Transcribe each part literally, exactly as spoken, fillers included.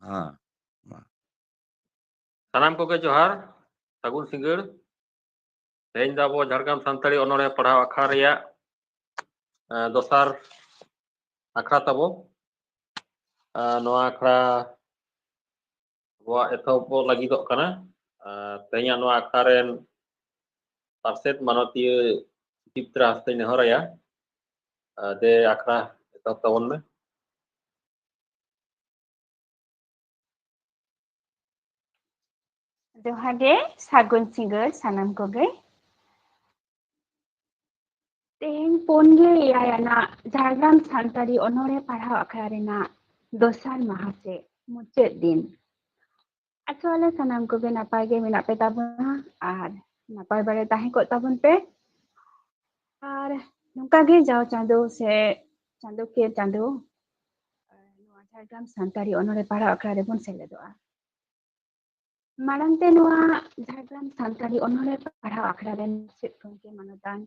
ᱦᱮᱸ, ᱢᱟ᱾ ᱥᱟᱱᱟᱢ ᱠᱚᱜᱮ ᱡᱚᱦᱟᱨ, ᱥᱟᱹᱜᱩᱱ ᱥᱤᱸᱜᱟᱹᱲ᱾ ᱛᱮᱦᱮᱧ ᱫᱚ ᱟᱵᱚ ᱡᱷᱟᱲᱜᱨᱟᱢ ᱥᱟᱱᱛᱟᱲᱤ ᱚᱱᱚᱬᱦᱮ ᱯᱟᱲᱦᱟᱣ ᱟᱠᱷᱲᱟ ᱨᱮᱭᱟᱜ, ᱮ, ᱫᱚᱥᱟᱨ ᱟᱠᱷᱲᱟ ᱛᱟᱵᱚ᱾ ᱮ, ᱱᱚᱣᱟ ᱟᱠᱷᱲᱟ ᱟᱵᱚᱣᱟᱜ ᱮᱛᱚᱦᱚᱵᱚᱜ ᱞᱟᱹᱜᱤᱫᱚᱜ ᱠᱟᱱᱟ᱾ ᱟᱨ ᱛᱮᱦᱮᱧᱟᱜ ᱱᱚᱣᱟ ᱟᱠᱷᱲᱟ ᱨᱮᱱ ᱯᱟᱨᱥᱮᱛ ᱢᱟᱱᱚᱛᱤᱭᱟᱹ ᱪᱤᱛᱨᱟ ᱦᱟᱸᱥᱫᱟᱧ ᱱᱮᱦᱚᱨ ᱟᱭᱟ, ᱮ, ᱫᱮ ᱟᱠᱷᱲᱟ ᱮᱛᱚᱦᱚᱵ ᱛᱟᱵᱚᱱ ᱢᱮ᱾ ᱡᱚᱦᱟᱨ ᱜᱮ, ᱥᱟᱹᱜᱩᱱ ᱥᱤᱸᱜᱟᱹᱲ ᱥᱟᱱᱟᱢ ᱠᱚᱜᱮ᱾ ᱛᱮᱦᱮᱧ ᱯᱩᱱ ᱜᱮᱞ ᱮᱭᱟᱭ ᱟᱱᱟᱜ ᱡᱷᱟᱲᱜᱨᱟᱢ ᱥᱟᱱᱛᱟᱲᱤ ᱚᱱᱚᱬᱦᱮ ᱯᱟᱲᱦᱟᱣ ᱟᱠᱷᱲᱟ ᱨᱮᱱᱟᱜ ᱫᱚᱥᱟᱨ ᱢᱟᱦᱟ ᱥᱮ ᱢᱩᱪᱟᱹᱫ ᱫᱤᱱ᱾ ᱟᱥᱚᱜ ᱟᱞᱮ ᱥᱟᱱᱟᱢ ᱠᱚᱜᱮ ᱱᱟᱯᱟᱭ ᱜᱮ ᱢᱮᱱᱟᱜ ᱯᱮ ᱛᱟᱵᱚᱱᱟ ᱟᱨ ᱱᱟᱯᱟᱭ ᱵᱟᱲᱮ ᱛᱟᱦᱮᱸ ᱠᱚᱜ ᱛᱟᱵᱚᱱ ᱯᱮ᱾ ᱟᱨ ᱱᱚᱝᱠᱟ ᱜᱮ ᱡᱟᱣ ᱪᱟᱸᱫᱚ ᱥᱮ ᱪᱟᱸᱫᱚᱠᱤᱭᱟᱹ ᱪᱟᱸᱫᱚ ᱱᱚᱣᱟ ᱡᱷᱟᱲᱜᱨᱟᱢ ᱥᱟᱱᱛᱟᱲᱤ ᱚᱱᱚᱬᱦᱮ ᱯᱟᱲᱦᱟᱣ ᱟᱠᱷᱲᱟ ᱨᱮᱵᱚᱱ ᱥᱮᱞᱮᱫᱚᱜᱼᱟ᱾ ᱢᱟᱲᱟᱝ ᱛᱮ ᱱᱚᱣᱟ ᱡᱷᱟᱲᱜᱨᱟᱢ ᱥᱟᱱᱛᱟᱲᱤ ᱚᱱᱚᱬᱦᱮ ᱯᱟᱲᱦᱟᱣ ᱟᱠᱷᱲᱟ ᱨᱮᱱ ᱪᱮᱫ ᱜᱚᱢᱠᱮ ᱢᱟᱱᱚᱛᱟᱱ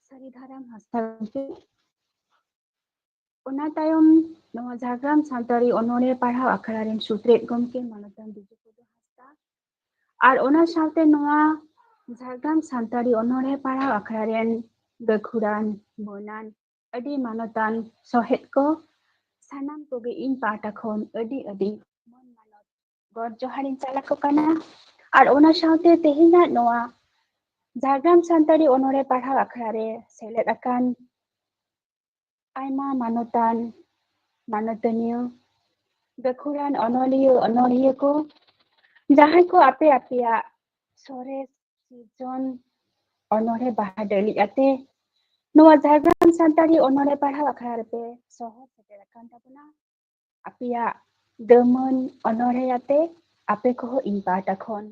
ᱥᱟᱹᱨᱤᱫᱷᱟᱨᱟᱢ ᱦᱟᱸᱥᱫᱟ ᱜᱚᱢᱠᱮ, ᱚᱱᱟ ᱛᱟᱭᱚᱢ ᱱᱚᱣᱟ ᱡᱷᱟᱲᱜᱨᱟᱢ ᱥᱟᱱᱛᱟᱲᱤ ᱚᱱᱚᱬᱦᱮ ᱯᱟᱲᱦᱟᱣ ᱟᱠᱷᱲᱟ ᱨᱮᱱ ᱥᱩᱛᱨᱮᱛ ᱜᱚᱢᱠᱮ ᱢᱟᱱᱚᱛᱟᱱ ᱵᱤᱡᱩ ᱯᱚᱫᱚ ᱦᱟᱸᱥᱫᱟ, ᱟᱨ ᱚᱱᱟ ᱥᱟᱶᱛᱮ ᱱᱚᱣᱟ ᱡᱷᱟᱲᱜᱨᱟᱢ ᱥᱟᱱᱛᱟᱲᱤ ᱚᱱᱚᱬᱦᱮ ᱯᱟᱲᱦᱟᱣ ᱟᱠᱷᱲᱟ ᱨᱮᱱ ᱜᱟᱹᱠᱷᱩᱲᱟᱱ, ᱢᱟᱹᱱᱟᱱ, ᱟᱹᱰᱤ ᱢᱟᱱᱚᱛᱟᱱ ᱥᱚᱦᱮᱫ ᱠᱚ, ᱥᱟᱱᱟᱢ ᱠᱚᱜᱮ ᱤᱧ ᱯᱟᱦᱴᱟ ᱠᱷᱚᱱ ᱟᱹᱰᱤ ᱟᱹᱰᱤ ᱢᱟᱹᱱ ᱢᱟᱱᱚᱛ ᱜᱚᱰ ᱡᱚᱦᱟᱨᱤᱧ ᱪᱟᱞ ᱟᱠᱚ ᱠᱟᱱᱟ᱾ ᱟᱨ ᱚᱱᱟ ᱥᱟᱶᱛᱮ ᱛᱮᱦᱮᱧᱟᱜ ᱱᱚᱣᱟ ᱡᱷᱟᱲᱜᱨᱟᱢ ᱥᱟᱱᱛᱟᱲᱤ ᱚᱱᱚᱬᱦᱮ ᱯᱟᱲᱦᱟᱣ ᱟᱠᱷᱲᱟ ᱨᱮ ᱥᱮᱞᱮᱫ ᱟᱠᱟᱱ ᱟᱭᱢᱟ ᱢᱟᱱᱚᱛᱟᱱ, ᱢᱟᱱᱚᱛᱟᱹᱱᱤᱭᱟᱹ, ᱜᱟᱹᱠᱷᱩᱲᱟᱱ ᱚᱱᱚᱞᱤᱭᱟᱹ, ᱚᱱᱚᱲᱦᱤᱭᱟᱹ ᱠᱚ, ᱡᱟᱦᱟᱸᱭ ᱠᱚ ᱟᱯᱮ ᱟᱯᱮᱭᱟᱜ ᱥᱚᱨᱮᱥ ᱥᱤᱨᱡᱚᱱ ᱚᱱᱚᱬᱦᱮ ᱵᱟᱦᱟ ᱰᱟᱹᱞᱤᱡ ᱟᱛᱮ ᱱᱚᱣᱟ ᱡᱷᱟᱲᱜᱨᱟᱢ ᱥᱟᱱᱛᱟᱲᱤ ᱚᱱᱚᱬᱦᱮ ᱯᱟᱲᱦᱟᱣ ᱟᱠᱷᱲᱟ ᱨᱮᱯᱮ ᱥᱚᱦᱚᱨ ᱥᱮᱴᱮᱨ ᱟᱠᱟᱱ ᱛᱟᱵᱚᱱᱟ᱾ ᱟᱯᱮᱭᱟᱜ ᱫᱟᱹᱢᱟᱹᱱ ᱚᱱᱚᱬᱦᱮ ᱟᱛᱮ ᱟᱯᱮ ᱠᱚᱦᱚᱸ ᱤᱧ ᱯᱟᱦᱴᱟ ᱠᱷᱚᱱ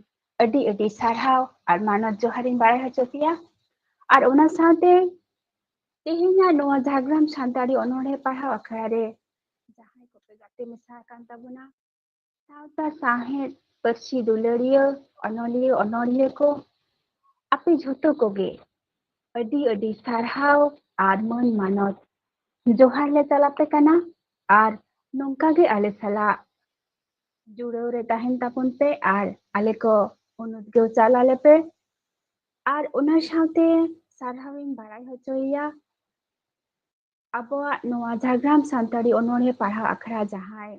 ᱟᱹᱰᱤ ᱟᱹᱰᱤ ᱥᱟᱨᱦᱟᱣ ᱟᱨ ᱢᱟᱱᱚᱛ ᱡᱚᱦᱟᱨᱤᱧ ᱵᱟᱲᱟᱭ ᱦᱚᱪᱚ ᱯᱮᱭᱟ᱾ ᱟᱨ ᱚᱱᱟ ᱥᱟᱶᱛᱮ ᱛᱮᱦᱮᱧᱟᱜ ᱱᱚᱣᱟ ᱡᱷᱟᱲᱜᱨᱟᱢ ᱥᱟᱱᱛᱟᱲᱤ ᱚᱱᱚᱬᱦᱮ ᱯᱟᱲᱦᱟᱣ ᱟᱠᱷᱲᱟ ᱨᱮ ᱡᱟᱦᱟᱸᱭ ᱠᱚᱯᱮ ᱜᱟᱛᱮ ᱢᱮᱥᱟ ᱟᱠᱟᱱ ᱛᱟᱵᱚᱱᱟ, ᱥᱟᱶᱛᱟ ᱥᱟᱶᱦᱮᱫ, ᱯᱟᱹᱨᱥᱤ ᱫᱩᱞᱟᱹᱲᱤᱭᱟᱹ, ᱚᱱᱚᱞᱤᱭᱟᱹ, ᱚᱱᱚᱲᱦᱤᱭᱟᱹ ᱠᱚ, ᱟᱯᱮ ᱡᱷᱚᱛᱚ ᱠᱚᱜᱮ ᱟᱹᱰᱤ ᱟᱹᱰᱤ ᱥᱟᱨᱦᱟᱣ ᱟᱨ ᱢᱟᱹᱱ ᱢᱟᱱᱚᱛ ᱡᱚᱦᱟᱨ ᱞᱮ ᱪᱟᱞ ᱟᱯᱮ ᱠᱟᱱᱟ᱾ ᱟᱨ ᱱᱚᱝᱠᱟ ᱜᱮ ᱟᱞᱮ ᱥᱟᱞᱟᱜ ᱡᱩᱲᱟᱹᱣ ᱨᱮ ᱛᱟᱦᱮᱱ ᱛᱟᱵᱚᱱ ᱯᱮ ᱟᱨ ᱟᱞᱮ ᱠᱚ ᱩᱱᱩᱫᱽᱜᱟᱹᱣ ᱪᱟᱞ ᱟᱞᱮ ᱯᱮ᱾ ᱟᱨ ᱚᱱᱟ ᱥᱟᱶᱛᱮ ᱥᱟᱨᱦᱟᱣ ᱤᱧ ᱵᱟᱲᱟᱭ ᱦᱚᱪᱚᱭᱮᱭᱟ ᱟᱵᱚᱣᱟᱜ ᱱᱚᱣᱟ ᱡᱷᱟᱲᱜᱨᱟᱢ ᱥᱟᱱᱛᱟᱲᱤ ᱚᱱᱚᱬᱦᱮ ᱯᱟᱲᱦᱟᱣ ᱟᱠᱷᱲᱟ, ᱡᱟᱦᱟᱸᱭ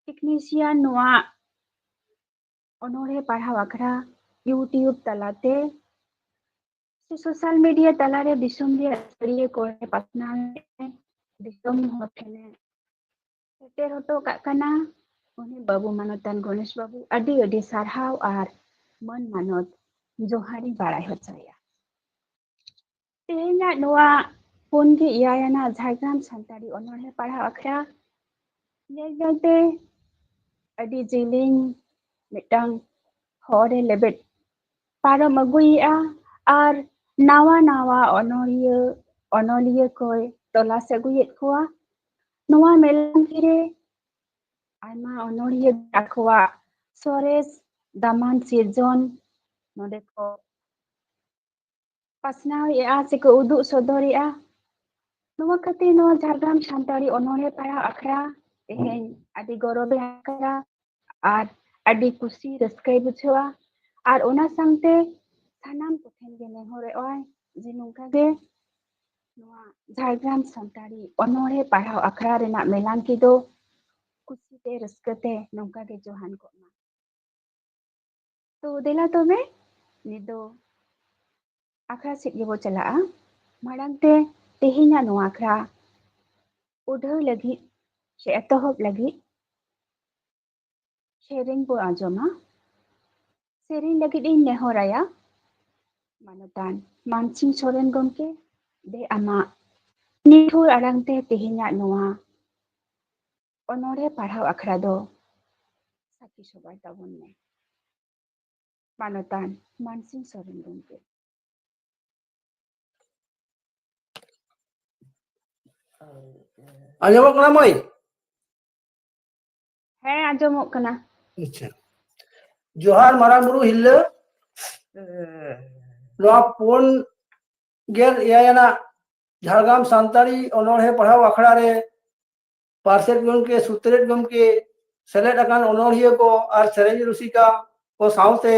ᱴᱮᱠᱱᱤᱥᱤᱭᱟᱱ ᱱᱚᱣᱟ ᱚᱱᱚᱬᱦᱮ ᱯᱟᱲᱦᱟᱣ ᱟᱠᱷᱲᱟ YouTube ᱛᱟᱞᱟᱛᱮ ᱥᱮ ᱥᱳᱥᱟᱞ ᱢᱤᱰᱤᱭᱟ ᱛᱟᱞᱟᱨᱮ ᱫᱤᱥᱚᱢ ᱨᱮᱭᱟᱜ ᱪᱷᱟᱹᱲᱭᱟᱹ ᱠᱚᱨᱮ ᱯᱟᱥᱱᱟᱣ ᱮ ᱫᱤᱥᱚᱢ ᱦᱚᱲ ᱴᱷᱮᱱᱮ ᱥᱮᱴᱮᱨ ᱦᱚᱴᱚ ᱠᱟᱜ ᱠᱟᱱᱟ᱾ ᱩᱱᱤ ᱵᱟᱹᱵᱩ ᱢᱟᱱᱚᱛᱟᱱ ᱜᱚᱱᱮᱥ ᱵᱟᱹᱵᱩ ᱟᱹᱰᱤ ᱟᱹᱰᱤ ᱥᱟᱨᱦᱟᱣ ᱟᱨ ᱢᱟᱹᱱ ᱢᱟᱱᱚᱛ ᱡᱚᱦᱟᱨᱤᱧ ᱵᱟᱲᱟᱭ ᱦᱚᱪᱚᱭᱟ᱾ ᱛᱮᱦᱮᱧᱟᱜ ᱱᱚᱣᱟ ᱯᱩᱱ ᱜᱮ ᱮᱭᱟᱭ ᱟᱱᱟᱜ ᱡᱷᱟᱲᱜᱨᱟᱢ ᱥᱟᱱᱛᱟᱲᱤ ᱚᱱᱚᱬᱦᱮ ᱯᱟᱲᱦᱟᱣ ᱟᱠᱷᱲᱟ ᱧᱮᱞ ᱧᱮᱞᱛᱮ ᱟᱹᱰᱤ ᱡᱮᱞᱮᱧ ᱢᱤᱫᱴᱟᱝ ᱦᱚᱨ ᱮ ᱞᱮᱵᱮᱫ ᱯᱟᱨᱚᱢ ᱟᱹᱜᱩᱭᱮᱫᱼᱟ ᱟᱨ ᱱᱟᱣᱟ ᱱᱟᱣᱟ ᱚᱱᱚᱲᱦᱤᱭᱟᱹ ᱚᱱᱚᱞᱤᱭᱟᱹ ᱠᱚᱭ ᱛᱚᱞᱟᱥ ᱟᱹᱜᱩᱭᱮᱫ ᱠᱚᱣᱟ᱾ ᱱᱚᱣᱟ ᱢᱮᱞᱟᱝᱠᱤ ᱨᱮ ᱟᱭᱢᱟ ᱚᱱᱚᱲᱦᱤᱭᱟᱹ ᱟᱠᱚᱣᱟᱜ ᱥᱚᱨᱮᱥ ᱫᱟᱢᱟᱱ ᱥᱤᱨᱡᱚᱱ ᱱᱚᱰᱮ ᱠᱚ ᱯᱟᱥᱱᱟᱣᱮᱫᱼᱟ ᱥᱮᱠᱚ ᱩᱫᱩᱜ ᱥᱚᱫᱚᱨᱮᱫᱼᱟ᱾ ᱱᱚᱣᱟ ᱠᱷᱟᱹᱛᱤᱨ ᱱᱚᱣᱟ ᱡᱷᱟᱲᱜᱨᱟᱢ ᱥᱟᱱᱛᱟᱲᱤ ᱚᱱᱚᱬᱦᱮ ᱯᱟᱲᱦᱟᱣ ᱟᱠᱷᱲᱟ ᱛᱮᱦᱮᱧ ᱟᱹᱰᱤ ᱜᱚᱨᱚᱵᱮ ᱟᱴᱠᱟᱨᱟ ᱟᱨ ᱟᱹᱰᱤ ᱠᱩᱥᱤ ᱨᱟᱹᱥᱠᱟᱹᱭ ᱵᱩᱡᱷᱟᱹᱣᱟ᱾ ᱟᱨ ᱚᱱᱟ ᱥᱟᱶᱛᱮ ᱥᱟᱱᱟᱢ ᱠᱚᱴᱷᱮᱱ ᱜᱮ ᱱᱮᱦᱚᱨᱚᱜᱼᱟᱭ ᱡᱮ ᱱᱚᱝᱠᱟ ᱜᱮ ᱱᱚᱣᱟ ᱡᱷᱟᱲᱜᱨᱟᱢ ᱥᱟᱱᱛᱟᱲᱤ ᱚᱱᱚᱬᱦᱮ ᱯᱟᱲᱦᱟᱣ ᱟᱠᱷᱲᱟ ᱨᱮᱱᱟᱜ ᱢᱮᱞᱟᱝᱠᱤ ᱫᱚ ᱠᱩᱥᱤᱛᱮ ᱨᱟᱹᱥᱠᱟᱹᱛᱮ ᱱᱚᱝᱠᱟ ᱜᱮ ᱡᱚᱦᱟᱱ ᱠᱚᱜ ᱢᱟ᱾ ᱛᱚ ᱫᱮᱞᱟ ᱛᱚᱵᱮ ᱱᱤᱛ ᱫᱚ ᱟᱠᱷᱲᱟ ᱥᱮᱫ ᱜᱮᱵᱚ ᱪᱟᱞᱟᱜᱼᱟ᱾ ᱢᱟᱲᱟᱝ ᱛᱮ ᱛᱮᱦᱮᱧᱟᱜ ᱱᱚᱣᱟ ᱟᱠᱷᱲᱟ ᱩᱰᱷᱟᱹᱣ ᱞᱟᱹᱜᱤᱫ ᱥᱮ ᱮᱛᱚᱦᱚᱵ ᱞᱟᱹᱜᱤᱫ ᱥᱮᱨᱮᱧ ᱵᱚ ᱟᱸᱡᱚᱢᱟ᱾ ᱥᱮᱨᱮᱧ ᱞᱟᱹᱜᱤᱫ ᱤᱧ ᱱᱮᱦᱚᱨᱟᱭᱟ ᱢᱟᱱᱚᱛᱟᱱ ᱢᱟᱱᱥᱤᱝ ᱥᱚᱨᱮᱱ ᱜᱚᱢᱠᱮ, ᱫᱮ ᱟᱢᱟᱜ ᱱᱤᱴᱷᱩᱨ ᱟᱲᱟᱝ ᱛᱮ ᱛᱮᱦᱮᱧᱟᱜ ᱱᱚᱣᱟ ᱚᱱᱚᱬᱦᱮ ᱯᱟᱲᱦᱟᱣ ᱟᱠᱷᱲᱟ ᱫᱚ ᱥᱟᱹᱠᱷᱤ ᱥᱚᱵᱷᱟᱭ ᱛᱟᱵᱚᱱ ᱢᱮ᱾ ᱢᱟᱱᱚᱛᱟᱱ ᱢᱟᱱᱥᱤᱝ ᱥᱚᱨᱮᱱ ᱜᱚᱢᱠᱮ᱾ ᱟᱸᱡᱚᱢᱚᱜ ᱠᱟᱱᱟ ᱢᱟᱹᱭ? ᱦᱮᱸ, ᱟᱸᱡᱚᱢᱚᱜ ᱠᱟᱱᱟ᱾ ᱟᱪᱪᱷᱟ, ᱡᱚᱦᱟᱨ ᱢᱟᱨᱟᱝ ᱵᱩᱨᱩ ᱦᱤᱨᱞᱟᱹ᱾ ᱱᱚᱣᱟ ᱯᱩᱱ ᱜᱮᱞ ᱮᱭᱟᱭ ᱟᱱᱟᱜ ᱡᱷᱟᱲᱜᱨᱟᱢ ᱥᱟᱱᱛᱟᱲᱤ ᱚᱱᱚᱬᱦᱮ ᱯᱟᱲᱦᱟᱣ ᱟᱠᱷᱲᱟ ᱨᱮ ᱯᱟᱨᱥᱮᱛ ᱜᱚᱢᱠᱮ, ᱥᱩᱛᱨᱮᱛ ᱜᱚᱢᱠᱮ, ᱥᱮᱞᱮᱫ ᱟᱠᱟᱱ ᱚᱱᱚᱬᱦᱤᱭᱟᱹ ᱠᱚ ᱟᱨ ᱥᱮᱨᱮᱧ ᱨᱩᱥᱤᱠᱟ ᱠᱚ ᱥᱟᱶᱛᱮ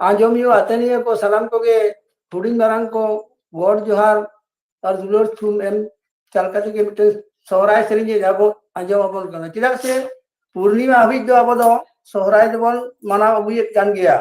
ᱟᱸᱡᱚᱢᱤᱭᱟᱹ ᱟᱛᱮᱱᱤᱭᱟᱹ ᱠᱚ ᱥᱟᱱᱟᱢ ᱠᱚᱜᱮ ᱦᱩᱰᱤᱧ ᱢᱟᱨᱟᱝ ᱠᱚ ᱜᱚᱰ ᱡᱚᱦᱟᱨ ᱟᱨ ᱫᱩᱞᱟᱹᱲ ᱛᱷᱩᱢ ᱮᱢ ᱪᱟᱞ ᱠᱟᱛᱮ ᱜᱮ ᱢᱤᱫᱴᱮᱱ ᱥᱚᱦᱨᱟᱭ ᱥᱮᱨᱮᱧ ᱟᱵᱚ ᱟᱸᱡᱚᱢ ᱟᱵᱚᱱ ᱠᱟᱱᱟ᱾ ᱪᱮᱫᱟᱜ ᱥᱮ ᱯᱩᱨᱱᱤᱢᱟ ᱦᱟᱹᱵᱤᱡ ᱫᱚ ᱟᱵᱚ ᱫᱚ ᱥᱚᱦᱨᱟᱭ ᱫᱚᱵᱚᱱ ᱢᱟᱱᱟᱣ ᱟᱹᱜᱩᱭᱮᱫ ᱠᱟᱱ ᱜᱮᱭᱟ᱾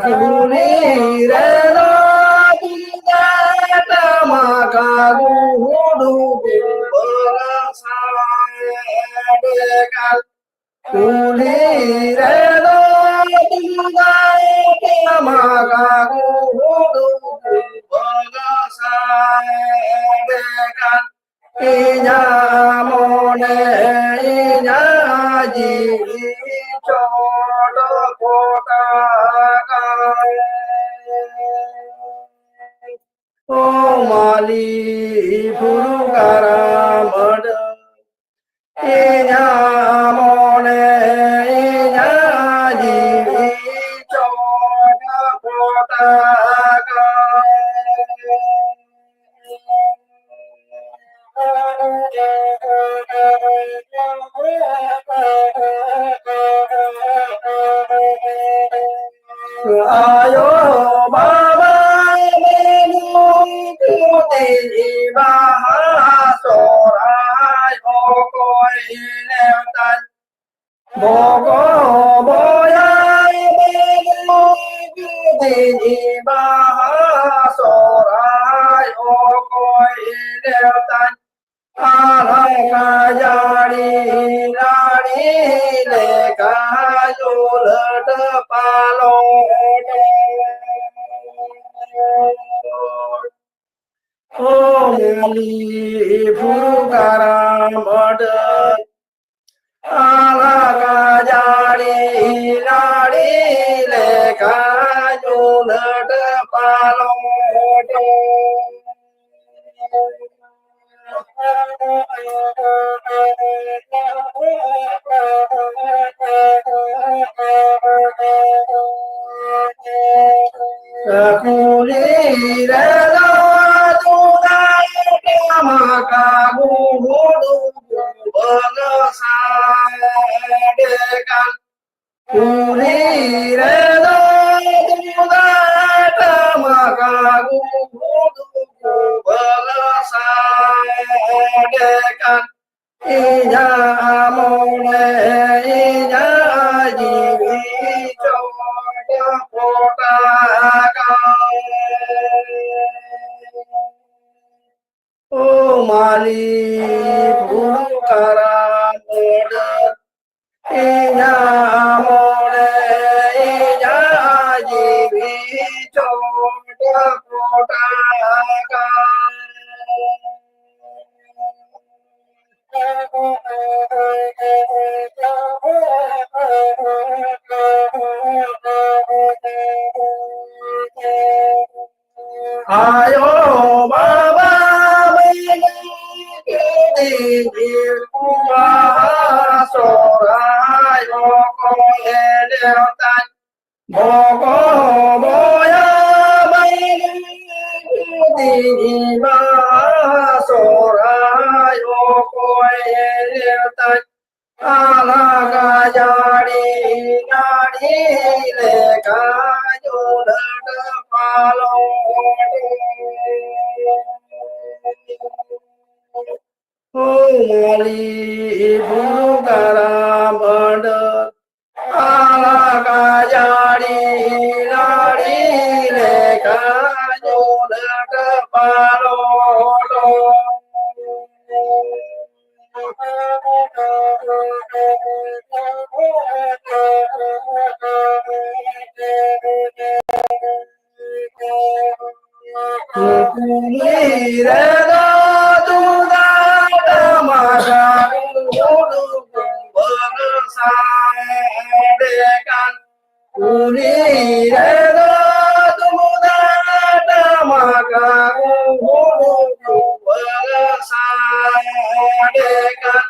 ᱠᱩᱞᱦᱤ ᱨᱮᱫᱚ ᱛᱩᱢᱫᱟᱜ ᱴᱟᱢᱟᱠ ᱜᱩᱰᱩ ᱵᱚᱞᱟ ᱥᱟᱰᱮ ᱠᱟᱱ᱾ ᱠᱩᱞᱦᱤ ᱨᱮᱫᱚ ᱛᱩᱢᱫᱟᱜ ᱴᱟᱢᱟᱠ ᱜᱩᱰᱩ ᱵᱚᱞᱟ ᱥᱟᱰᱮ ᱠᱟᱱ᱾ ᱤᱧᱟᱜ ᱢᱚᱱᱮ ᱤᱧᱟᱜ ᱡᱤᱣᱤ ᱪᱚᱴ ᱯᱚᱴᱟᱜᱟᱭ᱾ ᱳ ᱢᱟᱹᱞᱤ ᱯᱷᱩᱨᱩ ᱠᱟᱨᱟᱢ ᱟᱹᱰᱟᱹ, ᱤᱧᱟᱜ ᱢᱚᱱᱮ ᱤᱧᱟᱜ ᱡᱤᱣᱤ ᱪᱚᱴ ᱯᱚᱴᱟᱜᱟᱭ᱾ ᱟᱭᱳ ᱵᱟᱵᱟ ᱵᱟᱹᱱᱩᱜ ᱠᱚᱛᱤᱧ ᱵᱟᱦᱟ ᱥᱚᱨᱦᱟᱭ ᱚᱠᱚᱭ ᱱᱮᱣᱛᱟᱧ᱾ ᱵᱚᱜᱚ ᱵᱚᱭᱟ ᱵᱟᱹᱱᱩᱜ ᱠᱚᱛᱤᱧ ᱵᱟᱦᱟ ᱥᱚᱨᱦᱟᱭ ᱚᱠᱚᱭ ᱱᱮᱣᱛᱟᱧ᱾ ᱟᱨ ᱠᱟᱡᱟᱲᱤ ᱱᱟᱹᱲᱤ ᱞᱮᱠᱟ ᱩᱞᱟᱹᱴ ᱯᱟᱞᱚᱴ᱾ ᱚ ᱢᱟᱹᱞᱤ ᱵᱩᱨᱩ ᱠᱟᱨᱟᱢ ᱟᱹᱰᱟᱹ, ᱟᱞᱟᱠᱟ ᱡᱟᱹᱲᱤ ᱱᱟᱹᱲᱤ ᱞᱮᱠᱟ ᱧᱩᱱᱟᱹᱴ ᱯᱟᱞᱚᱴ᱾ ᱠᱩᱞᱦᱤ ᱨᱮᱫᱚ ᱛᱩᱢᱫᱟᱜ ᱴᱟᱢᱟᱠ ᱜᱩᱰᱩ ᱜᱩᱵᱟᱹᱞ ᱥᱟᱰᱮ ᱠᱟᱱ᱾ ᱠᱩᱞᱦᱤ ᱨᱮᱫᱚ ᱛᱩᱢᱫᱟᱜ ᱴᱟᱢᱟᱠ ᱜᱩᱰᱩ ᱜᱩᱵᱟᱹᱞ ᱥᱟᱰᱮ ᱠᱟᱱ᱾ ᱤᱧᱟᱜ ᱢᱚᱱᱮ, ᱤᱧᱟᱜ ᱡᱤᱣᱤ ᱪᱚᱴ ᱯᱚᱴᱟᱜᱟᱭ᱾ ᱳ ᱢᱟᱹᱞᱤ ᱵᱩᱨᱩ ᱠᱟᱨᱟᱢ ᱟᱹᱰᱟᱹ, ᱤᱧᱟᱜ ᱢᱚᱱᱮ, ᱤᱧᱟᱜ ᱡᱤᱣᱤ ᱪᱚᱴ ᱯᱚᱴᱟᱜᱟᱭ᱾ ᱟᱭᱳ ᱵᱟᱵᱟ ᱵᱟᱹᱭ ᱠᱤᱫᱤᱧ ᱵᱟᱦᱟ ᱥᱚᱦᱨᱟᱭ ᱚᱠᱚᱭᱮ ᱱᱮᱣᱛᱟᱧ᱾ ᱵᱚᱠᱚ ᱵᱚᱭᱟ ᱵᱟᱹᱭ ᱠᱤᱫᱤᱧ ᱵᱟᱦᱟ ᱥᱚᱦᱨᱟᱭ ᱚᱠᱚᱭᱮ ᱱᱮᱣᱛᱟᱧ᱾ ᱟᱞᱟᱠᱟ ᱡᱟᱹᱲᱤ ᱱᱟᱹᱲᱤ ᱞᱮᱠᱟ ᱧᱩᱱᱟᱹᱴ ᱯᱟᱞᱚᱴ᱾ ᱳ ᱢᱟᱹᱞᱤ ᱵᱩᱨᱩ ᱠᱟᱨᱟᱢ ᱟᱹᱰᱟᱹ, ᱟᱞᱟᱠᱟ ᱡᱟᱹᱲᱤ ᱱᱟᱹᱲᱤ ᱞᱮᱠᱟ ᱧᱩᱱᱟᱹᱴ ᱯᱟᱞᱚᱴ᱾ ᱠᱩᱞᱦᱤ ᱨᱮᱫᱚ ᱛᱩᱢᱫᱟᱜ ᱴᱟᱢᱟᱠ ᱨᱩ ᱜᱩᱰᱩ ᱠᱚ ᱥᱟᱰᱮ ᱠᱟᱱ᱾ ᱠᱩᱞᱦᱤ ᱨᱮᱫᱚ ᱛᱩᱢᱫᱟᱜ ᱴᱟᱢᱟᱠ ᱨᱩ ᱜᱩᱰᱩ ᱠᱚ ᱥᱟᱰᱮ ᱠᱟᱱ᱾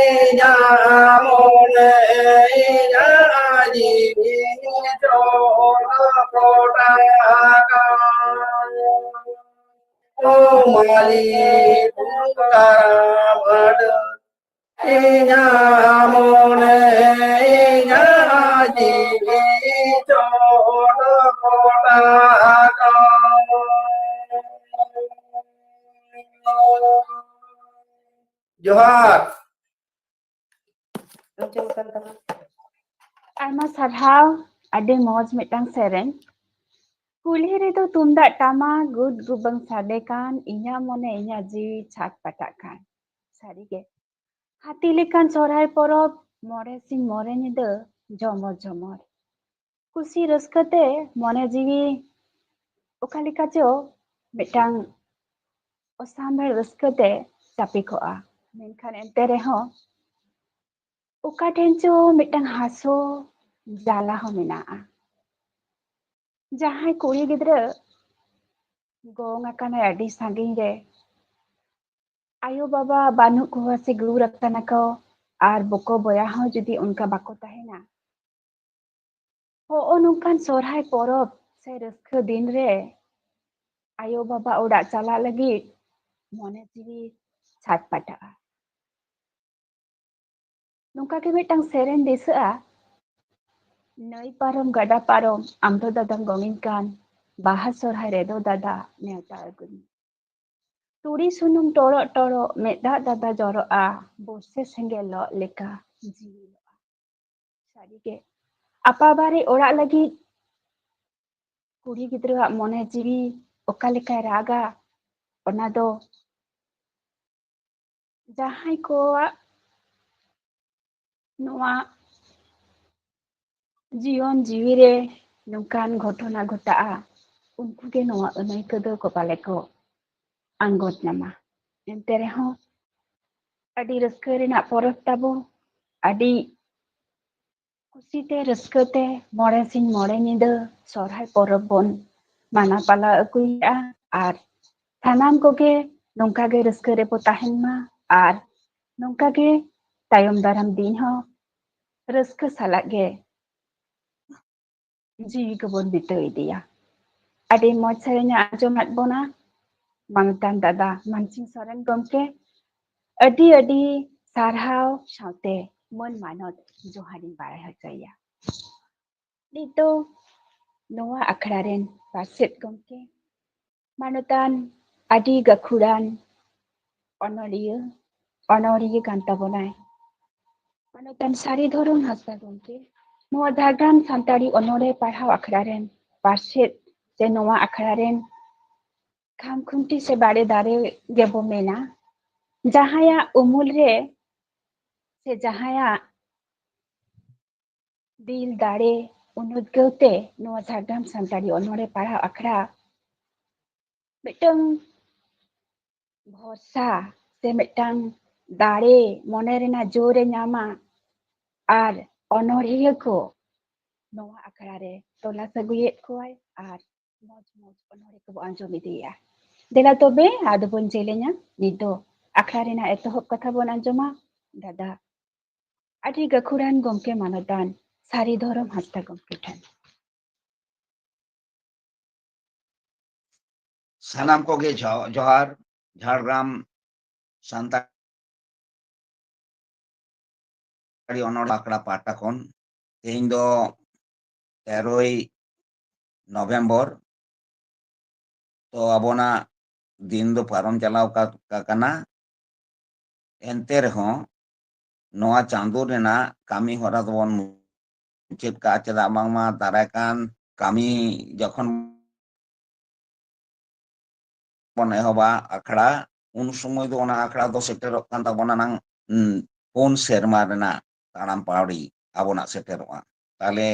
ᱤᱧᱟᱜ ᱢᱚᱱᱮ ᱤᱧᱟᱜ ᱡᱤᱣᱤ ᱪᱚᱲ ᱠᱚᱴᱟ ᱠᱟᱱ᱾ ᱳ ᱢᱟᱹᱞᱤ ᱯᱩᱠᱟᱨᱟ ᱵᱷᱟᱰᱟᱹ, ᱤᱧᱟᱜ ᱢᱚᱱᱮ ᱤᱧᱟᱜ ᱡᱤᱣᱤ ᱪᱚᱲ ᱠᱚᱴᱟ ᱠᱟᱱ᱾ ᱡᱚᱦᱟᱨ᱾ ᱟᱸᱡᱚᱢ ᱠᱟᱱ ᱛᱟᱢᱟ᱾ ᱟᱭᱢᱟ ᱥᱟᱨᱦᱟᱣ, ᱟᱹᱰᱤ ᱢᱚᱡᱽ ᱢᱤᱫᱴᱟᱝ ᱥᱮᱨᱮᱧ᱾ ᱠᱩᱞᱦᱤ ᱨᱮᱫᱚ ᱛᱩᱢᱫᱟᱜ ᱴᱟᱢᱟᱠ ᱜᱩᱰ ᱜᱩᱵᱟᱹᱝ ᱥᱟᱰᱮ ᱠᱟᱱ, ᱤᱧᱟᱹᱜ ᱢᱚᱱᱮ ᱤᱧᱟᱹᱜ ᱡᱤᱣᱤ ᱪᱷᱟᱴ ᱯᱟᱴᱟᱜ ᱠᱟᱱ᱾ ᱥᱟᱹᱨᱤᱜᱮ, ᱦᱟᱹᱛᱤ ᱞᱮᱠᱟᱱ ᱥᱚᱨᱦᱟᱭ ᱯᱚᱨᱚᱵᱽ, ᱢᱚᱬᱮ ᱥᱤᱧ ᱢᱚᱬᱮ ᱧᱤᱫᱟᱹ ᱡᱚᱢᱚᱨ ᱡᱚᱢᱚᱨ᱾ ᱠᱩᱥᱤ ᱨᱟᱹᱥᱠᱟᱹ ᱛᱮ ᱢᱚᱱᱮ ᱡᱤᱣᱤ ᱚᱠᱟ ᱞᱮᱠᱟ ᱪᱚ ᱢᱤᱫᱴᱟᱝ ᱚᱥᱟᱢᱵᱷᱮᱲ ᱨᱟᱹᱥᱠᱟᱹ ᱛᱮ ᱪᱟᱯᱮ ᱠᱚᱜᱼᱟ᱾ ᱢᱮᱱᱠᱷᱟᱱ ᱮᱱᱛᱮ ᱨᱮᱦᱚᱸ ᱚᱠᱟ ᱴᱷᱮᱱ ᱪᱚ ᱢᱤᱫᱴᱟᱝ ᱦᱟᱹᱥᱩ ᱡᱟᱞᱟ ᱦᱚᱸ ᱢᱮᱱᱟᱜᱼᱟ᱾ ᱡᱟᱦᱟᱸᱭ ᱠᱩᱲᱤ ᱜᱤᱫᱽᱨᱟᱹ ᱜᱚᱝ ᱟᱠᱟᱱᱟᱭ ᱟᱹᱰᱤ ᱥᱟᱺᱜᱤᱧ ᱨᱮ, ᱟᱭᱳ ᱵᱟᱵᱟ ᱵᱟᱹᱱᱩᱜ ᱠᱚᱣᱟ ᱥᱮ ᱜᱩᱨ ᱟᱠᱟᱱᱟ ᱠᱚ, ᱟᱨ ᱵᱚᱠᱚ ᱵᱚᱭᱟ ᱦᱚᱸ ᱡᱩᱫᱤ ᱚᱱᱠᱟ ᱵᱟᱠᱚ ᱛᱟᱦᱮᱱᱟ, ᱦᱚᱸᱜᱼᱚ ᱱᱚᱝᱠᱟᱱ ᱥᱚᱨᱦᱟᱭ ᱯᱚᱨᱚᱵᱽ ᱥᱮ ᱨᱟᱹᱥᱠᱟᱹ ᱫᱤᱱ ᱨᱮ ᱟᱭᱳ ᱵᱟᱵᱟ ᱚᱲᱟᱜ ᱪᱟᱞᱟᱜ ᱞᱟᱹᱜᱤᱫ ᱢᱚᱱᱮ ᱡᱤᱣᱤ ᱪᱷᱟᱴᱯᱟᱴᱟᱜᱼᱟ᱾ ᱱᱚᱝᱠᱟ ᱜᱮ ᱢᱤᱫᱴᱟᱝ ᱥᱮᱨᱮᱧ ᱫᱤᱥᱟᱹᱜᱼᱟ, ᱱᱟᱹᱭ ᱯᱟᱨᱚᱢ ᱜᱟᱰᱟ ᱯᱟᱨᱚᱢ ᱟᱢ ᱫᱚ ᱫᱟᱫᱟᱢ ᱜᱚᱝᱤᱧ ᱠᱟᱱ, ᱵᱟᱦᱟ ᱥᱚᱨᱦᱟᱭ ᱨᱮᱫᱚ ᱫᱟᱫᱟ ᱱᱮᱣᱛᱟ ᱟᱹᱜᱩᱧ᱾ ᱛᱩᱲᱤ ᱥᱩᱱᱩᱢ ᱴᱚᱲᱚᱜ ᱴᱚᱲᱚᱜ ᱢᱮᱫ ᱫᱟᱜ ᱫᱟᱫᱟ ᱡᱚᱨᱚᱜᱼᱟ, ᱵᱚᱨᱥᱮ ᱥᱮᱸᱜᱮᱞ ᱞᱚᱜ ᱞᱮᱠᱟ ᱡᱤᱣᱤ ᱞᱚᱜᱼᱟ᱾ ᱥᱟᱹᱨᱤᱜᱮ, ᱟᱯᱟᱵᱟᱨᱮ ᱚᱲᱟᱜ ᱞᱟᱹᱜᱤᱫ ᱠᱩᱲᱤ ᱜᱤᱫᱽᱨᱟᱹᱣᱟᱜ ᱢᱚᱱᱮ ᱡᱤᱣᱤ ᱚᱠᱟ ᱞᱮᱠᱟᱭ ᱨᱟᱜᱟ, ᱚᱱᱟ ᱫᱚ ᱡᱟᱦᱟᱸᱭ ᱠᱚᱣᱟᱜ ᱱᱚᱣᱟ ᱡᱤᱭᱚᱱ ᱡᱤᱣᱤ ᱨᱮ ᱱᱚᱝᱠᱟᱱ ᱜᱷᱚᱴᱚᱱᱟ ᱜᱷᱚᱴᱟᱜᱼᱟ, ᱩᱱᱠᱩ ᱜᱮ ᱱᱚᱣᱟ ᱟᱹᱱᱟᱹᱭᱠᱟᱹ ᱫᱚ ᱠᱚ ᱯᱟᱞᱮ ᱠᱚ ᱟᱸᱜᱚᱪ ᱧᱟᱢᱟ᱾ ᱮᱱᱛᱮ ᱨᱮᱦᱚᱸ ᱟᱹᱰᱤ ᱨᱟᱹᱥᱠᱟᱹ ᱨᱮᱱᱟᱜ ᱯᱚᱨᱚᱵᱽ ᱛᱟᱵᱚ, ᱟᱹᱰᱤ ᱠᱩᱥᱤᱛᱮ ᱨᱟᱹᱥᱠᱟᱹᱛᱮ ᱢᱚᱬᱮ ᱥᱤᱧ ᱢᱚᱬᱮ ᱧᱤᱫᱟᱹ ᱥᱚᱨᱦᱟᱭ ᱯᱚᱨᱚᱵᱽ ᱵᱚᱱ ᱢᱟᱱᱟᱣ ᱯᱟᱞᱟᱣ ᱟᱹᱜᱩᱭᱮᱫᱼᱟ᱾ ᱟᱨ ᱥᱟᱱᱟᱢ ᱠᱚᱜᱮ ᱱᱚᱝᱠᱟ ᱜᱮ ᱨᱟᱹᱥᱠᱟᱹ ᱨᱮᱵᱚ ᱛᱟᱦᱮᱱ ᱢᱟ, ᱟᱨ ᱱᱚᱝᱠᱟ ᱜᱮ ᱛᱟᱭᱚᱢ ᱫᱟᱨᱟᱢ ᱫᱤᱱ ᱦᱚᱸ ᱨᱟᱹᱥᱠᱟᱹ ᱥᱟᱞᱟᱜ ᱜᱮ ᱡᱤᱣᱤ ᱠᱚᱵᱚᱱ ᱵᱤᱛᱟᱹᱣ ᱤᱫᱤᱭᱟ᱾ ᱟᱹᱰᱤ ᱢᱚᱡᱽ ᱥᱮᱨᱮᱧ ᱮ ᱟᱸᱡᱚᱢᱟᱫ ᱵᱚᱱᱟ ᱢᱟᱱᱚᱛᱟᱱ ᱫᱟᱫᱟ ᱢᱟᱱᱥᱤᱝ ᱥᱚᱨᱮᱱ ᱜᱚᱢᱠᱮ᱾ ᱟᱹᱰᱤ ᱟᱹᱰᱤ ᱥᱟᱨᱦᱟᱣ ᱥᱟᱶᱛᱮ ᱢᱟᱹᱱ ᱢᱟᱱᱚᱛ ᱡᱚᱦᱟᱨᱤᱧ ᱵᱟᱲᱟᱭ ᱦᱚᱪᱚᱭᱮᱭᱟ᱾ ᱱᱤᱛ ᱫᱚ ᱱᱚᱣᱟ ᱟᱠᱷᱲᱟ ᱨᱮᱱ ᱯᱟᱨᱥᱮᱫ ᱜᱚᱢᱠᱮ, ᱢᱟᱱᱚᱛᱟᱱ ᱟᱹᱰᱤ ᱜᱟᱹᱠᱷᱩᱲᱟᱱ ᱚᱱᱚᱞᱤᱭᱟᱹ, ᱚᱱᱚᱲᱦᱤᱭᱟᱹ ᱠᱟᱱ ᱛᱟᱵᱚᱱᱟᱭ ᱢᱟᱱᱚᱛᱟᱱ ᱥᱟᱹᱨᱤ ᱫᱷᱚᱨᱚᱢ ᱦᱟᱸᱥᱫᱟ ᱜᱚᱢᱠᱮ᱾ ᱱᱚᱣᱟ ᱡᱷᱟᱲᱜᱨᱟᱢ ᱥᱟᱱᱛᱟᱲᱤ ᱚᱱᱚᱲᱦᱮ ᱯᱟᱲᱦᱟᱣ ᱟᱠᱷᱲᱟ ᱨᱮᱱ ᱯᱟᱨᱥᱮᱫ ᱥᱮ ᱱᱚᱣᱟ ᱟᱠᱷᱲᱟ ᱨᱮᱱ ᱠᱷᱟᱢ ᱠᱷᱩᱱᱴᱤ ᱥᱮ ᱵᱟᱲᱮ ᱫᱟᱨᱮ ᱜᱮᱵᱚ ᱢᱮᱱᱟ᱾ ᱡᱟᱦᱟᱸᱭᱟᱜ ᱩᱢᱩᱞ ᱨᱮ ᱥᱮ ᱡᱟᱦᱟᱸᱭᱟᱜ ᱫᱤᱞ ᱫᱟᱲᱮ, ᱩᱱᱩᱫᱽᱜᱟᱹᱣ ᱛᱮ ᱱᱚᱣᱟ ᱡᱷᱟᱲᱜᱨᱟᱢ ᱥᱟᱱᱛᱟᱲᱤ ᱚᱱᱚᱲᱦᱮ ᱯᱟᱲᱦᱟᱣ ᱟᱠᱷᱲᱟ ᱢᱤᱫᱴᱟᱝ ᱵᱷᱚᱨᱥᱟ ᱥᱮ ᱢᱤᱫᱴᱟᱝ ᱫᱟᱲᱮ, ᱢᱚᱱᱮ ᱨᱮᱱᱟᱜ ᱡᱳᱨ ᱮ ᱧᱟᱢᱟ᱾ ᱟᱨ ᱚᱱᱚᱲᱦᱤᱭᱟᱹ ᱠᱚ ᱱᱚᱣᱟ ᱟᱠᱷᱲᱟ ᱨᱮ ᱛᱚᱞᱟᱥ ᱟᱹᱜᱩᱭᱮᱫ ᱠᱚᱣᱟᱭ ᱟᱨ ᱢᱚᱡᱽ ᱢᱚᱡᱽ ᱚᱱᱚᱲᱦᱮ ᱠᱚᱵᱚ ᱟᱸᱡᱚᱢ ᱤᱫᱤᱭᱮᱫᱼᱟ᱾ ᱫᱮᱞᱟ ᱛᱚᱵᱮ ᱟᱫᱚ ᱵᱚᱱ ᱡᱮᱞᱮᱧᱟ, ᱱᱤᱛ ᱫᱚ ᱟᱠᱷᱲᱟ ᱨᱮᱱᱟᱜ ᱮᱛᱚᱦᱚᱵ ᱠᱟᱛᱷᱟ ᱵᱚᱱ ᱟᱸᱡᱚᱢᱟ ᱫᱟᱫᱟ ᱟᱹᱰᱤ ᱜᱟᱹᱠᱷᱩᱲᱟᱱ ᱜᱚᱢᱠᱮ ᱢᱟᱱᱚᱛᱟᱱ ᱥᱟᱹᱨᱤ ᱫᱷᱚᱨᱚᱢ ᱦᱟᱸᱥᱫᱟ ᱜᱚᱢᱠᱮ ᱴᱷᱮᱱ᱾ ᱥᱟᱱᱟᱢ ᱠᱚᱜᱮ ᱡᱚ- ᱡᱚᱦᱟᱨ᱾ ᱡᱷᱟᱲᱜᱨᱟᱢ ᱥᱟᱱᱛᱟᱲᱤ ᱚᱱᱚᱲ ᱟᱠᱷᱲᱟ ᱯᱟᱦᱴᱟ ᱠᱷᱚᱱ ᱛᱮᱦᱮᱧ ᱫᱚ ᱛᱮᱨᱚᱭ ᱱᱚᱵᱷᱮᱢᱵᱚᱨ᱾ ᱛᱚ ᱟᱵᱚᱱᱟᱜ ᱫᱤᱱ ᱫᱚ ᱯᱟᱨᱚᱢ ᱪᱟᱞᱟᱣ ᱠᱟ- ᱠᱟ- ᱠᱟᱱᱟ᱾ ᱮᱱᱛᱮ ᱨᱮᱦᱚᱸ ᱱᱚᱣᱟ ᱪᱟᱸᱫᱳ ᱨᱮᱱᱟᱜ ᱠᱟᱹᱢᱤ ᱦᱚᱨᱟ ᱫᱚᱵᱚᱱ ᱢᱩᱪᱟᱹᱫ ᱠᱟᱜᱼᱟ᱾ ᱪᱮᱫᱟᱜ ᱵᱟᱝᱢᱟ ᱫᱟᱨᱟᱭ ᱠᱟᱱ ᱠᱟᱹᱢᱤ ᱡᱚᱠᱷᱚᱱ ᱵᱚᱱ ᱮᱦᱚᱵᱟ ᱟᱠᱷᱲᱟ, ᱩᱱ ᱥᱚᱢᱚᱭ ᱫᱚ ᱚᱱᱟ ᱟᱠᱷᱲᱟ ᱫᱚ ᱥᱮᱴᱮᱨᱚᱜ ᱠᱟᱱ ᱛᱟᱵᱚᱱᱟ ᱱᱟᱝ, ᱩᱸ, ᱯᱩᱱ ᱥᱮᱨᱢᱟ ᱨᱮᱱᱟᱜ ᱛᱟᱲᱟᱢ ᱯᱟᱹᱣᱲᱤ ᱟᱵᱚᱱᱟᱜ ᱥᱮᱴᱮᱨᱚᱜᱼᱟ᱾ ᱛᱟᱦᱞᱮ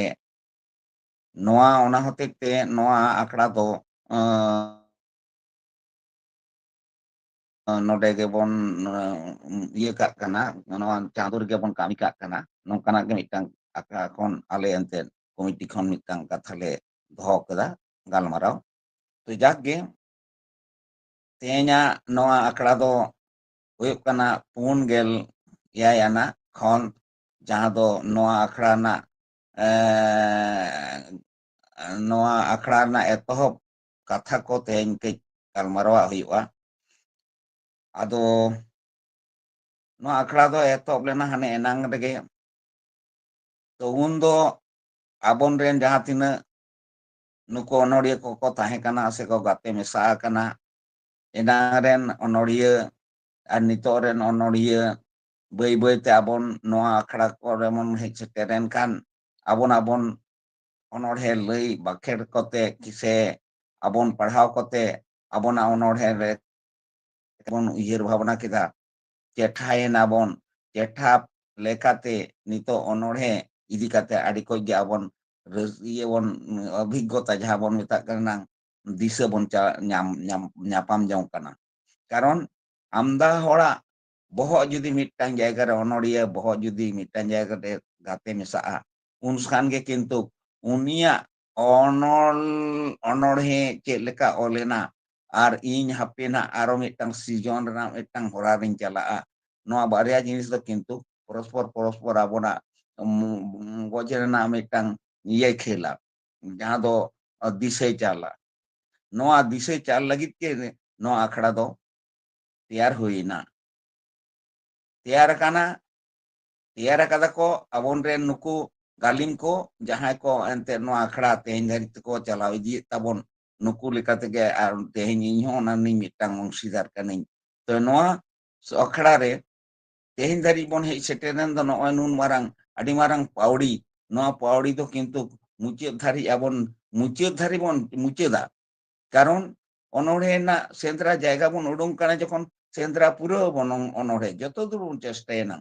ᱱᱚᱣᱟ, ᱚᱱᱟ ᱦᱚᱛᱮᱡ ᱛᱮ ᱱᱚᱣᱟ ᱟᱠᱷᱲᱟ ᱫᱚ, ᱟᱸ, ᱱᱚᱰᱮ ᱜᱮᱵᱚᱱ, ᱟᱸ, ᱤᱭᱟᱹ ᱠᱟᱜ ᱠᱟᱱᱟ, ᱱᱚᱣᱟ ᱪᱟᱸᱫᱳ ᱨᱮᱜᱮ ᱵᱚᱱ ᱠᱟᱹᱢᱤ ᱠᱟᱜ ᱠᱟᱱᱟ, ᱱᱚᱝᱠᱟᱱᱟᱜ ᱜᱮ ᱢᱤᱫᱴᱟᱝ ᱟᱠᱷᱲᱟ ᱠᱷᱚᱱ ᱟᱞᱮ ᱮᱱᱛᱮᱫ ᱠᱚᱢᱤᱴᱤ ᱠᱷᱚᱱ ᱢᱤᱫᱴᱟᱝ ᱠᱟᱛᱷᱟ ᱞᱮ ᱫᱚᱦᱚ ᱠᱮᱫᱟ ᱜᱟᱞᱢᱟᱨᱟᱣ᱾ ᱛᱚ ᱡᱟᱠ ᱜᱮ, ᱛᱮᱦᱮᱧᱟᱜ ᱱᱚᱣᱟ ᱟᱠᱷᱲᱟ ᱫᱚ ᱦᱩᱭᱩᱜ ᱠᱟᱱᱟ ᱯᱩᱱ ᱜᱮᱞ ᱮᱭᱟᱭ ᱟᱱᱟᱜ ᱠᱷᱚᱱ, ᱡᱟᱦᱟᱸ ᱫᱚ ᱱᱚᱣᱟ ᱟᱠᱷᱲᱟ ᱨᱮᱱᱟᱜ, ᱮᱸ, ᱱᱚᱣᱟ ᱟᱠᱷᱲᱟ ᱨᱮᱱᱟᱜ ᱮᱛᱚᱦᱚᱵ ᱠᱟᱛᱷᱟ ᱠᱚ ᱛᱮᱦᱮᱧ ᱠᱟᱹᱡ ᱜᱟᱞᱢᱟᱨᱟᱣᱟᱜ ᱦᱩᱭᱩᱜᱼᱟ᱾ ᱟᱫᱚ ᱱᱚᱣᱟ ᱟᱠᱷᱲᱟ ᱫᱚ ᱮᱛᱚᱦᱚᱵ ᱞᱮᱱᱟ ᱦᱟᱱᱮ ᱮᱱᱟᱝ ᱨᱮᱜᱮ᱾ ᱛᱚ ᱩᱱ ᱫᱚ ᱟᱵᱚᱱ ᱨᱮᱱ ᱡᱟᱦᱟᱸ ᱛᱤᱱᱟᱹᱜ ᱱᱩᱠᱩ ᱚᱱᱚᱲᱤᱭᱟᱹ ᱠᱚᱠᱚ ᱛᱟᱦᱮᱸ ᱠᱟᱱᱟ ᱥᱮᱠᱚ ᱜᱟᱛᱮ ᱢᱮᱥᱟ ᱟᱠᱟᱱᱟ, ᱮᱱᱟᱝ ᱨᱮᱱ ᱚᱱᱚᱲᱤᱭᱟᱹ ᱟᱨ ᱱᱤᱛᱚᱜ ᱨᱮᱱ ᱚᱱᱚᱲᱤᱭᱟᱹ, ᱵᱟᱹᱭ ᱵᱟᱹᱭ ᱛᱮ ᱟᱵᱚᱱ ᱱᱚᱣᱟ ᱟᱠᱷᱲᱟ ᱠᱚᱨᱮ ᱵᱚᱱ ᱦᱮᱡ ᱥᱮᱴᱮᱨ ᱮᱱ ᱠᱷᱟᱱ, ᱟᱵᱚᱱ, ᱟᱵᱚᱱ ᱚᱱᱚᱬᱦᱮ ᱞᱟᱹᱭ ᱵᱟᱠᱷᱮᱲ ᱠᱚᱛᱮ ᱥᱮ ᱟᱵᱚᱱ ᱯᱟᱲᱦᱟᱣ ᱠᱚᱛᱮ ᱟᱵᱚᱱᱟᱜ ᱚᱱᱚᱬᱦᱮ ᱨᱮ ᱵᱚᱱ ᱩᱭᱦᱟᱹᱨ ᱵᱷᱟᱵᱽᱱᱟ ᱠᱮᱫᱟ, ᱪᱮᱴᱷᱟᱭᱮᱱᱟ ᱵᱚᱱ, ᱪᱮᱴᱷᱟ ᱞᱮᱠᱟᱛᱮ ᱱᱤᱛᱚᱜ ᱚᱱᱚᱬᱦᱮ ᱤᱫᱤ ᱠᱟᱛᱮ ᱟᱹᱰᱤ ᱠᱚᱡ ᱜᱮ ᱟᱵᱚᱱ ᱨᱟᱹᱥ-, ᱤᱭᱟᱹ ᱵᱚᱱ, ᱚᱵᱷᱤᱜᱽᱜᱚᱛᱟ ᱡᱟᱦᱟᱸ ᱵᱚᱱ ᱢᱮᱛᱟᱜ ᱠᱟᱱᱟ, ᱫᱤᱥᱟᱹ ᱵᱚᱱ ᱪᱟ-, ᱧᱟᱢ, ᱧᱟᱢ, ᱧᱟᱯᱟᱢ ᱡᱚᱝ ᱠᱟᱱᱟ᱾ ᱠᱟᱨᱚᱱ ᱟᱢᱫᱟ ᱦᱚᱲᱟᱜ ᱵᱚᱦᱚᱜ ᱡᱩᱫᱤ ᱢᱤᱫᱴᱟᱝ ᱡᱟᱭᱜᱟ ᱨᱮ, ᱚᱱᱚᱲᱤᱭᱟᱹ ᱵᱚᱦᱚᱜ ᱡᱩᱫᱤ ᱢᱤᱫᱴᱟᱝ ᱡᱟᱭᱜᱟ ᱨᱮ ᱜᱟᱛᱮ ᱢᱮᱥᱟᱜᱼᱟ, ᱩᱱ ᱠᱷᱟᱱ ᱜᱮ ᱠᱤᱱᱛᱩ ᱩᱱᱤᱭᱟᱜ ᱚᱱᱚᱞ, ᱚᱱᱚᱬᱦᱮ ᱪᱮᱫ ᱞᱮᱠᱟ ᱚᱞ ᱮᱱᱟ, ᱟᱨ ᱤᱧ ᱦᱟᱯᱮ ᱱᱟᱜ ᱟᱨᱚ ᱢᱤᱫᱴᱟᱝ ᱥᱤᱨᱡᱚᱱ ᱨᱮᱱᱟᱜ ᱢᱤᱫᱴᱟᱝ ᱦᱚᱨᱟ ᱨᱤᱧ ᱪᱟᱞᱟᱜᱼᱟ, ᱱᱚᱣᱟ ᱵᱟᱨᱭᱟ ᱡᱤᱱᱤᱥ ᱫᱚ ᱠᱤᱱᱛᱩ ᱯᱚᱨᱚᱥᱯᱚᱨ, ᱯᱚᱨᱚᱥᱯᱚᱨ ᱟᱵᱚᱱᱟᱜ ᱢᱚ-, ᱢᱚᱜᱚᱡ ᱨᱮᱱᱟᱜ ᱢᱤᱫᱴᱟᱝ ᱤᱭᱟᱹᱭ ᱠᱷᱮᱞᱟ, ᱡᱟᱦᱟᱸ ᱫᱚ ᱫᱤᱥᱟᱹᱭ ᱪᱟᱞᱟ᱾ ᱱᱚᱣᱟ ᱫᱤᱥᱟᱹᱭ ᱪᱟᱞ ᱞᱟᱹᱜᱤᱫ ᱜᱮ ᱱᱚᱣᱟ ᱟᱠᱷᱲᱟ ᱫᱚ ᱛᱮᱭᱟᱨ ᱦᱩᱭ ᱮᱱᱟ, ᱛᱮᱭᱟᱨ ᱟᱠᱟᱱᱟ, ᱛᱮᱭᱟᱨ ᱟᱠᱟᱫᱟ ᱠᱚ ᱟᱵᱚᱱ ᱨᱮᱱ ᱱᱩᱠᱩ ᱜᱟᱹᱞᱤᱢ ᱠᱚ, ᱡᱟᱦᱟᱸᱭ ᱠᱚ ᱮᱱᱛᱮᱫ ᱱᱚᱣᱟ ᱟᱠᱷᱲᱟ ᱛᱮᱦᱮᱧ ᱫᱷᱟᱹᱨᱤᱡ ᱛᱮᱠᱚ ᱪᱟᱞᱟᱣ ᱤᱫᱤᱭᱮᱫ ᱛᱟᱵᱚᱱ, ᱱᱩᱠᱩ ᱞᱮᱠᱟ ᱛᱮᱜᱮ ᱟᱨ ᱛᱮᱦᱮᱧ ᱤᱧ ᱦᱚᱸ ᱚᱱᱟ ᱨᱤᱱᱤᱡ ᱢᱤᱫᱴᱟᱝ ᱚᱝᱥᱤᱫᱟᱨ ᱠᱟᱹᱱᱟᱹᱧ᱾ ᱛᱚ ᱱᱚᱣᱟ ᱟᱠᱷᱲᱟ ᱨᱮ ᱛᱮᱦᱮᱧ ᱫᱷᱟᱹᱨᱤᱡ ᱵᱚᱱ ᱦᱮᱡ ᱥᱮᱴᱮᱨᱮᱱ ᱫᱚ ᱱᱚᱜᱼᱚᱭ ᱱᱩᱱ ᱢᱟᱨᱟᱝ, ᱟᱹᱰᱤ ᱢᱟᱨᱟᱝ ᱯᱟᱹᱣᱲᱤ, ᱱᱚᱣᱟ ᱯᱟᱹᱣᱲᱤ ᱫᱚ ᱠᱤᱱᱛᱩ ᱢᱩᱪᱟᱹᱫ ᱫᱷᱟᱹᱨᱤᱡ ᱟᱵᱚᱱ, ᱢᱩᱪᱟᱹᱫ ᱫᱷᱟᱹᱨᱤᱡ ᱵᱚᱱ ᱢᱩᱪᱟᱹᱫᱟ᱾ ᱠᱟᱨᱚᱱ ᱚᱱᱚᱬᱦᱮ ᱨᱮᱱᱟᱜ ᱥᱮᱸᱫᱽᱨᱟ ᱡᱟᱭᱜᱟ ᱵᱚᱱ ᱩᱰᱩᱝ ᱠᱟᱱᱟ, ᱡᱚᱠᱷᱚᱱ ᱥᱮᱸᱫᱽᱨᱟ ᱯᱩᱨᱟᱹᱣ ᱟᱵᱚᱱ ᱚᱱ-, ᱚᱱᱚᱬᱦᱮ ᱡᱚᱛᱚ ᱫᱩᱨ ᱵᱚᱱ ᱪᱮᱥᱴᱟᱭᱮᱱᱟ᱾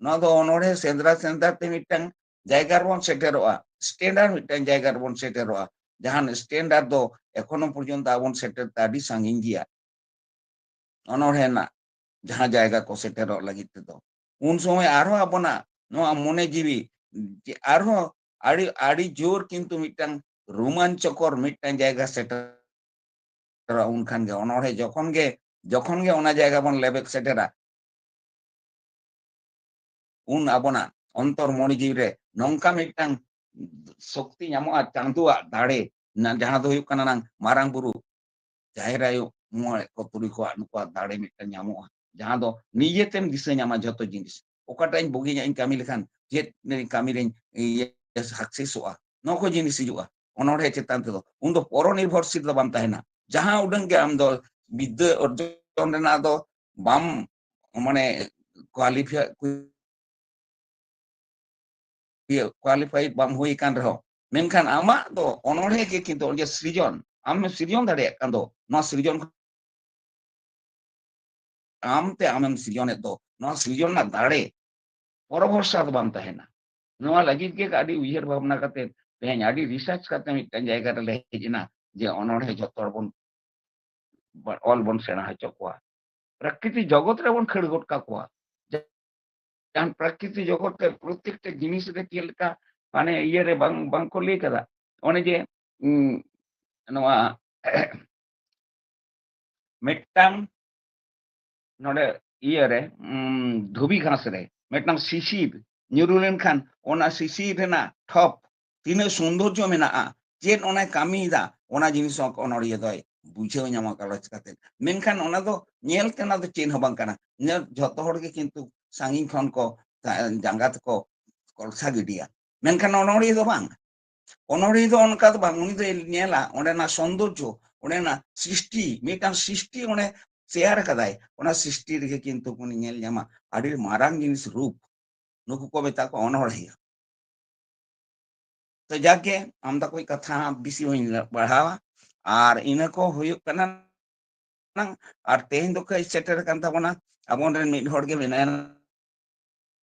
ᱱᱚᱣᱟ ᱫᱚ ᱚᱱᱚᱬᱦᱮ ᱥᱮᱸᱫᱽᱨᱟ ᱥᱮᱸᱫᱽᱨᱟ ᱛᱮ ᱢᱤᱫᱴᱟᱝ ᱡᱟᱭᱜᱟ ᱨᱮᱵᱚᱱ ᱥᱮᱴᱮᱨᱚᱜᱼᱟ, ᱥᱴᱮᱱᱰᱟᱨᱰ ᱢᱤᱫᱴᱟᱝ ᱡᱟᱭᱜᱟ ᱨᱮᱵᱚᱱ ᱥᱮᱴᱮᱨᱚᱜᱼᱟ, ᱡᱟᱦᱟᱸ ᱥᱴᱮᱱᱰᱟᱨᱰ ᱫᱚ ᱮᱠᱷᱚᱱᱳ ᱯᱚᱨᱡᱚᱱᱛᱚ ᱟᱵᱚᱱ ᱥᱮᱴᱮᱨ ᱛᱮ ᱟᱹᱰᱤ ᱥᱟᱺᱜᱤᱧ ᱜᱮᱭᱟ᱾ ᱚᱱᱚᱬᱦᱮ ᱨᱮᱱᱟᱜ ᱡᱟᱦᱟᱸ ᱡᱟᱭᱜᱟ ᱠᱚ ᱥᱮᱴᱮᱨᱚᱜ ᱞᱟᱹᱜᱤᱫ ᱛᱮᱫᱚ, ᱩᱱ ᱥᱚᱢᱚᱭ ᱟᱨᱦᱚᱸ ᱟᱵᱚᱱᱟᱜ ᱱᱚᱣᱟ ᱢᱚᱱᱮ ᱡᱤᱣᱤ ᱡᱮ ᱟᱨᱦᱚᱸ ᱟᱹᱰᱤ, ᱟᱹᱰᱤ ᱡᱳᱨ ᱠᱤᱱᱛᱩ ᱢᱤᱫᱴᱟᱝ ᱨᱳᱢᱟᱧᱪᱚᱠᱚᱨ ᱢᱤᱫᱴᱟᱝ ᱡᱟᱭᱜᱟ ᱥᱮᱴᱮᱨᱚᱜᱼᱟ᱾ ᱩᱱᱠᱷᱟᱱ ᱜᱮ ᱚᱱᱚᱬᱦᱮ ᱡᱚᱠᱷᱚᱱ ᱜᱮ, ᱡᱚᱠᱷᱚᱱ ᱜᱮ ᱚᱱᱟ ᱡᱟᱭᱜᱟ ᱵᱚᱱ ᱞᱮᱵᱮᱫ ᱥᱮᱴᱮᱨᱟ, ᱩᱱ ᱟᱵᱚᱱᱟᱜ ᱚᱱᱛᱚᱨ ᱢᱚᱱᱮ ᱡᱤᱣᱤ ᱨᱮ ᱱᱚᱝᱠᱟ ᱢᱤᱫᱴᱟᱝ ᱥᱚᱠᱛᱤ ᱧᱟᱢᱚᱜᱼᱟ, ᱪᱟᱸᱫᱳᱣᱟᱜ ᱫᱟᱲᱮ, ᱱᱟ-, ᱡᱟᱦᱟᱸ ᱫᱚ ᱦᱩᱭᱩᱜ ᱠᱟᱱᱟ ᱱᱟᱝ ᱢᱟᱨᱟᱝ ᱵᱩᱨᱩ, ᱡᱟᱦᱮᱨ ᱟᱭᱳ, ᱢᱚᱬᱮ ᱠᱚ ᱛᱩᱨᱩᱭ ᱠᱚᱣᱟᱜ ᱱᱩᱠᱩᱣᱟᱜ ᱫᱟᱲᱮ ᱢᱤᱫᱴᱟᱝ ᱧᱟᱢᱚᱜᱼᱟ, ᱡᱟᱦᱟᱸ ᱫᱚ ᱱᱤᱡᱮᱛᱮᱢ ᱫᱤᱥᱟᱹ ᱧᱟᱢᱟ ᱡᱷᱚᱛᱚ ᱡᱤᱱᱤᱥ, ᱚᱠᱟᱴᱟᱜ ᱤᱧ ᱵᱩᱜᱤᱧᱟᱜ ᱤᱧ ᱠᱟᱹᱢᱤ ᱞᱮᱠᱷᱟᱱ ᱪᱮᱫ ᱠᱟᱹᱢᱤ ᱨᱮᱧ ᱤᱭᱟᱹ ᱥᱟᱠᱥᱮᱥᱚᱜᱼᱟ, ᱱᱚᱣᱟ ᱠᱚ ᱡᱤᱱᱤᱥ ᱦᱤᱡᱩᱜᱼᱟ ᱚᱱᱚᱬᱦᱮ ᱪᱮᱛᱟᱱ ᱛᱮᱫᱚ᱾ ᱩᱱᱫᱚ ᱯᱚᱨᱚ ᱱᱤᱨᱵᱷᱚᱨᱥᱤᱞ ᱫᱚ ᱵᱟᱢ ᱛᱟᱦᱮᱱᱟ, ᱡᱟᱦᱟᱸ ᱩᱰᱟᱹᱝ ᱜᱮ ᱟᱢ ᱫᱚ ᱵᱤᱫᱽᱫᱟᱹ ᱚᱨᱡᱚᱱ ᱨᱮᱱᱟᱜ ᱫᱚ ᱵᱟᱢ, ᱢᱟᱱᱮ, ᱠᱳᱣᱟᱞᱤᱯᱷᱟᱭ, ᱤᱭᱟᱹ, ᱠᱳᱣᱟᱞᱤᱯᱷᱟᱭᱤᱰ ᱵᱟᱢ ᱦᱩᱭ ᱟᱠᱟᱱ ᱨᱮᱦᱚᱸ, ᱢᱮᱱᱠᱷᱟᱱ ᱟᱢᱟᱜ ᱫᱚ ᱚᱱᱚᱬᱦᱮ ᱜᱮ ᱠᱤᱱᱛᱩ ᱚᱱᱮ ᱡᱮ ᱥᱨᱤᱡᱚᱱ, ᱟᱢᱮᱢ ᱥᱨᱤᱡᱚᱱ ᱫᱟᱲᱮᱭᱟᱜ ᱠᱟᱱ ᱫᱚ, ᱱᱚᱣᱟ ᱥᱨᱤᱡᱚᱱ ᱟᱢᱛᱮ ᱟᱢᱮᱢ ᱥᱨᱤᱡᱚᱱᱮᱫ ᱫᱚ, ᱱᱚᱣᱟ ᱥᱨᱤᱡᱚᱱ ᱨᱮᱱᱟᱜ ᱫᱟᱲᱮ ᱯᱚᱨᱚ ᱵᱷᱚᱨᱥᱟ ᱫᱚ ᱵᱟᱝ ᱛᱟᱦᱮᱱᱟ᱾ ᱱᱚᱣᱟ ᱞᱟᱹᱜᱤᱫ ᱜᱮ ᱟᱹᱰᱤ ᱩᱭᱦᱟᱹᱨ ᱵᱷᱟᱵᱽᱱᱟ ᱠᱟᱛᱮ ᱛᱮᱦᱮᱧ ᱟᱹᱰᱤ ᱨᱤᱥᱟᱨᱪ ᱠᱟᱛᱮ ᱢᱤᱫᱴᱟᱝ ᱡᱟᱭᱜᱟ ᱨᱮᱞᱮ ᱦᱮᱡ ᱮᱱᱟ ᱡᱮ ᱚᱱᱚᱬᱦᱮ ᱡᱷᱚᱛᱚ ᱦᱚᱲ ᱵᱚᱱ ᱚᱞ ᱵᱚᱱ ᱥᱮᱬᱟ ᱦᱚᱪᱚ ᱠᱚᱣᱟ, ᱯᱨᱟᱠᱨᱤᱛᱤᱠ ᱡᱚᱜᱚᱛ ᱨᱮᱵᱚᱱ ᱠᱷᱟᱹᱲ ᱜᱚᱫ ᱠᱟᱠᱚᱣᱟ᱾ ᱡᱟᱦᱟᱸ ᱯᱨᱟᱠᱨᱤᱛᱤᱠ ᱡᱚᱜᱚᱛ ᱨᱮ ᱯᱨᱚᱛᱮᱠᱴᱟ ᱡᱤᱱᱤᱥ ᱨᱮ ᱪᱮᱫ ᱞᱮᱠᱟ, ᱢᱟᱱᱮ, ᱤᱭᱟᱹ ᱨᱮ ᱵᱟᱝ, ᱵᱟᱝ ᱠᱚ ᱞᱟᱹᱭ ᱠᱟᱫᱟ᱾ ᱚᱱᱮ ᱡᱮ, ᱩᱸ, ᱱᱚᱣᱟ ᱢᱤᱫᱴᱟᱝ ᱱᱚᱰᱮ ᱤᱭᱟᱹ ᱨᱮ, ᱩᱸ, ᱫᱷᱩᱵᱤ ᱜᱷᱟᱥ ᱨᱮ ᱢᱤᱫᱴᱟᱝ ᱥᱤᱥᱤᱨ ᱧᱩᱨᱩ ᱞᱮᱱᱠᱷᱟᱱ ᱚᱱᱟ ᱥᱤᱥᱤᱨ ᱨᱮᱱᱟᱜ ᱴᱷᱚᱯ ᱛᱤᱱᱟᱹᱜ ᱥᱚᱱᱫᱚᱨᱡᱚ ᱢᱮᱱᱟᱜᱼᱟ, ᱪᱮᱫ ᱚᱱᱟᱭ ᱠᱟᱹᱢᱤᱭᱮᱫᱟ, ᱚᱱᱟ ᱡᱤᱱᱤᱥ ᱦᱚᱸ ᱚᱱᱚᱲᱦᱤᱭᱟᱹ ᱫᱚᱭ ᱵᱩᱡᱷᱟᱹᱣ ᱧᱟᱢᱟ ᱜᱟᱞᱚᱪ ᱠᱟᱛᱮ᱾ ᱢᱮᱱᱠᱷᱟᱱ ᱚᱱᱟ ᱫᱚ ᱧᱮᱞ ᱛᱮᱱᱟᱜ ᱫᱚ ᱪᱮᱫ ᱦᱚᱸ ᱵᱟᱝ ᱠᱟᱱᱟ᱾ ᱧᱮᱞ, ᱡᱷᱚᱛᱚ ᱦᱚᱲ ᱜᱮ ᱠᱤᱱᱛᱩ ᱥᱟᱺᱜᱤᱧ ᱠᱷᱚᱱ ᱠᱚ ᱡᱟᱸᱜᱟ ᱛᱮᱠᱚ ᱠᱚᱞᱥᱟ ᱜᱤᱰᱤᱭᱟ, ᱢᱮᱱᱠᱷᱟᱱ ᱚᱱᱚᱲᱦᱤᱭᱟᱹ ᱫᱚ ᱵᱟᱝ᱾ ᱚᱱᱚᱲᱦᱤᱭᱟᱹ ᱫᱚ ᱚᱱᱠᱟ ᱫᱚ ᱵᱟᱝ, ᱩᱱᱤ ᱫᱚᱭ ᱧᱮᱞᱟ ᱚᱸᱰᱮᱱᱟᱜ ᱥᱚᱱᱫᱚᱨᱡᱚ, ᱚᱸᱰᱮᱱᱟᱜ ᱥᱨᱤᱥᱴᱤ, ᱢᱤᱫᱴᱟᱝ ᱥᱨᱤᱥᱴᱤ ᱚᱸᱰᱮ ᱛᱮᱭᱟᱨ ᱠᱟᱫᱟᱭ, ᱚᱱᱟ ᱥᱨᱤᱥᱴᱤ ᱨᱮᱜᱮ ᱠᱤᱱᱛᱩ ᱩᱱᱤ ᱧᱮᱞ ᱧᱟᱢᱟ ᱟᱹᱰᱤ ᱢᱟᱨᱟᱝ ᱡᱤᱱᱤᱥ ᱨᱩᱯ᱾ ᱱᱩᱠᱩ ᱠᱚ ᱢᱮᱛᱟ ᱠᱚᱣᱟ ᱚᱱᱚᱲᱦᱤᱭᱟᱹ᱾ ᱛᱚ ᱡᱟᱠ ᱜᱮ, ᱟᱢᱫᱟ ᱠᱚᱡ ᱠᱟᱛᱷᱟ ᱵᱮᱥᱤ ᱵᱟᱹᱧ ᱵᱟᱲᱦᱟᱣᱟ, ᱟᱨ ᱤᱱᱟᱹ ᱠᱚ ᱦᱩᱭᱩᱜ ᱠᱟᱱᱟ᱾ ᱟᱨ ᱛᱮᱦᱮᱧ ᱫᱚ ᱠᱟᱹᱡ ᱥᱮᱴᱮᱨ ᱟᱠᱟᱱ ᱛᱟᱵᱚᱱᱟ, ᱟᱵᱚ ᱨᱮᱱ ᱢᱤᱫ ᱦᱚᱲ ᱜᱮ ᱢᱮᱱᱟᱭᱟ᱾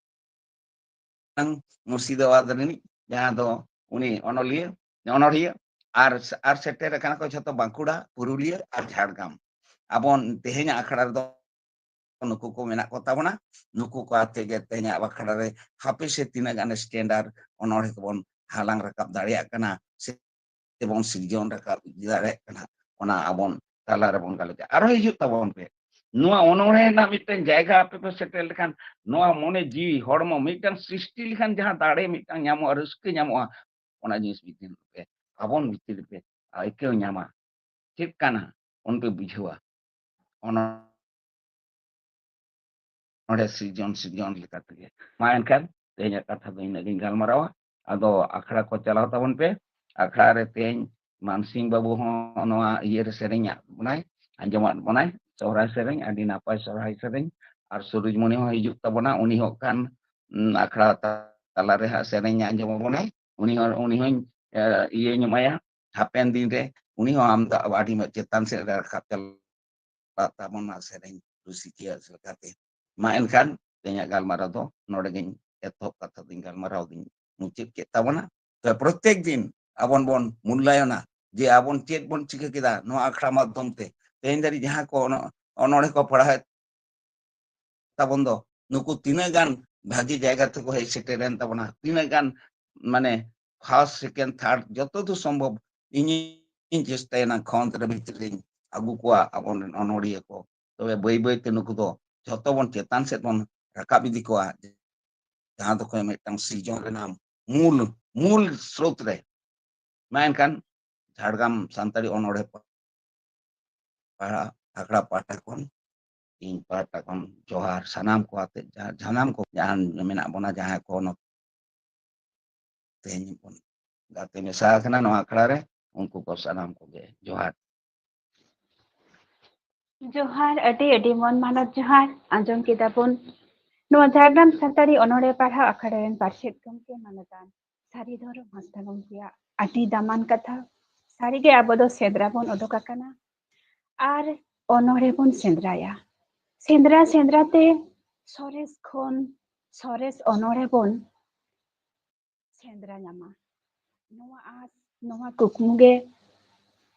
ᱢᱤᱫᱴᱟᱝ ᱢᱩᱨᱥᱤᱫᱟᱵᱟᱫᱽ ᱨᱤᱱᱤᱡ, ᱡᱟᱦᱟᱸ ᱫᱚ ᱩᱱᱤ ᱚᱱᱚᱞᱤᱭᱟᱹ, ᱚᱱᱚᱲᱦᱤᱭᱟᱹ, ᱟᱨ, ᱟᱨ ᱥᱮᱴᱮᱨ ᱟᱠᱟᱱᱟ ᱠᱚ ᱡᱷᱚᱛᱚ ᱵᱟᱸᱠᱩᱲᱟ, ᱯᱩᱨᱩᱞᱤᱭᱟᱹ ᱟᱨ ᱡᱷᱟᱲᱜᱨᱟᱢ᱾ ᱟᱵᱚᱱ ᱛᱮᱦᱮᱧᱟᱜ ᱟᱠᱷᱲᱟ ᱨᱮᱫᱚ ᱱᱩᱠᱩ ᱠᱚ ᱢᱮᱱᱟᱜ ᱠᱚ ᱛᱟᱵᱚᱱᱟ᱾ ᱱᱩᱠᱩ ᱠᱚ ᱟᱛᱮ ᱜᱮ ᱛᱮᱦᱮᱧᱟᱜ ᱟᱠᱷᱲᱟ ᱨᱮ ᱦᱟᱯᱮ ᱥᱮ ᱛᱤᱱᱟᱹᱜ ᱜᱟᱱ standard ᱚᱱᱚᱲᱦᱮ ᱠᱚᱵᱚᱱ ᱦᱟᱞᱟᱝ ᱨᱟᱠᱟᱵ ᱫᱟᱲᱮᱭᱟᱜ ᱠᱟᱱᱟ, ᱥᱮ ᱵᱚᱱ ᱥᱤᱨᱡᱚᱱ ᱨᱟᱠᱟᱵ ᱤᱫᱤ ᱫᱟᱲᱮᱭᱟᱜ ᱠᱟᱱᱟ, ᱚᱱᱟ ᱟᱵᱚᱱ ᱛᱟᱞᱟ ᱨᱮᱵᱚᱱ ᱜᱟᱞᱚᱪᱟ᱾ ᱟᱨᱦᱚᱸ ᱦᱤᱡᱩᱜ ᱛᱟᱵᱚᱱ ᱯᱮ, ᱱᱚᱣᱟ ᱚᱱᱚᱲᱦᱮ ᱨᱮᱱᱟᱜ ᱢᱤᱫᱴᱮᱱ ᱡᱟᱭᱜᱟ ᱟᱯᱮ ᱯᱮ ᱥᱮᱴᱮᱨ ᱞᱮᱠᱷᱟᱱ, ᱱᱚᱣᱟ ᱢᱚᱱᱮ ᱡᱤᱣᱤ ᱦᱚᱲᱢᱚ ᱢᱤᱫᱴᱟᱝ ᱥᱨᱤᱥᱴᱤ ᱞᱮᱠᱷᱟᱱ ᱡᱟᱦᱟᱸ ᱫᱟᱲᱮ ᱢᱤᱫᱴᱟᱝ ᱧᱟᱢᱚᱜᱼᱟ, ᱨᱟᱹᱥᱠᱟᱹ ᱧᱟᱢᱚᱜᱼᱟ, ᱚᱱᱟ ᱡᱤᱱᱤᱥ ᱵᱷᱤᱛᱤᱨ ᱨᱮᱯᱮ, ᱟᱵᱚᱱ ᱵᱷᱤᱛᱤᱨ ᱨᱮᱯᱮ ᱟᱹᱭᱠᱟᱹᱣ ᱧᱟᱢᱟ᱾ ᱪᱮᱫ ᱠᱟᱱᱟ ᱚᱱᱯᱮ ᱵᱩᱡᱷᱟᱹᱣᱟ᱾ ᱚᱱᱟ ᱱᱚᱰᱮ ᱥᱤᱨᱡᱚᱱ, ᱥᱤᱨᱡᱚᱱ ᱞᱮᱠᱟ ᱛᱮᱜᱮ᱾ ᱢᱟ ᱮᱱᱠᱷᱟᱱ ᱛᱮᱦᱮᱧᱟᱜ ᱠᱟᱛᱷᱟ ᱫᱚ ᱤᱱᱟᱹᱜ ᱜᱤᱧ ᱜᱟᱞᱢᱟᱨᱟᱣᱟ᱾ ᱟᱫᱚ ᱟᱠᱷᱲᱟ ᱠᱚ ᱪᱟᱞᱟᱣ ᱛᱟᱵᱚᱱ ᱯᱮ᱾ ᱟᱠᱷᱲᱟ ᱨᱮ ᱛᱮᱦᱮᱧ ᱢᱟᱱᱥᱤᱝ ᱵᱟᱹᱵᱩ ᱦᱚᱸ ᱱᱚᱣᱟ ᱤᱭᱟᱹ ᱨᱮ ᱥᱮᱨᱮᱧᱟᱜ ᱵᱚᱱᱟᱭ, ᱟᱸᱡᱚᱢᱟᱫ ᱵᱚᱱᱟᱭ ᱥᱚᱦᱨᱟᱭ ᱥᱮᱨᱮᱧ, ᱟᱹᱰᱤ ᱱᱟᱯᱟᱭ ᱥᱚᱦᱨᱟᱭ ᱥᱮᱨᱮᱧ᱾ ᱟᱨ ᱥᱩᱨᱩᱡᱽ ᱢᱚᱱᱤ ᱦᱚᱸ ᱦᱤᱡᱩᱜ ᱛᱟᱵᱚᱱᱟ, ᱩᱱᱤ ᱦᱚᱸ ᱠᱷᱟᱱ, ᱩᱸ, ᱟᱠᱷᱲᱟ ᱛᱟᱞᱟ ᱨᱮ ᱦᱟᱸᱜ ᱥᱮᱨᱮᱧ ᱟᱸᱡᱚᱢ ᱟᱵᱚᱱᱟᱭ᱾ ᱩᱱᱤ ᱦᱚᱸ, ᱩᱱᱤ ᱦᱚᱸᱧ, ᱮ, ᱤᱭᱟᱹ ᱧᱚᱜ ᱟᱭᱟ, ᱦᱟᱯᱮᱱ ᱫᱤᱱ ᱨᱮ ᱩᱱᱤ ᱦᱚᱸ ᱟᱢ ᱫᱚ ᱟᱹᱰᱤ ᱪᱮᱛᱟᱱ ᱥᱮᱫ ᱨᱮ ᱨᱟᱠᱟᱵ ᱪᱟᱞᱟᱜ ᱛᱟᱵᱚᱱᱟ ᱥᱮᱨᱮᱧ ᱨᱩᱥᱤᱠᱤᱭᱟᱹ ᱞᱮᱠᱟᱛᱮ᱾ ᱢᱟ ᱮᱱᱠᱷᱟᱱ ᱛᱮᱦᱮᱧᱟᱜ ᱜᱟᱞᱢᱟᱨᱟᱣ ᱫᱚ ᱱᱚᱰᱮ ᱜᱤᱧ ᱮᱛᱚᱦᱚᱵ ᱠᱟᱛᱷᱟ ᱫᱚᱧ ᱜᱟᱞᱢᱟᱨᱟᱣ ᱫᱚᱧ ᱢᱩᱪᱟᱹᱫ ᱠᱮᱫ ᱛᱟᱵᱚᱱᱟ᱾ ᱛᱚ ᱯᱨᱚᱛᱮᱠ ᱫᱤᱱ ᱟᱵᱚᱱ ᱵᱚᱱ ᱢᱩᱞᱞᱟᱭᱚᱱᱟ ᱡᱮ ᱟᱵᱚᱱ ᱪᱮᱫ ᱵᱚᱱ ᱪᱤᱠᱟᱹ ᱠᱮᱫᱟ ᱱᱚᱣᱟ ᱟᱠᱷᱲᱟ ᱢᱟᱫᱽᱫᱷᱚᱢ ᱛᱮ᱾ ᱛᱮᱦᱮᱧ ᱫᱷᱟᱹᱨᱤᱡ ᱡᱟᱦᱟᱸ ᱠᱚ ᱚᱱᱚ-, ᱚᱱᱚᱬᱦᱮ ᱠᱚ ᱯᱟᱲᱦᱟᱣᱮᱫ ᱛᱟᱵᱚᱱ ᱫᱚ, ᱱᱩᱠᱩ ᱛᱤᱱᱟᱹᱜ ᱜᱟᱱ ᱵᱷᱟᱹᱜᱤ ᱡᱟᱭᱜᱟ ᱛᱮᱠᱚ ᱦᱮᱡ ᱥᱮᱴᱮᱨᱮᱱ ᱛᱟᱵᱚᱱᱟ, ᱛᱤᱱᱟᱹᱜ ᱜᱟᱱ ᱢᱟᱱᱮ first, second, third ᱡᱚᱛᱚ ᱫᱩᱨ ᱥᱚᱢᱵᱷᱚᱵ ᱤᱧᱤᱧ ᱪᱮᱥᱴᱟᱭᱟ ᱱᱟ ᱠᱷᱚᱸᱫᱽ ᱨᱮ ᱵᱷᱤᱛᱨᱤ ᱨᱤᱧ ᱟᱹᱜᱩ ᱠᱚᱣᱟ ᱟᱵᱚᱨᱮᱱ ᱚᱱᱚᱲᱦᱤᱭᱟᱹ ᱠᱚ᱾ ᱛᱚᱵᱮ ᱵᱟᱹᱭ ᱵᱟᱹᱭ ᱛᱮ ᱱᱩᱠᱩ ᱫᱚ ᱡᱷᱚᱛᱚ ᱵᱚᱱ ᱪᱮᱛᱟᱱ ᱥᱮᱫ ᱵᱚᱱ ᱨᱟᱠᱟᱵ ᱤᱫᱤ ᱠᱚᱣᱟ, ᱡᱟᱦᱟᱸ ᱫᱚ ᱠᱚ ᱢᱤᱫᱴᱟᱝ ᱥᱤᱨᱡᱚᱱ ᱨᱮᱱᱟᱜ ᱢᱩᱞ, ᱢᱩᱞ ᱥᱨᱳᱛ ᱨᱮ᱾ ᱢᱟ ᱮᱱᱠᱷᱟᱱ ᱡᱷᱟᱲᱜᱨᱟᱢ ᱥᱟᱱᱛᱟᱲᱤ ᱚᱱᱚᱬᱦᱮ ᱯᱟᱲᱦᱟᱜ ᱟᱠᱷᱲᱟ ᱯᱟᱦᱴᱟ ᱠᱷᱚᱱ, ᱤᱧ ᱯᱟᱦᱴᱟ ᱠᱷᱚᱱ ᱡᱚᱦᱟᱨ ᱥᱟᱱᱟᱢ ᱠᱚ ᱟᱛᱮ, ᱡᱟᱦᱟᱸ, ᱥᱟᱱᱟᱢ ᱠᱚ ᱡᱟᱦᱟᱸ ᱢᱮᱱᱟᱜ ᱵᱚᱱᱟ, ᱡᱟᱦᱟᱸᱭ ᱠᱚ ᱱᱚᱛᱮ ᱛᱮᱦᱮᱧ ᱵᱚᱱ ᱜᱟᱛᱮ ᱢᱮᱥᱟ ᱟᱠᱟᱱᱟ ᱱᱚᱣᱟ ᱟᱠᱷᱲᱟ ᱨᱮ, ᱩᱱᱠᱩ ᱠᱚ ᱥᱟᱱᱟᱢ ᱠᱚᱜᱮ ᱡᱚᱦᱟᱨ᱾ ᱡᱚᱦᱟᱨ, ᱟᱹᱰᱤ ᱟᱹᱰᱤ ᱢᱚᱱ ᱢᱟᱱᱚᱛ ᱡᱚᱦᱟᱨ᱾ ᱟᱸᱡᱚᱢ ᱠᱮᱫᱟ ᱵᱚᱱ ᱱᱚᱣᱟ ᱡᱷᱟᱲᱜᱨᱟᱢ ᱥᱟᱱᱛᱟᱲᱤ ᱚᱱᱚᱬᱦᱮ ᱯᱟᱲᱦᱟᱣ ᱟᱠᱷᱲᱟ ᱨᱮᱱ ᱯᱟᱨᱥᱮᱛ ᱜᱚᱢᱠᱮ ᱢᱟᱱᱚᱛᱟᱱ ᱥᱟᱹᱨᱤ ᱫᱷᱚᱨᱚᱢ ᱦᱟᱸᱥᱫᱟ ᱜᱚᱢᱠᱮᱭᱟᱜ ᱟᱹᱰᱤ ᱫᱟᱢᱟᱱ ᱠᱟᱛᱷᱟ᱾ ᱥᱟᱹᱨᱤᱜᱮ ᱟᱵᱚ ᱫᱚ ᱥᱮᱸᱫᱽᱨᱟ ᱵᱚᱱ ᱚᱰᱚᱠ ᱟᱠᱟᱱᱟ ᱟᱨ ᱚᱱᱚᱬᱦᱮ ᱵᱚᱱ ᱥᱮᱸᱫᱽᱨᱟᱭᱟ᱾ ᱥᱮᱸᱫᱽᱨᱟ ᱥᱮᱸᱫᱽᱨᱟ ᱛᱮ ᱥᱚᱨᱮᱥ ᱠᱷᱚᱱ ᱥᱚᱨᱮᱥ ᱚᱱᱚᱬᱦᱮ ᱵᱚᱱ ᱥᱮᱸᱫᱽᱨᱟ ᱧᱟᱢᱟ᱾ ᱱᱚᱣᱟ ᱟᱸᱥ, ᱱᱚᱣᱟ ᱠᱩᱠᱢᱩ ᱜᱮ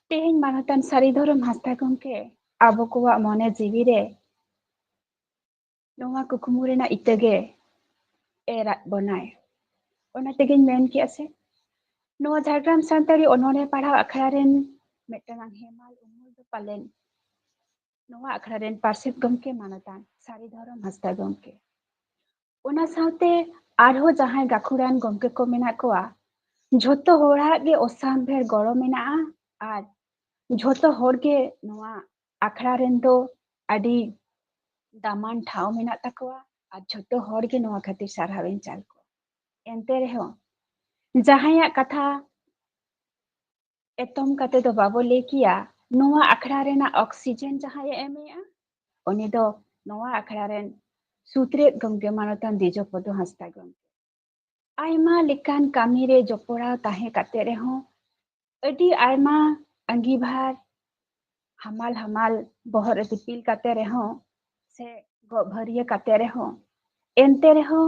ᱛᱮᱦᱮᱧ ᱢᱟᱱᱚᱛᱟᱱ ᱥᱟᱹᱨᱤ ᱫᱷᱚᱨᱚᱢ ᱦᱟᱸᱥᱫᱟ ᱜᱚᱢᱠᱮ ᱟᱵᱚ ᱠᱚᱣᱟᱜ ᱢᱚᱱᱮ ᱡᱤᱣᱤ ᱨᱮ ᱱᱚᱣᱟ ᱠᱩᱠᱢᱩ ᱨᱮᱱᱟᱜ ᱤᱛᱟᱹ ᱜᱮ ᱮᱨᱟᱫ ᱵᱚᱱᱟᱭ᱾ ᱚᱱᱟ ᱛᱮᱜᱮᱧ ᱢᱮᱱ ᱠᱮᱜᱼᱟ ᱥᱮ, ᱱᱚᱣᱟ ᱡᱷᱟᱲᱜᱨᱟᱢ ᱥᱟᱱᱛᱟᱲᱤ ᱚᱱᱚᱬᱦᱮ ᱯᱟᱲᱦᱟᱣ ᱟᱠᱷᱲᱟ ᱨᱮᱱ ᱢᱤᱫᱴᱟᱝ ᱦᱮᱢᱟᱞ ᱩᱢᱩᱞ ᱫᱚ ᱯᱟᱞᱮᱱ ᱱᱚᱣᱟ ᱟᱠᱷᱲᱟ ᱨᱮᱱ ᱯᱟᱨᱥᱮᱛ ᱜᱚᱢᱠᱮ ᱢᱟᱱᱚᱛᱟᱱ ᱥᱟᱹᱨᱤ ᱫᱷᱚᱨᱚᱢ ᱦᱟᱸᱥᱫᱟ ᱜᱚᱢᱠᱮ, ᱚᱱᱟ ᱥᱟᱶᱛᱮ ᱟᱨᱦᱚᱸ ᱡᱟᱦᱟᱸᱭ ᱜᱟᱹᱠᱷᱩᱲᱟᱱ ᱜᱚᱢᱠᱮ ᱠᱚ ᱢᱮᱱᱟᱜ ᱠᱚᱣᱟ, ᱡᱷᱚᱛᱚ ᱦᱚᱲᱟᱜ ᱜᱮ ᱚᱥᱟᱢᱵᱷᱮᱲ ᱜᱚᱲᱚ ᱢᱮᱱᱟᱜᱼᱟ᱾ ᱟᱨ ᱡᱷᱚᱛᱚ ᱦᱚᱲ ᱜᱮ ᱱᱚᱣᱟ ᱟᱠᱷᱲᱟ ᱨᱮᱱ ᱫᱚ ᱟᱹᱰᱤ ᱫᱟᱢᱟᱱ ᱴᱷᱟᱶ ᱢᱮᱱᱟᱜ ᱛᱟᱠᱚᱣᱟ᱾ ᱟᱨ ᱡᱷᱚᱛᱚ ᱦᱚᱲ ᱜᱮ ᱱᱚᱣᱟ ᱠᱷᱟᱹᱛᱤᱨ ᱥᱟᱨᱦᱟᱣ ᱤᱧ ᱪᱟᱞ ᱠᱚᱣᱟ᱾ ᱮᱱᱛᱮ ᱨᱮᱦᱚᱸ ᱡᱟᱦᱟᱸᱭᱟᱜ ᱠᱟᱛᱷᱟ ᱮᱛᱚᱢ ᱠᱟᱛᱮ ᱫᱚ ᱵᱟᱵᱚ ᱞᱟᱹᱭ ᱠᱮᱭᱟ, ᱱᱚᱣᱟ ᱟᱠᱷᱲᱟ ᱨᱮᱱᱟᱜ ᱚᱠᱥᱤᱡᱮᱱ ᱡᱟᱦᱟᱸᱭᱮ ᱮᱢᱮᱜᱼᱟ, ᱩᱱᱤ ᱫᱚ ᱱᱚᱣᱟ ᱟᱠᱷᱲᱟ ᱨᱮᱱ ᱥᱩᱛᱨᱮᱫ ᱜᱚᱢᱠᱮ ᱢᱟᱱᱚᱛᱟᱱ ᱫᱤᱡᱚᱯᱚᱫᱚ ᱦᱟᱸᱥᱫᱟ ᱜᱚᱢᱠᱮ᱾ ᱟᱭᱢᱟ ᱞᱮᱠᱟᱱ ᱠᱟᱹᱢᱤ ᱨᱮ ᱡᱚᱯᱲᱟᱣ ᱛᱟᱦᱮᱸ ᱠᱟᱛᱮ ᱨᱮᱦᱚᱸ, ᱟᱹᱰᱤ ᱟᱭᱢᱟ ᱟᱺᱜᱤᱵᱷᱟᱨ ᱦᱟᱢᱟᱞ ᱦᱟᱢᱟᱞ ᱵᱚᱦᱚᱜ ᱨᱮ ᱫᱤᱯᱤᱞ ᱠᱟᱛᱮ ᱨᱮᱦᱚᱸ, ᱥᱮ ᱜᱚᱜ ᱵᱷᱟᱹᱨᱭᱟᱹ ᱠᱟᱛᱮ ᱨᱮᱦᱚᱸ, ᱮᱱᱛᱮ ᱨᱮᱦᱚᱸ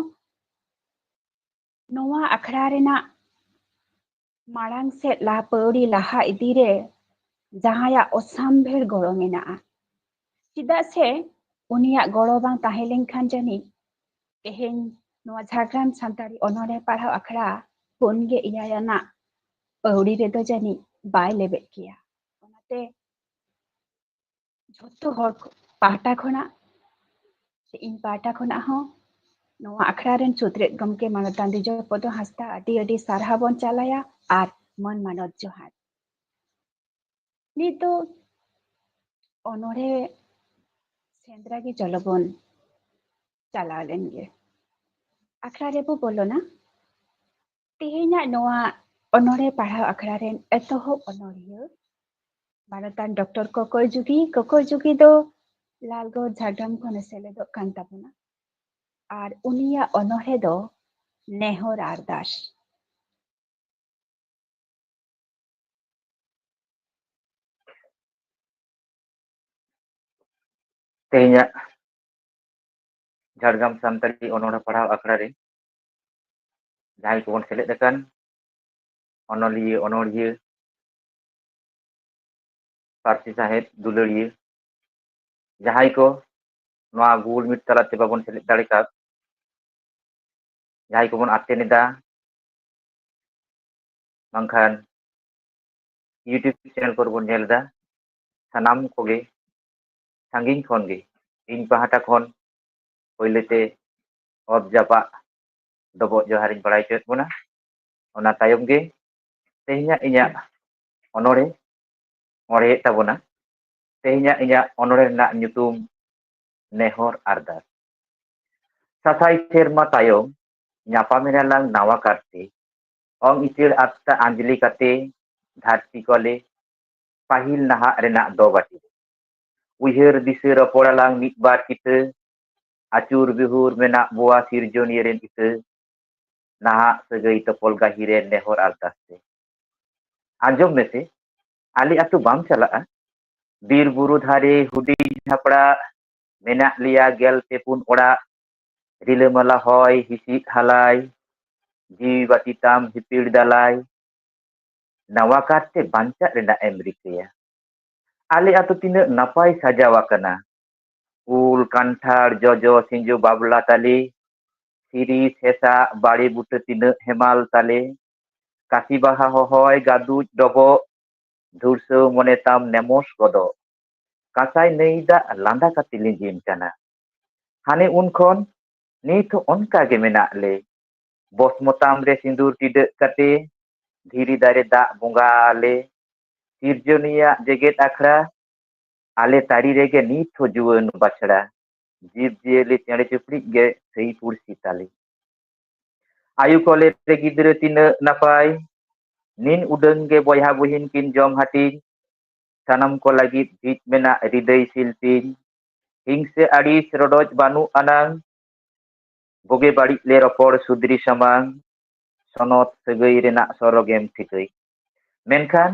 ᱱᱚᱣᱟ ᱟᱠᱷᱲᱟ ᱨᱮᱱᱟᱜ ᱢᱟᱲᱟᱝ ᱥᱮᱫ ᱞᱟᱦᱟ ᱯᱟᱹᱣᱲᱤ ᱞᱟᱦᱟ ᱤᱫᱤ ᱨᱮ ᱡᱟᱦᱟᱸᱭᱟᱜ ᱚᱥᱟᱢᱵᱷᱮᱲ ᱜᱚᱲᱚ ᱢᱮᱱᱟᱜᱼᱟ᱾ ᱪᱮᱫᱟᱜ ᱥᱮ ᱩᱱᱤᱭᱟᱜ ᱜᱚᱲᱚ ᱵᱟᱝ ᱛᱟᱦᱮᱸ ᱞᱮᱱᱠᱷᱟᱱ ᱡᱟᱹᱱᱤᱡ ᱛᱮᱦᱮᱧ ᱱᱚᱣᱟ ᱡᱷᱟᱲᱜᱨᱟᱢ ᱥᱟᱱᱛᱟᱲᱤ ᱚᱱᱚᱬᱦᱮ ᱯᱟᱲᱦᱟᱣ ᱟᱠᱷᱲᱟ ᱯᱩᱱ ᱜᱮ ᱮᱭᱟᱭ ᱟᱱᱟᱜ ᱯᱟᱹᱣᱲᱤ ᱨᱮᱫᱚ ᱡᱟᱹᱱᱤᱡ ᱵᱟᱭ ᱞᱮᱵᱮᱫ ᱠᱮᱭᱟ᱾ ᱚᱱᱟᱛᱮ ᱡᱷᱚᱛᱚ ᱦᱚᱲ ᱠᱚ ᱯᱟᱦᱴᱟ ᱠᱷᱚᱱᱟᱜ ᱥᱮ ᱤᱧ ᱯᱟᱦᱴᱟ ᱠᱷᱚᱱᱟᱜ ᱦᱚᱸ ᱱᱚᱣᱟ ᱟᱠᱷᱲᱟ ᱨᱮᱱ ᱥᱩᱛᱨᱮᱫ ᱜᱚᱢᱠᱮ ᱢᱟᱱᱚᱛᱟᱱ ᱫᱤᱡᱚᱯᱚᱫᱚ ᱦᱟᱸᱥᱫᱟ ᱟᱹᱰᱤ ᱟᱹᱰᱤ ᱥᱟᱨᱦᱟᱣ ᱵᱚᱱ ᱪᱟᱞᱟᱭᱟ ᱟᱨ ᱢᱟᱹᱱ ᱢᱟᱱᱚᱛ ᱡᱚᱦᱟᱨ᱾ ᱱᱤᱛ ᱫᱚ ᱚᱱᱚᱬᱦᱮ ᱥᱮᱸᱫᱽᱨᱟ ᱜᱮ ᱪᱚᱞᱚ ᱵᱚᱱ ᱪᱟᱞᱟᱣ ᱞᱮᱱ ᱜᱮ᱾ ᱟᱠᱷᱲᱟ ᱨᱮᱵᱚ ᱵᱚᱞᱚᱱᱟ᱾ ᱛᱮᱦᱮᱧᱟᱜ ᱱᱚᱣᱟ ᱚᱱᱚᱬᱦᱮ ᱯᱟᱲᱦᱟᱣ ᱟᱠᱷᱲᱟ ᱨᱮᱱ ᱮᱛᱚᱦᱚᱵ ᱚᱱᱚᱬᱦᱤᱭᱟᱹ ᱢᱟᱱᱚᱛᱟᱱ ᱰᱚᱠᱴᱚᱨ ᱠᱚᱠᱚᱭ ᱡᱩᱜᱤ᱾ ᱠᱚᱠᱚᱭ ᱡᱩᱜᱤ ᱫᱚ ᱞᱟᱞᱜᱚᱲ ᱡᱷᱟᱲᱜᱨᱟᱢ ᱠᱷᱚᱱᱮ ᱥᱮᱞᱮᱫᱚᱜ ᱠᱟᱱ ᱛᱟᱵᱚᱱᱟ᱾ ᱟᱨ ᱩᱱᱤᱭᱟᱜ ᱚᱱᱚᱬᱦᱮ ᱫᱚ ᱱᱮᱦᱚᱨ ᱟᱨᱫᱟᱥ᱾ ᱛᱮᱦᱮᱧᱟᱜ ᱡᱷᱟᱲᱜᱨᱟᱢ ᱥᱟᱱᱛᱟᱲᱤ ᱚᱱᱚᱬᱦᱮ ᱯᱟᱲᱦᱟᱣ ᱟᱠᱷᱲᱟ ᱨᱮ ᱡᱟᱦᱟᱸᱭ ᱠᱚᱵᱚᱱ ᱥᱮᱞᱮᱫ ᱟᱠᱟᱱ ᱚᱱᱚᱞᱤᱭᱟᱹ, ᱚᱱᱚᱲᱦᱤᱭᱟᱹ, ᱯᱟᱹᱨᱥᱤ ᱥᱟᱶᱦᱮᱫ ᱫᱩᱞᱟᱹᱲᱤᱭᱟᱹ, ᱡᱟᱦᱟᱸᱭ ᱠᱚ ᱱᱚᱣᱟ Google Meet ᱛᱟᱞᱟᱛᱮ ᱵᱟᱵᱚᱱ ᱥᱮᱞᱮᱫ ᱫᱟᱲᱮ ᱠᱟᱣᱫ, ᱡᱟᱦᱟᱸᱭ ᱠᱚᱵᱚᱱ ᱟᱛᱮᱱ ᱮᱫᱟ, ᱵᱟᱝᱠᱷᱟᱱ YouTube ᱪᱮᱱᱮᱞ ᱠᱚᱨᱮ ᱵᱚᱱ ᱧᱮᱞ ᱮᱫᱟ, ᱥᱟᱱᱟᱢ ᱠᱚᱜᱮ ᱥᱟᱺᱜᱤᱧ ᱠᱷᱚᱱ ᱜᱮ ᱤᱧ ᱯᱟᱦᱴᱟ ᱠᱷᱚᱱ ᱯᱳᱭᱞᱳ ᱛᱮ ᱚᱛ ᱡᱟᱯᱟᱜ ᱰᱚᱵᱚᱜ ᱡᱚᱦᱟᱨᱤᱧ ᱵᱟᱲᱟᱭ ᱦᱚᱪᱚᱭᱮᱫ ᱵᱚᱱᱟ᱾ ᱚᱱᱟ ᱛᱟᱭᱚᱢ ᱜᱮ ᱛᱮᱦᱮᱧᱟᱜ ᱤᱧᱟᱹᱜ ᱚᱱᱚᱬᱦᱮ ᱚᱬᱦᱮᱭᱮᱫ ᱛᱟᱵᱚᱱᱟ᱾ ᱛᱮᱦᱮᱧᱟᱜ ᱤᱧᱟᱹᱜ ᱚᱱᱚᱬᱦᱮ ᱨᱮᱱᱟᱜ ᱧᱩᱛᱩᱢ ᱱᱮᱦᱚᱨ ᱟᱨᱫᱟᱥ᱾ ᱥᱟᱥᱟᱭ ᱥᱮᱨᱢᱟ ᱛᱟᱭᱚᱢ ᱧᱟᱯᱟᱢ ᱮᱱᱟ ᱞᱟᱝ ᱱᱟᱣᱟ ᱠᱟᱨᱛᱮ, ᱚᱝ ᱤᱪᱟᱹᱲ ᱟᱛᱛᱟ ᱟᱸᱡᱽᱞᱤ ᱠᱟᱛᱮ ᱫᱷᱟᱹᱨᱛᱤ ᱠᱚᱞᱮ ᱯᱟᱹᱦᱤᱞ ᱱᱟᱦᱟᱜ ᱨᱮᱱᱟᱜ ᱫᱚ ᱵᱟᱹᱴᱤ ᱨᱮ᱾ ᱩᱭᱦᱟᱹᱨ ᱫᱤᱥᱟᱹ ᱨᱚᱯᱚᱲ ᱟᱞᱟᱝ ᱢᱤᱫ ᱵᱟᱨ ᱠᱤᱛᱟᱹ, ᱟᱹᱪᱩᱨ ᱵᱤᱦᱩᱨ ᱢᱮᱱᱟᱜ ᱵᱚᱣᱟ ᱥᱤᱨᱡᱚᱱᱤᱭᱟᱹ ᱨᱮᱱ ᱤᱛᱟᱹ, ᱱᱟᱦᱟᱜ ᱥᱟᱹᱜᱟᱹᱭ ᱛᱚᱯᱚᱞ ᱜᱟᱹᱦᱤᱨ ᱨᱮ ᱱᱮᱦᱚᱨ ᱟᱨᱫᱟᱥ ᱛᱮ᱾ ᱟᱸᱡᱚᱢ ᱢᱮᱥᱮ, ᱟᱞᱮ ᱟᱹᱛᱩ ᱵᱟᱢ ᱪᱟᱞᱟᱜᱼᱟ? ᱵᱤᱨ ᱵᱩᱨᱩ ᱫᱷᱟᱨᱮ ᱦᱩᱰᱤᱧ ᱦᱟᱯᱲᱟᱜ ᱢᱮᱱᱟᱜ ᱞᱮᱭᱟ ᱜᱮᱞ ᱯᱮ ᱯᱩᱱ ᱚᱲᱟᱜ, ᱨᱤᱞᱟᱹᱢᱟᱞᱟ ᱦᱚᱭ ᱦᱤᱥᱤᱫ ᱦᱟᱞᱟᱭ, ᱡᱤᱣᱤ ᱵᱟᱹᱛᱤ ᱛᱟᱢ ᱦᱤᱯᱤᱲ ᱫᱟᱞᱟᱭ, ᱱᱟᱣᱟ ᱠᱟᱨᱛᱮ ᱵᱟᱧᱪᱟᱜ ᱨᱮᱱᱟᱜ ᱮᱢ ᱨᱤᱠᱟᱹᱭᱟ᱾ ᱟᱞᱮ ᱟᱹᱛᱩ ᱛᱤᱱᱟᱹᱜ ᱱᱟᱯᱟᱭ ᱥᱟᱡᱟᱣ ᱟᱠᱟᱱᱟ, ᱩᱞ, ᱠᱟᱱᱴᱷᱟᱲ, ᱡᱚᱡᱚ, ᱥᱤᱸᱡᱚ, ᱵᱟᱵᱞᱟ ᱛᱟᱞᱮ, ᱥᱤᱨᱤᱥ, ᱦᱮᱸᱥᱟᱜ, ᱵᱟᱲᱮ ᱵᱩᱴᱟᱹ ᱛᱤᱱᱟᱹᱜ ᱦᱮᱢᱟᱞ ᱛᱟᱞᱮ, ᱠᱟᱥᱤ ᱵᱟᱦᱟ ᱦᱚᱦᱚᱭ ᱜᱟᱫᱩᱡ ᱰᱚᱵᱚᱜ, ᱫᱷᱩᱲᱥᱟᱹᱣ ᱢᱚᱱᱮ ᱛᱟᱢ ᱱᱮᱢᱚᱥ ᱜᱚᱫᱚᱜ, ᱠᱟᱸᱥᱟᱭ ᱱᱟᱹᱭ ᱫᱟᱜ ᱞᱟᱸᱫᱟ ᱠᱟᱛᱮ ᱞᱤᱸᱡᱤᱱ ᱠᱟᱱᱟ᱾ ᱦᱟᱱᱮ ᱩᱱ ᱠᱷᱚᱱ ᱱᱤᱛ ᱦᱚᱸ ᱚᱱᱠᱟ ᱜᱮ ᱢᱮᱱᱟᱜ ᱞᱮ, ᱵᱚᱥᱢᱚᱛᱟᱢ ᱨᱮ ᱥᱤᱸᱫᱩᱨ ᱴᱤᱰᱟᱹᱜ ᱠᱟᱛᱮ, ᱫᱷᱤᱨᱤ ᱫᱟᱨᱮ ᱫᱟᱜ ᱵᱚᱸᱜᱟ ᱟᱞᱮ, ᱥᱤᱨᱡᱚᱱᱤᱭᱟᱜ ᱡᱮᱜᱮᱛ ᱟᱠᱷᱲᱟ, ᱟᱞᱮ ᱛᱟᱹᱨᱤ ᱨᱮᱜᱮ ᱱᱤᱛ ᱦᱚᱸ ᱡᱩᱣᱟᱹᱱ ᱵᱟᱪᱷᱲᱟ, ᱡᱤᱵᱽ ᱡᱤᱭᱟᱹᱞᱤ ᱪᱮᱬᱮ ᱪᱩᱯᱲᱤᱡ ᱜᱮ ᱥᱟᱹᱭ ᱯᱩᱲᱥᱤ ᱛᱟᱞᱮ᱾ ᱟᱭᱳ ᱠᱚᱞᱮ ᱨᱮ ᱜᱤᱫᱽᱨᱟᱹ ᱛᱤᱱᱟᱹᱜ ᱱᱟᱯᱟᱭ, ᱱᱤᱱ ᱩᱰᱟᱹᱝ ᱜᱮ ᱵᱚᱭᱦᱟ ᱵᱩᱦᱤᱱ ᱠᱤᱱ ᱡᱚᱢ ᱦᱟᱹᱴᱤᱧ, ᱥᱟᱱᱟᱢ ᱠᱚ ᱞᱟᱹᱜᱤᱫ ᱡᱷᱤᱡ ᱢᱮᱱᱟᱜ ᱦᱨᱤᱫᱟᱹᱭ ᱥᱤᱞᱯᱤᱧ, ᱦᱤᱝᱥᱟᱹ ᱟᱹᱲᱤᱥ ᱨᱚᱰᱚᱡ ᱵᱟᱹᱱᱩᱜ ᱟᱱᱟᱝ, ᱵᱩᱜᱤ ᱵᱟᱹᱲᱤᱡ ᱞᱮ ᱨᱚᱯᱚᱲ ᱥᱩᱫᱽᱨᱤ ᱥᱟᱢᱟᱝ, ᱥᱚᱱᱚᱛ ᱥᱟᱹᱜᱟᱹᱭ ᱨᱮᱱᱟᱜ ᱥᱚᱨᱚᱜᱮᱢ ᱴᱷᱤᱠᱟᱹᱭ᱾ ᱢᱮᱱᱠᱷᱟᱱ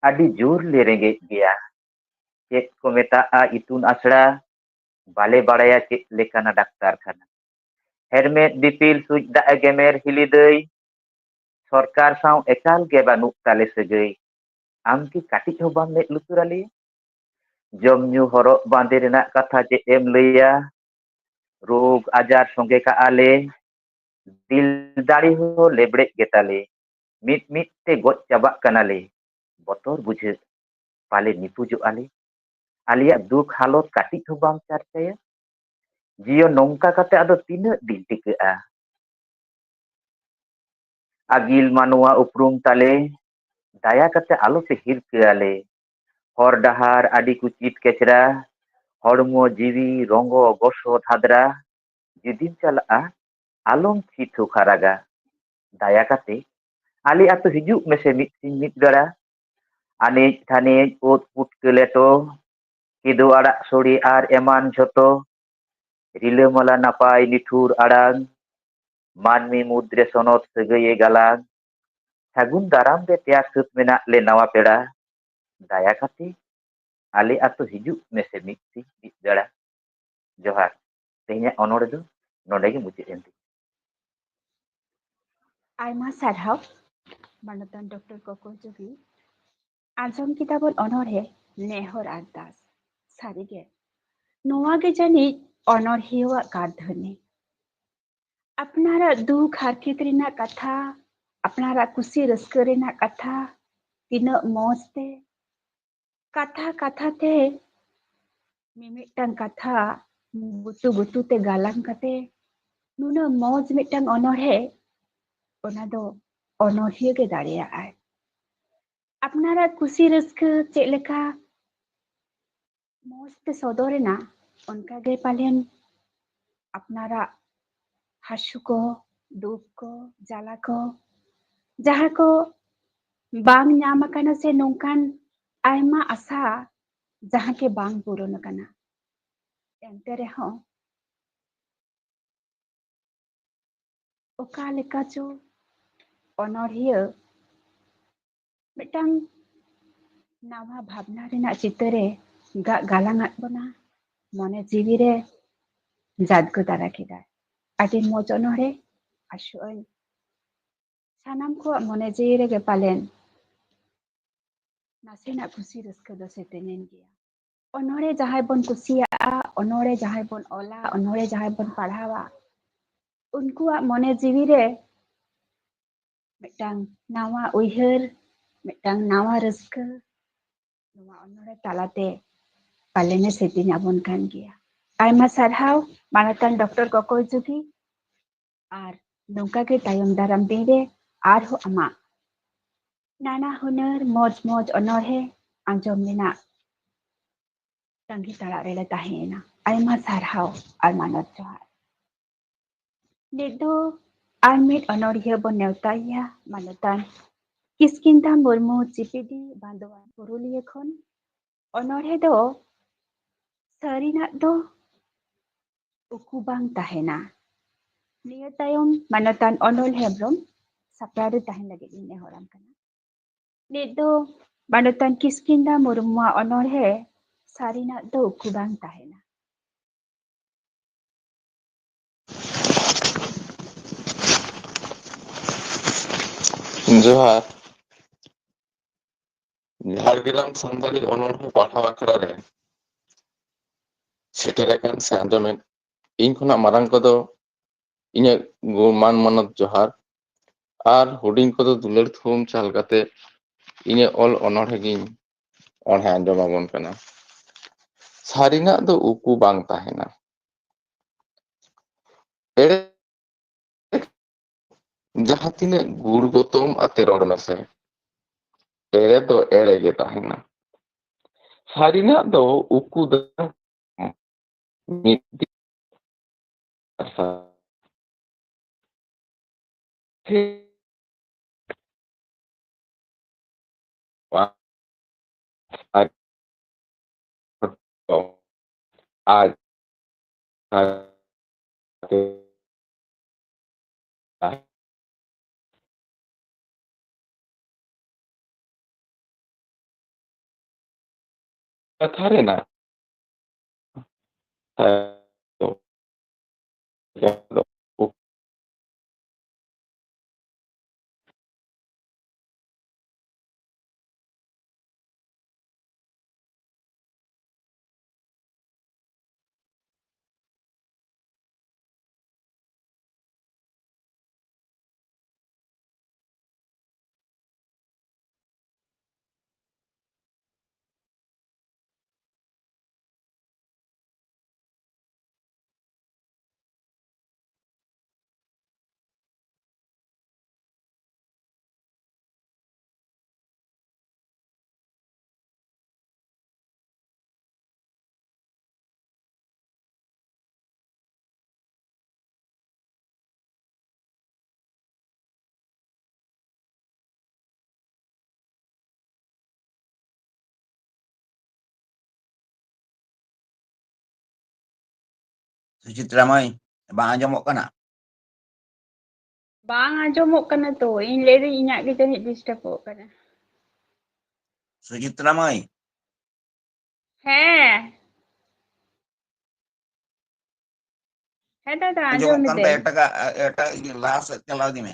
ᱟᱹᱰᱤ ᱡᱳᱨ ᱞᱮ ᱨᱮᱸᱜᱮᱡ ᱜᱮᱭᱟ᱾ ᱪᱮᱫ ᱠᱚ ᱢᱮᱛᱟᱜᱼᱟ ᱤᱛᱩᱱ ᱟᱥᱲᱟ, ᱵᱟᱞᱮ ᱵᱟᱲᱟᱭᱟ ᱪᱮᱫ ᱞᱮᱠᱟᱱᱟ ᱰᱟᱠᱛᱟᱨ ᱠᱷᱟᱱᱟ᱾ ᱦᱮᱨᱢᱮᱫ ᱫᱤᱯᱤᱞ ᱥᱩᱡ ᱫᱟᱜ ᱮ ᱜᱮᱢᱮᱨ ᱦᱤᱞᱤ ᱫᱟᱹᱭ, ᱥᱚᱨᱠᱟᱨ ᱥᱟᱶ ᱮᱠᱟᱞ ᱜᱮ ᱵᱟᱹᱱᱩᱜ ᱛᱟᱞᱮ ᱥᱟᱹᱜᱟᱹᱭ᱾ ᱟᱢ ᱠᱤ ᱠᱟᱹᱴᱤᱡ ᱦᱚᱸ ᱵᱟᱢ ᱢᱮᱫ ᱞᱩᱛᱩᱨ ᱟᱞᱮᱭᱟ? ᱡᱚᱢ ᱧᱩ ᱦᱚᱨᱚᱜ ᱵᱟᱸᱫᱮ ᱨᱮᱱᱟᱜ ᱠᱟᱛᱷᱟ ᱪᱮᱫ ᱮᱢ ᱞᱟᱹᱭᱟ? ᱨᱳᱜᱽ ᱟᱡᱟᱨ ᱥᱚᱸᱜᱮ ᱠᱟᱜᱼᱟ ᱞᱮ, ᱫᱤᱞ ᱫᱟᱲᱮ ᱦᱚᱸ ᱞᱮᱵᱲᱮᱡ ᱜᱮᱛᱟᱞᱮ᱾ ᱢᱤᱫ ᱢᱤᱫ ᱛᱮ ᱜᱚᱡ ᱪᱟᱵᱟᱜ ᱠᱟᱱᱟᱞᱮ᱾ ᱵᱚᱛᱚᱨ ᱵᱩᱡᱷᱟᱹᱜ, ᱯᱟᱞᱮ ᱱᱤᱯᱩᱡᱚᱜ ᱟᱞᱮ᱾ ᱟᱞᱮᱭᱟᱜ ᱫᱩᱠ ᱦᱟᱞᱚᱛ ᱠᱟᱹᱴᱤᱡ ᱦᱚᱸ ᱵᱟᱢ ᱪᱟᱨᱪᱟᱭᱟ? ᱡᱤᱭᱚᱱ ᱱᱚᱝᱠᱟ ᱠᱟᱛᱮ ᱟᱫᱚ ᱛᱤᱱᱟᱹᱜ ᱫᱤᱱ ᱴᱤᱠᱟᱹᱜᱼᱟ? ᱟᱹᱜᱤᱞ ᱢᱟᱱᱣᱟ ᱩᱯᱨᱩᱢ ᱛᱟᱞᱮ, ᱫᱟᱭᱟ ᱠᱟᱛᱮ ᱟᱞᱚᱯᱮ ᱦᱤᱨᱠᱟᱹ ᱟᱞᱮ᱾ ᱦᱚᱨ ᱰᱟᱦᱟᱨ ᱟᱹᱰᱤ ᱠᱩᱪᱤᱛ ᱠᱮᱪᱨᱟ, ᱦᱚᱲᱢᱚ ᱡᱤᱣᱤ ᱨᱚᱸᱜᱚ ᱜᱚᱥᱚ ᱫᱷᱟᱫᱽᱨᱟ᱾ ᱡᱩᱫᱤᱢ ᱪᱟᱞᱟᱜᱼᱟ, ᱟᱞᱚᱢ ᱛᱷᱤ ᱛᱷᱩ ᱠᱷᱟᱨᱟᱜᱟ᱾ ᱫᱟᱭᱟ ᱠᱟᱛᱮ ᱟᱞᱮ ᱟᱹᱛᱩ ᱦᱤᱡᱩᱜ ᱢᱮᱥᱮ ᱢᱤᱫ ᱥᱤᱧ ᱢᱤᱫ ᱵᱮᱲᱟ᱾ ᱟᱱᱮᱡ ᱫᱷᱟᱱᱮᱡ ᱩᱫ ᱯᱩᱴᱠᱟᱹ ᱞᱮᱴᱚ, ᱠᱤᱫᱩ ᱟᱲᱟᱜ ᱥᱳᱲᱮ ᱟᱨ ᱮᱢᱟᱱ ᱡᱷᱚᱛᱚ᱾ ᱨᱤᱞᱟᱹᱢᱟᱞᱟ ᱱᱟᱯᱟᱭ ᱱᱤᱴᱷᱩᱨ ᱟᱲᱟᱝ, ᱢᱟᱹᱱᱢᱤ ᱢᱩᱫᱽᱨᱮ ᱥᱚᱱᱚᱛ ᱥᱟᱹᱜᱟᱹᱭᱮ ᱜᱟᱞᱟᱝ᱾ ᱥᱟᱹᱜᱩᱱ ᱫᱟᱨᱟᱢ ᱨᱮ ᱛᱮᱭᱟᱨ ᱥᱟᱹᱛ ᱢᱮᱱᱟᱜ ᱞᱮ ᱱᱟᱣᱟ ᱯᱮᱲᱟ᱾ ᱫᱟᱭᱟ ᱠᱟᱛᱮ ᱟᱞᱮ ᱟᱹᱛᱩ ᱦᱤᱡᱩᱜ ᱢᱮᱥᱮ ᱢᱤᱫ ᱥᱤᱧ ᱢᱤᱫ ᱵᱮᱲᱟ᱾ ᱡᱚᱦᱟᱨ᱾ ᱛᱮᱦᱮᱧᱟᱜ ᱚᱱᱚᱬᱦᱮ ᱫᱚ ᱱᱚᱰᱮ ᱜᱮ ᱢᱩᱪᱟᱹᱫ ᱮᱱ ᱛᱤᱧᱟ᱾ ᱟᱭᱢᱟ ᱥᱟᱨᱦᱟᱣ ᱢᱟᱱᱚᱛᱟᱱ ᱰᱚᱠᱴᱚᱨ ᱠᱚᱠᱚ ᱡᱩᱜᱤ᱾ ᱟᱸᱡᱚᱢ ᱠᱮᱫᱟ ᱵᱚᱱ ᱚᱱᱚᱬᱦᱮ ᱱᱮᱦᱚᱨ ᱟᱨᱫᱟᱥ᱾ ᱥᱟᱹᱨᱤᱜᱮ ᱱᱚᱣᱟ ᱜᱮ ᱡᱟᱹᱱᱤᱡ ᱚᱱᱚᱬᱦᱤᱭᱟᱹᱣᱟᱜ ᱠᱟᱨᱫᱷᱟᱹᱱᱤ᱾ ᱟᱯᱱᱟᱨᱟᱜ ᱫᱩᱠ ᱦᱟᱨᱠᱮᱛ ᱨᱮᱱᱟᱜ ᱠᱟᱛᱷᱟ, ᱟᱯᱱᱟᱨᱟᱜ ᱠᱩᱥᱤ ᱨᱟᱹᱥᱠᱟᱹ ᱨᱮᱱᱟᱜ ᱠᱟᱛᱷᱟ ᱛᱤᱱᱟᱹᱜ ᱢᱚᱡᱽ ᱛᱮ ᱠᱟᱛᱷᱟ ᱠᱟᱛᱷᱟ ᱛᱮ ᱢᱤᱢᱤᱫᱴᱟᱝ ᱠᱟᱛᱷᱟ ᱜᱩᱛᱩ ᱜᱩᱛᱩ ᱛᱮ ᱜᱟᱞᱟᱝ ᱠᱟᱛᱮ ᱱᱩᱱᱟᱹᱜ ᱢᱚᱡᱽ ᱢᱤᱫᱴᱟᱝ ᱚᱱᱚᱬᱦᱮ, ᱚᱱᱟ ᱫᱚ ᱚᱱᱚᱬᱦᱤᱭᱟᱹ ᱜᱮ ᱫᱟᱲᱮᱭᱟᱜᱼᱟᱭ᱾ ᱟᱯᱱᱟᱨᱟᱜ ᱠᱩᱥᱤ ᱨᱟᱹᱥᱠᱟᱹ ᱪᱮᱫ ᱞᱮᱠᱟ ᱢᱚᱡᱽ ᱛᱮ ᱥᱚᱫᱚᱨ ᱮᱱᱟ, ᱚᱱᱠᱟ ᱜᱮ ᱯᱟᱞᱮᱱ ᱟᱯᱱᱟᱨᱟᱜ ᱦᱟᱹᱥᱩ ᱠᱚ, ᱫᱩᱠ ᱠᱚ, ᱡᱟᱞᱟ ᱠᱚ, ᱡᱟᱦᱟᱸ ᱠᱚ ᱵᱟᱝ ᱧᱟᱢ ᱟᱠᱟᱱᱟ ᱥᱮ ᱱᱚᱝᱠᱟᱱ ᱟᱭᱢᱟ ᱟᱥᱟ ᱡᱟᱦᱟᱸ ᱜᱮ ᱵᱟᱝ ᱯᱩᱨᱚᱱ ᱟᱠᱟᱱᱟ᱾ ᱮᱱᱛᱮ ᱨᱮᱦᱚᱸ ᱚᱠᱟ ᱞᱮᱠᱟ ᱪᱚ ᱚᱱᱚᱬᱦᱤᱭᱟᱹ ᱢᱤᱫᱴᱟᱝ ᱱᱟᱣᱟ ᱵᱷᱟᱵᱽᱱᱟ ᱨᱮᱱᱟᱜ ᱪᱤᱛᱟᱹᱨᱮ ᱜᱟᱜ ᱜᱟᱞᱟᱝ ᱟᱫ ᱵᱚᱱᱟ, ᱢᱚᱱᱮ ᱡᱤᱣᱤ ᱨᱮ ᱡᱟᱫᱽᱜᱚ ᱫᱟᱨᱟ ᱠᱮᱫᱟᱭ᱾ ᱟᱹᱰᱤ ᱢᱚᱡᱽ ᱚᱱᱚᱬᱦᱮ᱾ ᱟᱥᱚᱜ ᱟᱹᱧ ᱥᱟᱱᱟᱢ ᱠᱚᱣᱟᱜ ᱢᱚᱱᱮ ᱡᱤᱣᱤ ᱨᱮᱜᱮ ᱯᱟᱞᱮᱱ ᱱᱟᱥᱮᱱᱟᱜ ᱠᱩᱥᱤ ᱨᱟᱹᱥᱠᱟᱹ ᱫᱚ ᱥᱮᱛᱮᱧᱮᱱ ᱜᱮᱭᱟ᱾ ᱚᱱᱚᱬᱦᱮ ᱡᱟᱦᱟᱸᱭ ᱵᱚᱱ ᱠᱩᱥᱤᱭᱟᱜᱼᱟ, ᱚᱱᱚᱬᱦᱮ ᱡᱟᱦᱟᱸᱭ ᱵᱚᱱ ᱚᱞᱟ, ᱚᱱᱚᱬᱦᱮ ᱡᱟᱦᱟᱸᱭ ᱵᱚᱱ ᱯᱟᱲᱦᱟᱣᱟ, ᱩᱱᱠᱩᱣᱟᱜ ᱢᱚᱱᱮ ᱡᱤᱣᱤ ᱨᱮ ᱢᱤᱫᱴᱟᱝ ᱱᱟᱣᱟ ᱩᱭᱦᱟᱹᱨ, ᱢᱤᱫᱴᱟᱝ ᱱᱟᱣᱟ ᱨᱟᱹᱥᱠᱟᱹ ᱱᱚᱣᱟ ᱚᱱᱚᱬᱦᱮ ᱛᱟᱞᱟᱛᱮ ᱯᱟᱞᱮᱱᱮ ᱥᱮᱛᱮᱧ ᱟᱵᱚᱱ ᱠᱟᱱ ᱜᱮᱭᱟ᱾ ᱟᱭᱢᱟ ᱥᱟᱨᱦᱟᱣ ᱢᱟᱱᱚᱛᱟᱱ ᱰᱚᱠᱴᱚᱨ ᱠᱚᱠᱚᱭ ᱡᱩᱜᱤ, ᱟᱨ ᱱᱚᱝᱠᱟ ᱜᱮ ᱛᱟᱭᱚᱢ ᱫᱟᱨᱟᱢ ᱫᱤᱱ ᱨᱮ ᱟᱨᱦᱚᱸ ᱟᱢᱟᱜ ᱱᱟᱱᱟ ᱦᱩᱱᱟᱹᱨ ᱢᱚᱡᱽ ᱢᱚᱡᱽ ᱚᱱᱚᱬᱦᱮ ᱟᱸᱡᱚᱢ ᱨᱮᱱᱟᱜ ᱛᱟᱺᱜᱤ ᱛᱟᱲᱟᱜ ᱨᱮᱞᱮ ᱛᱟᱦᱮᱸᱭᱮᱱᱟ᱾ ᱟᱭᱢᱟ ᱥᱟᱨᱦᱟᱣ ᱟᱨ ᱢᱟᱱᱚᱛ ᱡᱚᱦᱟᱨ᱾ ᱱᱤᱛ ᱫᱚ ᱟᱨ ᱢᱤᱫ ᱚᱱᱚᱬᱦᱤᱭᱟᱹ ᱵᱚᱱ ᱱᱮᱣᱛᱟᱭᱮᱭᱟ, ᱢᱟᱱᱚᱛᱟᱱ ᱠᱤᱥᱠᱤᱱᱫᱟ ᱢᱩᱨᱢᱩ, ᱪᱤᱯᱤᱰᱤ ᱵᱟᱸᱫᱳᱣᱟᱱ ᱯᱩᱨᱩᱞᱤᱭᱟᱹ ᱠᱷᱚᱱ᱾ ᱚᱱᱚᱬᱦᱮ ᱫᱚ ᱥᱟᱹᱨᱤᱱᱟᱜ ᱫᱚ ᱩᱠᱩ ᱵᱟᱝ ᱛᱟᱦᱮᱱᱟ᱾ ᱱᱤᱭᱟᱹ ᱛᱟᱭᱚᱢ ᱢᱟᱱᱚᱛᱟᱱ ᱚᱱᱚᱞ ᱦᱮᱢᱵᱨᱚᱢ ᱥᱟᱯᱲᱟᱣ ᱨᱮ ᱛᱟᱦᱮᱱ ᱞᱟᱹᱜᱤᱫ ᱤᱧ ᱱᱮᱦᱚᱨᱟᱢ ᱠᱟᱱᱟ᱾ ᱱᱤᱛ ᱫᱚ ᱢᱟᱱᱚᱛᱟᱱ ᱠᱤᱥᱠᱤᱱᱫᱟ ᱢᱩᱨᱢᱩᱣᱟᱜ ᱚᱱᱚᱬᱦᱮ ᱥᱟᱹᱨᱤᱱᱟᱜ ᱫᱚ ᱩᱠᱩ ᱵᱟᱝ ᱛᱟᱦᱮᱱᱟ᱾ ᱡᱚᱦᱟᱨ᱾ ᱡᱷᱟᱲᱜᱨᱟᱢ ᱥᱟᱱᱛᱟᱲᱤ ᱚᱱᱚᱬᱦᱮ ᱯᱟᱲᱦᱟᱣ ᱟᱠᱷᱲᱟ ᱨᱮ ᱥᱮᱴᱮᱨ ᱟᱠᱟᱱ ᱥᱮ ᱟᱸᱡᱚᱢᱮᱫ ᱤᱧ ᱠᱷᱚᱱᱟᱜ ᱢᱟᱨᱟᱝ ᱠᱚᱫᱚ ᱤᱧᱟᱹᱜ ᱜᱩ-, ᱢᱟᱱ ᱢᱟᱱᱚᱛ ᱡᱚᱦᱟᱨ, ᱟᱨ ᱦᱩᱰᱤᱧ ᱠᱚᱫᱚ ᱫᱩᱞᱟᱹᱲ ᱛᱷᱩᱢ ᱪᱟᱞ ᱠᱟᱛᱮ ᱤᱧᱟᱹᱜ ᱚᱞ ᱚᱱᱚᱬᱦᱮ ᱜᱤᱧ ᱚᱬᱦᱮ ᱟᱸᱡᱚᱢ ᱟᱵᱚᱱ ᱠᱟᱱᱟ᱾ ᱥᱟᱹᱨᱤᱱᱟᱜ ᱫᱚ ᱩᱠᱩ ᱵᱟᱝ ᱛᱟᱦᱮᱱᱟ᱾ ᱮᱲᱮ ᱡᱟᱦᱟᱸ ᱛᱤᱱᱟᱹᱜ ᱜᱩᱲ ᱜᱚᱛᱚᱢ ᱟᱛᱮ ᱨᱚᱲ ᱢᱮᱥᱮ, ᱮᱲᱮ ᱫᱚ ᱮᱲᱮ ᱜᱮ ᱛᱟᱦᱮᱱᱟ᱾ ᱥᱟᱹᱨᱤᱱᱟᱜ ᱫᱚ ᱩᱠᱩ ᱫᱚ ᱢᱤᱫ ᱫᱤᱱ ᱟᱡ ᱠᱟᱛᱷᱟ ᱨᱮᱱᱟᱜ ᱥᱩᱪᱤᱛᱨᱟ ᱢᱟᱹᱭ, ᱵᱟᱝ ᱟᱸᱡᱚᱢᱚᱜ ᱠᱟᱱᱟ? ᱵᱟᱝ ᱟᱸᱡᱚᱢᱚᱜ ᱠᱟᱱᱟ ᱛᱚ, ᱤᱧ ᱞᱟᱹᱭᱫᱟᱹᱧ ᱤᱧᱟᱹᱜ ᱜᱮ ᱡᱟᱹᱱᱤᱡ ᱰᱤᱥᱴᱟᱵᱚᱜ ᱠᱟᱱᱟ᱾ ᱥᱩᱪᱤᱛᱨᱟ ᱢᱟᱹᱭ᱾ ᱦᱮᱸ᱾ ᱦᱮᱸ ᱫᱟᱫᱟ, ᱟᱸᱡᱚᱢ ᱟᱸᱡᱚᱢᱚᱜ ᱠᱟᱱ ᱛᱟᱭ ᱢᱤᱫᱟᱹᱧ᱾ ᱮᱴᱟᱜᱟᱜ, ᱮᱴᱟᱜ ᱤᱭᱟᱹ ᱞᱟᱦᱟ ᱥᱮᱫ ᱪᱟᱞᱟᱣ ᱤᱫᱤ ᱢᱮ᱾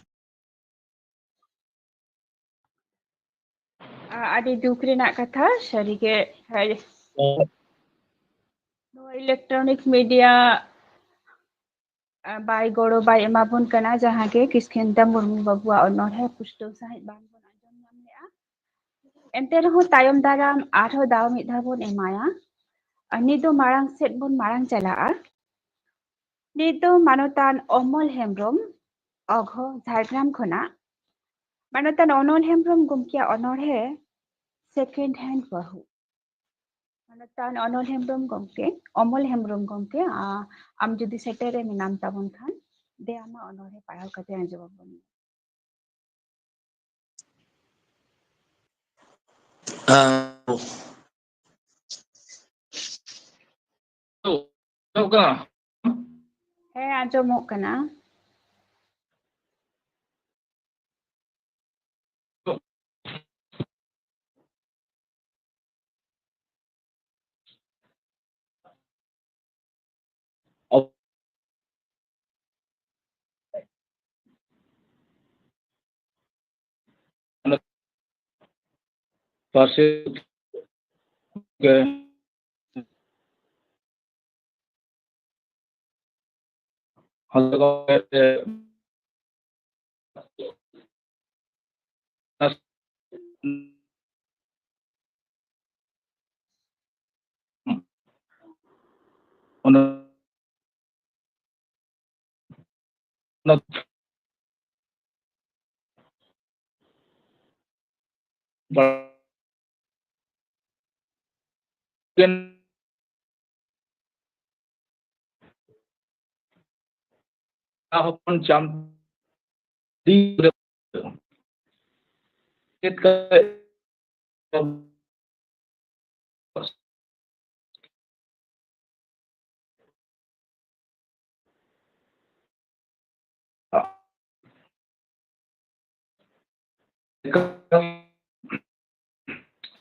ᱟ-, ᱟᱹᱰᱤ ᱫᱩᱠ ᱨᱮᱱᱟᱜ ᱠᱟᱛᱷᱟ, ᱥᱟᱹᱨᱤᱜᱮ, ᱦᱟᱭ᱾ ᱱᱚᱣᱟ ᱤᱞᱮᱠᱴᱨᱚᱱᱤᱠ ᱢᱤᱰᱤᱭᱟ, ᱟ, ᱵᱟᱭ ᱜᱚᱲᱚ ᱵᱟᱭ ᱮᱢᱟᱵᱚᱱ ᱠᱟᱱᱟ, ᱡᱟᱦᱟᱸ ᱜᱮ ᱠᱤᱥᱠᱮᱱᱫᱟ ᱢᱩᱨᱢᱩ ᱵᱟᱵᱩᱣᱟᱜ ᱚᱱᱚᱬᱦᱮ ᱯᱩᱥᱴᱟᱹᱣ ᱥᱟᱺᱦᱤᱡ ᱵᱟᱝ ᱵᱚᱱ ᱟᱸᱡᱚᱢ ᱧᱟᱢ ᱞᱮᱜᱼᱟ᱾ ᱮᱱᱛᱮ ᱨᱮᱦᱚᱸ ᱛᱟᱭᱚᱢ ᱫᱟᱨᱟᱢ ᱟᱨᱦᱚᱸ ᱫᱟᱣ ᱢᱤᱫ ᱫᱷᱟᱣ ᱵᱚᱱ ᱮᱢᱟᱭᱟ᱾ ᱟᱨ ᱱᱤᱛ ᱫᱚ ᱢᱟᱲᱟᱝ ᱥᱮᱫ ᱵᱚᱱ ᱢᱟᱲᱟᱝ ᱪᱟᱞᱟᱜᱼᱟ᱾ ᱱᱤᱛ ᱫᱚ ᱢᱟᱱᱚᱛᱟᱱ ᱚᱢᱚᱞ ᱦᱮᱢᱵᱨᱚᱢ, ᱚᱜᱷᱚ, ᱡᱷᱟᱲᱜᱨᱟᱢ ᱠᱷᱚᱱᱟᱜ᱾ ᱢᱟᱱᱚᱛᱟᱱ ᱚᱱᱚᱞ ᱦᱮᱢᱵᱨᱚᱢ ᱜᱚᱢᱠᱮᱭᱟᱜ ᱚᱱᱚᱬᱦᱮ ᱥᱮᱠᱮᱱᱰ ᱦᱮᱱᱰ ᱵᱟᱹᱦᱩ᱾ ᱢᱟᱱᱚᱛᱟᱱ ᱚᱱᱚᱞ ᱦᱮᱢᱵᱨᱚᱢ ᱜᱚᱢᱠᱮ, ᱚᱢᱚᱞ ᱦᱮᱢᱵᱨᱚᱢ ᱜᱚᱢᱠᱮ, ᱟ-, ᱟᱢ ᱡᱩᱫᱤ ᱥᱮᱴᱮᱨ ᱨᱮ ᱢᱮᱱᱟᱢ ᱛᱟᱵᱚᱱ ᱠᱷᱟᱱ, ᱫᱮ ᱟᱢᱟᱜ ᱚᱱᱚᱬᱦᱮ ᱯᱟᱲᱦᱟᱣ ᱠᱟᱛᱮ ᱟᱸᱡᱚᱢ ᱟᱵᱚᱱ ᱢᱮ᱾ ᱦᱮᱸ᱾ ᱟᱸᱡᱚᱢᱚᱜ ᱠᱟᱱᱟ? ᱦᱮᱸ, ᱟᱸᱡᱚᱢᱚᱜ ᱠᱟᱱᱟ᱾ ᱯᱟᱹᱨᱥᱤ ᱜᱮ ᱟᱞᱮ ᱜᱚᱢᱠᱮ ᱚᱱᱟ ᱚᱱᱟ ᱦᱚᱯᱚᱱ ᱪᱟᱢ ᱪᱮᱫ ᱠᱟᱛᱮ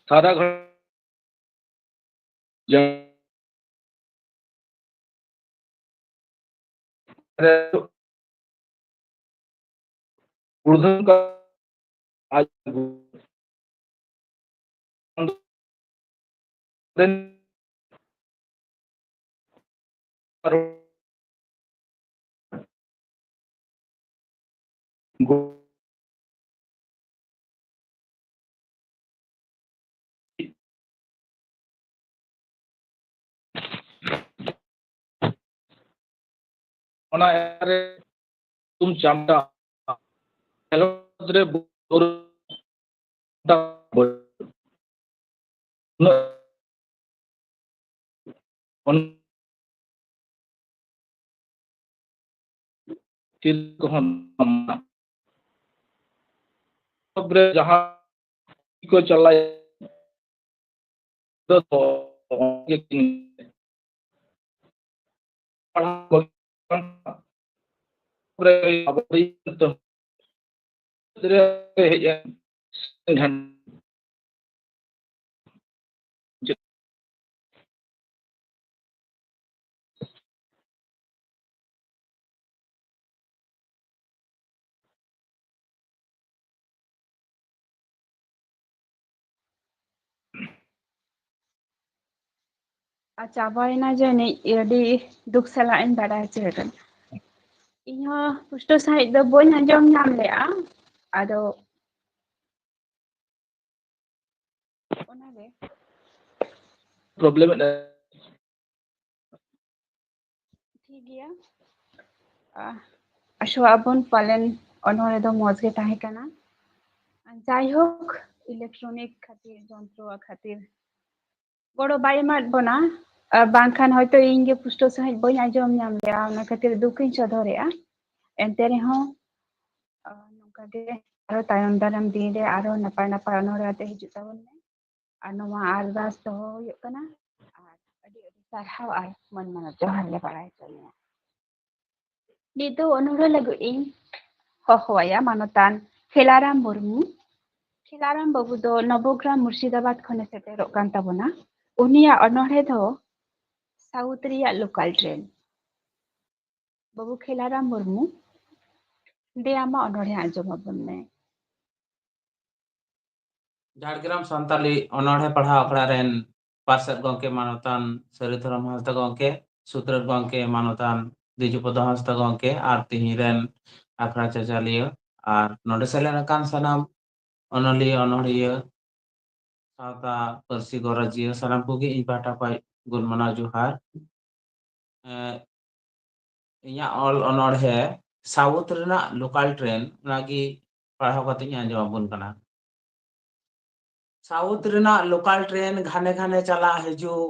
ᱥᱟᱨᱟ ᱜᱷᱟᱲᱤ ᱡᱟᱦᱟᱸ ᱨᱮ ᱯᱨᱚᱫᱷᱟᱱ ᱠᱟ-, ᱟᱡ ᱚᱱᱟ ᱮᱞᱟᱠᱟ ᱨᱮ ᱧᱩᱛᱩᱢ ᱪᱟᱢᱴᱟ ᱠᱷᱮᱞᱳᱰ ᱨᱮ ᱵᱚ-, ᱩᱱᱟᱹᱜ ᱚᱱ-, ᱛᱤᱨ ᱠᱚᱦᱚᱸ ᱵᱟᱝ᱾ ᱨᱮ ᱡᱟᱦᱟᱸ ᱠᱚ ᱪᱟᱞᱟᱭᱟ, ᱫᱚ ᱯᱟᱲᱦᱟᱣ ᱠᱚ ᱨᱮ ᱟᱵᱚ ᱨᱮ ᱦᱮᱡ ᱮᱱ᱾ ᱟᱨ ᱪᱟᱵᱟᱭᱮᱱᱟ ᱡᱟᱹᱱᱤᱡ, ᱟᱹᱰᱤ ᱫᱩᱠ ᱥᱟᱞᱟᱜ ᱤᱧ ᱵᱟᱰᱟᱭ ᱦᱚᱪᱚᱭᱮᱫᱟ᱾ ᱤᱧᱦᱚᱸ ᱯᱩᱥᱴᱟᱹᱣ ᱥᱟᱺᱦᱤᱡ ᱫᱚ ᱵᱟᱹᱧ ᱟᱸᱡᱚᱢ ᱧᱟᱢ ᱞᱮᱜᱼᱟ᱾ ᱟᱫᱚ ᱚᱱᱟᱜᱮ᱾ ᱯᱨᱚᱵᱞᱮᱢ ᱮᱫ ᱴᱷᱤᱠ ᱜᱮᱭᱟ᱾ ᱟᱦ, ᱟᱥᱚᱜ ᱟᱵᱚᱱ ᱯᱟᱞᱮᱱ ᱚᱱᱚᱬᱦᱮ ᱫᱚ ᱢᱚᱡᱽ ᱜᱮ ᱛᱟᱦᱮᱸ ᱠᱟᱱᱟ᱾ ᱡᱟᱭᱦᱳᱠ, ᱤᱞᱮᱠᱴᱨᱚᱱᱤᱠ ᱠᱷᱟᱹᱛᱤᱨ, ᱡᱚᱱᱛᱨᱚ ᱠᱷᱟᱹᱛᱤᱨ ᱜᱚᱲᱚ ᱵᱟᱭ ᱮᱢᱟᱫ ᱵᱚᱱᱟ, ᱟᱨ ᱵᱟᱝᱠᱷᱟᱱ ᱦᱚᱭᱛᱳ ᱤᱧ ᱜᱮ ᱯᱩᱥᱴᱟᱹᱣ ᱥᱟᱺᱦᱤᱡ ᱵᱟᱹᱧ ᱟᱸᱡᱚᱢ ᱧᱟᱢ ᱞᱮᱜᱼᱟ, ᱚᱱᱟ ᱠᱷᱟᱹᱛᱤᱨ ᱫᱩᱠ ᱤᱧ ᱥᱚᱫᱚᱨᱮᱜᱼᱟ᱾ ᱮᱱᱛᱮ ᱨᱮᱦᱚᱸ, ᱟᱨ ᱱᱚᱝᱠᱟ ᱜᱮ ᱟᱨᱚ ᱛᱟᱭᱚᱢ ᱫᱟᱨᱟᱢ ᱫᱤᱱ ᱨᱮ ᱟᱨᱚ ᱱᱟᱯᱟᱭ ᱱᱟᱯᱟᱭ ᱚᱱᱚᱬᱦᱮ ᱟᱛᱮ ᱦᱤᱡᱩᱜ ᱛᱟᱵᱚᱱ ᱢᱮ᱾ ᱟᱨ ᱱᱚᱣᱟ ᱟᱨᱫᱟᱥ ᱫᱚᱦᱚ ᱦᱩᱭᱩᱜ ᱠᱟᱱᱟ᱾ ᱟᱨ ᱟᱹᱰᱤ ᱟᱹᱰᱤ ᱥᱟᱨᱦᱟᱣ ᱟᱨ ᱢᱟᱹᱱ ᱢᱟᱱᱚᱛ ᱡᱚᱦᱟᱨ ᱞᱮ ᱵᱟᱲᱟᱭ ᱦᱚᱪᱚ ᱢᱮᱭᱟ᱾ ᱱᱤᱛ ᱫᱚ ᱚᱱᱚᱬᱦᱮ ᱞᱟᱹᱜᱤᱫ ᱤᱧ ᱦᱚᱦᱚᱣᱟᱭᱟ ᱢᱟᱱᱚᱛᱟᱱ ᱠᱷᱮᱞᱟᱨᱟᱢ ᱢᱩᱨᱢᱩ᱾ ᱠᱷᱮᱞᱟᱨᱟᱢ ᱵᱟᱹᱵᱩ ᱫᱚ ᱱᱚᱵᱚᱜᱨᱟᱢ ᱢᱩᱨᱥᱤᱫᱟᱵᱟᱫᱽ ᱠᱷᱚᱱᱮ ᱥᱮᱴᱮᱨᱚᱜ ᱠᱟᱱ ᱛᱟᱵᱚᱱᱟ᱾ ᱩᱱᱤᱭᱟᱜ ᱚᱱᱚᱬᱦᱮ ᱫᱚ ᱥᱟᱣᱩᱛᱷ ᱨᱮᱭᱟᱜ ᱞᱳᱠᱟᱞ ᱴᱨᱮᱱ᱾ ᱵᱟᱹᱵᱩ ᱠᱷᱮᱞᱟᱨᱟᱢ ᱢᱩᱨᱢᱩ, ᱫᱮ ᱟᱢᱟᱜ ᱚᱱᱚᱬᱦᱮ ᱟᱸᱡᱚᱢ ᱟᱵᱚᱱ ᱢᱮ᱾ ᱡᱷᱟᱲᱜᱨᱟᱢ ᱥᱟᱱᱛᱟᱞᱤ ᱚᱱᱚᱬᱦᱮ ᱯᱟᱲᱦᱟᱣ ᱟᱠᱷᱲᱟ ᱨᱮᱱ ᱯᱟᱨᱥᱮᱛ ᱜᱚᱢᱠᱮ ᱢᱟᱱᱚᱛᱟᱱ ᱥᱟᱹᱨᱤ ᱫᱷᱚᱨᱚᱢ ᱦᱟᱸᱥᱫᱟ ᱜᱚᱢᱠᱮ, ᱥᱩᱛᱨᱮᱛ ᱜᱚᱢᱠᱮ ᱢᱟᱱᱚᱛᱟᱱ ᱫᱤᱡᱩᱯᱚᱫᱚ ᱦᱟᱸᱥᱫᱟ ᱜᱚᱢᱠᱮ ᱟᱨ ᱛᱤᱦᱤᱧ ᱨᱮᱱ ᱟᱠᱷᱲᱟ ᱪᱟᱪᱟᱞᱤᱭᱟᱹ ᱟᱨ ᱱᱚᱰᱮ ᱥᱮᱞᱮᱫ ᱟᱠᱟᱱ ᱥᱟᱱᱟᱢ ᱚᱱᱚᱞᱤᱭᱟᱹ, ᱚᱱᱚᱲᱦᱤᱭᱟᱹ, ᱥᱟᱶᱛᱟ ᱯᱟᱹᱨᱥᱤ ᱜᱚᱨᱚᱡᱤᱭᱟᱹ ᱥᱟᱱᱟᱢ ᱠᱚᱜᱮ ᱤᱧ ᱯᱟᱦᱴᱟ ᱠᱷᱚᱱ ᱜᱩᱱ ᱢᱟᱱᱟᱣ ᱡᱚᱦᱟᱨ᱾ ᱮᱸ, ᱤᱧᱟᱹᱜ ᱚᱞ ᱚᱱᱚᱬᱦᱮ ᱥᱟᱣᱩᱛᱷ ᱨᱮᱱᱟᱜ ᱞᱳᱠᱟᱞ ᱴᱨᱮᱱ, ᱚᱱᱟᱜᱮ ᱯᱟᱲᱦᱟᱣ ᱠᱟᱛᱮ ᱤᱧ ᱟᱸᱡᱚᱢ ᱟᱵᱚᱱ ᱠᱟᱱᱟ᱾ ᱥᱟᱣᱩᱛᱷ ᱨᱮᱱᱟᱜ ᱞᱳᱠᱟᱞ ᱴᱨᱮᱱ ᱜᱷᱟᱱᱮ ᱜᱷᱟᱱᱮ ᱪᱟᱞᱟᱜ ᱦᱤᱡᱩᱜ,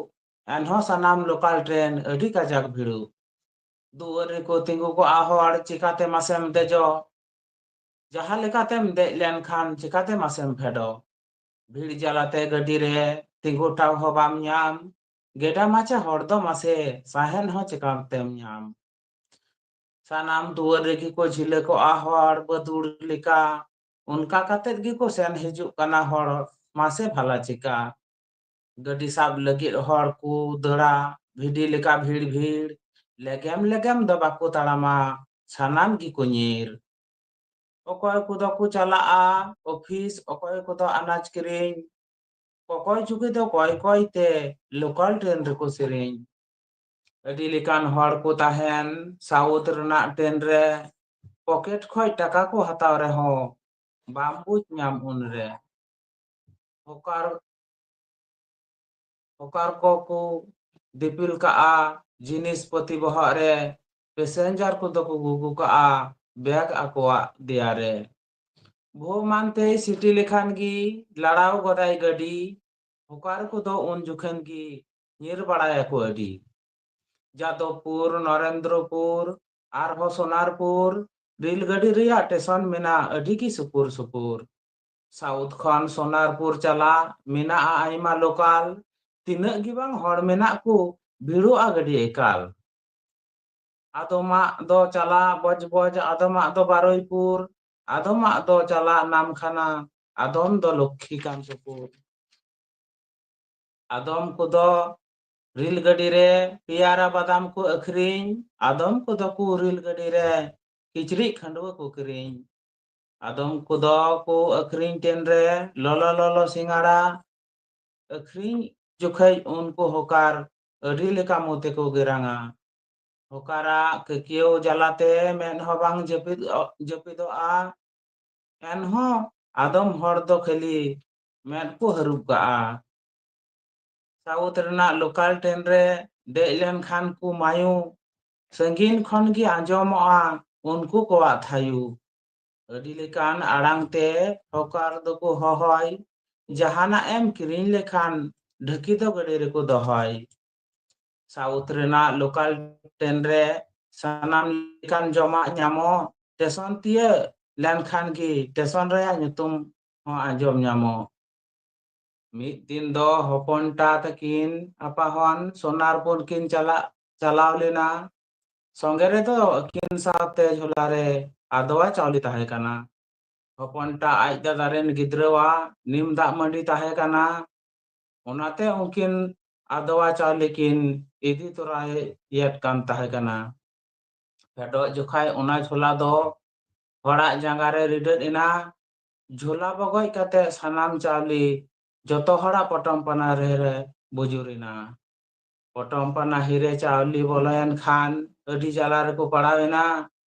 ᱮᱱᱦᱚᱸ ᱥᱟᱱᱟᱢ ᱞᱳᱠᱟᱞ ᱴᱨᱮᱱ ᱟᱹᱰᱤ ᱠᱟᱡᱟᱠ ᱵᱷᱤᱲᱩᱜ᱾ ᱫᱩᱣᱟᱹᱨ ᱨᱮᱠᱚ ᱛᱤᱸᱜᱩ ᱠᱚᱜᱼᱟ ᱦᱚᱲ, ᱪᱤᱠᱟᱛᱮ ᱢᱟᱥᱮᱢ ᱫᱮᱡᱚᱜ? ᱡᱟᱦᱟᱸ ᱞᱮᱠᱟᱛᱮᱢ ᱫᱮᱡ ᱞᱮᱱᱠᱷᱟᱱ ᱪᱤᱠᱟᱛᱮ ᱢᱟᱥᱮᱢ ᱯᱷᱮᱰᱚᱜ? ᱵᱷᱤᱲ ᱡᱟᱞᱟᱛᱮ ᱜᱟᱹᱰᱤ ᱨᱮ ᱛᱤᱸᱜᱩ ᱴᱷᱟᱶ ᱦᱚᱸ ᱵᱟᱢ ᱧᱟᱢ᱾ ᱜᱮᱰᱟ ᱢᱟᱪᱷᱟ ᱦᱚᱲ ᱫᱚ ᱢᱟᱥᱮ ᱥᱟᱦᱮᱫ ᱦᱚᱸ ᱪᱤᱠᱟᱛᱮᱢ ᱧᱟᱢ? ᱥᱟᱱᱟᱢ ᱫᱩᱣᱟᱹᱨ ᱨᱮᱜᱮ ᱠᱚ ᱡᱷᱤᱞᱟᱹ ᱠᱚᱜᱼᱟ ᱦᱚᱲ ᱵᱟᱹᱫᱩᱲ ᱞᱮᱠᱟ᱾ ᱚᱱᱠᱟ ᱠᱟᱛᱮᱫ ᱜᱮᱠᱚ ᱥᱮᱱ ᱦᱤᱡᱩᱜ ᱠᱟᱱᱟ ᱦᱚᱲ, ᱢᱟᱥᱮ ᱵᱷᱟᱞᱟ ᱪᱤᱠᱟ? ᱜᱟᱹᱰᱤ ᱥᱟᱵ ᱞᱟᱹᱜᱤᱫ ᱦᱚᱲ ᱠᱚ ᱫᱟᱹᱲᱟ, ᱵᱷᱤᱰᱤ ᱞᱮᱠᱟ ᱵᱷᱤᱲ ᱵᱷᱤᱲ᱾ ᱞᱮᱜᱮᱢ ᱞᱮᱜᱮᱢ ᱫᱚ ᱵᱟᱠᱚ ᱛᱟᱲᱟᱢᱟ, ᱥᱟᱱᱟᱢ ᱜᱮᱠᱚ ᱧᱤᱨ᱾ ᱚᱠᱚᱭ ᱠᱚᱫᱚ ᱠᱚ ᱪᱟᱞᱟᱜᱼᱟ ᱚᱯᱷᱤᱥ, ᱚᱠᱚᱭ ᱠᱚᱫᱚ ᱟᱱᱟᱡ ᱠᱤᱨᱤᱧ, ᱠᱚᱠᱚᱭ ᱪᱩᱠᱤ ᱫᱚ ᱠᱚᱭ ᱠᱚᱭ ᱛᱮ local train ᱨᱮᱠᱚ ᱥᱮᱨᱮᱧ᱾ ᱟᱹᱰᱤ ᱞᱮᱠᱟᱱ ᱦᱚᱲ ᱠᱚ ᱛᱟᱦᱮᱱ South ᱨᱮᱱᱟᱜ train ᱨᱮ᱾ Pocket ᱠᱷᱚᱡ ᱴᱟᱠᱟ ᱠᱚ ᱦᱟᱛᱟᱣ ᱨᱮᱦᱚᱸ ᱵᱟᱢ ᱵᱩᱡᱽ ᱧᱟᱢ ᱩᱱᱨᱮ᱾ ᱦᱚᱠᱟᱨ ᱦᱚᱠᱟᱨ ᱠᱚᱠᱚ ᱫᱤᱯᱤᱞ ᱠᱟᱜᱼᱟ, ᱡᱤᱱᱤᱥ ᱯᱟᱹᱛᱤ ᱵᱚᱦᱚᱜ ᱨᱮ᱾ Passenger ᱠᱚᱫᱚ ᱠᱚ ᱜᱩᱜᱩ ᱠᱟᱜᱼᱟ bag ᱟᱠᱚᱣᱟᱜ ᱫᱮᱭᱟ ᱨᱮ᱾ ᱵᱷᱳ ᱢᱟᱱᱛᱮᱭ ᱥᱤᱴᱤ ᱞᱮᱠᱷᱟᱱ ᱜᱮ ᱞᱟᱲᱟᱣ ᱜᱚᱫᱟᱭ ᱜᱟᱹᱰᱤ᱾ ᱦᱚᱠᱟᱨ ᱠᱚᱫᱚ ᱩᱱ ᱡᱚᱠᱷᱚᱱ ᱜᱮ ᱧᱤᱨ ᱵᱟᱲᱟᱭᱟᱠᱚ ᱟᱹᱰᱤ᱾ ᱡᱟᱫᱚᱵᱽᱯᱩᱨ, ᱱᱚᱨᱮᱱᱫᱨᱚᱯᱩᱨ, ᱟᱨᱦᱚᱸ ᱥᱳᱱᱟᱨᱯᱩᱨ, ᱨᱮᱞ ᱜᱟᱹᱰᱤ ᱨᱮᱭᱟᱜ ᱴᱮᱥᱚᱱ ᱢᱮᱱᱟᱜ ᱟᱹᱰᱤ ᱜᱮ ᱥᱩᱯᱩᱨ ᱥᱩᱯᱩᱨ᱾ South ᱠᱷᱚᱱ ᱥᱳᱱᱟᱨᱯᱩᱨ ᱪᱟᱞᱟᱜ ᱢᱮᱱᱟᱜᱼᱟ ᱟᱭᱢᱟ local, ᱛᱤᱱᱟᱹᱜ ᱜᱮ ᱵᱟᱝ ᱦᱚᱲ ᱢᱮᱱᱟᱜ ᱠᱚ, ᱵᱷᱤᱲᱚᱜᱼᱟ ᱜᱟᱹᱰᱤ ᱮᱠᱟᱞ᱾ ᱟᱫᱚᱢᱟᱜ ᱫᱚ ᱪᱟᱞᱟᱜ ᱵᱚᱡᱽᱵᱚᱡᱽ, ᱟᱫᱚᱢᱟᱜ ᱫᱚ ᱵᱟᱨᱩᱭᱯᱩᱨ, ᱟᱫᱚᱢᱟᱜ ᱫᱚ ᱪᱟᱞᱟᱜ ᱱᱟᱢᱠᱷᱟᱱᱟ, ᱟᱫᱚᱢ ᱫᱚ ᱞᱚᱠᱠᱷᱤᱠᱟᱱᱛᱚᱯᱩᱨ᱾ ᱟᱫᱚᱢ ᱠᱚᱫᱚ ᱨᱮᱞ ᱜᱟᱹᱰᱤ ᱨᱮ ᱯᱮᱭᱟᱨᱟ ᱵᱟᱫᱟᱢ ᱠᱚ ᱟᱹᱠᱷᱨᱤᱧ, ᱟᱫᱚᱢ ᱠᱚᱫᱚ ᱠᱚ ᱨᱮᱞ ᱜᱟᱹᱰᱤ ᱨᱮ ᱠᱤᱪᱨᱤᱡ ᱠᱷᱟᱹᱰᱣᱟᱹ ᱠᱚ ᱠᱤᱨᱤᱧ᱾ ᱟᱫᱚᱢ ᱠᱚᱫᱚ ᱠᱚ ᱟᱹᱠᱷᱨᱤᱧ train ᱨᱮ ᱞᱚᱞᱚ ᱞᱚᱞᱚ ᱥᱤᱸᱜᱟᱲᱟ᱾ ᱟᱹᱠᱷᱨᱤᱧ ᱡᱚᱠᱷᱮᱡ ᱩᱱᱠᱩ ᱦᱚᱠᱟᱨ ᱟᱹᱰᱤ ᱞᱮᱠᱟ ᱢᱚᱛᱮ ᱠᱚ ᱜᱮᱨᱟᱝᱟ᱾ ᱦᱚᱠᱟᱨᱟᱜ ᱠᱟᱹᱠᱤᱭᱟᱹᱣ ᱡᱟᱞᱟᱛᱮ ᱢᱮᱫ ᱦᱚᱸ ᱵᱟᱝ ᱡᱟᱹᱯᱤᱫ, ᱡᱟᱹᱯᱤᱫᱚᱜᱼᱟ᱾ ᱮᱱᱦᱚᱸ ᱟᱫᱚᱢ ᱦᱚᱲ ᱫᱚ ᱠᱷᱟᱹᱞᱤ ᱢᱮᱫ ᱠᱚ ᱦᱟᱹᱨᱩᱵ ᱠᱟᱜᱼᱟ᱾ South ᱨᱮᱱᱟᱜ local train ᱨᱮ ᱫᱮᱡ ᱞᱮᱱᱠᱷᱟᱱ ᱠᱚ ᱢᱟᱭᱩ, ᱥᱟᱺᱜᱤᱧ ᱠᱷᱚᱱ ᱜᱮ ᱟᱸᱡᱚᱢᱚᱜᱼᱟ ᱩᱱᱠᱩ ᱠᱚᱣᱟᱜ ᱛᱷᱟᱭᱩ᱾ ᱟᱹᱰᱤ ᱞᱮᱠᱟᱱ ᱟᱲᱟᱝ ᱛᱮ ᱦᱚᱠᱟᱨ ᱫᱚᱠᱚ ᱦᱚᱦᱚᱭ, ᱡᱟᱦᱟᱱᱟᱜ ᱮᱢ ᱠᱤᱨᱤᱧ ᱞᱮᱠᱷᱟᱱ ᱰᱷᱟᱹᱠᱤ ᱫᱚ ᱜᱟᱹᱰᱤ ᱨᱮᱠᱚ ᱫᱚᱦᱚᱭ᱾ South ᱨᱮᱱᱟᱜ local train ᱨᱮ ᱥᱟᱱᱟᱢ ᱞᱮᱠᱟᱱ ᱡᱚᱢᱟᱜ ᱧᱟᱢᱚᱜ᱾ ᱴᱮᱥᱚᱱ ᱛᱤᱭᱟᱹᱜ ᱞᱮᱱᱠᱷᱟᱱ ᱜᱮ ᱴᱮᱥᱚᱱ ᱨᱮᱭᱟᱜ ᱧᱩᱛᱩᱢ ᱦᱚᱸ ᱟᱸᱡᱚᱢ ᱧᱟᱢᱚᱜ᱾ ᱢᱤᱫ ᱫᱤᱱ ᱫᱚ ᱦᱚᱯᱚᱱ ᱴᱟ ᱛᱟᱹᱠᱤᱱ ᱟᱯᱟᱦᱚᱱ ᱥᱳᱱᱟᱨᱯᱩᱨ ᱠᱤᱱ ᱪᱟᱞᱟᱜ, ᱪᱟᱞᱟᱣ ᱞᱮᱱᱟ᱾ ᱥᱚᱸᱜᱮ ᱨᱮᱫᱚ ᱟᱹᱠᱤᱱ ᱥᱟᱶᱛᱮ ᱡᱷᱚᱞᱟ ᱨᱮ ᱟᱫᱣᱟ ᱪᱟᱣᱞᱮ ᱛᱟᱦᱮᱸ ᱠᱟᱱᱟ᱾ ᱦᱚᱯᱚᱱ ᱴᱟ ᱟᱡ ᱫᱟᱫᱟ ᱨᱮᱱ ᱜᱤᱫᱽᱨᱟᱹᱣᱟᱜ ᱱᱤᱢ ᱫᱟᱜ ᱢᱟᱹᱰᱤ ᱛᱟᱦᱮᱸ ᱠᱟᱱᱟ᱾ ᱚᱱᱟᱛᱮ ᱩᱱᱠᱤᱱ ᱟᱫᱣᱟ ᱪᱟᱣᱞᱮ ᱠᱤᱱ ᱤᱫᱤ ᱛᱚᱨᱟᱭᱮᱫ ᱠᱟᱱ ᱛᱟᱦᱮᱸ ᱠᱟᱱᱟ᱾ ᱯᱷᱮᱰᱚᱜ ᱡᱚᱠᱷᱟᱡ ᱚᱱᱟ ᱡᱷᱚᱞᱟ ᱫᱚ ᱦᱚᱲᱟᱜ ᱡᱟᱸᱜᱟ ᱨᱮ ᱨᱤᱰᱟᱹᱫ ᱮᱱᱟ᱾ ᱡᱷᱚᱞᱟ ᱵᱚᱜᱚᱡ ᱠᱟᱛᱮ ᱥᱟᱱᱟᱢ ᱪᱟᱣᱞᱮ ᱡᱚᱛᱚ ᱦᱚᱲᱟᱜ ᱯᱚᱴᱚᱢ ᱯᱟᱱᱟᱦᱤ ᱨᱮ ᱵᱩᱡᱩᱨ ᱮᱱᱟ᱾ ᱯᱚᱴᱚᱢ ᱯᱟᱱᱟᱦᱤ ᱨᱮ ᱪᱟᱣᱞᱮ ᱵᱚᱞᱚᱭᱮᱱ ᱠᱷᱟᱱ ᱟᱹᱰᱤ ᱡᱟᱞᱟ ᱨᱮᱠᱚ ᱯᱟᱲᱟᱣ ᱮᱱᱟ᱾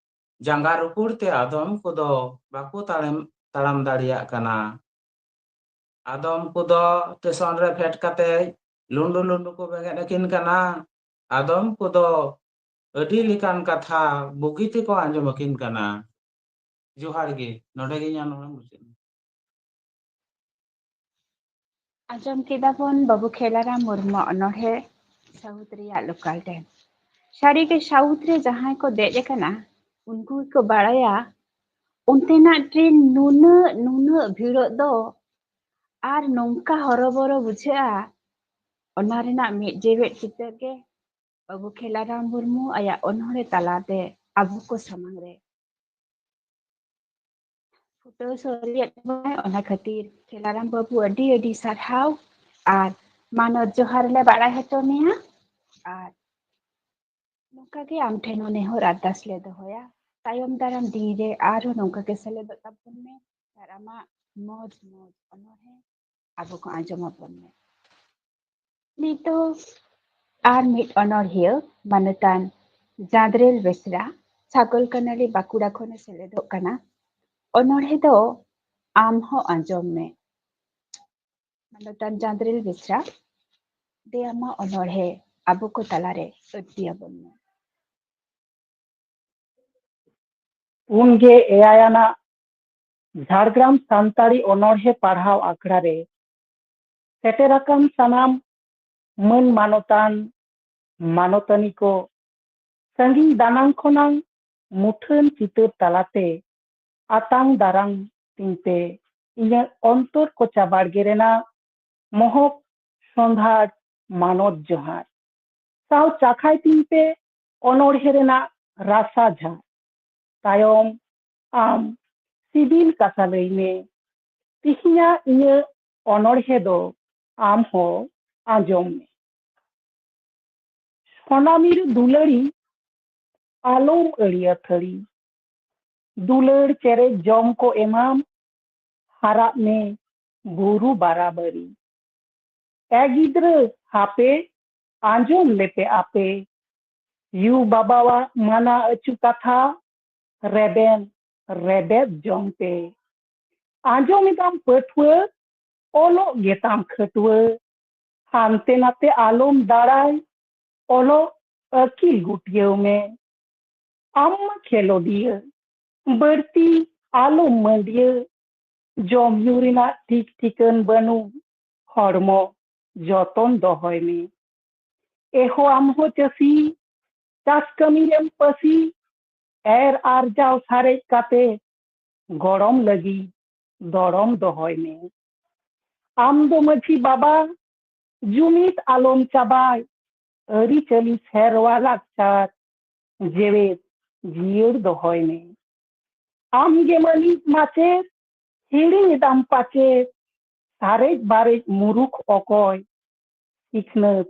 ᱡᱟᱸᱜᱟ ᱨᱩᱠᱩᱲ ᱛᱮ ᱟᱫᱚᱢ ᱠᱚᱫᱚ ᱵᱟᱠᱚ ᱛᱟᱲᱟᱢ, ᱛᱟᱲᱟᱢ ᱫᱟᱲᱮᱭᱟᱜ ᱠᱟᱱᱟ᱾ ᱟᱫᱚᱢ ᱠᱚᱫᱚ ᱥᱴᱮᱥᱚᱱ ᱨᱮ ᱯᱷᱮᱰ ᱠᱟᱛᱮ ᱞᱩᱸᱰᱩ ᱞᱩᱸᱰᱩ ᱠᱚ ᱵᱮᱸᱜᱮᱫ ᱟᱹᱠᱤᱱ ᱠᱟᱱᱟ᱾ ᱟᱫᱚᱢ ᱠᱚᱫᱚ ᱟᱹᱰᱤ ᱞᱮᱠᱟᱱ ᱠᱟᱛᱷᱟ ᱵᱩᱜᱤ ᱛᱮᱠᱚ ᱟᱸᱡᱚᱢ ᱟᱹᱠᱤᱱ ᱠᱟᱱᱟ᱾ ᱡᱚᱦᱟᱨ ᱜᱮ, ᱱᱚᱰᱮ ᱜᱮ ᱤᱧᱟᱹᱜ ᱱᱚᱰᱮ ᱢᱩᱪᱟᱹᱫ ᱮᱱᱟ᱾ ᱟᱸᱡᱚᱢ ᱠᱮᱫᱟ ᱵᱚᱱ ᱵᱟᱹᱵᱩ ᱠᱷᱮᱞᱟᱨᱟᱢ ᱢᱩᱨᱢᱩ ᱚᱱᱚᱬᱦᱮ ᱥᱟᱣᱩᱛᱷ ᱨᱮᱭᱟᱜ ᱞᱳᱠᱟᱞ ᱴᱟᱭᱤᱢ᱾ ᱥᱟᱹᱨᱤᱜᱮ ᱥᱟᱣᱩᱛᱷ ᱨᱮ ᱡᱟᱦᱟᱸᱭ ᱠᱚ ᱫᱮᱡ ᱟᱠᱟᱱᱟ, ᱩᱱᱠᱩ ᱜᱮᱠᱚ ᱵᱟᱲᱟᱭᱟ ᱚᱱᱛᱮᱱᱟᱜ ᱴᱨᱮᱱ ᱱᱩᱱᱟᱹᱜ, ᱱᱩᱱᱟᱹᱜ ᱵᱷᱤᱲᱚᱜ ᱫᱚ ᱟᱨ ᱱᱚᱝᱠᱟ ᱦᱚᱨᱚᱵᱚᱨᱚ ᱵᱩᱡᱷᱟᱹᱜᱼᱟ, ᱚᱱᱟ ᱨᱮᱱᱟᱜ ᱢᱤᱫ ᱡᱮᱣᱮᱫ ᱪᱤᱛᱟᱹᱨ ᱜᱮ ᱵᱟᱹᱵᱩ ᱠᱷᱮᱞᱟᱨᱟᱢ ᱢᱩᱨᱢᱩ ᱟᱭᱟᱜ ᱚᱱᱚᱬᱦᱮ ᱛᱟᱞᱟᱛᱮ ᱟᱵᱚ ᱠᱚ ᱥᱟᱢᱟᱝ ᱨᱮ ᱯᱷᱩᱴᱟᱹᱣ ᱥᱚᱫᱚᱨᱮᱫ ᱵᱚᱱᱟᱭ᱾ ᱚᱱᱟ ᱠᱷᱟᱹᱛᱤᱨ ᱠᱷᱮᱞᱟᱨᱟᱢ ᱵᱟᱹᱵᱩ ᱟᱹᱰᱤ ᱟᱹᱰᱤ ᱥᱟᱨᱦᱟᱣ ᱟᱨ ᱢᱟᱱᱚᱛ ᱡᱚᱦᱟᱨ ᱞᱮ ᱵᱟᱲᱟᱭ ᱦᱚᱪᱚ ᱢᱮᱭᱟ᱾ ᱟᱨ ᱱᱚᱝᱠᱟ ᱜᱮ ᱟᱢ ᱴᱷᱮᱱ ᱦᱚᱸ ᱱᱮᱦᱚᱨ ᱟᱨᱫᱟᱥ ᱞᱮ ᱫᱚᱦᱚᱭᱟ, ᱛᱟᱭᱚᱢ ᱫᱟᱨᱟᱢ ᱫᱤᱱ ᱨᱮ ᱟᱨᱦᱚᱸ ᱱᱚᱝᱠᱟ ᱜᱮ ᱥᱮᱞᱮᱫᱚᱜ ᱛᱟᱵᱚᱱ ᱢᱮ ᱟᱨ ᱟᱢᱟᱜ ᱢᱚᱡᱽ ᱢᱚᱡᱽ ᱚᱱᱚᱬᱦᱮ ᱟᱵᱚ ᱠᱚ ᱟᱸᱡᱚᱢ ᱟᱵᱚᱱ ᱢᱮ᱾ ᱱᱤᱛᱚᱜ ᱟᱨ ᱢᱤᱫ ᱚᱱᱚᱬᱦᱤᱭᱟᱹ ᱢᱟᱱᱚᱛᱟᱱ ᱡᱟᱸᱫᱽᱨᱮᱞ ᱵᱮᱥᱨᱟ ᱥᱟᱜᱚᱞ ᱠᱟᱱᱟᱞᱤ ᱵᱟᱸᱠᱩᱲᱟ ᱠᱷᱚᱱᱮ ᱥᱮᱞᱮᱫᱚᱜ ᱠᱟᱱᱟ᱾ ᱚᱱᱚᱬᱦᱮ ᱫᱚ ᱟᱢ ᱦᱚᱸ ᱟᱸᱡᱚᱢ ᱢᱮ᱾ ᱢᱟᱱᱚᱛᱟᱱ ᱡᱟᱸᱫᱽᱨᱮᱞ ᱵᱮᱥᱨᱟ, ᱫᱮ ᱟᱢᱟᱜ ᱚᱱᱚᱬᱦᱮ ᱟᱵᱚ ᱠᱚ ᱛᱟᱞᱟᱨᱮ ᱟᱹᱲᱛᱤ ᱟᱵᱚᱱ ᱢᱮ᱾ ᱯᱩᱱᱜᱮ ᱮᱭᱟᱭ ᱟᱱᱟᱜ ᱡᱷᱟᱲᱜᱨᱟᱢ ᱥᱟᱱᱛᱟᱲᱤ ᱚᱱᱚᱬᱦᱮ ᱯᱟᱲᱦᱟᱣ ᱟᱠᱷᱲᱟ ᱨᱮ ᱥᱮᱴᱮᱨ ᱟᱠᱟᱱ ᱥᱟᱱᱟᱢ ᱢᱟᱹᱱ ᱢᱟᱱᱚᱛᱟᱱ ᱢᱟᱱᱚᱛᱟᱱᱤ ᱠᱚ ᱥᱟᱺᱜᱤᱧ ᱫᱟᱱᱟᱝ ᱠᱷᱚᱱᱟᱝ ᱢᱩᱴᱷᱟᱹᱱ ᱪᱤᱛᱟᱹᱨ ᱛᱟᱞᱟᱛᱮ ᱟᱛᱟᱝ ᱫᱟᱨᱟᱢ ᱛᱤᱧ ᱯᱮ ᱤᱧᱟᱹᱜ ᱚᱱᱛᱚᱨ ᱠᱚᱪᱟ ᱵᱟᱲᱜᱮ ᱨᱮᱱᱟᱜ ᱢᱚᱦᱚᱠ ᱥᱚᱸᱫᱷᱟᱲ ᱢᱟᱱᱚᱛ ᱡᱚᱦᱟᱨ᱾ ᱥᱟᱶ ᱪᱟᱠᱷᱟᱭ ᱛᱤᱧ ᱯᱮ ᱚᱱᱚᱬᱦᱮ ᱨᱮᱱᱟᱜ ᱨᱟᱥᱟ ᱡᱷᱟᱨ᱾ ᱛᱟᱭᱚᱢ ᱟᱢ ᱥᱤᱵᱤᱞ ᱠᱟᱛᱷᱟ ᱞᱟᱹᱭ ᱢᱮ᱾ ᱛᱤᱦᱤᱧᱟᱜ ᱤᱧᱟᱹᱜ ᱚᱱᱚᱬᱦᱮ ᱫᱚ ᱟᱢ ᱦᱚᱸ ᱟᱸᱡᱚᱢ ᱢᱮ᱾ ᱥᱚᱱᱟᱢᱤᱨᱩ ᱫᱩᱞᱟᱹᱲᱤ, ᱟᱞᱚᱢ ᱟᱹᱲᱤᱭᱟᱹ ᱛᱷᱟᱹᱲᱤ᱾ ᱫᱩᱞᱟᱹᱲ ᱪᱮᱨᱮᱡ ᱡᱚᱢ ᱠᱚ ᱮᱢᱟᱢ, ᱦᱟᱨᱟᱜ ᱢᱮ ᱵᱩᱨᱩ ᱵᱟᱨᱟᱵᱟᱹᱨᱤ᱾ ᱮ ᱜᱤᱫᱽᱨᱟᱹ ᱦᱟᱯᱮ, ᱟᱸᱡᱚᱢ ᱞᱮᱯᱮ ᱟᱯᱮ, ᱭᱩ ᱵᱟᱵᱟᱣᱟᱜ ᱢᱟᱱᱟ ᱟᱹᱪᱩ ᱠᱟᱛᱷᱟ ᱨᱮᱵᱮᱱ ᱨᱮᱵᱮᱫ ᱡᱚᱝ ᱯᱮ᱾ ᱟᱸᱡᱚᱢ ᱮᱫᱟᱢ ᱯᱟᱹᱴᱷᱩᱣᱟᱹ, ᱚᱞᱚᱜ ᱜᱮᱛᱟᱢ ᱠᱷᱟᱹᱴᱣᱟᱹ, ᱦᱟᱱᱛᱮ ᱱᱟᱛᱮ ᱟᱞᱚᱢ ᱫᱟᱲᱟᱭ, ᱚᱞᱚᱜ ᱟᱹᱠᱤᱞ ᱜᱩᱴᱭᱟᱹᱣ ᱢᱮ᱾ ᱟᱢ ᱢᱟ ᱠᱷᱮᱞᱳᱰᱤᱭᱟᱹ, ᱵᱟᱹᱲᱛᱤ ᱟᱞᱚᱢ ᱢᱟᱹᱰᱤᱭᱟᱹ, ᱡᱚᱢ ᱧᱩ ᱨᱮᱱᱟᱜ ᱴᱷᱤᱠ ᱴᱷᱤᱠᱟᱹᱱ ᱵᱟᱹᱱᱩᱜ, ᱦᱚᱲᱢᱚ ᱡᱚᱛᱚᱱ ᱫᱚᱦᱚᱭ ᱢᱮ᱾ ᱮᱦᱚ ᱟᱢ ᱦᱚᱸ ᱪᱟᱹᱥᱤ, ᱪᱟᱥ ᱠᱟᱹᱢᱤ ᱨᱮᱢ ᱯᱟᱹᱥᱤ, ᱮᱨ ᱟᱨᱡᱟᱣ ᱥᱟᱨᱮᱡ ᱠᱟᱛᱮ ᱜᱚᱲᱚᱢ ᱞᱟᱹᱜᱤᱫ ᱫᱚᱲᱚᱢ ᱫᱚᱦᱚᱭ ᱢᱮ᱾ ᱟᱢ ᱫᱚ ᱢᱟᱹᱡᱷᱤ ᱵᱟᱵᱟ, ᱡᱩᱢᱤᱫ ᱟᱞᱚᱢ ᱪᱟᱵᱟᱭ, ᱟᱹᱨᱤᱪᱟᱹᱞᱤ ᱥᱮᱨᱣᱟ ᱞᱟᱠᱪᱟᱨ ᱡᱮᱣᱮᱫ ᱡᱤᱭᱟᱹᱲ ᱫᱚᱦᱚᱭ ᱢᱮ᱾ ᱟᱢ ᱜᱮ ᱢᱟᱹᱱᱤᱡ ᱢᱟᱪᱮᱫ, ᱦᱤᱲᱤᱧ ᱮᱫᱟᱢ ᱯᱟᱪᱮᱫ, ᱥᱟᱨᱮᱡ ᱵᱟᱨᱮᱡ ᱢᱩᱨᱩᱠᱷ ᱚᱠᱚᱭ, ᱥᱤᱠᱷᱱᱟᱹᱛ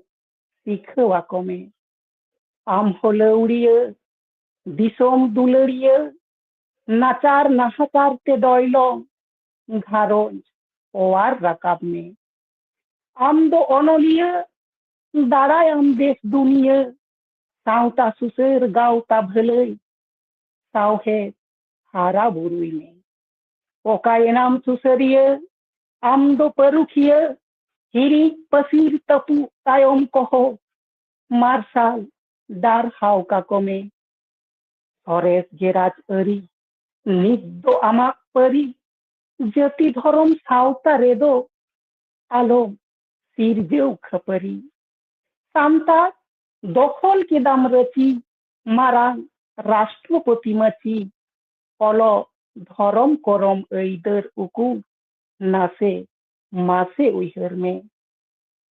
ᱥᱤᱠᱷᱟᱹᱣ ᱟᱠᱚ ᱢᱮ᱾ ᱟᱢ ᱦᱚᱸ ᱞᱟᱹᱣᱲᱤᱭᱟᱹ, ᱫᱤᱥᱚᱢ ᱫᱩᱞᱟᱹᱲᱤᱭᱟᱹ, ᱱᱟᱪᱟᱨ ᱱᱟᱦᱟᱪᱟᱨ ᱛᱮ ᱰᱚᱭᱞᱚᱝ, ᱜᱷᱟᱨᱚᱸᱡᱽ ᱚᱣᱟᱨ ᱨᱟᱠᱟᱵ ᱢᱮ᱾ ᱟᱢ ᱫᱚ ᱚᱱᱚᱞᱤᱭᱟᱹ, ᱫᱟᱲᱟᱭᱟᱢ ᱫᱮᱥ ᱫᱩᱱᱤᱭᱟᱹ, ᱥᱟᱶᱛᱟ ᱥᱩᱥᱟᱹᱨ ᱜᱟᱶᱛᱟ ᱵᱷᱟᱹᱞᱟᱹᱭ, ᱥᱟᱶᱦᱮᱫ ᱦᱟᱨᱟ ᱵᱩᱨᱩᱭ ᱢᱮ᱾ ᱚᱠᱟᱭᱮᱱᱟᱢ ᱥᱩᱥᱟᱹᱨᱤᱭᱟᱹ, ᱟᱢ ᱫᱚ ᱯᱟᱹᱨᱩᱠᱷᱤᱭᱟᱹ, ᱦᱤᱨᱤᱡ ᱯᱟᱹᱥᱤᱨ ᱛᱟᱹᱯᱩᱜ ᱛᱟᱭᱚᱢ ᱠᱚᱦᱚ, ᱢᱟᱨᱥᱟᱞ ᱰᱟᱨᱦᱟᱣ ᱠᱟᱠᱚ ᱢᱮ᱾ ᱥᱚᱨᱮᱥ ᱜᱮ ᱨᱟᱡᱽ ᱟᱹᱨᱤ, ᱱᱤᱛ ᱫᱚ ᱟᱢᱟᱜ ᱯᱟᱹᱨᱤ, ᱡᱟᱹᱛᱤ ᱫᱷᱚᱨᱚᱢ ᱥᱟᱶᱛᱟ ᱨᱮᱫᱚ ᱟᱞᱚᱢ ᱥᱤᱨᱡᱟᱹᱣ ᱠᱷᱟᱹᱯᱟᱹᱨᱤ᱾ ᱥᱟᱱᱛᱟᱲ ᱫᱚᱠᱷᱚᱞ ᱠᱮᱫᱟᱢ ᱨᱟᱹᱪᱤ, ᱢᱟᱨᱟᱝ ᱨᱟᱥᱴᱨᱚᱯᱚᱛᱤ ᱢᱟᱹᱪᱤ, ᱚᱞᱚᱜ ᱫᱷᱚᱨᱚᱢ ᱠᱚᱨᱚᱢ ᱟᱹᱭᱫᱟᱹᱨ ᱩᱠᱩ, ᱱᱟᱥᱮ ᱢᱟᱥᱮ ᱩᱭᱦᱟᱹᱨ ᱢᱮ᱾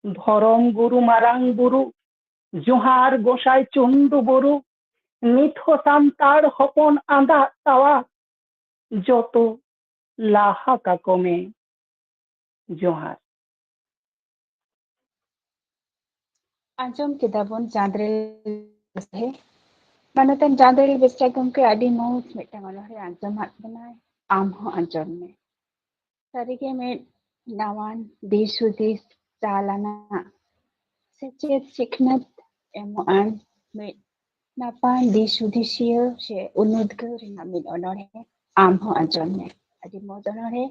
ᱫᱷᱚᱨᱚᱢ ᱜᱩᱨᱩ ᱢᱟᱨᱟᱝ ᱵᱩᱨᱩ, ᱡᱚᱦᱟᱨ ᱜᱚᱸᱥᱟᱭ ᱪᱚᱱᱫᱩ ᱵᱩᱨᱩ, ᱱᱤᱛ ᱦᱚᱸ ᱥᱟᱱᱛᱟᱲ ᱦᱚᱯᱚᱱ ᱟᱸᱫᱟᱜ ᱛᱟᱣᱟ, ᱡᱚᱛᱚ ᱞᱟᱦᱟ ᱠᱟᱠᱚ ᱢᱮ᱾ ᱡᱚᱦᱟᱨ᱾ ᱟᱸᱡᱚᱢ ᱠᱮᱫᱟ ᱵᱚᱱ ᱪᱟᱸᱫᱽᱨᱮᱞ ᱵᱮᱥᱨᱟ᱾ ᱢᱟᱱᱚᱛᱟᱱ ᱪᱟᱸᱫᱽᱨᱮᱞ ᱵᱮᱥᱨᱟ ᱜᱚᱢᱠᱮ ᱟᱹᱰᱤ ᱢᱚᱡᱽ ᱢᱤᱫᱴᱟᱝ ᱚᱱᱚᱬᱦᱮ ᱟᱸᱡᱚᱢᱟᱫ ᱵᱚᱱᱟᱭ, ᱟᱢ ᱦᱚᱸ ᱟᱸᱡᱚᱢ ᱢᱮ᱾ ᱥᱟᱹᱨᱤᱜᱮ ᱢᱤᱫ ᱱᱟᱣᱟᱱ ᱫᱤᱥ ᱦᱩᱫᱤᱥ ᱪᱟᱞ ᱟᱱᱟᱜ ᱥᱮᱪᱮᱫ ᱥᱤᱠᱷᱱᱟᱹᱛ ᱮᱢᱚᱜ ᱟᱱ ᱢᱤᱫ ᱱᱟᱯᱟᱭ ᱫᱤᱥ ᱦᱩᱫᱤᱥᱤᱭᱟᱹ ᱥᱮ ᱩᱱᱩᱫᱽᱜᱟᱹᱣ ᱨᱮᱱᱟᱜ ᱢᱤᱫ ᱚᱱᱚᱬᱦᱮ ᱟᱢ ᱦᱚᱸ ᱟᱸᱡᱚᱢ ᱢᱮ᱾ ᱟᱹᱰᱤ ᱢᱚᱡᱽ ᱚᱱᱚᱬᱦᱮ᱾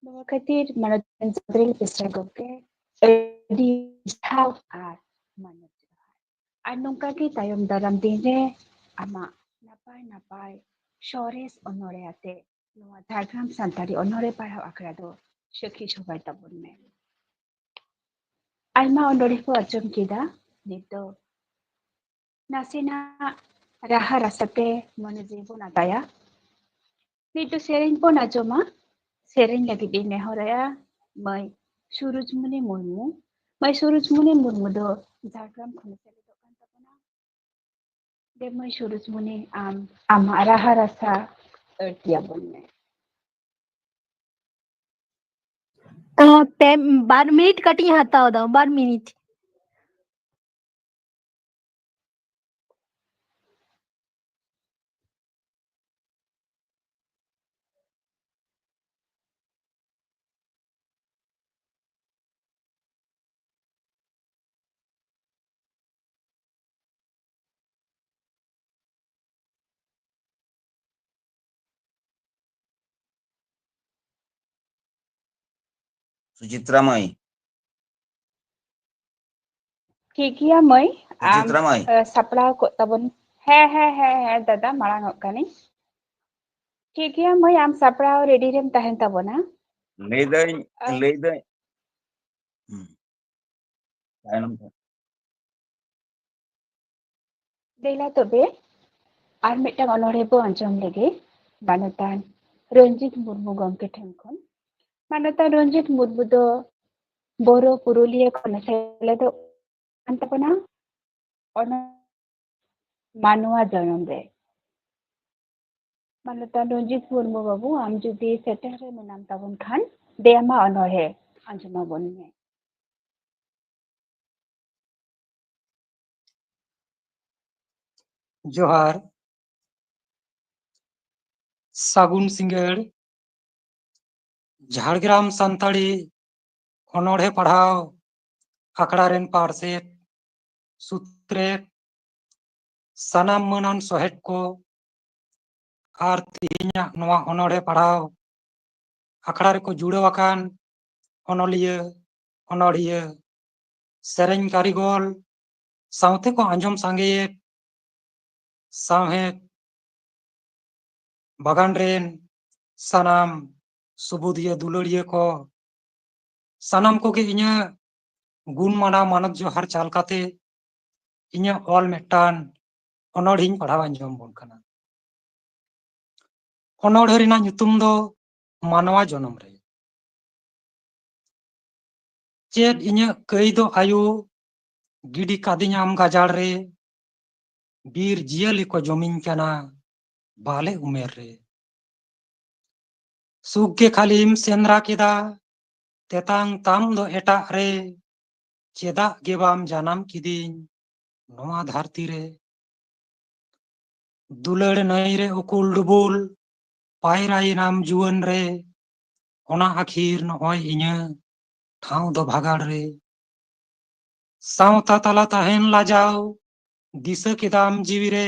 ᱱᱚᱣᱟ ᱠᱷᱟᱹᱛᱤᱨ ᱢᱟᱱᱚᱛ ᱪᱚᱸᱫᱽᱨᱤᱞ ᱵᱮᱥᱨᱟ ᱜᱚᱢᱠᱮ ᱟᱹᱰᱤ ᱥᱟᱨᱦᱟᱣ ᱟᱨ ᱢᱟᱱᱚᱛ ᱡᱚᱦᱟᱨ᱾ ᱟᱨ ᱱᱚᱝᱠᱟ ᱜᱮ ᱛᱟᱭᱚᱢ ᱫᱟᱨᱟᱢ ᱫᱤᱱ ᱨᱮ ᱟᱢᱟᱜ ᱱᱟᱯᱟᱭ ᱱᱟᱯᱟᱭ ᱥᱚᱨᱮᱥ ᱚᱱᱚᱬᱦᱮ ᱟᱛᱮ ᱱᱚᱣᱟ ᱡᱷᱟᱲᱜᱨᱟᱢ ᱥᱟᱱᱛᱟᱲᱤ ᱚᱱᱚᱬᱦᱮ ᱯᱟᱲᱦᱟᱣ ᱟᱠᱷᱲᱟ ᱫᱚ ᱥᱟᱹᱠᱷᱤ ᱥᱚᱵᱷᱟᱭ ᱛᱟᱵᱚᱱ ᱢᱮ᱾ ᱟᱭᱢᱟ ᱚᱱᱚᱬᱦᱮ ᱠᱚ ᱟᱸᱡᱚᱢ ᱠᱮᱫᱟ, ᱱᱤᱛ ᱫᱚ ᱱᱟᱥᱮᱱᱟᱜ ᱨᱟᱦᱟ ᱨᱟᱥᱟᱛᱮ ᱢᱚᱱᱮ ᱡᱤᱣᱤ ᱵᱚᱱ ᱟᱜᱟᱭᱟ᱾ ᱱᱤᱛ ᱫᱚ ᱥᱮᱨᱮᱧ ᱵᱚᱱ ᱟᱸᱡᱚᱢᱟ᱾ ᱥᱮᱨᱮᱧ ᱞᱟᱹᱜᱤᱫ ᱤᱧ ᱱᱮᱦᱚᱨᱟᱭᱟ ᱢᱟᱹᱭ ᱥᱩᱨᱩᱡᱽᱢᱩᱱᱤ ᱢᱩᱨᱢᱩ᱾ ᱢᱟᱹᱭ ᱥᱩᱨᱩᱡᱽᱢᱩᱱᱤ ᱢᱩᱨᱢᱩ ᱫᱚ ᱡᱷᱟᱲᱜᱨᱟᱢ ᱠᱷᱚᱱᱮ ᱥᱮᱞᱮᱫᱚᱜ ᱠᱟᱱ ᱛᱟᱵᱚᱱᱟ᱾ ᱫᱮ ᱢᱟᱹᱭ ᱥᱩᱨᱩᱡᱽᱢᱩᱱᱤ, ᱟᱢ ᱟᱢᱟᱜ ᱨᱟᱦᱟ ᱨᱟᱥᱟ ᱟᱹᱲᱛᱤᱭᱟᱵᱚᱱ ᱢᱮ᱾ ᱚ, ᱯᱮ, ᱵᱟᱨ ᱢᱤᱱᱤᱴ ᱠᱟᱹᱴᱤᱡ ᱤᱧ ᱦᱟᱛᱟᱣ ᱮᱫᱟ, ᱵᱟᱨ ᱢᱤᱱᱤᱴ᱾ ᱥᱩᱪᱤᱛᱨᱟ ᱢᱟᱹᱭ᱾ ᱴᱷᱤᱠ ᱜᱮᱭᱟ ᱢᱟᱹᱭ, ᱟᱢ, ᱥᱩᱪᱤᱛᱨᱟ ᱢᱟᱹᱭ᱾ ᱮ, ᱥᱟᱯᱲᱟᱣ ᱠᱚᱜ ᱛᱟᱵᱚᱱ᱾ ᱦᱮᱸ, ᱦᱮᱸ, ᱦᱮᱸ, ᱦᱮᱸ, ᱫᱟᱫᱟ, ᱢᱟᱲᱟᱝ ᱚᱜ ᱠᱟᱹᱱᱟᱹᱧ᱾ ᱴᱷᱤᱠ ᱜᱮᱭᱟ ᱢᱟᱹᱭ, ᱟᱢ ᱥᱟᱯᱲᱟᱣ ᱨᱮᱰᱤ ᱨᱮᱢ ᱛᱟᱦᱮᱱ ᱛᱟᱵᱚᱱᱟ᱾ ᱞᱟᱹᱭᱫᱟᱹᱧ, ᱟᱨ ᱞᱟᱹᱭᱫᱟᱹᱧ᱾ ᱦᱩᱸ᱾ ᱛᱟᱭᱱᱚᱢ ᱛᱮ᱾ ᱫᱮᱞᱟ ᱛᱚᱵᱮ, ᱟᱨ ᱢᱤᱫᱴᱟᱝ ᱚᱱᱚᱬᱦᱮ ᱵᱚ ᱟᱸᱡᱚᱢ ᱞᱮᱜᱮ, ᱢᱟᱱᱚᱛᱟᱱ ᱨᱚᱧᱡᱤᱛ ᱢᱩᱨᱢᱩ ᱜᱚᱢᱠᱮ ᱴᱷᱮᱱ ᱠᱷᱚᱱ᱾ ᱢᱟᱱᱚᱛᱟᱱ ᱨᱚᱧᱡᱤᱛ ᱢᱩᱨᱢᱩ ᱫᱚ ᱵᱳᱨᱳ ᱯᱩᱨᱩᱞᱤᱭᱟᱹ ᱠᱷᱚᱱᱮ ᱥᱮᱞᱮᱫᱚᱜ ᱠᱟᱱ ᱛᱟᱵᱚᱱᱟ᱾ ᱚᱱᱟ ᱢᱟᱱᱣᱟ ᱡᱚᱱᱚᱢ ᱨᱮ᱾ ᱢᱟᱱᱚᱛᱟᱱ ᱨᱚᱧᱡᱤᱛ ᱢᱩᱨᱢᱩ ᱵᱟᱹᱵᱩ, ᱟᱢ ᱡᱩᱫᱤ ᱥᱮᱴᱮᱨ ᱨᱮ ᱢᱮᱱᱟᱢ ᱛᱟᱵᱚᱱ ᱠᱷᱟᱱ, ᱫᱮ ᱟᱢᱟᱜ ᱚᱱᱚᱬᱦᱮ ᱟᱸᱡᱚᱢ ᱟᱵᱚᱱ ᱢᱮ᱾ ᱡᱚᱦᱟᱨ, ᱥᱟᱹᱜᱩᱱ ᱥᱤᱸᱜᱟᱹᱲ᱾ ᱡᱷᱟᱲᱜᱨᱟᱢ ᱥᱟᱱᱛᱟᱲᱤ ᱚᱱᱚᱬᱦᱮ ᱯᱟᱲᱦᱟᱣ ᱟᱠᱷᱲᱟ ᱨᱮᱱ ᱯᱟᱨᱥᱮᱛ, ᱥᱩᱛᱨᱮᱛ, ᱥᱟᱱᱟᱢ ᱢᱟᱹᱱᱟᱱ ᱥᱚᱦᱮᱫ ᱠᱚ ᱟᱨ ᱛᱮᱦᱮᱧᱟᱜ ᱱᱚᱣᱟ ᱚᱱᱚᱬᱦᱮ ᱯᱟᱲᱦᱟᱣ ᱟᱠᱷᱲᱟ ᱨᱮᱠᱚ ᱡᱩᱲᱟᱹᱣ ᱟᱠᱟᱱ ᱚᱱᱚᱞᱤᱭᱟᱹ, ᱚᱱᱚᱲᱦᱤᱭᱟᱹ, ᱥᱮᱨᱮᱧ ᱠᱟᱹᱨᱤᱜᱚᱞ, ᱥᱟᱶᱛᱮ ᱠᱚ ᱟᱸᱡᱚᱢ ᱥᱟᱸᱜᱮᱭᱮᱫ ᱥᱟᱶᱦᱮᱫ ᱵᱟᱜᱟᱱ ᱨᱮᱱ ᱥᱟᱱᱟᱢ ᱥᱩᱵᱩᱫᱤᱭᱟᱹ ᱫᱩᱞᱟᱹᱲᱤᱭᱟᱹ ᱠᱚ, ᱥᱟᱱᱟᱢ ᱠᱚᱜᱮ ᱤᱧᱟᱹᱜ ᱜᱩᱱ ᱢᱟᱱᱟᱣ ᱢᱟᱱᱚᱛ ᱡᱚᱦᱟᱨ ᱪᱟᱞ ᱠᱟᱛᱮ ᱤᱧᱟᱹᱜ ᱚᱞ ᱢᱤᱫᱴᱟᱝ ᱚᱱᱚᱬᱦᱮᱧ ᱯᱟᱲᱦᱟᱣ ᱟᱸᱡᱚᱢ ᱵᱚᱱ ᱠᱟᱱᱟ᱾ ᱚᱱᱚᱬᱦᱮ ᱨᱮᱱᱟᱜ ᱧᱩᱛᱩᱢ ᱫᱚ ᱢᱟᱱᱣᱟ ᱡᱚᱱᱚᱢ ᱨᱮ᱾ ᱪᱮᱫ ᱤᱧᱟᱹᱜ ᱠᱟᱹᱭ ᱫᱚ ᱟᱭᱳ, ᱜᱤᱰᱤ ᱠᱟᱫᱤᱧᱟᱢ ᱜᱟᱡᱟᱲ ᱨᱮ, ᱵᱤᱨ ᱡᱤᱭᱟᱹᱞᱤ ᱠᱚ ᱡᱚᱢᱤᱧ ᱠᱟᱱᱟ ᱵᱟᱞᱮ ᱩᱢᱮᱨ ᱨᱮ᱾ ᱥᱩᱠ ᱜᱮ ᱠᱷᱟᱹᱞᱤᱢ ᱥᱮᱸᱫᱽᱨᱟ ᱠᱮᱫᱟ, ᱛᱮᱛᱟᱝ ᱛᱟᱢ ᱫᱚ ᱮᱴᱟᱜ ᱨᱮ, ᱪᱮᱫᱟᱜ ᱜᱮ ᱵᱟᱢ ᱡᱟᱱᱟᱢ ᱠᱤᱫᱤᱧ ᱱᱚᱣᱟ ᱫᱷᱟᱹᱨᱛᱤ ᱨᱮ? ᱫᱩᱞᱟᱹᱲ ᱱᱟᱹᱭ ᱨᱮ ᱩᱠᱩᱞ ᱰᱩᱵᱩᱞ, ᱯᱟᱭᱨᱟᱭᱮᱱᱟᱢ ᱡᱩᱣᱟᱹᱱ ᱨᱮ, ᱚᱱᱟ ᱟᱹᱠᱷᱤᱨ ᱱᱚᱜᱼᱚᱭ ᱤᱧᱟᱹᱜ ᱴᱷᱟᱶ ᱫᱚ ᱵᱷᱟᱜᱟᱲ ᱨᱮ᱾ ᱥᱟᱶᱛᱟ ᱛᱟᱞᱟ ᱛᱟᱦᱮᱱ ᱞᱟᱡᱟᱣ, ᱫᱤᱥᱟᱹ ᱠᱮᱫᱟᱢ ᱡᱤᱣᱤ ᱨᱮ,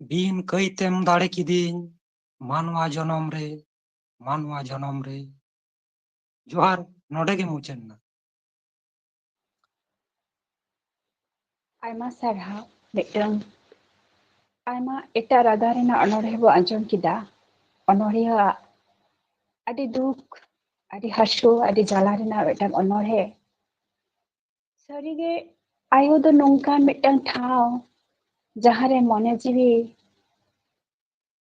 ᱵᱤᱱ ᱠᱟᱹᱭᱛᱮᱢ ᱫᱟᱲᱮ ᱠᱤᱫᱤᱧ ᱢᱟᱱᱣᱟ ᱡᱚᱱᱚᱢ ᱨᱮ, ᱢᱟᱱᱣᱟ ᱡᱚᱱᱚᱢ ᱨᱮ᱾ ᱡᱚᱦᱟᱨ, ᱱᱚᱰᱮ ᱜᱮ ᱢᱩᱪᱟᱹᱫ ᱮᱱᱟ᱾ ᱟᱭᱢᱟ ᱥᱟᱨᱦᱟᱣ᱾ ᱢᱤᱫᱴᱟᱝ ᱟᱭᱢᱟ ᱮᱴᱟᱜ ᱨᱟᱜᱟ ᱨᱮᱱᱟᱜ ᱚᱱᱚᱬᱦᱮ ᱵᱚ ᱟᱸᱡᱚᱢ ᱠᱮᱫᱟ᱾ ᱚᱱᱚᱬᱦᱮᱭᱟᱜ ᱟᱹᱰᱤ ᱫᱩᱠ, ᱟᱹᱰᱤ ᱦᱟᱹᱥᱩ, ᱟᱹᱰᱤ ᱡᱟᱞᱟ ᱨᱮᱱᱟᱜ ᱢᱤᱫᱴᱟᱝ ᱚᱱᱚᱬᱦᱮ᱾ ᱥᱟᱹᱨᱤᱜᱮ ᱟᱭᱳ ᱫᱚ ᱱᱚᱝᱠᱟᱱ ᱢᱤᱫᱴᱟᱝ ᱴᱷᱟᱶ, ᱡᱟᱦᱟᱸᱨᱮ ᱢᱚᱱᱮ ᱡᱤᱣᱤ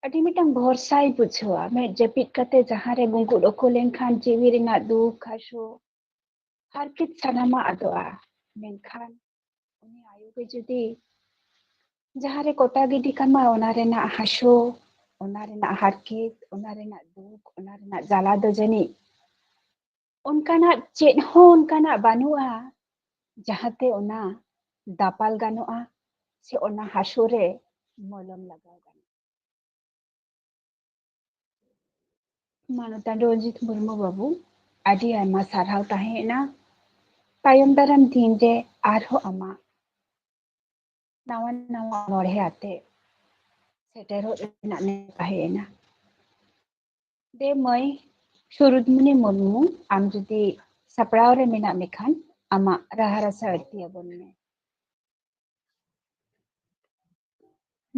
ᱟᱹᱰᱤ ᱢᱤᱫᱴᱟᱝ ᱵᱷᱚᱨᱥᱟᱭ ᱵᱩᱡᱷᱟᱹᱣᱟ᱾ ᱢᱮᱫ ᱡᱟᱹᱯᱤᱫ ᱠᱟᱛᱮ ᱡᱟᱦᱟᱸᱨᱮ ᱜᱩᱸᱜᱩᱫ ᱚᱠᱚ ᱞᱮᱱᱠᱷᱟᱱ ᱡᱤᱣᱤ ᱨᱮᱱᱟᱜ ᱫᱩᱠ ᱦᱟᱹᱥᱩ ᱦᱟᱨᱠᱮᱛ ᱥᱟᱱᱟᱢᱟᱜ ᱟᱫᱚᱜᱼᱟ᱾ ᱢᱮᱱᱠᱷᱟᱱ ᱩᱱᱤ ᱟᱭᱳ ᱜᱮ ᱡᱩᱫᱤ ᱡᱟᱦᱟᱸᱨᱮ ᱠᱚᱴᱟ ᱜᱤᱰᱤ ᱠᱟᱢᱟ, ᱚᱱᱟ ᱨᱮᱱᱟᱜ ᱦᱟᱹᱥᱩ, ᱚᱱᱟ ᱨᱮᱱᱟᱜ ᱦᱟᱨᱠᱮᱛ, ᱚᱱᱟ ᱨᱮᱱᱟᱜ ᱫᱩᱠ, ᱚᱱᱟ ᱨᱮᱱᱟᱜ ᱡᱟᱞᱟ ᱫᱚ ᱡᱟᱹᱱᱤᱡ ᱚᱱᱠᱟᱱᱟᱜ ᱪᱮᱫ ᱦᱚᱸ ᱚᱱᱠᱟᱱᱟᱜ ᱵᱟᱹᱱᱩᱜᱼᱟ, ᱡᱟᱦᱟᱸᱛᱮ ᱚᱱᱟ ᱫᱟᱯᱟᱞ ᱜᱟᱱᱚᱜᱼᱟ ᱥᱮ ᱚᱱᱟ ᱦᱟᱹᱥᱩ ᱨᱮ ᱢᱚᱞᱚᱢ ᱞᱟᱜᱟᱣ ᱜᱟᱱᱚᱜᱼᱟ᱾ ᱢᱟᱱᱚᱛᱟᱱ ᱨᱚᱧᱡᱤᱛ ᱢᱩᱨᱢᱩ ᱵᱟᱹᱵᱩ, ᱟᱹᱰᱤ ᱟᱭᱢᱟ ᱥᱟᱨᱦᱟᱣ ᱛᱟᱦᱮᱸᱭᱮᱱᱟ᱾ ᱛᱟᱭᱚᱢ ᱫᱟᱨᱟᱢ ᱫᱤᱱ ᱨᱮ ᱟᱨᱦᱚᱸ ᱟᱢᱟᱜ ᱱᱟᱣᱟ ᱱᱟᱣᱟ ᱚᱱᱚᱬᱦᱮ ᱟᱛᱮ ᱥᱮᱴᱮᱨᱚᱜ ᱨᱮᱱᱟᱜ ᱱᱮ ᱛᱟᱦᱮᱸᱭᱮᱱᱟ᱾ ᱫᱮ ᱢᱟᱹᱭ ᱥᱩᱨᱩᱫᱢᱩᱱᱤ ᱢᱩᱨᱢᱩ, ᱟᱢ ᱡᱩᱫᱤ ᱥᱟᱯᱲᱟᱣ ᱨᱮ ᱢᱮᱱᱟᱜ ᱢᱮᱠᱷᱟᱱ, ᱟᱢᱟᱜ ᱨᱟᱦᱟ ᱨᱟᱥᱟ ᱟᱹᱲᱛᱤ ᱟᱵᱚᱱ ᱢᱮ᱾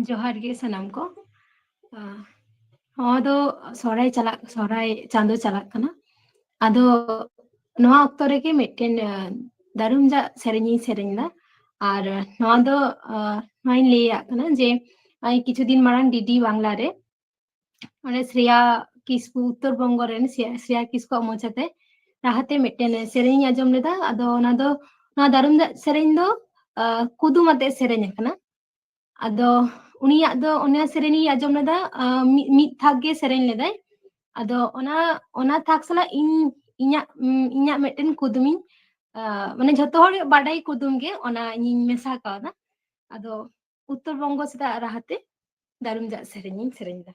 ᱡᱚᱦᱟᱨ ᱜᱮ ᱥᱟᱱᱟᱢ ᱠᱚ᱾ ᱟᱸ, ᱱᱚᱣᱟ ᱫᱚ ᱥᱚᱦᱨᱟᱭ ᱪᱟᱞᱟᱜ, ᱥᱚᱦᱨᱟᱭ ᱪᱟᱸᱫᱚ ᱪᱟᱞᱟᱜ ᱠᱟᱱᱟ᱾ ᱟᱫᱚ ᱱᱚᱣᱟ ᱚᱠᱛᱚ ᱨᱮᱜᱮ ᱢᱤᱫᱴᱮᱱ, ᱟᱸ, ᱫᱟᱨᱩᱢᱡᱟᱜ ᱥᱮᱨᱮᱧ ᱤᱧ ᱥᱮᱨᱮᱧ ᱮᱫᱟ᱾ ᱟᱨ ᱱᱚᱣᱟ ᱫᱚ, ᱟᱸ, ᱱᱚᱣᱟᱧ ᱞᱟᱹᱭᱟᱜ ᱠᱟᱱᱟ ᱡᱮ, ᱱᱚᱜᱼᱚᱭ ᱠᱤᱪᱷᱩ ᱫᱤᱱ ᱢᱟᱲᱟᱝ ᱰᱤᱰᱤ ᱵᱟᱝᱞᱟ ᱨᱮ ᱚᱸᱰᱮ ᱥᱨᱮᱭᱟ ᱠᱤᱥᱠᱩ, ᱩᱛᱛᱚᱨ ᱵᱚᱝᱜᱚ ᱨᱮᱱ ᱥᱨᱮᱭᱟ, ᱥᱨᱮᱭᱟ ᱠᱤᱥᱠᱩᱣᱟᱜ ᱢᱚᱪᱟᱛᱮ ᱨᱟᱦᱟᱛᱮ ᱢᱤᱫᱴᱮᱱ ᱥᱮᱨᱮᱧ ᱤᱧ ᱟᱸᱡᱚᱢ ᱞᱮᱫᱟ᱾ ᱟᱫᱚ ᱚᱱᱟ ᱫᱚ, ᱚᱱᱟ ᱫᱟᱨᱩᱢᱡᱟᱜ ᱥᱮᱨᱮᱧ ᱫᱚ, ᱟᱸ, ᱠᱩᱫᱩᱢ ᱟᱛᱮ ᱥᱮᱨᱮᱧ ᱟᱠᱟᱱᱟ᱾ ᱟᱫᱚ ᱩᱱᱤᱭᱟᱜ ᱫᱚ, ᱚᱱᱟ ᱥᱮᱨᱮᱧ ᱤᱧ ᱟᱸᱡᱚᱢ ᱞᱮᱫᱟ, ᱟᱸ, ᱢᱤᱫ, ᱢᱤᱫ ᱛᱷᱟᱠ ᱜᱮ ᱥᱮᱨᱮᱧ ᱞᱮᱫᱟᱭ᱾ ᱟᱫᱚ ᱚᱱᱟ, ᱚᱱᱟ ᱛᱷᱟᱠ ᱥᱟᱞᱟᱜ ᱤᱧ, ᱤᱧᱟᱹᱜ, ᱩᱢ, ᱤᱧᱟᱹᱜ ᱢᱤᱫᱴᱮᱱ ᱠᱩᱫᱩᱢᱤᱧ, ᱟᱸ, ᱢᱟᱱᱮ ᱡᱷᱚᱛᱚ ᱦᱚᱲ ᱵᱟᱰᱟᱭ ᱠᱩᱫᱩᱢ ᱜᱮ, ᱚᱱᱟ ᱤᱧᱤᱧ ᱢᱮᱥᱟ ᱠᱟᱣᱫᱟ᱾ ᱟᱫᱚ ᱩᱛᱛᱚᱨ ᱵᱚᱝᱜᱚ ᱥᱮᱫᱟᱜ ᱨᱟᱦᱟᱛᱮ ᱫᱟᱨᱩᱢᱡᱟᱜ ᱥᱮᱨᱮᱧ ᱤᱧ ᱥᱮᱨᱮᱧ ᱮᱫᱟ᱾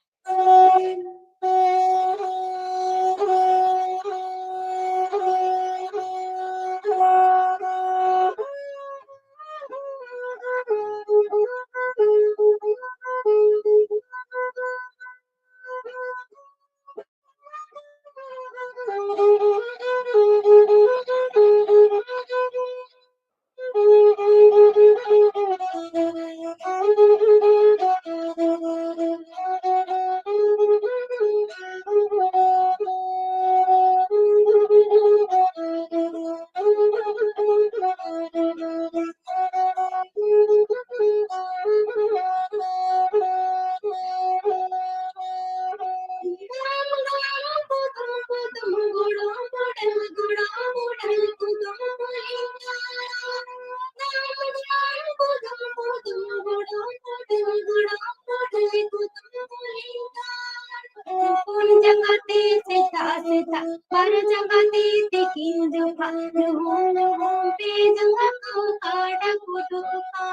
ᱯᱩᱱ ᱡᱟᱸᱜᱟ ᱛᱮ ᱥᱮᱛᱟᱜ ᱥᱮᱛᱟᱜ, ᱵᱟᱨ ᱡᱟᱸᱜᱟ ᱛᱮ ᱛᱤᱠᱤᱱ ᱡᱚᱠᱷᱟ, ᱧᱩᱦᱩᱢ ᱧᱩᱦᱩᱢ ᱯᱮ ᱡᱟᱸᱜᱟ ᱠᱚ ᱠᱟᱰᱟ ᱠᱚ ᱫᱚᱠᱟ᱾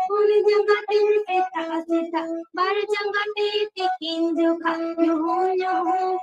ᱯᱩᱱ ᱡᱟᱸᱜᱟ ᱛᱮ ᱥᱮᱛᱟᱜ ᱥᱮᱛᱟᱜ, ᱵᱟᱨ ᱡᱟᱸᱜᱟ ᱛᱮ ᱛᱤᱠᱤᱱ ᱡᱚᱠᱷᱟ, ᱧᱩᱦᱩᱢ ᱧᱩᱦᱩᱢ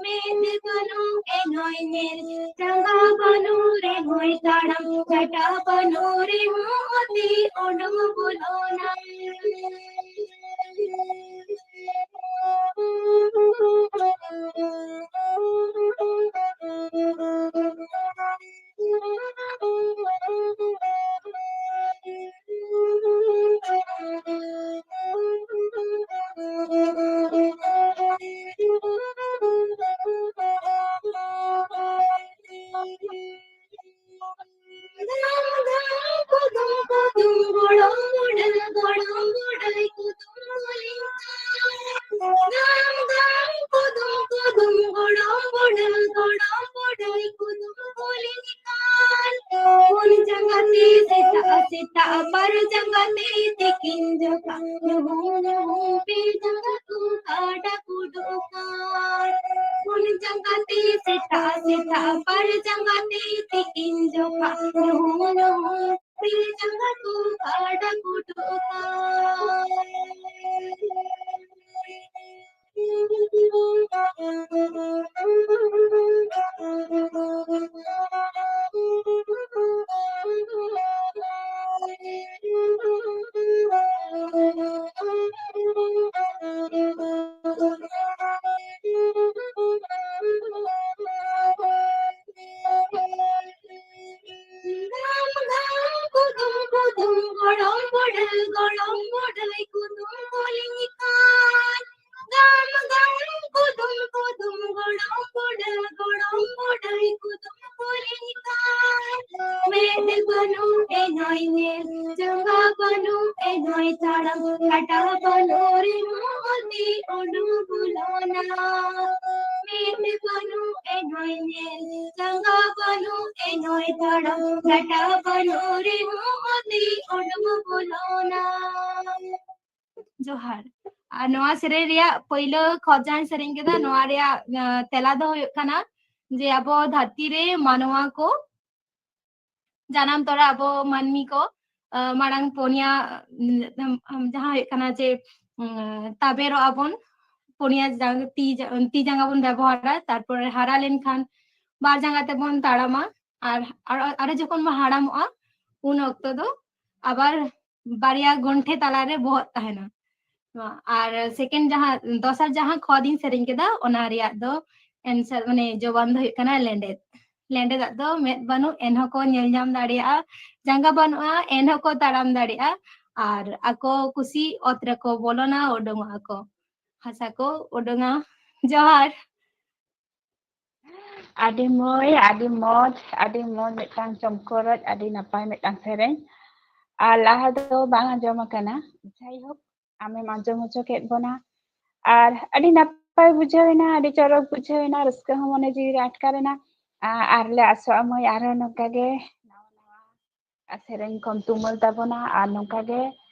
ᱢᱮᱫ ᱵᱟᱹᱱᱩᱜ ᱮᱱᱦᱚᱸᱭ ᱧᱮᱞ, ᱡᱟᱸᱜᱟ ᱵᱟᱹᱱᱩᱜ ᱨᱮᱦᱚᱸᱭ ᱛᱟᱲᱟᱢ, ᱠᱟᱴᱟ ᱵᱟᱹᱱᱩᱜ ᱨᱮᱦᱚᱸ ᱛᱤ ᱩᱰᱩᱠ ᱵᱚᱞᱚᱱᱟ᱾ ᱫᱟᱢ ᱫᱟᱢ ᱠᱩᱫᱩᱢ ᱠᱩᱫᱩᱢ, ᱜᱚᱲᱚᱢ ᱵᱩᱰᱷᱟᱹ ᱜᱚᱲᱚᱢ ᱵᱩᱰᱷᱟᱹᱭ ᱠᱩᱫᱩᱢ ᱵᱚᱞᱤᱧ ᱠᱟᱱ᱾ ᱫᱟᱢ ᱫᱟᱢ ᱠᱩᱫᱩᱢ ᱠᱩᱫᱩᱢ, ᱜᱚᱲᱚᱢ ᱵᱩᱰᱷᱟᱹ ᱜᱚᱲᱚᱢ ᱵᱩᱰᱷᱟᱹᱭ ᱠᱩᱫᱩᱢ ᱵᱚᱞᱤᱧ ᱠᱟᱱ᱾ ᱯᱩᱱ ᱡᱟᱸᱜᱟ ᱛᱮ ᱥᱮᱛᱟᱜ ᱥᱮᱛᱟᱜ, ᱵᱟᱨ ᱡᱟᱸᱜᱟ ᱛᱮ ᱛᱤᱠᱤᱱ ᱡᱚᱠᱷᱟ, ᱧᱩᱦᱩᱢ ᱧᱩᱦᱩᱢ ᱯᱮ ᱡᱟᱸᱜᱟ ᱠᱚ ᱠᱟᱰᱟ ᱠᱩᱰᱩ ᱠᱟᱱ᱾ ᱯᱩᱱ ᱡᱟᱸᱜᱟ ᱛᱮ ᱥᱮᱛᱟᱜ ᱥᱮᱛᱟᱜ, ᱵᱟᱨ ᱡᱟᱸᱜᱟ ᱛᱮ ᱛᱤᱠᱤᱱ ᱡᱚᱠᱷᱟ, ᱧᱩᱦᱩᱢ ᱧᱩᱦᱩᱢ ᱯᱮ ᱡᱟᱸᱜᱟ ᱠᱚ ᱠᱟᱰᱟ ᱠᱩᱰᱩ ᱠᱟᱱ᱾ ᱜᱟᱢ ᱜᱟᱢ ᱠᱩᱫᱩᱢ ᱠᱩᱫᱩᱢ, ᱜᱚᱲᱚᱢ ᱵᱩᱰᱷᱟᱹ ᱜᱚᱲᱚᱢ ᱵᱩᱰᱷᱟᱹᱭ ᱠᱩᱫᱩᱢ ᱵᱚᱞᱤᱧ ᱠᱟᱱ᱾ ᱜᱟᱢ ᱜᱟᱢ ᱠᱩᱫᱩᱢ ᱠᱩᱫᱩᱢ, ᱜᱚᱲᱚᱢ ᱵᱩᱰᱷᱟᱹ ᱜᱚᱲᱚᱢ ᱵᱩᱰᱷᱟᱹᱭ ᱠᱩᱫᱩᱢ ᱵᱚᱞᱤᱧ ᱠᱟᱱ᱾ ᱢᱮᱫ ᱵᱟᱹᱱᱩᱜ ᱮᱱᱦᱚᱸᱭ ᱧᱮᱞ, ᱡᱟᱸᱜᱟ ᱵᱟᱹᱱᱩᱜ ᱮᱱᱦᱚᱸᱭ ᱛᱟᱲᱟᱢ, ᱠᱟᱴᱟ ᱵᱟᱹᱱᱩᱜ ᱨᱮᱦᱚᱸ ᱛᱤ ᱩᱰᱩᱠ ᱵᱚᱞᱚᱱᱟ᱾ ᱢᱮᱫ ᱵᱟᱹᱱᱩᱜ ᱮᱱᱦᱚᱸᱭ ᱧᱮᱞ, ᱡᱟᱸᱜᱟ ᱵᱟᱹᱱᱩᱜ ᱮᱱᱦᱚᱸᱭ ᱛᱟᱲᱟᱢ, ᱠᱟᱴᱟ ᱵᱟᱹᱱᱩᱜ ᱨᱮᱦᱚᱸ ᱛᱤ ᱩᱰᱩᱠ ᱵᱚᱞᱚᱱᱟ᱾ ᱡᱚᱦᱟᱨ᱾ ᱟᱨ ᱱᱚᱣᱟ ᱥᱮᱨᱮᱧ ᱨᱮᱭᱟᱜ ᱯᱳᱭᱞᱳ ᱠᱷᱚᱡ ᱡᱟᱦᱟᱸᱧ ᱥᱮᱨᱮᱧ ᱠᱮᱫᱟ, ᱱᱚᱣᱟ ᱨᱮᱭᱟᱜ, ᱟᱸ, ᱛᱮᱞᱟ ᱫᱚ ᱦᱩᱭᱩᱜ ᱠᱟᱱᱟ ᱡᱮ ᱟᱵᱚ ᱫᱷᱟᱹᱨᱛᱤ ᱨᱮ ᱢᱟᱱᱣᱟ ᱠᱚ ᱡᱟᱱᱟᱢ ᱛᱚᱨᱟ ᱟᱵᱚ ᱢᱟᱹᱱᱢᱤ ᱠᱚ, ᱟᱸ, ᱢᱟᱲᱟᱝ ᱯᱩᱱᱭᱟ, ᱩᱸ, ᱡᱟᱦᱟᱸ ᱦᱩᱭᱩᱜ ᱠᱟᱱᱟ ᱡᱮ, ᱩᱸ, ᱛᱟᱵᱮᱨᱚᱜ ᱟᱵᱚᱱ, ᱯᱩᱱᱭᱟ ᱡᱟᱸᱜᱟ, ᱛᱤ ᱡᱟ-, ᱛᱤ ᱡᱟᱸᱜᱟ ᱵᱚᱱ ᱵᱮᱵᱚᱦᱟᱨᱟ, ᱛᱟᱨᱯᱚᱨᱮ ᱦᱟᱨᱟ ᱞᱮᱱᱠᱷᱟᱱ ᱵᱟᱨ ᱡᱟᱸᱜᱟ ᱛᱮᱵᱚᱱ ᱛᱟᱲᱟᱢᱟ, ᱟᱨ, ᱟᱨ, ᱟᱨᱚ ᱡᱚᱠᱷᱚᱱ ᱵᱚᱱ ᱦᱟᱲᱟᱢᱚᱜᱼᱟ, ᱩᱱ ᱚᱠᱛᱚ ᱫᱚ ᱟᱵᱟᱨ ᱵᱟᱨᱭᱟ ᱜᱚᱱᱴᱷᱮ ᱛᱟᱞᱟᱨᱮ ᱵᱚᱦᱚᱜ ᱛᱟᱦᱮᱱᱟ᱾ ᱱᱚᱣᱟ, ᱟᱨ second ᱡᱟᱦᱟᱸ, ᱫᱚᱥᱟᱨ ᱡᱟᱦᱟᱸ ᱠᱷᱚᱫ ᱤᱧ ᱥᱮᱨᱮᱧ ᱠᱮᱫᱟ, ᱚᱱᱟ ᱨᱮᱭᱟᱜ ᱫᱚ answer, ᱢᱟᱱᱮ ᱡᱚᱵᱟᱵ ᱫᱚ ᱦᱩᱭᱩᱜ ᱠᱟᱱᱟ ᱞᱮᱸᱰᱮᱫ᱾ ᱞᱮᱸᱰᱮᱫᱟᱜ ᱫᱚ ᱢᱮᱫ ᱵᱟᱹᱱᱩᱜ ᱮᱱᱦᱚᱸ ᱠᱚ ᱧᱮᱞ ᱧᱟᱢ ᱫᱟᱲᱮᱭᱟᱜᱼᱟ, ᱡᱟᱸᱜᱟ ᱵᱟᱹᱱᱩᱜᱼᱟ ᱮᱱᱦᱚᱸ ᱠᱚ ᱛᱟᱲᱟᱢ ᱫᱟᱲᱮᱭᱟᱜᱼᱟ, ᱟᱨ ᱟᱠᱚ ᱠᱩᱥᱤ ᱚᱛ ᱨᱮᱠᱚ ᱵᱚᱞᱚᱱᱟ, ᱩᱰᱩᱝᱚᱜᱼᱟ ᱠᱚ, ᱦᱟᱥᱟ ᱠᱚ ᱩᱰᱩᱝᱟ᱾ ᱡᱚᱦᱟᱨ᱾ ᱟᱹᱰᱤ ᱢᱚᱡᱽ, ᱟᱹᱰᱤ ᱢᱚᱡᱽ, ᱟᱹᱰᱤ ᱢᱚᱡᱽ ᱢᱤᱫᱴᱟᱝ ᱪᱚᱢᱠᱚᱨᱚᱡ, ᱟᱹᱰᱤ ᱱᱟᱯᱟᱭ ᱢᱤᱫᱴᱟᱝ ᱥᱮᱨᱮᱧ᱾ ᱟᱨ ᱞᱟᱦᱟ ᱫᱚ ᱵᱟᱝ ᱟᱸᱡᱚᱢ ᱟᱠᱟᱱᱟ᱾ ᱡᱟᱭᱦᱳᱠ, ᱟᱢᱮᱢ ᱟᱸᱡᱚᱢ ᱦᱚᱪᱚ ᱠᱮᱫ ᱵᱚᱱᱟ᱾ ᱟᱨ ᱟᱹᱰᱤ ᱱᱟᱯᱟᱭ ᱵᱩᱡᱷᱟᱹᱣ ᱮᱱᱟ, ᱟᱹᱰᱤ ᱪᱚᱨᱚᱠ ᱵᱩᱡᱷᱟᱹᱣ ᱮᱱᱟ, ᱨᱟᱹᱥᱠᱟᱹ ᱦᱚᱸ ᱢᱚᱱᱮ ᱡᱤᱣᱤ ᱨᱮ ᱟᱴᱠᱟᱨ ᱮᱱᱟ᱾ ᱟ-, ᱟᱨ ᱞᱮ ᱟᱥᱚᱜᱼᱟ ᱢᱟᱹᱭ, ᱟᱨᱦᱚᱸ ᱱᱚᱝᱠᱟ ᱜᱮ ᱱᱟᱣᱟ ᱱᱟᱣᱟ ᱥᱮᱨᱮᱧ ᱠᱚᱢ ᱛᱩᱢᱟᱹᱞ ᱛᱟᱵᱚᱱᱟ ᱟᱨ ᱱᱚᱝᱠᱟ ᱜᱮ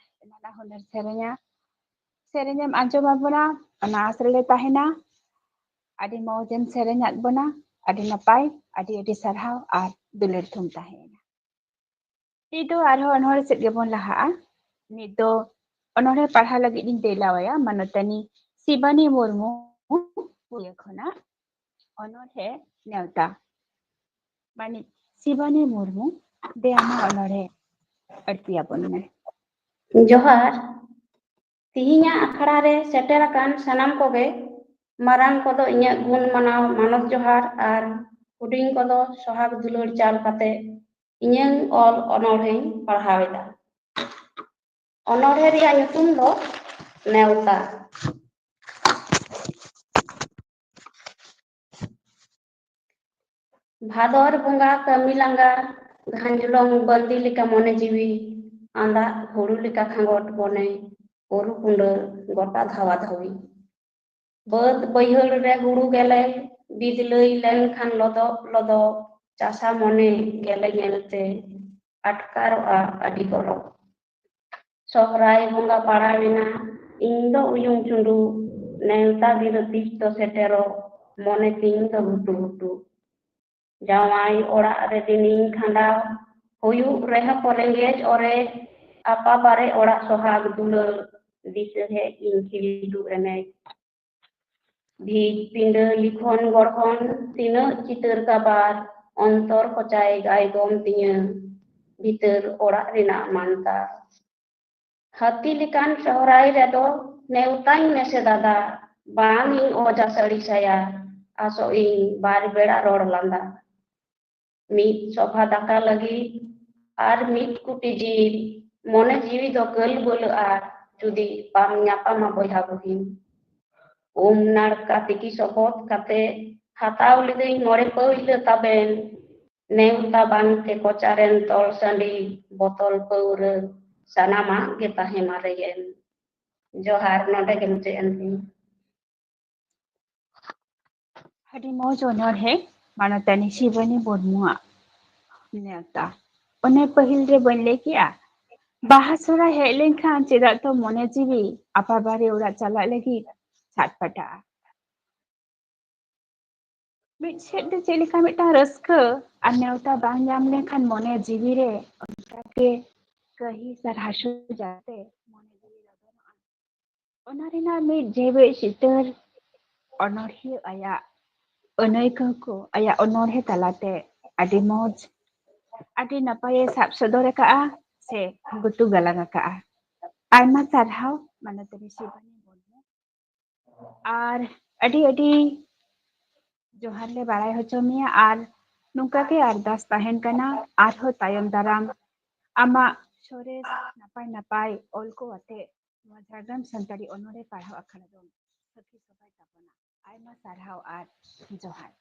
ᱱᱟᱱᱟ ᱦᱩᱱᱟᱹᱨ ᱥᱮᱨᱮᱧᱟ, ᱥᱮᱨᱮᱧᱮᱢ ᱟᱸᱡᱚᱢ ᱟᱵᱚᱱᱟ, ᱚᱱᱟ ᱟᱥ ᱨᱮᱞᱮ ᱛᱟᱦᱮᱱᱟ᱾ ᱟᱹᱰᱤ ᱢᱚᱡᱽ ᱮᱢ ᱥᱮᱨᱮᱧᱟᱫ ᱵᱚᱱᱟ, ᱟᱹᱰᱤ ᱱᱟᱯᱟᱭ, ᱟᱹᱰᱤ ᱟᱹᱰᱤ ᱥᱟᱨᱦᱟᱣ ᱟᱨ ᱫᱩᱞᱟᱹᱲ ᱛᱷᱩᱢ ᱛᱟᱦᱮᱸᱭᱮᱱᱟ᱾ ᱱᱤᱛ ᱫᱚ ᱟᱨᱦᱚᱸ ᱚᱱᱚᱬᱦᱮ ᱥᱮᱫ ᱜᱮᱵᱚᱱ ᱞᱟᱦᱟᱜᱼᱟ᱾ ᱱᱤᱛ ᱫᱚ ᱚᱱᱚᱬᱦᱮ ᱯᱟᱲᱦᱟᱣ ᱞᱟᱹᱜᱤᱫ ᱤᱧ ᱫᱮᱞᱟᱣᱟᱭᱟ ᱢᱟᱱᱚᱛᱟᱱᱤ ᱥᱤᱵᱟᱱᱤ ᱢᱩᱨᱢᱩ ᱯᱩᱭᱟᱹ ᱠᱷᱚᱱᱟᱜ ᱚᱱᱚᱬᱦᱮ ᱱᱮᱣᱛᱟ᱾ ᱢᱟᱹᱱᱤᱡ ᱥᱤᱵᱟᱱᱤ ᱢᱩᱨᱢᱩ, ᱫᱮ ᱟᱢᱟᱜ ᱚᱱᱚᱬᱦᱮ ᱟᱹᱲᱛᱤᱭᱟᱵᱚᱱ ᱢᱮ᱾ ᱡᱚᱦᱟᱨ᱾ ᱛᱤᱦᱤᱧᱟᱜ ᱟᱠᱷᱲᱟ ᱨᱮ ᱥᱮᱴᱮᱨ ᱟᱠᱟᱱ ᱥᱟᱱᱟᱢ ᱠᱚᱜᱮ, ᱢᱟᱨᱟᱝ ᱠᱚᱫᱚ ᱤᱧᱟᱹᱜ ᱜᱩᱱ ᱢᱟᱱᱟᱣ ᱢᱟᱱᱚᱛ ᱡᱚᱦᱟᱨ ᱟᱨ ᱦᱩᱰᱤᱧ ᱠᱚᱫᱚ ᱥᱚᱦᱟᱜᱽ ᱫᱩᱞᱟᱹᱲ ᱪᱟᱞ ᱠᱟᱛᱮ ᱤᱧᱟᱹᱝ ᱚᱞ ᱚᱱᱚᱬᱦᱮᱧ ᱯᱟᱲᱦᱟᱣ ᱮᱫᱟ᱾ ᱚᱱᱚᱬᱦᱮ ᱨᱮᱭᱟᱜ ᱧᱩᱛᱩᱢ ᱫᱚ ᱱᱮᱣᱛᱟ᱾ ᱵᱷᱟᱫᱚᱨ ᱵᱚᱸᱜᱟ ᱠᱟᱹᱢᱤ ᱞᱟᱸᱜᱟ, ᱜᱷᱟᱸᱡᱽᱞᱚᱝ ᱵᱟᱹᱱᱫᱤ ᱞᱮᱠᱟ ᱢᱚᱱᱮ ᱡᱤᱣᱤ, ᱟᱸᱫᱟᱜ ᱦᱩᱲᱩ ᱞᱮᱠᱟ ᱠᱷᱟᱸᱜᱚᱴ ᱵᱚᱱᱮ, ᱚᱨᱩ ᱠᱩᱸᱰᱟᱹ ᱜᱚᱴᱟ ᱫᱷᱟᱣᱟ ᱫᱷᱟᱹᱣᱤ᱾ ᱵᱟᱹᱫᱽ ᱵᱟᱹᱭᱦᱟᱹᱲ ᱨᱮ ᱦᱩᱲᱩ ᱜᱮᱞᱮ, ᱵᱤᱫᱞᱟᱹᱭ ᱞᱮᱱᱠᱷᱟᱱ ᱞᱚᱫᱚᱵ ᱞᱚᱫᱚᱵ, ᱪᱟᱥᱟ ᱢᱚᱱᱮ ᱜᱮᱞᱮ ᱧᱮᱞᱛᱮ ᱟᱴᱠᱟᱨᱚᱜᱼᱟ ᱟᱹᱰᱤ ᱜᱚᱨᱚᱵ᱾ ᱥᱚᱦᱨᱟᱭ ᱵᱚᱸᱜᱟ ᱯᱟᱲᱟᱣᱮᱱᱟ, ᱤᱧ ᱫᱚ ᱩᱭᱩᱝ ᱪᱩᱸᱰᱩ, ᱱᱮᱣᱛᱟ ᱜᱤᱨᱟᱹ ᱛᱤᱥ ᱫᱚ ᱥᱮᱴᱮᱨᱚᱜ, ᱢᱚᱱᱮ ᱛᱤᱧ ᱫᱚ ᱜᱷᱩᱴᱩ ᱜᱷᱩᱴᱩ᱾ ᱡᱟᱶᱟᱭ ᱚᱲᱟᱜ ᱨᱮ ᱫᱤᱱᱤᱧ ᱠᱷᱟᱸᱰᱟᱣ, ᱦᱩᱭᱩᱜ ᱨᱮᱦᱚᱸ ᱠᱚ ᱨᱮᱸᱜᱮᱡ ᱚᱨᱮᱡ, ᱟᱯᱟ ᱵᱟᱨᱮ ᱚᱲᱟᱜ ᱥᱚᱦᱟᱜ ᱫᱩᱞᱟᱹᱲ, ᱫᱤᱥᱟᱹ ᱦᱮᱡ ᱤᱧ ᱠᱷᱤᱞᱰᱩ ᱮᱱᱮᱡ᱾ ᱵᱷᱤᱛ ᱯᱤᱸᱰᱟᱹ ᱞᱤᱠᱷᱚᱱ ᱜᱚᱲᱦᱚᱱ ᱛᱤᱱᱟᱹᱜ ᱪᱤᱛᱟᱹᱨ ᱠᱟᱵᱟᱨ, ᱚᱱᱛᱚᱨ ᱠᱚᱪᱟᱭ ᱜᱟᱭᱜᱚᱢ ᱛᱤᱧᱟᱹ, ᱵᱷᱤᱛᱟᱹᱨ ᱚᱲᱟᱜ ᱨᱮᱱᱟᱜ ᱢᱟᱱᱛᱟᱨ᱾ ᱦᱟᱹᱛᱤ ᱞᱮᱠᱟᱱ ᱥᱚᱦᱨᱟᱭ ᱨᱮᱫᱚ ᱱᱮᱣᱛᱟᱧ ᱢᱮᱥᱮ ᱫᱟᱫᱟ, ᱵᱟᱝ ᱤᱧ ᱚᱡᱟ ᱥᱟᱹᱲᱤ ᱥᱟᱭᱟ, ᱟᱥᱚᱜ ᱤᱧ ᱵᱟᱨ ᱵᱮᱲᱟ ᱨᱚᱲ ᱞᱟᱸᱫᱟ᱾ ᱢᱤᱫ ᱥᱚᱵᱷᱟ ᱫᱟᱠᱟ ᱞᱟᱹᱜᱤᱫ ᱟᱨ ᱢᱤᱫ ᱠᱩᱴᱤ ᱡᱤᱞ, ᱢᱚᱱᱮ ᱡᱤᱣᱤ ᱫᱚ ᱜᱟᱹᱞ ᱵᱟᱹᱞᱟᱹᱜᱼᱟ, ᱡᱩᱫᱤ ᱵᱟᱢ ᱧᱟᱯᱟᱢᱟ ᱵᱚᱭᱦᱟ ᱵᱩᱦᱤᱱ᱾ ᱩᱢ ᱱᱟᱲᱠᱟ ᱛᱤᱠᱤ ᱥᱚᱵᱚᱫ ᱠᱟᱛᱮ, ᱦᱟᱛᱟᱣ ᱞᱤᱫᱟᱹᱧ ᱢᱚᱬᱮ ᱯᱟᱹᱣᱞᱟᱹ ᱛᱟᱵᱮᱱ, ᱱᱮᱣᱛᱟ ᱵᱟᱝᱛᱮ ᱠᱚᱪᱟᱨᱮᱱ ᱛᱚᱞ ᱥᱟᱺᱰᱤ, ᱵᱚᱛᱚᱞ ᱯᱟᱹᱣᱨᱟᱹ, ᱥᱟᱱᱟᱢᱟᱜ ᱜᱮ ᱛᱟᱦᱮᱸ ᱢᱟᱨᱮᱭᱮᱱ᱾ ᱡᱚᱦᱟᱨ, ᱱᱚᱰᱮ ᱜᱮ ᱢᱩᱪᱟᱹᱫ ᱮᱱ ᱛᱤᱧ᱾ ᱟᱹᱰᱤ ᱢᱚᱡᱽ ᱚᱱᱚᱬᱦᱮ, ᱢᱟᱱᱚᱛᱟᱱᱤ ᱥᱤᱵᱟᱱᱤ ᱢᱩᱨᱢᱩᱣᱟᱜ ᱱᱮᱣᱛᱟ᱾ ᱚᱱᱮ ᱯᱟᱹᱦᱤᱞ ᱨᱮ ᱵᱟᱹᱧ ᱞᱟᱹᱭ ᱠᱮᱜᱼᱟ, ᱵᱟᱦᱟ ᱥᱚᱦᱨᱟᱭ ᱦᱮᱡ ᱞᱮᱱᱠᱷᱟᱱ ᱪᱮᱫᱟᱜ ᱛᱚ ᱢᱚᱱᱮ ᱡᱤᱣᱤ ᱟᱯᱟ ᱵᱟᱨᱮ ᱚᱲᱟᱜ ᱪᱟᱞᱟᱜ ᱞᱟᱹᱜᱤᱫ ᱪᱷᱟᱴᱯᱟᱴᱟᱜᱼᱟ᱾ ᱢᱤᱫ ᱥᱮᱫ ᱫᱚ ᱪᱮᱫ ᱞᱮᱠᱟ ᱢᱤᱫᱴᱟᱝ ᱨᱟᱹᱥᱠᱟᱹ, ᱟᱨ ᱱᱮᱣᱛᱟ ᱵᱟᱝ ᱧᱟᱢ ᱞᱮᱱᱠᱷᱟᱱ ᱢᱚᱱᱮ ᱡᱤᱣᱤ ᱨᱮ ᱚᱱᱠᱟᱜᱮ ᱠᱟᱹᱦᱤᱥ ᱟᱨ ᱦᱟᱹᱥᱩ ᱡᱟᱛᱮ ᱢᱚᱱᱮ ᱡᱤᱣᱤ ᱞᱚᱜᱚᱱᱚᱜᱼᱟ᱾ ᱚᱱᱟ ᱨᱮᱱᱟᱜ ᱢᱤᱫ ᱡᱮᱣᱮᱫ ᱪᱤᱛᱟᱹᱨ ᱚᱱᱚᱬᱦᱤᱭᱟᱹ ᱟᱭᱟᱜ ᱟᱹᱱᱟᱹᱭᱠᱟᱹᱣ ᱠᱚ ᱟᱭᱟᱜ ᱚᱱᱚᱬᱦᱮ ᱛᱟᱞᱟᱛᱮ ᱟᱹᱰᱤ ᱢᱚᱡᱽ, ᱟᱹᱰᱤ ᱱᱟᱯᱟᱭᱮ ᱥᱟᱵ ᱥᱚᱫᱚᱨ ᱟᱠᱟᱫᱼᱟ ᱥᱮ ᱜᱩᱛᱩ ᱜᱟᱞᱟᱝ ᱟᱠᱟᱫᱼᱟ᱾ ᱟᱭᱢᱟ ᱥᱟᱨᱦᱟᱣ ᱢᱟᱱᱚᱛᱟᱱᱤ ᱥᱤᱵᱟᱱᱤ ᱢᱩᱨᱢᱩ᱾ ᱟᱨ ᱟᱹᱰᱤ ᱟᱹᱰᱤ ᱡᱚᱦᱟᱨ ᱞᱮ ᱵᱟᱲᱟᱭ ᱦᱚᱪᱚ ᱢᱮᱭᱟ, ᱟᱨ ᱱᱚᱝᱠᱟ ᱜᱮ ᱟᱨᱫᱟᱥ ᱛᱟᱦᱮᱱ ᱠᱟᱱᱟ, ᱟᱨᱦᱚᱸ ᱛᱟᱭᱚᱢ ᱫᱟᱨᱟᱢ ᱟᱢᱟᱜ ᱥᱚᱨᱮᱥ ᱱᱟᱯᱟᱭ ᱱᱟᱯᱟᱭ ᱚᱞ ᱠᱚ ᱟᱛᱮ ᱱᱚᱣᱟ ᱡᱷᱟᱲᱜᱨᱟᱢ ᱥᱟᱱᱛᱟᱲᱤ ᱚᱱᱚᱬᱦᱮ ᱯᱟᱲᱦᱟᱣ ᱟᱠᱷᱲᱟ ᱫᱚᱢ ᱥᱟᱹᱠᱷᱤ ᱥᱚᱵᱷᱟᱭ ᱛᱟᱵᱚᱱᱟ᱾ ᱟᱭᱢᱟ ᱥᱟᱨᱦᱟᱣ ᱟᱨ ᱡᱚᱦᱟᱨ᱾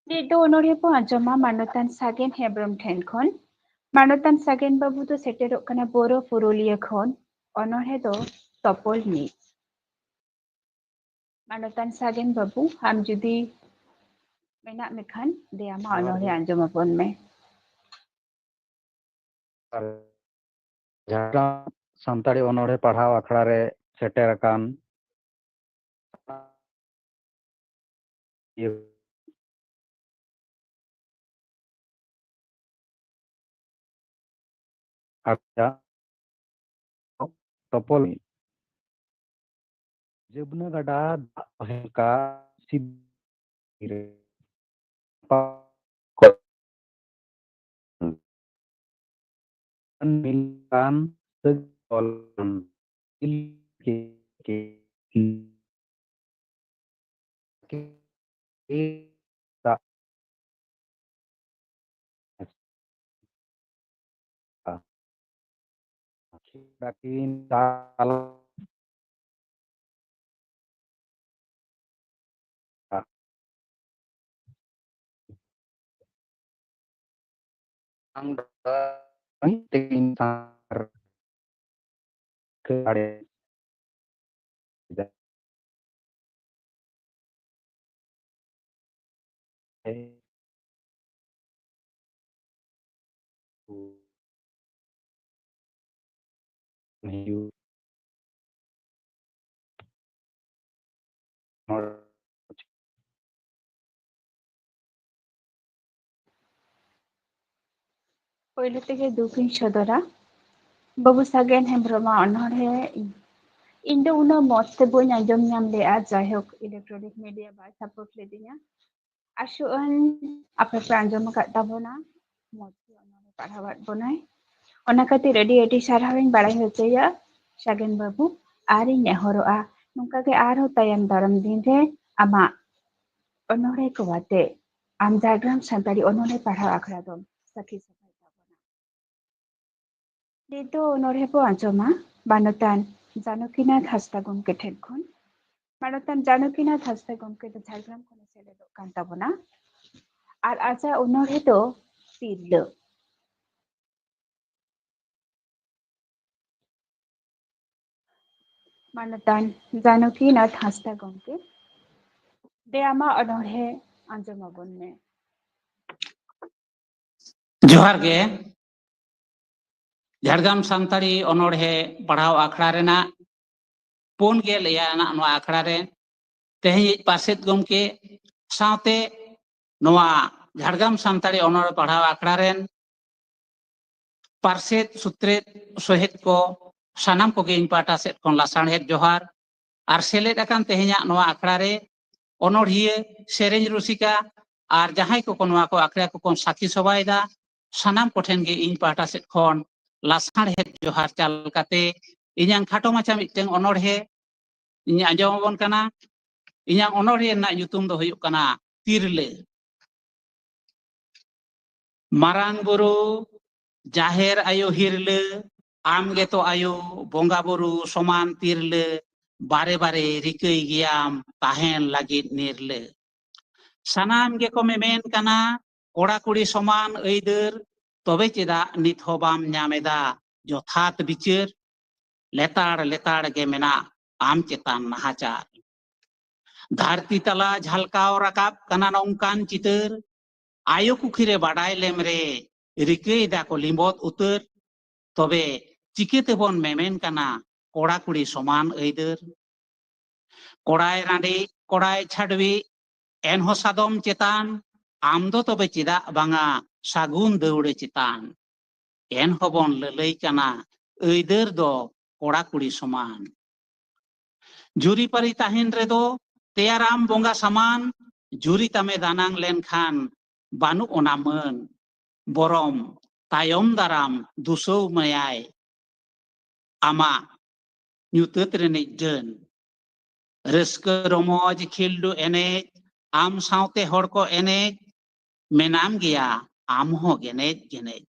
ᱱᱤᱛ ᱫᱚ ᱚᱱᱚᱬᱦᱮ ᱵᱚ ᱟᱸᱡᱚᱢᱟ ᱢᱟᱱᱚᱛᱟᱱ ᱥᱟᱜᱮᱱ ᱦᱮᱢᱵᱨᱚᱢ ᱴᱷᱮᱱ ᱠᱷᱚᱱ᱾ ᱢᱟᱱᱚᱛᱟᱱ ᱥᱟᱜᱮᱱ ᱵᱟᱹᱵᱩ ᱫᱚ ᱥᱮᱴᱮᱨᱚᱜ ᱠᱟᱱᱟ ᱵᱳᱨᱳ ᱯᱩᱨᱩᱞᱤᱭᱟᱹ ᱠᱷᱚᱱ᱾ ᱚᱱᱚᱬᱦᱮ ᱫᱚ ᱛᱚᱯᱚᱞ ᱢᱤᱫ᱾ ᱢᱟᱱᱚᱛᱟᱱ ᱥᱟᱜᱮᱱ ᱵᱟᱹᱵᱩ, ᱟᱢ ᱡᱩᱫᱤ ᱢᱮᱱᱟᱜ ᱢᱮᱠᱷᱟᱱ, ᱫᱮᱭᱟ ᱢᱟ ᱡᱚᱦᱟᱨ ᱚᱱᱚᱬᱦᱮ ᱜᱮ᱾ ᱟᱸᱡᱚᱢ ᱟᱵᱚᱱ ᱢᱮ᱾ ᱟᱨ ᱡᱷᱟᱲᱜᱨᱟᱢ ᱥᱟᱱᱛᱟᱲᱤ ᱚᱱᱚᱬᱦᱮ ᱯᱟᱲᱦᱟᱣ ᱟᱠᱷᱲᱟ ᱨᱮ ᱥᱮᱴᱮᱨ ᱟᱠᱟᱱ ᱟᱪᱪᱷᱟ, ᱛᱚᱯᱚᱞ᱾ ᱡᱟᱹᱵᱽᱱᱟᱹ ᱜᱟᱰᱟ ᱫᱟᱜ ᱵᱟᱦᱮᱞ ᱠᱟ ᱥᱤᱵᱤᱨ ᱨᱮ᱾ ᱢᱤᱞᱟᱱ ᱥᱟᱹᱜᱟᱹᱭ ᱛᱚᱞᱟᱱ ᱤᱞ ᱠᱮ ᱠᱮ ᱠᱮ ᱫᱟᱜ ᱵᱟᱹᱠᱤᱱ ᱪᱟᱞᱟᱣ ᱟᱢ ᱫᱚ ᱢᱤᱫᱴᱮᱱ ᱥᱟᱨ ᱫᱟᱲᱮ ᱦᱤᱡᱩᱜ᱾ ᱯᱳᱭᱞᱳ ᱛᱮᱜᱮ ᱫᱩᱠ ᱤᱧ ᱥᱚᱫᱚᱨᱟ᱾ ᱵᱟᱹᱵᱩ ᱥᱟᱜᱮᱱ ᱦᱮᱢᱵᱨᱚᱢᱟᱜ ᱚᱱᱚᱬᱦᱮ ᱤᱧ, ᱤᱧ ᱫᱚ ᱩᱱᱟᱹᱜ ᱢᱚᱡᱽ ᱛᱮ ᱵᱟᱹᱧ ᱟᱸᱡᱚᱢ ᱧᱟᱢ ᱞᱮᱜᱼᱟ᱾ ᱡᱟᱭᱦᱳᱠ, electronic media ᱵᱟᱭ support ᱞᱤᱫᱤᱧᱟ᱾ ᱟᱥᱚᱜ ᱟᱹᱧ ᱟᱯᱮ ᱯᱮ ᱟᱸᱡᱚᱢ ᱟᱠᱟᱫ ᱛᱟᱵᱚᱱᱟ, ᱢᱚᱡᱽ ᱜᱮ ᱚᱱᱚᱬᱦᱮ ᱯᱟᱲᱦᱟᱣᱟᱫ ᱵᱚᱱᱟᱭ᱾ ᱚᱱᱟ ᱠᱷᱟᱹᱛᱤᱨ ᱟᱹᱰᱤ ᱟᱹᱰᱤ ᱥᱟᱨᱦᱟᱣ ᱤᱧ ᱵᱟᱲᱟᱭ ᱦᱚᱪᱚᱭᱟ ᱥᱟᱜᱮᱱ ᱵᱟᱹᱵᱩ, ᱟᱨ ᱤᱧ ᱱᱮᱦᱚᱨᱚᱜᱼᱟ ᱱᱚᱝᱠᱟ ᱜᱮ ᱟᱨᱦᱚᱸ ᱛᱟᱭᱚᱢ ᱫᱟᱨᱟᱢ ᱫᱤᱱ ᱨᱮ ᱟᱢᱟᱜ ᱚᱱᱚᱬᱦᱮ ᱠᱚ ᱟᱛᱮ ᱟᱢ ᱡᱷᱟᱲᱜᱨᱟᱢ ᱥᱟᱱᱛᱟᱲᱤ ᱚᱱᱚᱬᱦᱮ ᱯᱟᱲᱦᱟᱣ ᱟᱠᱷᱲᱟ ᱫᱚᱢ ᱥᱟᱹᱠᱷᱤ ᱥᱚᱵᱷᱟᱭ ᱛᱟᱵᱚᱱᱟ᱾ ᱱᱤᱛ ᱫᱚ ᱚᱱᱚᱬᱦᱮ ᱵᱚ ᱟᱸᱡᱚᱢᱟ ᱢᱟᱱᱚᱛᱟᱱ ᱡᱟᱱᱚᱠᱤᱱᱟᱛᱷ ᱦᱟᱸᱥᱫᱟ ᱜᱚᱢᱠᱮ ᱴᱷᱮᱱ ᱠᱷᱚᱱ᱾ ᱢᱟᱱᱚᱛᱟᱱ ᱡᱟᱱᱚᱠᱤᱱᱟᱛᱷ ᱦᱟᱸᱥᱫᱟ ᱜᱚᱢᱠᱮ ᱫᱚ ᱡᱷᱟᱲᱜᱨᱟᱢ ᱠᱷᱚᱱᱮ ᱥᱮᱞᱮᱫᱚᱜ ᱠᱟᱱ ᱛᱟᱵᱚᱱᱟ᱾ ᱟᱨ ᱟᱡᱟᱜ ᱚᱱᱚᱬᱦᱮ ᱫᱚ ᱛᱤᱨᱞᱟᱹ᱾ ᱢᱟᱱᱚᱛᱟᱱ ᱡᱟᱱᱚᱠᱤᱱᱟᱛᱷ ᱦᱟᱸᱥᱫᱟ ᱜᱚᱢᱠᱮ, ᱫᱮ ᱟᱢᱟᱜ ᱚᱱᱚᱬᱦᱮ ᱟᱸᱡᱚᱢ ᱟᱵᱚᱱ ᱢᱮ᱾ ᱡᱚᱦᱟᱨ ᱜᱮ᱾ ᱡᱷᱟᱲᱜᱨᱟᱢ ᱥᱟᱱᱛᱟᱲᱤ ᱚᱱᱚᱬᱦᱮ ᱯᱟᱲᱦᱟᱣ ᱟᱠᱷᱲᱟ ᱨᱮᱱᱟᱜ ᱯᱩᱱ ᱜᱮᱞ ᱮᱭᱟᱭ ᱟᱱᱟᱜ ᱱᱚᱣᱟ ᱟᱠᱷᱲᱟ ᱨᱮ ᱛᱮᱦᱮᱧᱤᱡ ᱯᱟᱨᱥᱮᱛ ᱜᱚᱢᱠᱮ ᱥᱟᱶᱛᱮ ᱱᱚᱣᱟ ᱡᱷᱟᱲᱜᱨᱟᱢ ᱥᱟᱱᱛᱟᱲᱤ ᱚᱱᱚᱬᱦᱮ ᱯᱟᱲᱦᱟᱣ ᱟᱠᱷᱲᱟ ᱨᱮᱱ ᱯᱟᱨᱥᱮᱛ, ᱥᱩᱛᱨᱮᱛ, ᱥᱚᱦᱮᱫ ᱠᱚ ᱥᱟᱱᱟᱢ ᱠᱚᱜᱮ ᱤᱧ ᱯᱟᱦᱴᱟ ᱥᱮᱫ ᱠᱷᱚᱱ ᱞᱟᱥᱟᱬᱦᱮᱫ ᱡᱚᱦᱟᱨ᱾ ᱟᱨ ᱥᱮᱞᱮᱫ ᱟᱠᱟᱱ ᱛᱮᱦᱮᱧᱟᱜ ᱱᱚᱣᱟ ᱟᱠᱷᱲᱟ ᱨᱮ ᱚᱱᱚᱲᱦᱤᱭᱟᱹ, ᱥᱮᱨᱮᱧ ᱨᱩᱥᱤᱠᱟ ᱟᱨ ᱡᱟᱦᱟᱸᱭ ᱠᱚᱠᱚ ᱱᱚᱣᱟ ᱠᱚ ᱟᱠᱷᱲᱟ ᱠᱚᱠᱚ ᱥᱟᱹᱠᱷᱤ ᱥᱚᱵᱷᱟᱭᱮᱫᱟ, ᱥᱟᱱᱟᱢ ᱠᱚᱴᱷᱮᱱ ᱜᱮ ᱤᱧ ᱯᱟᱦᱴᱟ ᱥᱮᱫ ᱠᱷᱚᱱ ᱞᱟᱥᱟᱲᱦᱮᱫ ᱡᱚᱦᱟᱨ ᱪᱟᱞ ᱠᱟᱛᱮ ᱤᱧᱟᱝ ᱠᱷᱟᱴᱚ ᱢᱟᱪᱷᱟ ᱢᱤᱫᱴᱟᱝ ᱚᱱᱚᱲᱦᱮ ᱤᱧ ᱟᱸᱡᱚᱢ ᱟᱵᱚᱱ ᱠᱟᱱᱟ᱾ ᱤᱧᱟᱝ ᱚᱱᱚᱲᱦᱮ ᱨᱮᱱᱟᱜ ᱧᱩᱛᱩᱢ ᱫᱚ ᱦᱩᱭᱩᱜ ᱠᱟᱱᱟ ᱛᱤᱨᱞᱟᱹ᱾ ᱢᱟᱨᱟᱝ ᱵᱩᱨᱩ, ᱡᱟᱦᱮᱨ ᱟᱭᱳ ᱦᱤᱨᱞᱟᱹ, ᱟᱢ ᱜᱮᱛᱚ ᱟᱭᱳ, ᱵᱚᱸᱜᱟ ᱵᱩᱨᱩ ᱥᱚᱢᱟᱱ ᱛᱤᱨᱞᱟᱹ, ᱵᱟᱨᱮ ᱵᱟᱨᱮ ᱨᱤᱠᱟᱹᱭ ᱜᱮᱭᱟᱢ ᱛᱟᱦᱮᱱ ᱞᱟᱹᱜᱤᱫ ᱱᱤᱨᱞᱟᱹ᱾ ᱥᱟᱱᱟᱢ ᱜᱮᱠᱚ ᱢᱮᱢᱮᱱ ᱠᱟᱱᱟ ᱠᱚᱲᱟ ᱠᱩᱲᱤ ᱥᱚᱢᱟᱱ ᱟᱹᱭᱫᱟᱹᱨ, ᱛᱚᱵᱮ ᱪᱮᱫᱟᱜ ᱱᱤᱛ ᱦᱚᱸ ᱵᱟᱢ ᱧᱟᱢ ᱮᱫᱟ ᱡᱚᱛᱷᱟᱛ ᱵᱤᱪᱟᱹᱨ? ᱞᱮᱛᱟᱲ ᱞᱮᱛᱟᱲ ᱜᱮ ᱢᱮᱱᱟᱜ ᱟᱢ ᱪᱮᱛᱟᱱ ᱱᱟᱦᱟᱪᱟᱨ᱾ ᱫᱷᱟᱹᱨᱛᱤ ᱛᱟᱞᱟ ᱡᱷᱟᱞᱠᱟᱣ ᱨᱟᱠᱟᱵ ᱠᱟᱱᱟ ᱱᱚᱝᱠᱟᱱ ᱪᱤᱛᱟᱹᱨ, ᱟᱭᱳ ᱠᱩᱠᱷᱤ ᱨᱮ ᱵᱟᱰᱟᱭ ᱞᱮᱢ ᱨᱮ ᱨᱤᱠᱟᱹᱭ ᱫᱟᱠᱚ ᱞᱤᱸᱵᱚᱫ ᱩᱛᱟᱹᱨ᱾ ᱛᱚᱵᱮ ᱪᱤᱠᱟᱹ ᱛᱮᱵᱚᱱ ᱢᱮᱢᱮᱱ ᱠᱟᱱᱟ ᱠᱚᱲᱟ ᱠᱩᱲᱤ ᱥᱚᱢᱟᱱ ᱟᱹᱭᱫᱟᱹᱨ? ᱠᱚᱲᱟᱭ ᱨᱟᱺᱰᱤ, ᱠᱚᱲᱟᱭ ᱪᱷᱟᱰᱣᱤ, ᱮᱱᱦᱚᱸ ᱥᱟᱫᱚᱢ ᱪᱮᱛᱟᱱ, ᱟᱢ ᱫᱚ ᱛᱚᱵᱮ ᱪᱮᱫᱟᱜ ᱵᱟᱝᱟ ᱥᱟᱹᱜᱩᱱ ᱫᱟᱹᱣᱲᱟᱹ ᱪᱮᱛᱟᱱ? ᱮᱱᱦᱚᱸ ᱵᱚᱱ ᱞᱟᱹᱞᱟᱹᱭ ᱠᱟᱱᱟ ᱟᱹᱭᱫᱟᱹᱨ ᱫᱚ ᱠᱚᱲᱟ ᱠᱩᱲᱤ ᱥᱚᱢᱟᱱ᱾ ᱡᱩᱨᱤᱯᱟᱹᱨᱤ ᱛᱟᱦᱮᱱ ᱨᱮᱫᱚ ᱛᱮᱭᱟᱨᱟᱢ ᱵᱚᱸᱜᱟ ᱥᱟᱢᱟᱱ, ᱡᱩᱨᱤ ᱛᱟᱢᱮ ᱫᱟᱱᱟᱝ ᱞᱮᱱᱠᱷᱟᱱ ᱵᱟᱹᱱᱩᱜ ᱚᱱᱟ ᱢᱟᱹᱱ᱾ ᱵᱚᱨᱚᱢ ᱛᱟᱭᱚᱢ ᱫᱟᱨᱟᱢ ᱫᱩᱥᱟᱹᱣ ᱢᱮᱭᱟᱭ ᱟᱢᱟᱜ ᱧᱩᱛᱟᱹᱛ ᱨᱤᱱᱤᱡ ᱰᱟᱹᱱ᱾ ᱨᱟᱹᱥᱠᱟᱹ ᱨᱚᱢᱚᱡᱽ ᱠᱷᱤᱞᱰᱩ ᱮᱱᱮᱡ, ᱟᱢ ᱥᱟᱶᱛᱮ ᱦᱚᱲ ᱠᱚ ᱮᱱᱮᱡ, ᱢᱮᱱᱟᱢ ᱜᱮᱭᱟ ᱟᱢ ᱦᱚᱸ ᱜᱮᱱᱮᱡ ᱜᱮᱱᱮᱡ᱾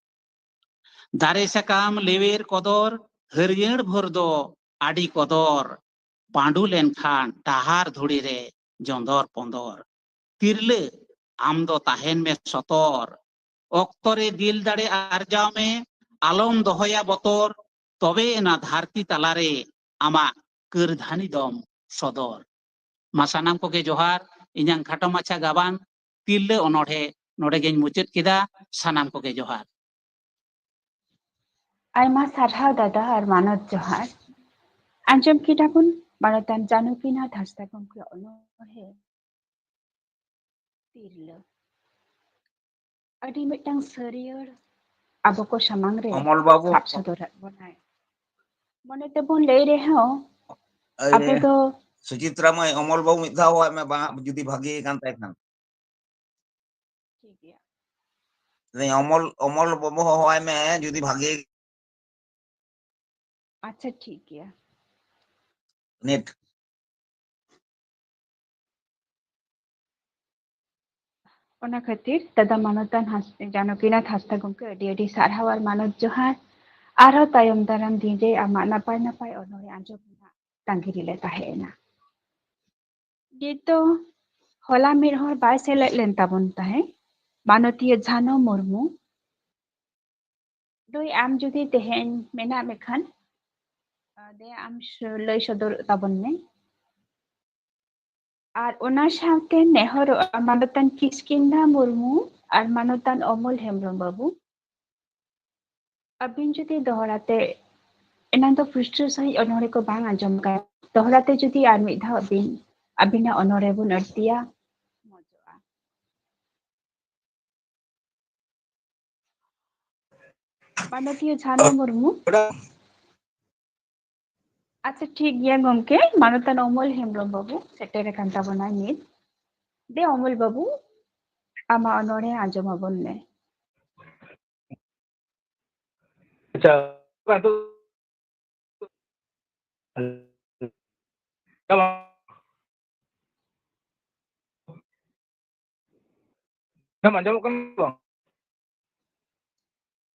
ᱫᱟᱨᱮ ᱥᱟᱠᱟᱢ ᱞᱮᱣᱮᱨ ᱠᱚᱫᱚᱨ, ᱦᱟᱹᱨᱭᱟᱹᱲ ᱵᱷᱳᱨ ᱫᱚ ᱟᱹᱰᱤ ᱠᱚᱫᱚᱨ, ᱯᱟᱺᱰᱩ ᱞᱮᱱᱠᱷᱟᱱ ᱰᱟᱦᱟᱨ ᱫᱷᱩᱲᱤ ᱨᱮ ᱡᱚᱸᱫᱚᱨ ᱯᱚᱸᱫᱚᱨ᱾ ᱛᱤᱨᱞᱟᱹ, ᱟᱢ ᱫᱚ ᱛᱟᱦᱮᱱ ᱢᱮ ᱥᱚᱛᱚᱨ, ᱚᱠᱛᱚ ᱨᱮ ᱫᱤᱞ ᱫᱟᱲᱮ ᱟᱨᱡᱟᱣ ᱢᱮ, ᱟᱞᱚᱢ ᱫᱚᱦᱚᱭᱟ ᱵᱚᱛᱚᱨ, ᱛᱚᱵᱮ ᱮᱱᱟ ᱫᱷᱟᱹᱨᱛᱤ ᱛᱟᱞᱟᱨᱮ ᱟᱢᱟᱜ ᱠᱟᱹᱨᱫᱷᱟᱹᱱᱤ ᱫᱚᱢ ᱥᱚᱫᱚᱨ᱾ ᱢᱟ ᱥᱟᱱᱟᱢ ᱠᱚᱜᱮ ᱡᱚᱦᱟᱨ᱾ ᱤᱧᱟᱝ ᱠᱷᱟᱴᱚ ᱢᱟᱪᱷᱟ ᱜᱟᱵᱟᱱ ᱛᱤᱨᱞᱟᱹ ᱚᱱᱚᱬᱦᱮ ᱱᱚᱰᱮ ᱜᱮᱧ ᱢᱩᱪᱟᱹᱫ ᱠᱮᱫᱟ᱾ ᱥᱟᱱᱟᱢ ᱠᱚᱜᱮ ᱡᱚᱦᱟᱨ᱾ ᱟᱭᱢᱟ ᱥᱟᱨᱦᱟᱣ ᱫᱟᱫᱟ ᱟᱨ ᱢᱟᱱᱚᱛ ᱡᱚᱦᱟᱨ᱾ ᱟᱸᱡᱚᱢ ᱠᱮᱫᱟ ᱵᱚᱱ ᱢᱟᱱᱚᱛᱟᱱ ᱡᱟᱱᱩᱠᱤᱱᱟᱛᱷ ᱦᱟᱸᱥᱫᱟ ᱜᱚᱢᱠᱮ ᱚᱱᱚᱬᱦᱮ ᱛᱤᱨᱞᱟᱹ᱾ ᱟᱹᱰᱤ ᱢᱤᱫᱴᱟᱝ ᱥᱟᱹᱨᱭᱟᱹᱲ ᱟᱵᱚ ᱠᱚ ᱥᱟᱢᱟᱝ ᱨᱮ ᱚᱢᱚᱞ ᱵᱟᱹᱵᱩ᱾ ᱥᱟᱵ ᱥᱚᱫᱚᱨᱟᱫ ᱵᱚᱱᱟᱭ᱾ ᱢᱚᱱᱮ ᱛᱮᱵᱚᱱ ᱞᱟᱹᱭ ᱨᱮᱦᱚᱸ ᱟᱵᱚ ᱫᱚ ᱥᱩᱪᱤᱛᱨᱟ ᱢᱟᱹᱭ, ᱚᱢᱚᱞ ᱵᱟᱹᱵᱩ ᱢᱤᱫ ᱫᱷᱟᱣ ᱦᱚᱦᱚᱣᱟᱭ ᱢᱮ, ᱵᱟᱝ, ᱡᱩᱫᱤ ᱵᱷᱟᱜᱮ ᱠᱟᱱ ᱛᱟᱭ ᱠᱷᱟᱱ᱾ ᱴᱷᱤᱠ ᱜᱮᱭᱟ᱾ ᱞᱟᱹᱭᱫᱟᱹᱧ, ᱚᱢᱚᱞ, ᱚᱢᱚᱞ ᱵᱟᱹᱵᱩ ᱦᱚᱦᱚᱣᱟᱭ ᱢᱮ, ᱡᱩᱫᱤ ᱵᱷᱟᱜᱮ᱾ ᱟᱪᱪᱷᱟ, ᱴᱷᱤᱠ ᱜᱮᱭᱟ᱾ ᱱᱮᱴ᱾ ᱚᱱᱟ ᱠᱷᱟᱹᱛᱤᱨ ᱫᱟᱫᱟ ᱢᱟᱱᱚᱛᱟᱱ ᱦᱟᱸᱥ-, ᱡᱟᱱᱚᱠᱤᱱᱟᱛᱷ ᱦᱟᱸᱥᱫᱟ ᱜᱚᱢᱠᱮ, ᱟᱹᱰᱤ ᱟᱹᱰᱤ ᱥᱟᱨᱦᱟᱣ ᱟᱨ ᱢᱟᱱᱚᱛ ᱡᱚᱦᱟᱨ᱾ ᱟᱨᱦᱚᱸ ᱛᱟᱭᱚᱢ ᱫᱟᱨᱟᱢ ᱫᱤᱱ ᱨᱮ ᱟᱢᱟᱜ ᱱᱟᱯᱟᱭ ᱱᱟᱯᱟᱭ ᱚᱱᱚᱬᱦᱮ ᱟᱸᱡᱚᱢ ᱨᱮᱱᱟᱜ ᱛᱟᱺᱜᱤ ᱨᱮᱞᱮ ᱛᱟᱦᱮᱸ ᱮᱱᱟ᱾ ᱱᱤᱛ ᱫᱚ ᱦᱚᱞᱟ ᱢᱤᱫ ᱦᱚᱲ ᱵᱟᱭ ᱥᱮᱞᱮᱫ ᱞᱮᱱ ᱛᱟᱵᱚᱱ ᱛᱟᱦᱮᱸᱫ, ᱢᱟᱱᱚᱛᱤᱭᱟᱹ ᱡᱷᱟᱱᱚ ᱢᱩᱨᱢᱩ᱾ ᱫᱟᱹᱭ, ᱟᱢ ᱡᱩᱫᱤ ᱛᱮᱦᱮᱧ ᱢᱮᱱᱟᱜ ᱢᱮᱠᱷᱟᱱ, ᱫᱮ, ᱟᱢ ᱥ-, ᱞᱟᱹᱭ ᱥᱚᱫᱚᱨ ᱛᱟᱵᱚᱱ ᱢᱮ᱾ ᱟᱨ ᱚᱱᱟ ᱥᱟᱶᱛᱮ ᱱᱮᱦᱚᱨᱚᱜᱼᱟ, ᱢᱟᱱᱚᱛᱟᱱ ᱠᱤᱥᱠᱤᱱᱫᱟ ᱢᱩᱨᱢᱩ ᱟᱨ ᱢᱟᱱᱚᱛᱟᱱ ᱚᱢᱚᱞ ᱦᱮᱢᱵᱨᱚᱢ ᱵᱟᱹᱵᱩ, ᱟᱹᱵᱤᱱ ᱡᱩᱫᱤ ᱫᱚᱦᱲᱟ ᱛᱮ, ᱮᱱᱟᱝ ᱫᱚ ᱯᱩᱥᱴᱟᱹᱣ ᱥᱟᱺᱦᱤᱡ ᱚᱱᱚᱬᱦᱮ ᱠᱚ ᱵᱟᱝ ᱟᱸᱡᱚᱢ ᱠᱟᱱᱟ, ᱫᱚᱦᱲᱟ ᱛᱮ ᱡᱩᱫᱤ ᱟᱨ ᱢᱤᱫ ᱫᱷᱟᱣ ᱟᱹᱵᱤᱱ, ᱟᱹᱵᱤᱱᱟᱜ ᱚᱱᱚᱬᱦᱮ ᱵᱚᱱ ᱟᱹᱲᱛᱤᱭᱟ, ᱢᱚᱡᱚᱜᱼᱟ᱾ ᱢᱟᱱᱚᱛᱤᱭᱟᱹ ᱡᱷᱟᱱᱚ ᱢᱩᱨᱢᱩ᱾ ᱟᱪᱪᱷᱟ, ᱴᱷᱤᱠ ᱜᱮᱭᱟ ᱜᱚᱢᱠᱮ, ᱢᱟᱱᱚᱛᱟᱱ ᱚᱢᱚᱞ ᱦᱮᱢᱵᱨᱚᱢ ᱵᱟᱹᱵᱩ ᱥᱮᱴᱮᱨ ᱟᱠᱟᱱ ᱛᱟᱵᱚᱱᱟᱭ ᱱᱤᱛ᱾ ᱫᱮ ᱚᱢᱚᱞ ᱵᱟᱹᱵᱩ, ᱟᱢᱟᱜ ᱚᱱᱚᱬᱦᱮ ᱟᱸᱡᱚᱢ ᱟᱵᱚᱱ ᱢᱮ᱾ ᱟᱪᱪᱷᱟ, ᱟᱫᱚ ᱟᱸᱡᱚᱢᱚᱜ ᱠᱟᱱᱟ ᱵᱟᱝ?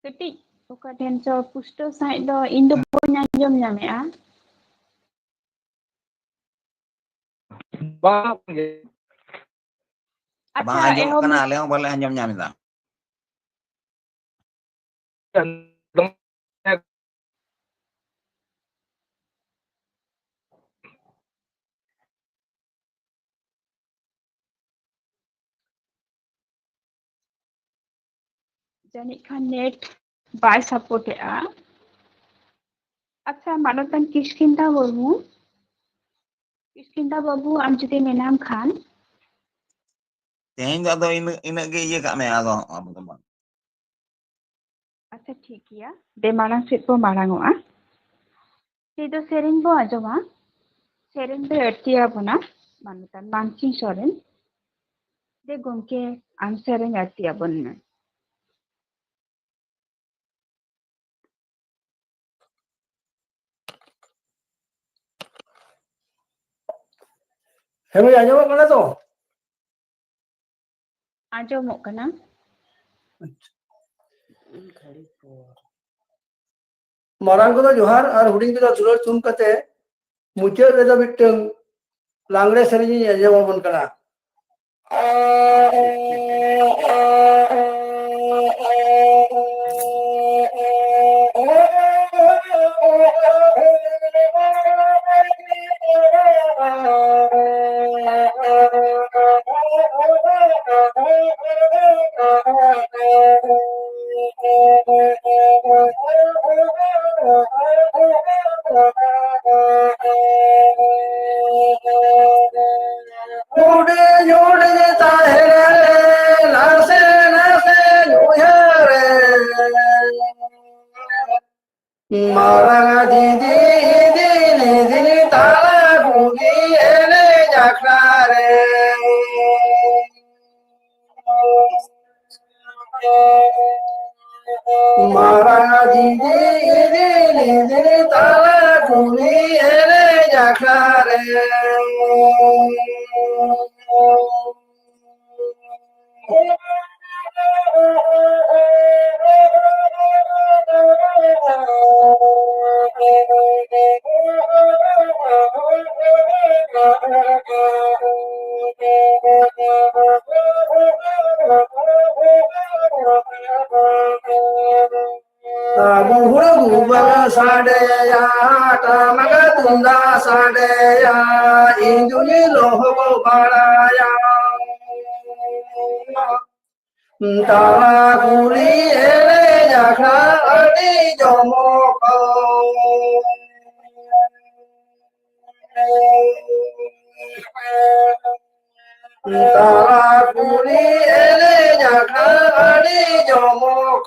ᱠᱟᱹᱴᱤᱡ ᱚᱠᱟ ᱴᱷᱮᱱ ᱪᱚ ᱯᱩᱥᱴᱟᱹᱣ ᱥᱟᱺᱦᱤᱡ ᱫᱚ ᱤᱧ ᱫᱚ ᱵᱟᱹᱧ ᱟᱸᱡᱚᱢ ᱧᱟᱢᱮᱜᱼᱟ᱾ ᱵᱟᱝ ᱜᱮ᱾ ᱵᱟᱝ ᱟᱪᱪᱷᱟ, ᱟᱸᱡᱚᱢᱚᱜ ᱮᱦᱚᱵ ᱠᱟᱱᱟ, ᱢᱮ᱾ ᱟᱞᱮ ᱦᱚᱸ ᱵᱟᱞᱮ ᱟᱸᱡᱚᱢ ᱧᱟᱢ ᱮᱫᱟ᱾ ᱡᱟᱹᱱᱤᱡ ᱠᱷᱟᱱ ᱱᱮᱴ ᱵᱟᱭ ᱥᱟᱯᱳᱨᱴ ᱮᱜᱼᱟ᱾ ᱟᱪᱪᱷᱟ, ᱢᱟᱱᱚᱛᱟᱱ ᱠᱤᱥᱠᱤᱱᱫᱟ ᱢᱩᱨᱢᱩ, ᱠᱤᱥᱠᱤᱱᱫᱟ ᱵᱟᱹᱵᱩ, ᱟᱢ ᱡᱩᱫᱤ ᱢᱮᱱᱟᱢ ᱠᱷᱟᱱ᱾ ᱛᱮᱦᱮᱧ ᱫᱚ ᱟᱫᱚ ᱤᱱᱟᱹᱜ, ᱤᱱᱟᱹᱜ ᱜᱮ ᱤᱭᱟᱹ ᱠᱟᱜ ᱢᱮ, ᱟᱫᱚ ᱟᱵᱚ ᱫᱚ ᱵᱟᱝ᱾ ᱟᱪᱪᱷᱟ, ᱴᱷᱤᱠ ᱜᱮᱭᱟ, ᱫᱮ ᱢᱟᱲᱟᱝ ᱥᱮᱫ ᱵᱚ ᱢᱟᱲᱟᱝ ᱚᱜᱼᱟ᱾ ᱛᱮᱦᱮᱧ ᱫᱚ ᱥᱮᱨᱮᱧ ᱵᱚ ᱟᱸᱡᱚᱢᱟ᱾ ᱥᱮᱨᱮᱧ ᱫᱚᱭ ᱟᱹᱲᱛᱤᱭᱟᱵᱚᱱᱟ ᱢᱟᱱᱚᱛᱟᱱ ᱢᱟᱱᱥᱤᱝ ᱥᱚᱨᱮᱱ᱾ ᱫᱮ ᱜᱚᱢᱠᱮ, ᱟᱢ ᱥᱮᱨᱮᱧ ᱟᱹᱲᱛᱤᱭᱟᱵᱚᱱ ᱢᱮ᱾ ᱦᱮᱸ ᱢᱟᱹᱭ, ᱟᱸᱡᱚᱢᱚᱜ ᱠᱟᱱᱟ ᱛᱚ? ᱟᱸᱡᱚᱢᱚᱜ ᱠᱟᱱᱟ᱾ ᱟᱪᱪᱷᱟ᱾ ᱢᱟᱨᱟᱝ ᱠᱚᱫᱚ ᱡᱚᱦᱟᱨ ᱟᱨ ᱦᱩᱰᱤᱧ ᱠᱚᱫᱚ ᱫᱩᱞᱟᱹᱲ ᱛᱷᱩᱢ ᱠᱟᱛᱮ ᱢᱩᱪᱟᱹᱫ ᱨᱮᱫᱚ ᱢᱤᱫᱴᱟᱝ ᱞᱟᱜᱽᱬᱮ ᱥᱮᱨᱮᱧ ᱤᱧ ᱟᱸᱡᱚᱢ ᱟᱵᱚᱱ ᱠᱟᱱᱟ᱾ ᱦᱩᱰᱤᱧ ᱦᱩᱰᱤᱧ ᱛᱟᱦᱮᱸ ᱨᱮ ᱱᱟᱥᱮ ᱱᱟᱥᱮ ᱩᱭᱦᱟᱹᱨ ᱨᱮ ᱢᱟᱨᱟᱝ ᱫᱤᱫᱤ ᱤᱫᱤ ᱞᱤᱫᱤᱧ ᱛᱟᱞᱟ ᱠᱩᱞᱦᱤ ᱮᱱᱮᱡ ᱟᱠᱷᱲᱟ ᱨᱮ᱾ ᱢᱟᱨᱟᱝ ᱫᱤᱫᱤ ᱤᱫᱤ ᱞᱤᱫᱤᱧ ᱛᱟᱞᱟ ᱠᱩᱞᱦᱤ ᱮᱱᱮᱡ ᱟᱠᱷᱲᱟ ᱨᱮ᱾ ᱟᱵᱚ ᱦᱩᱲᱩ ᱵᱟᱝ ᱥᱟᱰᱮᱭᱟ, ᱴᱟᱢᱟᱠ ᱛᱩᱢᱫᱟᱜ ᱥᱟᱰᱮᱭᱟ, ᱤᱧ ᱫᱩᱧ ᱞᱚᱦᱚᱫ ᱵᱟᱲᱟᱭᱟ᱾ ᱛᱟᱞᱟ ᱠᱩᱞᱦᱤ ᱮᱱᱮᱡ ᱟᱠᱷᱲᱟ ᱟᱹᱰᱤ ᱡᱚᱢᱚᱠ᱾ ᱛᱟᱞᱟ ᱠᱩᱞᱦᱤ ᱮᱱᱮᱡ ᱟᱠᱷᱲᱟ ᱟᱹᱰᱤ ᱡᱚᱢᱚᱠ᱾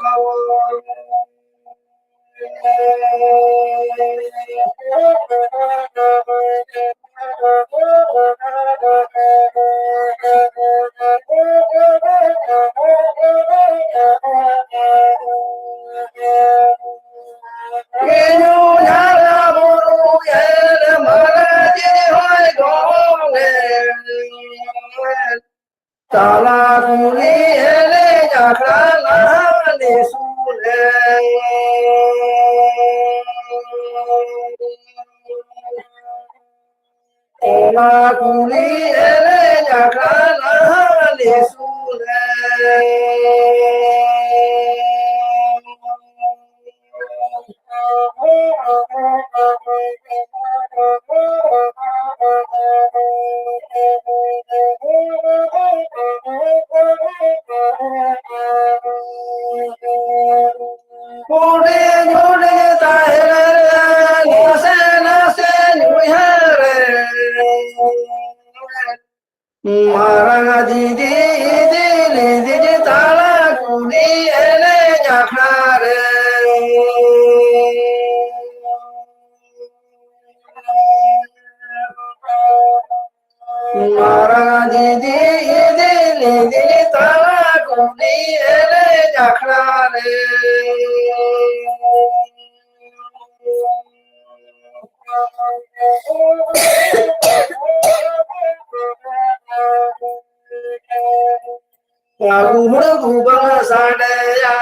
ᱤᱧ ᱦᱚᱸ ᱡᱷᱟᱨᱟ ᱵᱩᱨᱩ ᱧᱮᱞ ᱢᱟᱨᱟᱝ ᱡᱤᱣᱤ ᱦᱚᱭ ᱜᱚᱝ ᱮ᱾ ᱛᱟᱞᱟ ᱠᱩᱞᱦᱤ ᱮᱱᱮᱡ ᱟᱠᱷᱲᱟ ᱞᱟᱦᱟ ᱱᱤᱥᱩᱱ ᱮ᱾ ᱛᱟᱞᱟ ᱠᱩᱞᱦᱤ ᱮᱱᱮᱡ ᱟᱠᱷᱲᱟ ᱞᱟᱦᱟ ᱱᱤᱥᱩᱱ ᱮ᱾ ᱦᱩᱰᱤᱧ ᱦᱩᱰᱤᱧ ᱛᱟᱦᱮᱸ ᱨᱮ ᱱᱟᱥᱮ ᱱᱟᱥᱮ ᱩᱭᱦᱟᱹᱨ ᱨᱮ᱾ ᱢᱟᱨᱟᱝ ᱫᱤᱫᱤ ᱤᱫᱤ ᱞᱤᱫᱤᱧ ᱛᱟᱞᱟ ᱠᱩᱞᱦᱤ ᱮᱱᱮᱡ ᱟᱠᱷᱲᱟ ᱨᱮ᱾ ᱢᱟᱨᱟᱝ ᱫᱤᱫᱤ ᱤᱫᱤ ᱞᱤᱫᱤᱧ ᱛᱟᱞᱟ ᱠᱩᱞᱦᱤ ᱮᱱᱮᱡ ᱟᱠᱷᱲᱟ ᱨᱮ᱾ ᱜᱩᱦᱩᱲ ᱜᱩᱵᱟᱹ ᱥᱟᱰᱮᱭᱟ,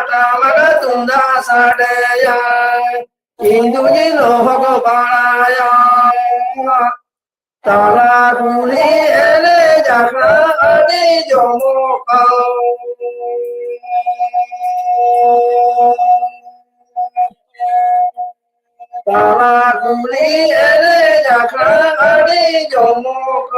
ᱴᱟᱢᱟᱠ ᱛᱩᱢᱫᱟᱜ ᱥᱟᱰᱮᱭᱟ, ᱤᱧ ᱫᱩᱧ ᱞᱚᱦᱚᱫ ᱵᱟᱲᱟᱭᱟ᱾ ᱛᱟᱞᱟ ᱠᱩᱞᱦᱤ ᱮᱱᱮᱡ ᱟᱠᱷᱲᱟ ᱟᱹᱰᱤ ᱡᱚᱢᱚᱠᱟ᱾ ᱛᱟᱞᱟ ᱠᱩᱞᱦᱤ ᱮᱱᱮᱡ ᱟᱠᱷᱲᱟ ᱟᱹᱰᱤ ᱡᱚᱢᱚᱠ᱾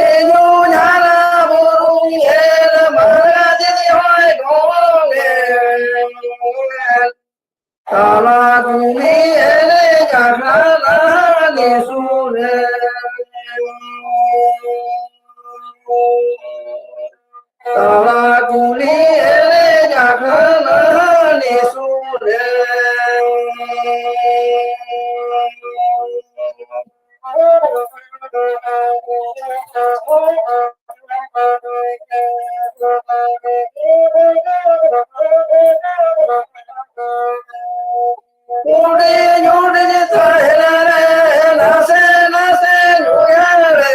ᱤᱧ ᱦᱚᱸ ᱡᱷᱟᱨᱟ ᱵᱩᱨᱩ ᱧᱮᱞ ᱢᱟᱨᱟᱝ ᱡᱤᱣᱤ ᱦᱚᱭ ᱜᱚᱝ ᱮ᱾ ᱛᱟᱞᱟ ᱠᱩᱞᱦᱤ ᱮᱱᱮᱡ ᱟᱠᱷᱲᱟ ᱞᱟᱦᱟ ᱱᱤᱥᱩᱱ ᱮ᱾ ᱠᱩᱞᱤ ᱮᱱᱮᱡ ᱟᱠᱷᱲᱟ ᱱᱟᱦᱟᱜ ᱱᱤᱥᱩᱱ ᱨᱮ᱾ ᱦᱩᱰᱤᱧ ᱦᱩᱰᱤᱧ ᱛᱟᱦᱮᱱᱟ ᱨᱮ, ᱱᱟᱥᱮ ᱱᱟᱥᱮ ᱧᱩᱭᱟ ᱨᱮ᱾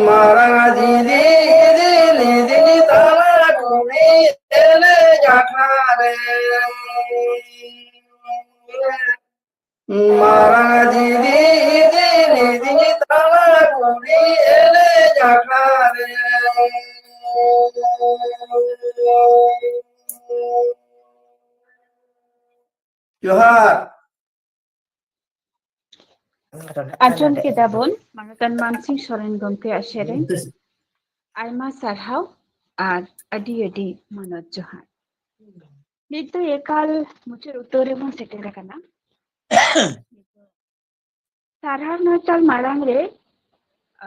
ᱢᱟᱨᱟᱝ ᱫᱤᱫᱤ ᱤᱫᱤ ᱞᱤᱫᱤᱧ ᱛᱟᱞᱟ ᱠᱩᱞᱦᱤ ᱮᱱᱮᱡ ᱟᱠᱷᱲᱟ ᱨᱮ᱾ ᱢᱟᱨᱟᱝ ᱫᱤᱫᱤ ᱤᱫᱤ ᱞᱤᱫᱤᱧ ᱛᱟᱞᱟ ᱠᱩᱞᱦᱤ ᱮᱱᱮᱡ ᱟᱠᱷᱲᱟ ᱨᱮ᱾ ᱡᱚᱦᱟᱨ᱾ ᱟᱸᱡᱚᱢ ᱠᱮᱫᱟ ᱵᱚᱱ ᱢᱟᱱᱚᱛᱟᱱ ᱢᱟᱱᱥᱤᱝ ᱥᱚᱨᱮᱱ ᱜᱚᱢᱠᱮᱭᱟᱜ ᱥᱮᱨᱮᱧ᱾ ᱟᱭᱢᱟ ᱥᱟᱨᱦᱟᱣ ᱟᱨ ᱟᱹᱰᱤ ᱟᱹᱰᱤ ᱢᱟᱱᱚᱛ ᱡᱚᱦᱟᱨ᱾ ᱱᱤᱛ ᱫᱚ ᱮᱠᱟᱞ ᱢᱩᱪᱟᱹᱫ ᱩᱛᱟᱹᱨ ᱨᱮᱵᱚᱱ ᱥᱮᱴᱮᱨ ᱟᱠᱟᱱᱟ᱾ ᱥᱟᱨᱦᱟᱣ ᱱᱚᱪᱟᱞ ᱢᱟᱲᱟᱝ ᱨᱮ,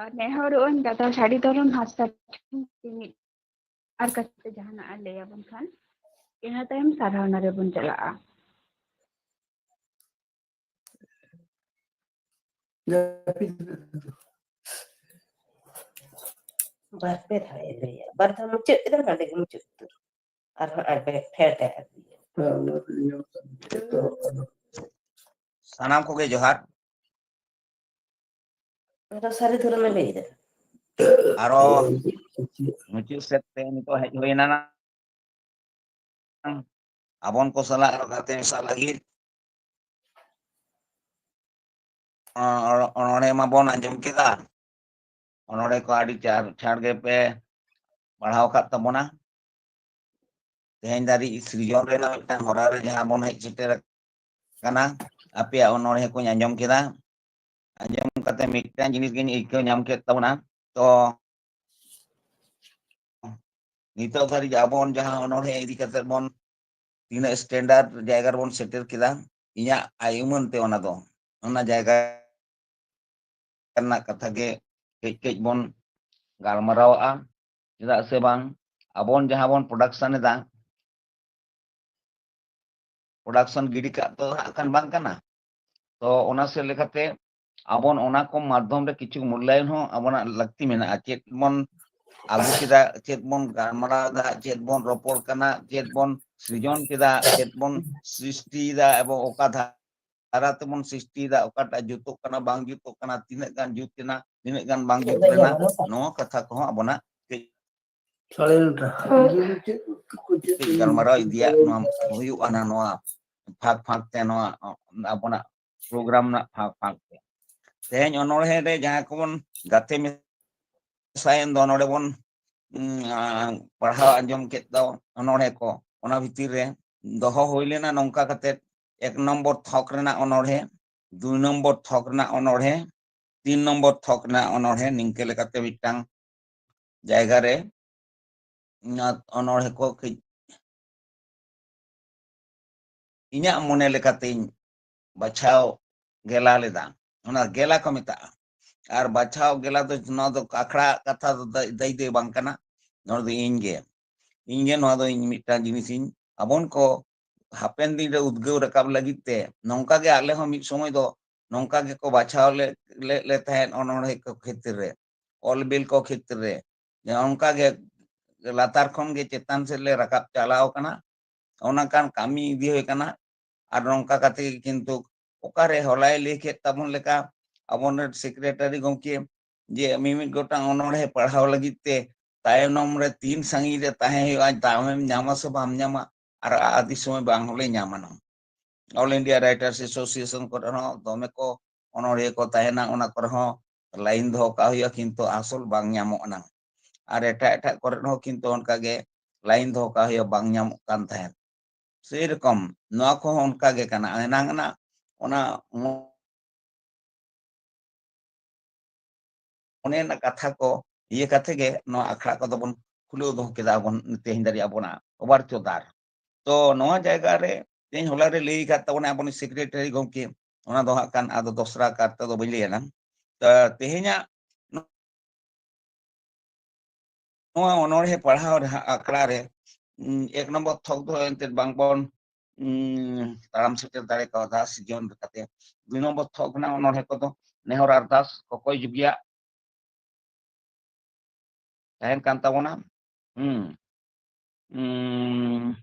ᱟᱨ ᱱᱮᱦᱚᱨᱚᱜ ᱟᱹᱧ ᱫᱟᱫᱟ ᱥᱟᱹᱨᱤ ᱫᱷᱚᱨᱚᱢ ᱦᱟᱸᱥᱫᱟ ᱴᱷᱮᱱ ᱢᱤᱫ ᱟᱨ ᱠᱟᱛᱷᱟ ᱡᱟᱦᱟᱱᱟᱜ ᱮ ᱞᱟᱹᱭ ᱟᱵᱚᱱ ᱠᱷᱟᱱ, ᱤᱱᱟᱹ ᱛᱟᱭᱚᱢ ᱥᱟᱨᱦᱟᱣᱱᱟ ᱨᱮᱵᱚᱱ ᱪᱟᱞᱟᱜᱼᱟ᱾ ᱵᱟᱨ ᱯᱮ ᱫᱷᱟᱣ ᱮ ᱞᱟᱹᱭᱟ, ᱵᱟᱨ ᱫᱷᱟᱣ ᱢᱩᱪᱟᱹᱫ ᱠᱮᱫᱟ, ᱦᱟᱸᱰᱮ ᱜᱮ ᱢᱩᱪᱟᱹᱫ ᱩᱛᱟᱹᱨ᱾ ᱟᱨᱦᱚᱸ ᱟᱨ ᱯᱮ ᱯᱷᱮᱰ ᱮ ᱟᱹᱜᱩᱭᱟ᱾ ᱥᱟᱱᱟᱢ ᱠᱚᱜᱮ ᱡᱚᱦᱟᱨ᱾ ᱟᱫᱚ ᱥᱟᱹᱨᱤ ᱫᱷᱚᱨᱚᱢᱮ ᱞᱟᱹᱭ ᱮᱫᱟ᱾ ᱟᱨᱚ ᱢᱩᱪᱟᱹᱫ ᱥᱮᱫ ᱛᱮ ᱱᱤᱛᱚᱜ ᱦᱮᱡ ᱦᱩᱭ ᱮᱱᱟ᱾ ᱟᱵᱚᱱ ᱠᱚ ᱥᱟᱞᱟᱜ ᱟᱨᱚ ᱜᱟᱛᱮ ᱢᱮᱥᱟ ᱞᱟᱹᱜᱤᱫ ᱚ-, ᱚ-, ᱚᱱᱚᱬᱦᱮ ᱢᱟᱵᱚᱱ ᱟᱸᱡᱚᱢ ᱠᱮᱫᱟ᱾ ᱚᱱᱚᱬᱦᱮ ᱠᱚ ᱟᱹᱰᱤ ᱪᱟᱨ ᱪᱷᱟᱲ ᱜᱮᱯᱮ ᱯᱟᱲᱦᱟᱣ ᱟᱠᱟᱫ ᱛᱟᱵᱚᱱᱟ᱾ ᱛᱮᱦᱮᱧ ᱫᱷᱟᱹᱨᱤᱡ ᱥᱤᱨᱡᱚᱱ ᱨᱮᱱᱟᱜ ᱢᱤᱫᱴᱟᱝ ᱦᱚᱨᱟ ᱨᱮ ᱡᱟᱦᱟᱸ ᱵᱚᱱ ᱦᱮᱡ ᱥᱮᱴᱮᱨ ᱟᱠᱟᱱᱟ, ᱟᱯᱮᱭᱟᱜ ᱚᱱᱚᱬᱦᱮ ᱠᱚᱧ ᱟᱸᱡᱚᱢ ᱠᱮᱫᱟ᱾ ᱟᱸᱡᱚᱢ ᱠᱟᱛᱮ ᱢᱤᱫᱴᱟᱝ ᱡᱤᱱᱤᱥ ᱜᱤᱧ ᱟᱹᱭᱠᱟᱹᱣ ᱧᱟᱢ ᱠᱮᱫ ᱛᱟᱵᱚᱱᱟ᱾ ᱛᱚ, ᱱᱤᱛᱚᱜ ᱫᱷᱟᱹᱨᱤᱡ ᱟᱵᱚᱱ ᱡᱟᱦᱟᱸ ᱚᱱᱚᱬᱦᱮ ᱤᱫᱤ ᱠᱟᱛᱮ ᱵᱚᱱ ᱛᱤᱱᱟᱹᱜ standard ᱡᱟᱭᱜᱟ ᱨᱮᱵᱚᱱ ᱥᱮᱴᱮᱨ ᱠᱮᱫᱟ, ᱤᱧᱟᱹᱜ ᱟᱭ ᱩᱢᱟᱹᱱ ᱛᱮ ᱚᱱᱟ ᱫᱚ, ᱚᱱᱟ ᱡᱟᱭᱜᱟ ᱨᱮᱱᱟᱜ ᱠᱟᱛᱷᱟ ᱜᱮ ᱠᱟᱹᱡ ᱠᱟᱹᱡ ᱵᱚᱱ ᱜᱟᱞᱢᱟᱨᱟᱣᱟᱜᱼᱟ᱾ ᱪᱮᱫᱟᱜ ᱥᱮ ᱵᱟᱝ, ᱟᱵᱚᱱ ᱡᱟᱦᱟᱸ ᱵᱚᱱ production ᱮᱫᱟ, production ᱜᱤᱰᱤ ᱠᱟᱜ ᱫᱚ ᱦᱟᱸᱜ ᱠᱷᱟᱱ ᱵᱟᱝ ᱠᱟᱱᱟ᱾ ᱛᱚ ᱚᱱᱟ ᱥᱮᱫ ᱞᱮᱠᱟᱛᱮ ᱟᱵᱚᱱ ᱚᱱᱟ ᱠᱚ ᱢᱟᱫᱽᱫᱷᱚᱢ ᱨᱮ ᱠᱤᱪᱷᱩ ᱢᱩᱞᱞᱟᱭᱚᱱ ᱦᱚᱸ ᱟᱵᱚᱱᱟᱜ ᱞᱟᱹᱠᱛᱤ ᱢᱮᱱᱟᱜᱼᱟ᱾ ᱪᱮᱫ ᱵᱚᱱ ᱟᱹᱜᱩ ᱠᱮᱫᱟ, ᱪᱮᱫ ᱵᱚᱱ ᱜᱟᱞᱢᱟᱨᱟᱣ ᱮᱫᱟ, ᱪᱮᱫ ᱵᱚᱱ ᱨᱚᱯᱚᱲ ᱠᱟᱱᱟ, ᱪᱮᱫ ᱵᱚᱱ ᱥᱨᱤᱡᱚᱱ ᱠᱮᱫᱟ, ᱪᱮᱫ ᱵᱚᱱ ᱥᱨᱤᱥᱴᱤᱭᱮᱫᱟ ᱮᱵᱚᱝ ᱚᱠᱟ ᱫᱷᱟᱨᱟ ᱛᱮᱵᱚᱱ ᱥᱨᱤᱥᱴᱤᱭᱮᱫᱟ, ᱚᱠᱟᱴᱟᱜ ᱡᱩᱛᱩᱜ ᱠᱟᱱᱟ, ᱵᱟᱝ ᱡᱩᱛᱩᱜ ᱠᱟᱱᱟ, ᱛᱤᱱᱟᱹᱜ ᱜᱟᱱ ᱡᱩᱛ ᱮᱱᱟ, ᱛᱤᱱᱟᱹᱜ ᱜᱟᱱ ᱵᱟᱝ ᱡᱩᱛ ᱞᱮᱱᱟ, ᱱᱚᱣᱟ ᱠᱟᱛᱷᱟ ᱠᱚᱦᱚᱸ ᱟᱵᱚᱱᱟᱜ ᱠᱟᱹᱡ ᱥᱟᱲᱮ ᱱᱚᱴᱟ᱾ ᱦᱮᱸ᱾ ᱠᱟᱹᱡ ᱜᱟᱞᱢᱟᱨᱟᱣ ᱤᱫᱤᱭᱟ, ᱱᱚᱣᱟ ᱦᱩᱭᱩᱜᱼᱟ ᱱᱟ, ᱱᱚᱣᱟ ᱯᱷᱟᱸᱠ ᱯᱷᱟᱸᱠ ᱛᱮ, ᱱᱚᱣᱟ ᱟᱵᱚᱱᱟᱜ program ᱨᱮᱱᱟᱜ ᱯᱷᱟᱸᱠ ᱯᱷᱟᱸᱠ ᱛᱮ᱾ ᱛᱮᱦᱮᱧ ᱚᱱᱚᱬᱦᱮ ᱨᱮ ᱡᱟᱦᱟᱸ ᱠᱚᱵᱚᱱ ᱜᱟᱛᱮ ᱢᱮᱥᱟᱭᱮᱱ ᱫᱚ, ᱱᱚᱰᱮ ᱵᱚᱱ, ᱩᱸ, ᱟ, ᱯᱟᱲᱦᱟᱣ ᱟᱸᱡᱚᱢ ᱠᱮᱫ ᱫᱚ ᱚᱱᱚᱬᱦᱮ ᱠᱚ, ᱚᱱᱟ ᱵᱷᱤᱛᱤᱨ ᱨᱮ ᱫᱚᱦᱚ ᱦᱩᱭ ᱞᱮᱱᱟ ᱱᱚᱝᱠᱟ ᱠᱟᱛᱮ, ᱮᱠ ᱱᱚᱢᱵᱚᱨ ᱛᱷᱚᱠ ᱨᱮᱱᱟᱜ ᱚᱱᱚᱬᱦᱮ, ᱫᱩᱭ ᱱᱚᱢᱵᱚᱨ ᱛᱷᱚᱠ ᱨᱮᱱᱟᱜ ᱚᱱᱚᱬᱦᱮ, ᱛᱤᱱ ᱱᱚᱢᱵᱚᱨ ᱛᱷᱚᱠ ᱨᱮᱱᱟᱜ ᱚᱱᱚᱬᱦᱮ, ᱱᱤᱝᱠᱟᱹ ᱞᱮᱠᱟᱛᱮ ᱢᱤᱫᱴᱟᱝ ᱡᱟᱭᱜᱟ ᱨᱮ ᱚᱱᱟ ᱚᱱᱚᱬᱦᱮ ᱠᱚ ᱠᱟᱹᱡ ᱤᱧᱟᱹᱜ ᱢᱚᱱᱮ ᱞᱮᱠᱟᱛᱮᱧ ᱵᱟᱪᱷᱟᱣ ᱜᱮᱞᱟ ᱞᱮᱫᱟ᱾ ᱚᱱᱟ ᱜᱮᱞᱟ ᱠᱚ ᱢᱮᱛᱟᱜᱼᱟ᱾ ᱟᱨ ᱵᱟᱪᱷᱟᱣ ᱜᱮᱞᱟ ᱫᱚ, ᱱᱚᱣᱟ ᱫᱚ ᱟᱠᱷᱲᱟ ᱠᱟᱛᱷᱟ ᱫᱚ ᱫᱟᱹᱭ, ᱫᱟᱹᱭ ᱫᱚ ᱵᱟᱝ ᱠᱟᱱᱟ᱾ ᱱᱚᱣᱟ ᱫᱚ ᱤᱧ ᱜᱮ, ᱤᱧ ᱜᱮ ᱱᱚᱣᱟ ᱫᱚ ᱤᱧ ᱢᱤᱫᱴᱟᱝ ᱡᱤᱱᱤᱥᱤᱧ, ᱟᱵᱚᱱ ᱠᱚ ᱦᱟᱯᱮᱱ ᱫᱤᱱ ᱨᱮ ᱩᱫᱽᱜᱟᱹᱣ ᱨᱟᱠᱟᱵ ᱞᱟᱹᱜᱤᱫ ᱛᱮ ᱱᱚᱝᱠᱟ ᱜᱮ ᱟᱞᱮ ᱦᱚᱸ ᱢᱤᱫ ᱥᱚᱢᱚᱭ ᱫᱚ ᱱᱚᱝᱠᱟ ᱜᱮᱠᱚ ᱵᱟᱪᱷᱟᱣ ᱞᱮ, ᱞᱮ, ᱞᱮ ᱛᱟᱦᱮᱸᱫ ᱚᱱᱚᱬᱦᱮ ᱠᱚ ᱠᱷᱮᱛᱨᱮ ᱨᱮ, ᱚᱞ ᱵᱤᱞ ᱠᱚ ᱠᱷᱮᱛᱨᱮ ᱨᱮ᱾ ᱡᱮ ᱚᱱᱠᱟ ᱜᱮ ᱞᱟᱛᱟᱨ ᱠᱷᱚᱱ ᱜᱮ ᱪᱮᱛᱟᱱ ᱥᱮᱫ ᱞᱮ ᱨᱟᱠᱟᱵ ᱪᱟᱞᱟᱣ ᱠᱟᱱᱟ, ᱚᱱᱟ ᱠᱟᱱ ᱠᱟᱹᱢᱤ ᱤᱫᱤ ᱦᱩᱭ ᱠᱟᱱᱟ᱾ ᱟᱨ ᱱᱚᱝᱠᱟ ᱠᱟᱛᱮ ᱜᱮ ᱠᱤᱱᱛᱩ ᱚᱠᱟᱨᱮ ᱦᱚᱞᱟᱭ ᱞᱟᱹᱭ ᱠᱮᱫ ᱛᱟᱵᱚᱱ ᱞᱮᱠᱟ ᱟᱵᱚᱨᱮᱱ secretary ᱜᱚᱢᱠᱮ ᱡᱮ ᱢᱤᱢᱤᱫ ᱜᱚᱴᱟᱝ ᱚᱱᱚᱬᱦᱮ ᱯᱟᱲᱦᱟᱣ ᱞᱟᱹᱜᱤᱫ ᱛᱮ ᱛᱟᱭᱱᱚᱢ ᱨᱮ ᱛᱤᱱ ᱥᱟᱺᱜᱤᱧ ᱨᱮ ᱛᱟᱦᱮᱸ ᱦᱩᱭᱩᱜᱼᱟ, ᱫᱟᱣᱮᱢ ᱧᱟᱢᱟ ᱥᱮ ᱵᱟᱢ ᱧᱟᱢᱟ, ᱟᱨ ᱟᱹᱰᱤ ᱥᱚᱢᱚᱭ ᱵᱟᱝ ᱦᱚᱸᱞᱮ ᱧᱟᱢᱟ ᱱᱟᱝ᱾ All India Writers Association ᱠᱚᱨᱮ ᱦᱚᱸ ᱫᱚᱢᱮ ᱠᱚ ᱚᱱᱚᱬᱦᱤᱭᱟᱹ ᱠᱚ ᱛᱟᱦᱮᱱᱟ, ᱚᱱᱟ ᱠᱚᱨᱮ ᱦᱚᱸ line ᱫᱚᱦᱚ ᱠᱟᱜ ᱦᱩᱭᱩᱜᱼᱟ, ᱠᱤᱱᱛᱩ ᱟᱥᱚᱞ ᱵᱟᱝ ᱧᱟᱢᱚᱜᱼᱟ ᱱᱟᱝ᱾ ᱟᱨ ᱮᱴᱟᱜ ᱮᱴᱟᱜ ᱠᱚᱨᱮ ᱦᱚᱸ ᱠᱤᱱᱛᱩ ᱚᱱᱠᱟ ᱜᱮ line ᱫᱚᱦᱚ ᱠᱟᱜ ᱦᱩᱭᱩᱜᱼᱟ, ᱵᱟᱝ ᱧᱟᱢᱚᱜ ᱠᱟᱱ ᱛᱟᱦᱮᱸᱫ᱾ ᱥᱮᱨᱚᱠᱚᱢ ᱱᱚᱣᱟ ᱠᱚᱦᱚᱸ ᱚᱱᱠᱟ ᱜᱮ ᱠᱟᱱᱟ᱾ ᱮᱱᱟᱝ ᱚᱱᱟ, ᱚᱱᱟ ᱚᱱᱮ ᱚᱱᱟ ᱠᱟᱛᱷᱟ ᱠᱚ ᱤᱭᱟᱹ ᱠᱟᱛᱮ ᱜᱮ ᱱᱚᱣᱟ ᱟᱠᱷᱲᱟ ᱠᱚᱫᱚ ᱵᱚᱱ ᱠᱷᱩᱞᱟᱹᱣ ᱫᱚᱦᱚ ᱠᱮᱫᱟ ᱵᱚᱱ ᱛᱮᱦᱮᱧ ᱫᱷᱟᱹᱨᱤᱡ ᱟᱵᱚᱱᱟᱜ ᱚᱵᱟᱨ ᱪᱚᱫᱟᱨ᱾ ᱛᱚ ᱱᱚᱣᱟ ᱡᱟᱭᱜᱟ ᱨᱮ ᱛᱮᱦᱮᱧ ᱦᱚᱞᱟ ᱨᱮ ᱞᱟᱹᱭ ᱟᱠᱟᱫ ᱛᱟᱵᱚᱱᱟ ᱟᱵᱚᱱᱤᱡ secretary ᱜᱚᱢᱠᱮ, ᱚᱱᱟ ᱫᱚ ᱦᱟᱸᱜ ᱠᱷᱟᱱ ᱟᱫᱚ ᱫᱚᱥᱨᱟ ᱠᱟᱨ ᱛᱮᱫᱚ ᱵᱟᱹᱧ ᱞᱟᱹᱭᱟ ᱱᱟᱝ᱾ ᱛᱚ ᱛᱮᱦᱮᱧᱟᱜ ᱱᱚᱣᱟ ᱚᱱᱚᱬᱦᱮ ᱯᱟᱲᱦᱟᱣ ᱨᱮᱦᱟᱸᱜ ᱟᱠᱷᱲᱟ ᱨᱮ, ᱩᱸ, ᱮᱠ ᱱᱚᱢᱵᱚᱨ ᱛᱷᱚᱠ ᱫᱚ ᱮᱱᱛᱮᱫ ᱵᱟᱝᱵᱚᱱ, ᱩᱸ, ᱛᱟᱲᱟᱢ ᱥᱮᱴᱮᱨ ᱫᱟᱲᱮ ᱠᱟᱣᱫᱟ ᱥᱤᱨᱡᱚᱱ ᱞᱮᱠᱟᱛᱮ᱾ ᱫᱩᱭ ᱱᱚᱢᱵᱚᱨ ᱛᱷᱚᱠ ᱨᱮᱱᱟᱜ ᱚᱱᱚᱬᱦᱮ ᱠᱚᱫᱚ ᱱᱮᱦᱚᱨ ᱟᱨᱫᱟᱥ ᱠᱚᱠᱚᱭ ᱡᱩᱜᱤᱭᱟᱜ ᱛᱟᱦᱮᱱ ᱠᱟᱱ ᱛᱟᱵᱚᱱᱟ᱾ ᱦᱩᱸ᱾ ᱩᱸ,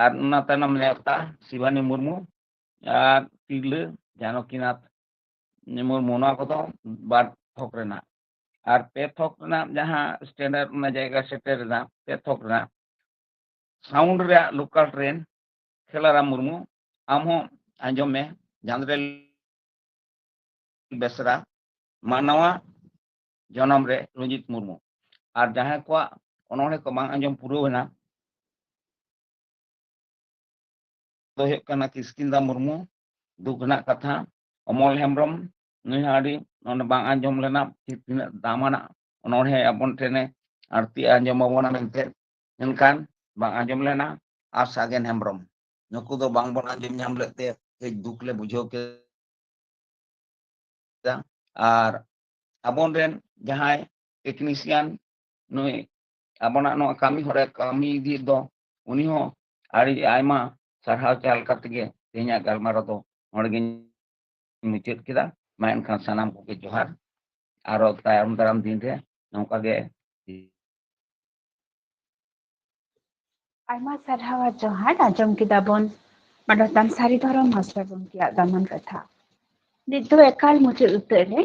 ᱟᱨ ᱚᱱᱟ ᱛᱟᱭᱱᱚᱢ ᱱᱮᱣᱛᱟ ᱥᱤᱵᱟᱱᱤ ᱢᱩᱨᱢᱩ ᱟᱨ ᱛᱤᱨᱞᱟᱹ ᱡᱟᱱᱚᱠᱤᱱᱟᱛᱷ ᱢᱩᱨᱢᱩ, ᱱᱚᱣᱟ ᱠᱚᱫᱚ ᱵᱟᱨ ᱛᱷᱚᱠ ᱨᱮᱱᱟᱜ᱾ ᱟᱨ ᱯᱮ ᱛᱷᱚᱠ ᱨᱮᱱᱟᱜ ᱡᱟᱦᱟᱸ standard, ᱚᱱᱟ ᱡᱟᱭᱜᱟ ᱥᱮᱴᱮᱨ ᱨᱮᱱᱟᱜ, ᱯᱮ ᱛᱷᱚᱠ ᱨᱮᱱᱟᱜ sound ᱨᱮᱭᱟᱜ local train ᱠᱷᱮᱞᱟᱨᱟᱢ ᱢᱩᱨᱢᱩ, ᱟᱢ ᱦᱚᱸ ᱟᱸᱡᱚᱢ ᱢᱮ, ᱡᱟᱸᱫᱽᱨᱮᱞ ᱵᱮᱥᱨᱟ, ᱢᱟᱱᱣᱟ ᱡᱚᱱᱚᱢ ᱨᱮ ᱨᱚᱧᱡᱤᱛ ᱢᱩᱨᱢᱩ᱾ ᱟᱨ ᱡᱟᱦᱟᱸᱭ ᱠᱚᱣᱟᱜ ᱚᱱᱚᱬᱦᱮ ᱠᱚ ᱵᱟᱝ ᱟᱸᱡᱚᱢ ᱯᱩᱨᱟᱹᱣ ᱮᱱᱟ, ᱫᱚ ᱦᱩᱭᱩᱜ ᱠᱟᱱᱟ ᱠᱤᱥᱠᱤᱱᱫᱟ ᱢᱩᱨᱢᱩ, ᱫᱩᱠ ᱨᱮᱱᱟᱜ ᱠᱟᱛᱷᱟ, ᱚᱢᱚᱞ ᱦᱮᱢᱵᱨᱚᱢ, ᱱᱩᱭ ᱦᱚᱸ ᱟᱹᱰᱤ ᱱᱚᱰᱮ ᱵᱟᱝ ᱟᱸᱡᱚᱢ ᱞᱮᱱᱟ, ᱛᱤᱱᱟᱹᱜ ᱫᱟᱢᱟᱱᱟᱜ ᱚᱱᱚᱬᱦᱮ ᱟᱵᱚᱱ ᱴᱷᱮᱱᱮ ᱟᱹᱲᱛᱤ ᱟᱸᱡᱚᱢ ᱟᱵᱚᱱᱟ ᱢᱮᱱᱛᱮ, ᱢᱮᱱᱠᱷᱟᱱ ᱵᱟᱝ ᱟᱸᱡᱚᱢ ᱞᱮᱱᱟ᱾ ᱟᱨ ᱥᱟᱜᱮᱱ ᱦᱮᱢᱵᱨᱚᱢ, ᱱᱩᱠᱩ ᱫᱚ ᱵᱟᱝᱵᱚᱱ ᱟᱸᱡᱚᱢ ᱧᱟᱢ ᱞᱮᱫ ᱛᱮ ᱠᱟᱹᱡ ᱫᱩᱠ ᱞᱮ ᱵᱩᱡᱷᱟᱹᱣ ᱠᱮᱫᱟ᱾ ᱟᱨ ᱟᱵᱚᱱ ᱨᱮᱱ ᱡᱟᱦᱟᱸᱭ technician, ᱱᱩᱭ ᱟᱵᱚᱱᱟᱜ ᱱᱚᱣᱟ ᱠᱟᱹᱢᱤ ᱦᱚᱨᱟ ᱠᱟᱹᱢᱤ ᱤᱫᱤ ᱫᱚ, ᱩᱱᱤ ᱦᱚᱸ ᱟᱹᱰᱤ ᱟᱭᱢᱟ ᱥᱟᱨᱦᱟᱣ ᱪᱟᱞ ᱠᱟᱛᱮ ᱜᱮ ᱛᱮᱦᱮᱧᱟᱜ ᱜᱟᱞᱢᱟᱨᱟᱣ ᱫᱚ ᱱᱚᱰᱮ ᱜᱤᱧ ᱢᱩᱪᱟᱹᱫ ᱠᱮᱫᱟ᱾ ᱢᱟ ᱮᱱᱠᱷᱟᱱ ᱥᱟᱱᱟᱢ ᱠᱚᱜᱮ ᱡᱚᱦᱟᱨ, ᱟᱨᱚ ᱛᱟᱭᱚᱢ ᱫᱟᱨᱟᱢ ᱫᱤᱱ ᱨᱮ ᱱᱚᱝᱠᱟ ᱜᱮ᱾ ᱟᱭᱢᱟ ᱥᱟᱨᱦᱟᱣ ᱟᱨ ᱡᱚᱦᱟᱨ᱾ ᱟᱸᱡᱚᱢ ᱠᱮᱫᱟ ᱵᱚᱱ ᱢᱟᱱᱚᱛᱟᱱ ᱥᱟᱹᱨᱤ ᱫᱷᱚᱨᱚᱢ ᱢᱟᱥᱴᱟᱨ ᱜᱚᱢᱠᱮᱭᱟᱜ ᱫᱟᱢᱟᱱ ᱠᱟᱛᱷᱟ᱾ ᱱᱤᱛ ᱫᱚ ᱮᱠᱟᱞ ᱢᱩᱪᱟᱹᱫ ᱩᱛᱟᱹᱨ ᱨᱮ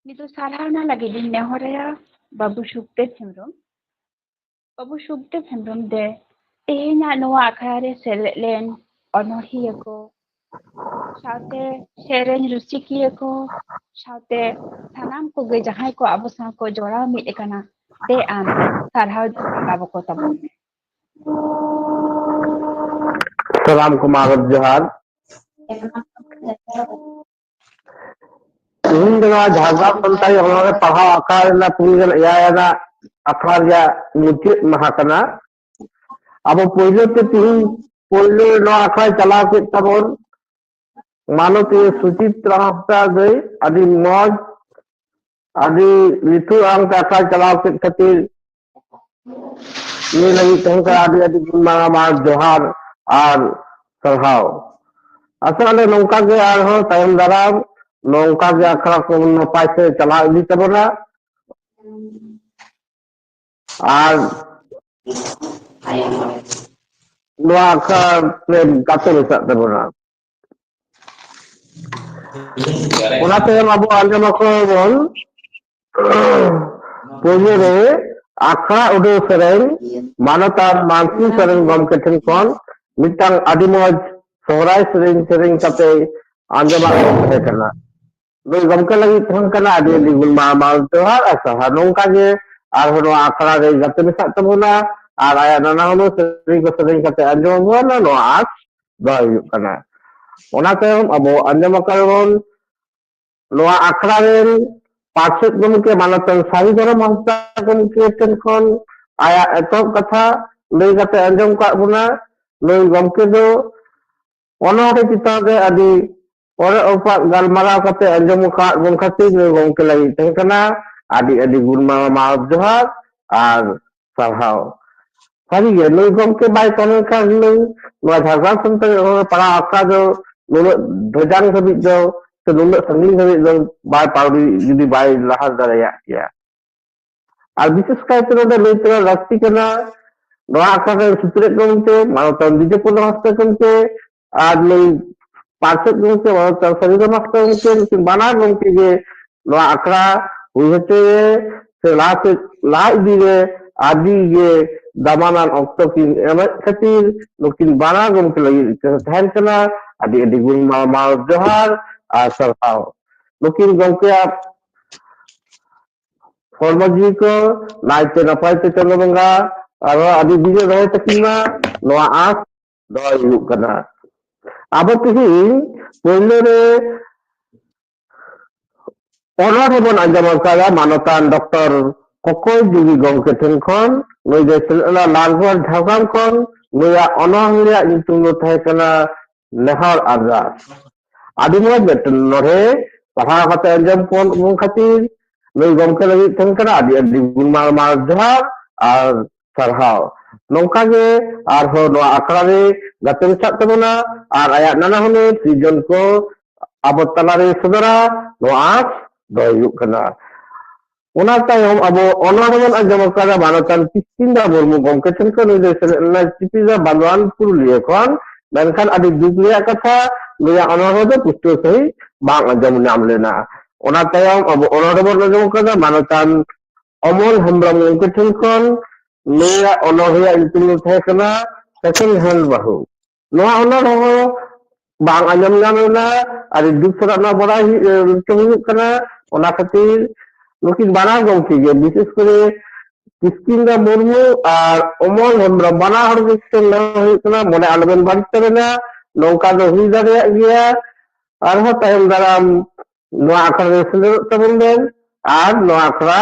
ᱱᱤᱛ ᱫᱚ ᱥᱟᱨᱦᱟᱣᱱᱟ ᱞᱟᱹᱜᱤᱫ ᱤᱧ ᱱᱮᱦᱚᱨᱟᱭᱟ ᱵᱟᱹᱵᱩ ᱥᱩᱠᱫᱮᱵ ᱦᱮᱢᱵᱨᱚᱢ᱾ ᱵᱟᱹᱵᱩ ᱥᱩᱠᱫᱮᱵ ᱦᱮᱢᱵᱨᱚᱢ ᱫᱮ ᱛᱮᱦᱮᱧᱟᱜ ᱱᱚᱣᱟ ᱟᱠᱷᱲᱟ ᱨᱮ ᱥᱮᱞᱮᱫ ᱞᱮᱱ ᱚᱱᱚᱬᱦᱤᱭᱟᱹ ᱠᱚ, ᱥᱟᱶᱛᱮ ᱥᱮᱨᱮᱧ ᱨᱩᱥᱤᱠᱤᱭᱟᱹ ᱠᱚ, ᱥᱟᱶᱛᱮ ᱥᱟᱱᱟᱢ ᱠᱚᱜᱮ ᱡᱟᱦᱟᱸᱭ ᱠᱚ ᱟᱵᱚ ᱥᱟᱶ ᱠᱚ ᱡᱚᱲᱟᱣ ᱢᱤᱫ ᱟᱠᱟᱱᱟ, ᱫᱮ ᱟᱢ ᱥᱟᱨᱦᱟᱣ ᱫᱚ ᱨᱟᱠᱟᱵ ᱠᱚ ᱛᱟᱵᱚᱱ ᱢᱮ᱾ ᱥᱟᱱᱟᱢ ᱠᱚ ᱢᱟᱱᱚᱛ ᱡᱚᱦᱟᱨ᱾ ᱛᱮᱦᱮᱧ ᱫᱚ ᱱᱚᱣᱟ ᱡᱷᱟᱲᱜᱨᱟᱢ ᱥᱟᱱᱛᱟᱲᱤ ᱚᱱᱚᱬᱦᱮ ᱯᱟᱲᱦᱟᱣ ᱟᱠᱷᱲᱟ ᱨᱮᱱᱟᱜ ᱯᱩᱱ ᱜᱮᱞ ᱮᱭᱟᱭ ᱟᱱᱟᱜ ᱟᱠᱷᱲᱟ ᱨᱮᱭᱟᱜ ᱢᱩᱪᱟᱹᱫ ᱢᱟᱦᱟ ᱠᱟᱱᱟ᱾ ᱟᱵᱚ ᱯᱳᱭᱞᱳ ᱛᱮ ᱛᱮᱦᱮᱧ ᱯᱳᱭᱞᱳ ᱱᱚᱣᱟ ᱟᱠᱷᱲᱟᱭ ᱪᱟᱞᱟᱣ ᱠᱮᱫ ᱛᱟᱵᱚᱱ ᱢᱟᱱᱚᱛᱤᱭᱟᱹ ᱥᱩᱪᱤᱛᱨᱟ ᱦᱟᱸᱥᱫᱟ ᱫᱟᱹᱭ, ᱟᱹᱰᱤ ᱢᱚᱡᱽ ᱟᱹᱰᱤ ᱱᱤᱴᱷᱩᱨ ᱟᱱ ᱠᱟᱛᱷᱟ ᱪᱟᱞᱟᱣ ᱠᱮᱫ ᱠᱷᱟᱹᱛᱤᱨ ᱱᱤᱭᱟᱹ ᱞᱟᱹᱜᱤᱫ ᱛᱮᱦᱚᱸ ᱟᱹᱰᱤ ᱟᱹᱰᱤ ᱜᱩᱱ ᱢᱟᱱᱟᱣ ᱡᱚᱦᱟᱨ ᱟᱨ ᱥᱟᱨᱦᱟᱣ᱾ ᱟᱥᱚᱜ ᱟᱞᱮ ᱱᱚᱝᱠᱟ ᱜᱮ ᱟᱨᱦᱚᱸ ᱛᱟᱭᱚᱢ ᱫᱟᱨᱟᱢ ᱱᱚᱝᱠᱟ ᱜᱮ ᱟᱠᱷᱲᱟ ᱠᱚ ᱱᱟᱯᱟᱭ ᱛᱮ ᱪᱟᱞᱟᱣ ᱤᱫᱤ ᱛᱟᱵᱚᱱᱟ᱾ ᱟᱨ ᱱᱚᱣᱟ ᱟᱠᱷᱲᱟ ᱨᱮ ᱜᱟᱛᱮ ᱢᱮᱥᱟᱜ ᱛᱟᱵᱚᱱᱟ᱾ ᱚᱱᱟ ᱛᱟᱭᱚᱢ ᱟᱵᱚ ᱟᱸᱡᱚᱢ ᱟᱠᱚ ᱵᱚᱱ ᱯᱳᱭᱞᱳ ᱨᱮ ᱟᱠᱷᱲᱟ ᱩᱰᱟᱹᱣ ᱥᱮᱨᱮᱧ ᱢᱟᱱᱚᱛᱟᱱ ᱢᱟᱱᱥᱤ ᱥᱚᱨᱮᱱ ᱜᱚᱢᱠᱮ ᱴᱷᱮᱱ ᱠᱷᱚᱱ ᱢᱤᱫᱴᱟᱝ ᱟᱹᱰᱤ ᱢᱚᱡᱽ ᱥᱚᱦᱨᱟᱭ ᱥᱮᱨᱮᱧ ᱥᱮᱨᱮᱧ ᱠᱟᱛᱮ ᱟᱸᱡᱚᱢᱟᱜ ᱠᱚ ᱛᱟᱦᱮᱸ ᱠᱟᱱᱟ᱾ ᱱᱩᱭ ᱜᱚᱢᱠᱮ ᱞᱟᱹᱜᱤᱫ ᱛᱟᱦᱮᱸ ᱠᱟᱱᱟ ᱟᱹᱰᱤ ᱟᱹᱰᱤ ᱜᱩᱱ ᱢᱟᱱᱟᱣ ᱡᱚᱦᱟᱨ ᱟᱨ ᱥᱟᱨᱦᱟᱣ᱾ ᱱᱚᱝᱠᱟ ᱜᱮ ᱟᱨᱦᱚᱸ ᱱᱚᱣᱟ ᱟᱠᱷᱲᱟ ᱨᱮ ᱜᱟᱛᱮ ᱢᱮᱥᱟᱜ ᱛᱟᱵᱚᱱᱟ ᱟᱨ ᱟᱭᱟᱜ ᱱᱟᱱᱟ ᱦᱩᱱᱟᱹᱨ ᱥᱮᱨᱮᱧ ᱠᱚ ᱥᱮᱨᱮᱧ ᱠᱟᱛᱮ ᱟᱸᱡᱚᱢ ᱟᱵᱚᱱᱟ, ᱱᱚᱣᱟ ᱟᱸᱥ ᱫᱚᱦᱚᱭ ᱦᱩᱭᱩᱜ ᱠᱟᱱᱟ᱾ ᱚᱱᱟ ᱛᱟᱭᱚᱢ ᱟᱵᱚ ᱟᱸᱡᱚᱢ ᱟᱠᱟᱫ ᱵᱚᱱ ᱱᱚᱣᱟ ᱟᱠᱷᱲᱟ ᱨᱮᱱ ᱯᱟᱨᱥᱮᱛ ᱜᱚᱢᱠᱮ ᱢᱟᱱᱚᱛᱟᱱ ᱥᱟᱹᱨᱤ ᱫᱷᱚᱨᱚᱢ ᱦᱟᱸᱥᱫᱟ ᱜᱚᱢᱠᱮ ᱴᱷᱮᱱ ᱠᱷᱚᱱ ᱟᱭᱟᱜ ᱮᱛᱚᱦᱚᱵ ᱠᱟᱛᱷᱟ ᱞᱟᱹᱭ ᱠᱟᱛᱮ ᱟᱸᱡᱚᱢ ᱠᱟᱜ ᱵᱚᱱᱟ᱾ ᱱᱩᱭ ᱜᱚᱢᱠᱮ ᱫᱚ ᱚᱱᱚᱬᱦᱮ ᱪᱮᱛᱟᱱ ᱨᱮ ᱟᱹᱰᱤ ᱚᱲᱮ ᱚᱯᱟᱜ ᱜᱟᱞᱢᱟᱨᱟᱣ ᱠᱟᱛᱮ ᱟᱸᱡᱚᱢ ᱟᱠᱟᱫ ᱵᱚᱱ ᱠᱷᱟᱹᱛᱤᱨ ᱱᱩᱭ ᱜᱚᱢᱠᱮ ᱞᱟᱹᱜᱤᱫ ᱛᱟᱦᱮᱸ ᱠᱟᱱᱟ ᱟᱹᱰᱤ ᱟᱹᱰᱤ ᱜᱩᱱ ᱢᱟᱱᱟᱣ ᱡᱚᱦᱟᱨ ᱟᱨ ᱥᱟᱨᱦᱟᱣ᱾ ᱥᱟᱹᱨᱤᱜᱮ ᱱᱩᱭ ᱜᱚᱢᱠᱮ ᱵᱟᱭ ᱛᱟᱦᱮᱸ ᱞᱮᱱᱠᱷᱟᱱ ᱦᱩᱱᱟᱹᱝ ᱱᱚᱣᱟ ᱡᱷᱟᱲᱜᱨᱟᱢ ᱥᱟᱱᱛᱟᱲᱤ ᱚᱱᱚᱬᱦᱮ ᱯᱟᱲᱦᱟᱣ ᱟᱠᱷᱲᱟ ᱫᱚ ᱱᱩᱱᱟᱹᱜ ᱫᱷᱚᱡᱟᱝ ᱫᱷᱟᱹᱵᱤᱡ ᱫᱚ ᱥᱮ ᱱᱩᱱᱟᱹᱜ ᱥᱟᱺᱜᱤᱧ ᱫᱷᱟᱹᱵᱤᱡ ᱫᱚ ᱵᱟᱭ ᱯᱟᱹᱣᱲᱤ ᱡᱩᱫᱤ ᱵᱟᱭ ᱞᱟᱦᱟ ᱫᱟᱲᱮᱭᱟᱜ ᱠᱮᱭᱟ᱾ ᱟᱨ ᱵᱤᱥᱮᱥ ᱠᱟᱭᱛᱮ ᱱᱚᱰᱮ ᱞᱟᱹᱭ ᱛᱮᱱᱟᱜ ᱞᱟᱹᱠᱛᱤ ᱠᱟᱱᱟ, ᱱᱚᱣᱟ ᱟᱠᱷᱲᱟ ᱨᱮᱱ ᱥᱩᱛᱨᱮᱫ ᱜᱚᱢᱠᱮ ᱢᱟᱱᱚᱛᱟᱱ ᱵᱤᱡᱚᱭ ᱯᱚᱫᱚ ᱦᱟᱸᱥᱫᱟ ᱜᱚᱢᱠᱮ ᱟᱨ ᱱᱩᱭ ᱯᱟᱨᱥᱮᱛ ᱜᱚᱢᱠᱮ ᱢᱟᱱᱚᱛᱟᱱ ᱥᱟᱹᱨᱤᱨᱟᱢ ᱦᱟᱸᱥᱫᱟ ᱜᱚᱢᱠᱮ, ᱱᱩᱠᱤᱱ ᱵᱟᱱᱟᱨ ᱜᱚᱢᱠᱮ ᱜᱮ ᱱᱚᱣᱟ ᱟᱠᱷᱲᱟ ᱦᱩᱭ ᱦᱚᱪᱚᱭᱮ ᱥᱮ ᱞᱟᱦᱟ ᱥᱮᱫ ᱞᱟᱦᱟ ᱤᱫᱤ ᱨᱮ ᱟᱹᱰᱤ ᱜᱮ ᱫᱟᱢᱟᱱᱟᱱ ᱚᱠᱛᱚ ᱠᱤᱱ ᱮᱢᱮᱫ ᱠᱷᱟᱹᱛᱤᱨ ᱱᱩᱠᱤᱱ ᱵᱟᱱᱟᱨ ᱜᱚᱢᱠᱮ ᱞᱟᱹᱜᱤᱫ ᱛᱮ ᱛᱟᱦᱮᱱ ᱠᱟᱱᱟ ᱟᱹᱰᱤ ᱟᱹᱰᱤ ᱜᱩᱱ ᱢᱟᱱᱟᱣ ᱡᱚᱦᱟᱨ ᱟᱨ ᱥᱟᱨᱦᱟᱣ᱾ ᱱᱩᱠᱤᱱ ᱜᱚᱢᱠᱮᱭᱟᱜ ᱦᱚᱲᱢᱚ ᱡᱤᱣᱤ ᱠᱚ ᱱᱟᱭᱛᱮ ᱱᱟᱯᱟᱭ ᱛᱮ ᱪᱟᱸᱫᱳ ᱵᱚᱸᱜᱟ ᱟᱨᱦᱚᱸ ᱟᱹᱰᱤ ᱫᱤᱱ ᱮ ᱫᱚᱦᱚᱭ ᱛᱟᱹᱠᱤᱱ ᱢᱟ, ᱱᱚᱣᱟ ᱟᱸᱥ ᱫᱚᱦᱚᱭ ᱦᱩᱭᱩᱜ ᱠᱟᱱᱟ᱾ ᱟᱵᱚ ᱛᱮᱦᱮᱧ ᱯᱳᱭᱞᱳ ᱨᱮ ᱚᱱᱚᱬᱦᱮ ᱵᱚᱱ ᱟᱸᱡᱚᱢ ᱟᱠᱟᱫᱟ ᱢᱟᱱᱚᱛᱟᱱ ᱰᱚᱠᱴᱚᱨ ᱠᱚᱠᱚᱭ ᱡᱩᱜᱤ ᱜᱚᱢᱠᱮ ᱴᱷᱮᱱ ᱠᱷᱚᱱ᱾ ᱱᱩᱭ ᱫᱚᱭ ᱥᱮᱞᱮᱫ ᱞᱮᱱᱟ ᱞᱟᱞᱜᱚᱲ ᱡᱷᱟᱲᱜᱨᱟᱢ ᱠᱷᱚᱱ᱾ ᱱᱩᱭᱟᱜ ᱚᱱᱚᱬᱦᱮ ᱨᱮᱭᱟᱜ ᱧᱩᱛᱩᱢ ᱫᱚ ᱛᱟᱦᱮᱸ ᱠᱟᱱᱟ ᱱᱮᱦᱚᱨ ᱟᱨᱫᱟᱥ᱾ ᱟᱹᱰᱤ ᱢᱚᱡᱽ ᱢᱤᱫᱴᱮᱱ ᱚᱱᱚᱬᱦᱮ ᱯᱟᱲᱦᱟᱣ ᱠᱟᱛᱮ ᱟᱸᱡᱚᱢ ᱯᱚᱱ ᱠᱷᱟᱹᱛᱤᱨ ᱱᱩᱭ ᱜᱚᱢᱠᱮ ᱞᱟᱹᱜᱤᱫ ᱴᱷᱮᱱ ᱠᱟᱱᱟ ᱟᱹᱰᱤ ᱟᱹᱰᱤ ᱜᱩᱱᱢᱟᱱ ᱡᱚᱦᱟᱨ ᱟᱨ ᱥᱟᱨᱦᱟᱣ᱾ ᱱᱚᱝᱠᱟ ᱜᱮ ᱟᱨᱦᱚᱸ ᱱᱚᱣᱟ ᱟᱠᱷᱲᱟ ᱨᱮ ᱜᱟᱛᱮ ᱢᱮᱥᱟᱜ ᱛᱟᱵᱚᱱᱟ ᱟᱨ ᱟᱭᱟᱜ ᱱᱟᱱᱟ ᱦᱩᱱᱟᱹᱨ ᱥᱤᱨᱡᱚᱱ ᱠᱚ ᱟᱵᱚ ᱛᱟᱞᱟᱨᱮ ᱥᱚᱫᱚᱨᱟ, ᱱᱚᱣᱟ ᱟᱸᱥ ᱫᱚᱦᱚᱭ ᱦᱩᱭᱩᱜ ᱠᱟᱱᱟ᱾ ᱚᱱᱟ ᱛᱟᱭᱚᱢ ᱟᱵᱚ ᱚᱱᱚᱬᱦᱮ ᱵᱚᱱ ᱟᱸᱡᱚᱢ ᱟᱠᱟᱫᱟ ᱢᱟᱱᱚᱛᱟᱱ ᱠᱤᱥᱠᱤᱱᱫᱟ ᱢᱩᱨᱢᱩ ᱜᱚᱢᱠᱮ ᱴᱷᱮᱱ ᱠᱷᱚᱱ᱾ ᱱᱩᱭ ᱫᱚᱭ ᱥᱮᱞᱮᱫ ᱞᱮᱱᱟ ᱪᱤᱯᱤᱫᱟ ᱵᱟᱸᱫᱣᱟᱱ ᱯᱩᱨᱩᱞᱤᱭᱟᱹ ᱠᱷᱚᱱ, ᱢᱮᱱᱠᱷᱟᱱ ᱟᱹᱰᱤ ᱫᱩᱠ ᱨᱮᱭᱟᱜ ᱠᱟᱛᱷᱟ, ᱱᱩᱭᱟᱜ ᱚᱱᱚᱬᱦᱮ ᱫᱚ ᱯᱩᱥᱴᱟᱹᱣ ᱥᱟᱺᱦᱤᱡ ᱵᱟᱝ ᱟᱸᱡᱚᱢ ᱧᱟᱢ ᱞᱮᱱᱟ᱾ ᱚᱱᱟ ᱛᱟᱭᱚᱢ ᱟᱵᱚ ᱚᱱᱚᱬᱦᱮ ᱵᱚᱱ ᱟᱸᱡᱚᱢ ᱟᱠᱟᱫᱟ ᱢᱟᱱᱚᱛᱟᱱ ᱚᱢᱚᱞ ᱦᱮᱢᱵᱨᱚᱢ ᱜᱚᱢᱠᱮ ᱴᱷᱮᱱ ᱠᱷᱚᱱ᱾ ᱱᱩᱭᱟᱜ ᱚᱱᱚᱬᱦᱮᱭᱟᱜ ᱧᱩᱛᱩᱢ ᱫᱚ ᱛᱟᱦᱮᱸ ᱠᱟᱱᱟ ᱥᱮᱠᱮᱱᱰ ᱦᱮᱱᱰ ᱵᱟᱹᱦᱩ᱾ ᱱᱚᱣᱟ ᱚᱱᱚᱬᱦᱮ ᱦᱚᱸ ᱵᱟᱝ ᱟᱸᱡᱚᱢ ᱧᱟᱢ ᱞᱮᱱᱟ᱾ ᱟᱹᱰᱤ ᱫᱩᱠ ᱥᱟᱞᱟᱜ ᱱᱚᱣᱟ ᱵᱟᱲᱟᱭ ᱦᱩᱭᱩᱜ, ᱦᱩᱭᱩᱜ ᱠᱟᱱᱟ᱾ ᱚᱱᱟ ᱠᱷᱟᱹᱛᱤᱨ ᱱᱩᱠᱤᱱ ᱵᱟᱱᱟᱨ ᱜᱚᱢᱠᱮ ᱜᱮ, ᱵᱤᱥᱮᱥ ᱠᱚᱨᱮ ᱠᱤᱥᱠᱤᱱᱫᱟ ᱢᱩᱨᱢᱩ ᱟᱨ ᱚᱢᱚᱞ ᱦᱮᱢᱵᱨᱚᱢ, ᱵᱟᱱᱟ ᱦᱚᱲ ᱜᱮ ᱥᱮ ᱱᱮᱦᱚᱨ ᱦᱩᱭᱩᱜ ᱠᱟᱱᱟ, ᱢᱚᱱᱮ ᱟᱞᱚᱵᱮᱱ ᱵᱟᱹᱲᱤᱡ ᱛᱟᱵᱮᱱᱟ᱾ ᱱᱚᱝᱠᱟ ᱫᱚ ᱦᱩᱭ ᱫᱟᱲᱮᱭᱟᱜ ᱜᱮᱭᱟ᱾ ᱟᱨᱦᱚᱸ ᱛᱟᱭᱚᱢ ᱫᱟᱨᱟᱢ ᱱᱚᱣᱟ ᱟᱠᱷᱲᱟ ᱨᱮ ᱥᱮᱞᱮᱫᱚᱜ ᱛᱟᱵᱚᱱ ᱵᱮᱱ ᱟᱨ ᱱᱚᱣᱟ ᱟᱠᱷᱲᱟ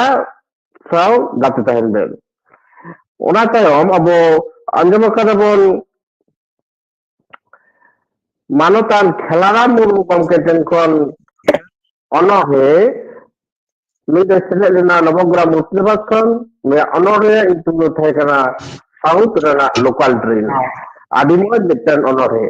ᱥᱟᱶ ᱜᱟᱛᱮ ᱛᱟᱦᱮᱱ ᱵᱮᱱ᱾ ᱚᱱᱟ ᱛᱟᱭᱚᱢ ᱟᱵᱚ ᱟᱸᱡᱚᱢ ᱟᱠᱟᱫᱟ ᱵᱚᱱ ᱢᱟᱱᱚᱛᱟᱱ ᱠᱷᱮᱞᱟᱨᱟᱢ ᱢᱩᱨᱢᱩ ᱜᱚᱢᱠᱮ ᱴᱷᱮᱱ ᱠᱷᱚᱱ ᱚᱱᱚᱬᱦᱮ᱾ ᱱᱩᱭ ᱫᱚᱭ ᱥᱮᱞᱮᱫ ᱞᱮᱱᱟ ᱱᱚᱵᱚᱜᱨᱟᱢ ᱢᱩᱨᱥᱤᱫᱟᱵᱟᱫᱽ ᱠᱷᱚᱱ᱾ ᱱᱩᱭᱟᱜ ᱚᱱᱚᱬᱦᱮ ᱧᱩᱛᱩᱢ ᱫᱚ ᱛᱟᱦᱮᱸ ᱠᱟᱱᱟ ᱥᱟᱣᱩᱛᱷ ᱨᱮᱱᱟᱜ ᱞᱳᱠᱟᱞ ᱴᱨᱮᱱ᱾ ᱟᱹᱰᱤ ᱢᱚᱡᱽ ᱢᱤᱫᱴᱮᱱ ᱚᱱᱚᱬᱦᱮ᱾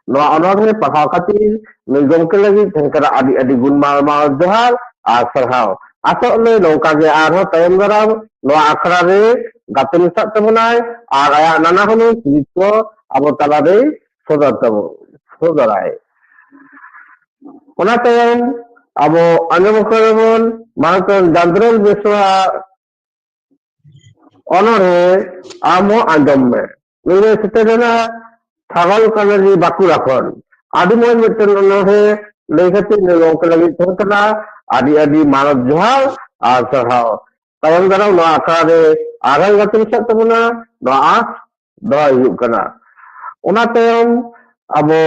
ᱱᱚᱣᱟ ᱚᱱᱚᱬᱦᱮ ᱯᱟᱲᱦᱟᱣ ᱠᱷᱟᱹᱛᱤᱨ ᱱᱩᱭ ᱜᱚᱢᱠᱮ ᱞᱟᱹᱜᱤᱫ ᱴᱷᱮᱱ ᱠᱟᱱᱟ ᱟᱹᱰᱤ ᱟᱹᱰᱤ ᱜᱩᱱ ᱢᱟᱱ ᱡᱚᱦᱟᱨ ᱟᱨ ᱥᱟᱨᱦᱟᱣ᱾ ᱟᱥᱚᱜ ᱟᱹᱧ ᱱᱚᱝᱠᱟ ᱜᱮ ᱟᱨᱦᱚᱸ ᱛᱟᱭᱚᱢ ᱫᱟᱨᱟᱢ ᱱᱚᱣᱟ ᱟᱠᱷᱲᱟ ᱨᱮ ᱜᱟᱛᱮ ᱢᱮᱥᱟᱜ ᱛᱟᱵᱚᱱᱟᱭ ᱟᱨ ᱟᱭᱟᱜ ᱱᱟᱱᱟ ᱦᱩᱱᱟᱹᱨ ᱪᱤᱨᱤᱛ ᱠᱚ ᱟᱵᱚ ᱛᱟᱞᱟᱨᱮ ᱥᱚᱫᱚᱨ ᱛᱟᱵᱚ, ᱥᱚᱫᱚᱨᱟᱭ᱾ ᱚᱱᱟ ᱛᱟᱭᱚᱢ ᱟᱵᱚ ᱟᱸᱡᱚᱢ ᱟᱠᱟᱫᱟ ᱵᱚᱱ ᱢᱟᱱᱚᱛᱟᱱ ᱪᱟᱸᱫᱽᱨᱚᱞ ᱵᱮᱥᱨᱟ ᱚᱱᱚᱬᱦᱮ ᱟᱢ ᱦᱚᱸ ᱟᱸᱡᱚᱢ ᱢᱮ᱾ ᱱᱩᱭ ᱫᱚᱭ ᱥᱮᱴᱮᱨ ᱞᱮᱱᱟ ᱥᱟᱜᱚᱞ ᱠᱟᱱᱟᱨᱤ ᱵᱟᱸᱠᱩᱲᱟ ᱠᱷᱚᱱ᱾ ᱟᱹᱰᱤ ᱢᱚᱡᱽ ᱢᱤᱫᱴᱮᱱ ᱚᱱᱚᱬᱦᱮ ᱞᱟᱹᱭ ᱠᱟᱛᱮ ᱱᱩᱭ ᱜᱚᱢᱠᱮ ᱞᱟᱹᱜᱤᱫ ᱛᱟᱦᱮᱸ ᱠᱟᱱᱟ ᱟᱹᱰᱤ ᱟᱹᱰᱤ ᱢᱟᱱᱚᱛ ᱡᱚᱦᱟᱨ ᱟᱨ ᱥᱟᱨᱦᱟᱣ᱾ ᱛᱟᱭᱚᱢ ᱫᱟᱨᱟᱢ ᱱᱚᱣᱟ ᱟᱠᱷᱲᱟ ᱨᱮ ᱟᱨᱦᱚᱸ ᱜᱟᱛᱮ ᱢᱮᱥᱟᱜ ᱛᱟᱵᱚᱱᱟ, ᱱᱚᱣᱟ ᱟᱸᱥ ᱫᱚᱦᱚᱭ ᱦᱩᱭᱩᱜ ᱠᱟᱱᱟ᱾ ᱚᱱᱟ ᱛᱟᱭᱚᱢ ᱟᱵᱚ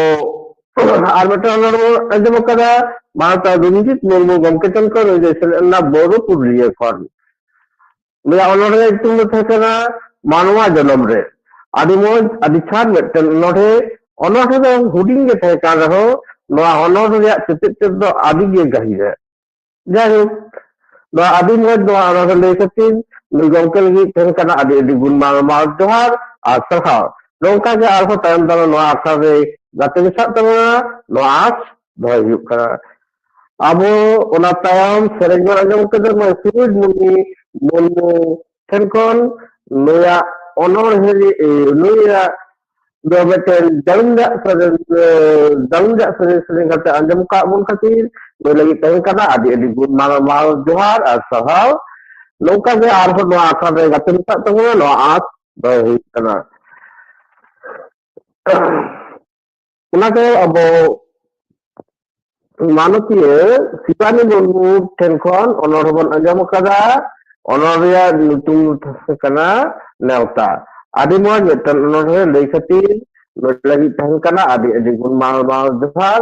ᱟᱨ ᱢᱤᱫᱴᱟᱝ ᱚᱱᱚᱬᱦᱮ ᱵᱚᱱ ᱟᱸᱡᱚᱢ ᱟᱠᱟᱫᱟ ᱢᱟᱱᱚᱛᱟᱱ ᱨᱚᱧᱡᱤᱛ ᱢᱩᱨᱢᱩ ᱜᱚᱢᱠᱮ ᱴᱷᱮᱱ ᱠᱷᱚᱱ᱾ ᱱᱩᱭ ᱫᱚᱭ ᱥᱮᱞᱮᱫ ᱞᱮᱱᱟ ᱵᱳᱨᱳ ᱯᱩᱨᱩᱞᱤᱭᱟᱹ ᱠᱷᱚᱱ᱾ ᱱᱩᱭᱟᱜ ᱚᱱᱚᱬᱦᱮ ᱧᱩᱛᱩᱢ ᱫᱚ ᱛᱟᱦᱮᱸ ᱠᱟᱱᱟ ᱢᱟᱱᱣᱟ ᱡᱚᱱᱚᱢ ᱨᱮ᱾ ᱟᱹᱰᱤ ᱢᱚᱡᱽ, ᱟᱹᱰᱤ ᱪᱷᱟᱴ ᱢᱤᱫᱴᱮᱱ ᱚᱱᱚᱬᱦᱮ᱾ ᱚᱱᱚᱬᱦᱮ ᱫᱚ ᱦᱩᱰᱤᱧ ᱜᱮ ᱛᱟᱦᱮᱸ ᱠᱟᱱ ᱨᱮᱦᱚᱸ ᱱᱚᱣᱟ ᱚᱱᱚᱬᱦᱮ ᱨᱮᱭᱟᱜ ᱪᱮᱛᱮᱫ ᱛᱮᱫ ᱫᱚ ᱟᱹᱰᱤ ᱜᱮ ᱜᱟᱹᱦᱤᱨᱟ᱾ ᱡᱟᱭᱦᱳᱠ, ᱱᱚᱣᱟ ᱟᱹᱰᱤ ᱢᱚᱡᱽ, ᱱᱚᱣᱟ ᱚᱱᱚᱬᱦᱮ ᱞᱟᱹᱭ ᱠᱷᱟᱹᱛᱤᱨ ᱱᱩᱭ ᱜᱚᱢᱠᱮ ᱞᱟᱹᱜᱤᱫ ᱴᱷᱮᱱ ᱠᱷᱚᱱᱟᱜ ᱟᱹᱰᱤ ᱟᱹᱰᱤ ᱜᱩᱱ ᱢᱟᱱ ᱢᱟᱱ ᱡᱚᱦᱟᱨ ᱟᱨ ᱥᱟᱨᱦᱟᱣ᱾ ᱱᱚᱝᱠᱟ ᱜᱮ ᱟᱨᱦᱚᱸ ᱛᱟᱭᱚᱢ ᱫᱟᱨᱟᱢ ᱱᱚᱣᱟ ᱟᱠᱷᱲᱟ ᱨᱮ ᱜᱟᱛᱮ ᱢᱮᱥᱟᱜ ᱛᱟᱵᱚᱱᱟ, ᱱᱚᱣᱟ ᱟᱸᱥ ᱫᱚᱦᱚᱭ ᱦᱩᱭᱩᱜ ᱠᱟᱱᱟ᱾ ᱟᱵᱚ ᱚᱱᱟ ᱛᱟᱭᱚᱢ ᱥᱮᱨᱮᱧ ᱵᱚᱱ ᱟᱸᱡᱚᱢ ᱠᱮᱫᱟ ᱢᱟᱹᱭ ᱥᱩᱨᱩᱡᱽ ᱢᱩᱨᱢᱩ, ᱢᱩᱨᱢᱩ ᱴᱷᱮᱱ ᱠᱷᱚᱱ᱾ ᱱᱩᱭᱟᱜ ᱚᱱᱚᱬᱦᱮ, ᱮ, ᱱᱩᱭᱟᱜ ᱫᱚ ᱢᱤᱫᱴᱮᱱ ᱡᱟᱹᱲᱩᱢ ᱨᱮᱭᱟᱜ ᱥᱮᱨᱮᱧ, ᱮ, ᱡᱟᱹᱲᱩᱢ ᱨᱮᱭᱟᱜ ᱥᱮᱨᱮᱧ, ᱥᱮᱨᱮᱧ ᱠᱟᱛᱮ ᱟᱸᱡᱚᱢ ᱠᱟᱜ ᱵᱚᱱ ᱠᱷᱟᱹᱛᱤᱨ ᱱᱩᱭ ᱞᱟᱹᱜᱤᱫ ᱛᱟᱦᱮᱸ ᱠᱟᱱᱟ ᱟᱹᱰᱤ ᱟᱹᱰᱤ ᱜᱩᱱ ᱢᱟᱱ ᱢᱟᱱ ᱡᱚᱦᱟᱨ ᱟᱨ ᱥᱟᱨᱦᱟᱣ᱾ ᱱᱚᱝᱠᱟ ᱜᱮ ᱟᱨᱦᱚᱸ ᱱᱚᱣᱟ ᱟᱠᱷᱲᱟ ᱨᱮ ᱜᱟᱛᱮ ᱢᱮᱥᱟᱜ ᱛᱟᱵᱚᱱᱟ, ᱱᱚᱣᱟ ᱟᱸᱥ ᱫᱚᱦᱚ ᱦᱩᱭᱩᱜ ᱠᱟᱱᱟ᱾ ᱚᱱᱟᱛᱮ ᱟᱵᱚ ᱢᱟᱱᱚᱛᱤᱭᱟᱹ ᱥᱤᱵᱟᱱᱤ ᱢᱩᱨᱢᱩ ᱴᱷᱮᱱ ᱠᱷᱚᱱ ᱚᱱᱚᱬᱦᱮ ᱵᱚᱱ ᱟᱸᱡᱚᱢ ᱟᱠᱟᱫᱟ᱾ ᱚᱱᱚᱬᱦᱮ ᱨᱮᱭᱟᱜ ᱧᱩᱛᱩᱢ ᱠᱟᱱᱟ ᱱᱮᱣᱛᱟ᱾ ᱟᱹᱰᱤ ᱢᱚᱡᱽ ᱢᱤᱫᱴᱟᱝ ᱚᱱᱚᱬᱦᱮ ᱞᱟᱹᱭ ᱠᱷᱟᱹᱛᱤᱨ ᱱᱚᱰᱮ ᱞᱟᱹᱜᱤᱫ ᱛᱟᱦᱮᱱ ᱠᱟᱱᱟ ᱟᱹᱰᱤ ᱟᱹᱰᱤ ᱜᱩᱱ ᱢᱟᱱ ᱢᱟᱱ ᱡᱚᱦᱟᱨ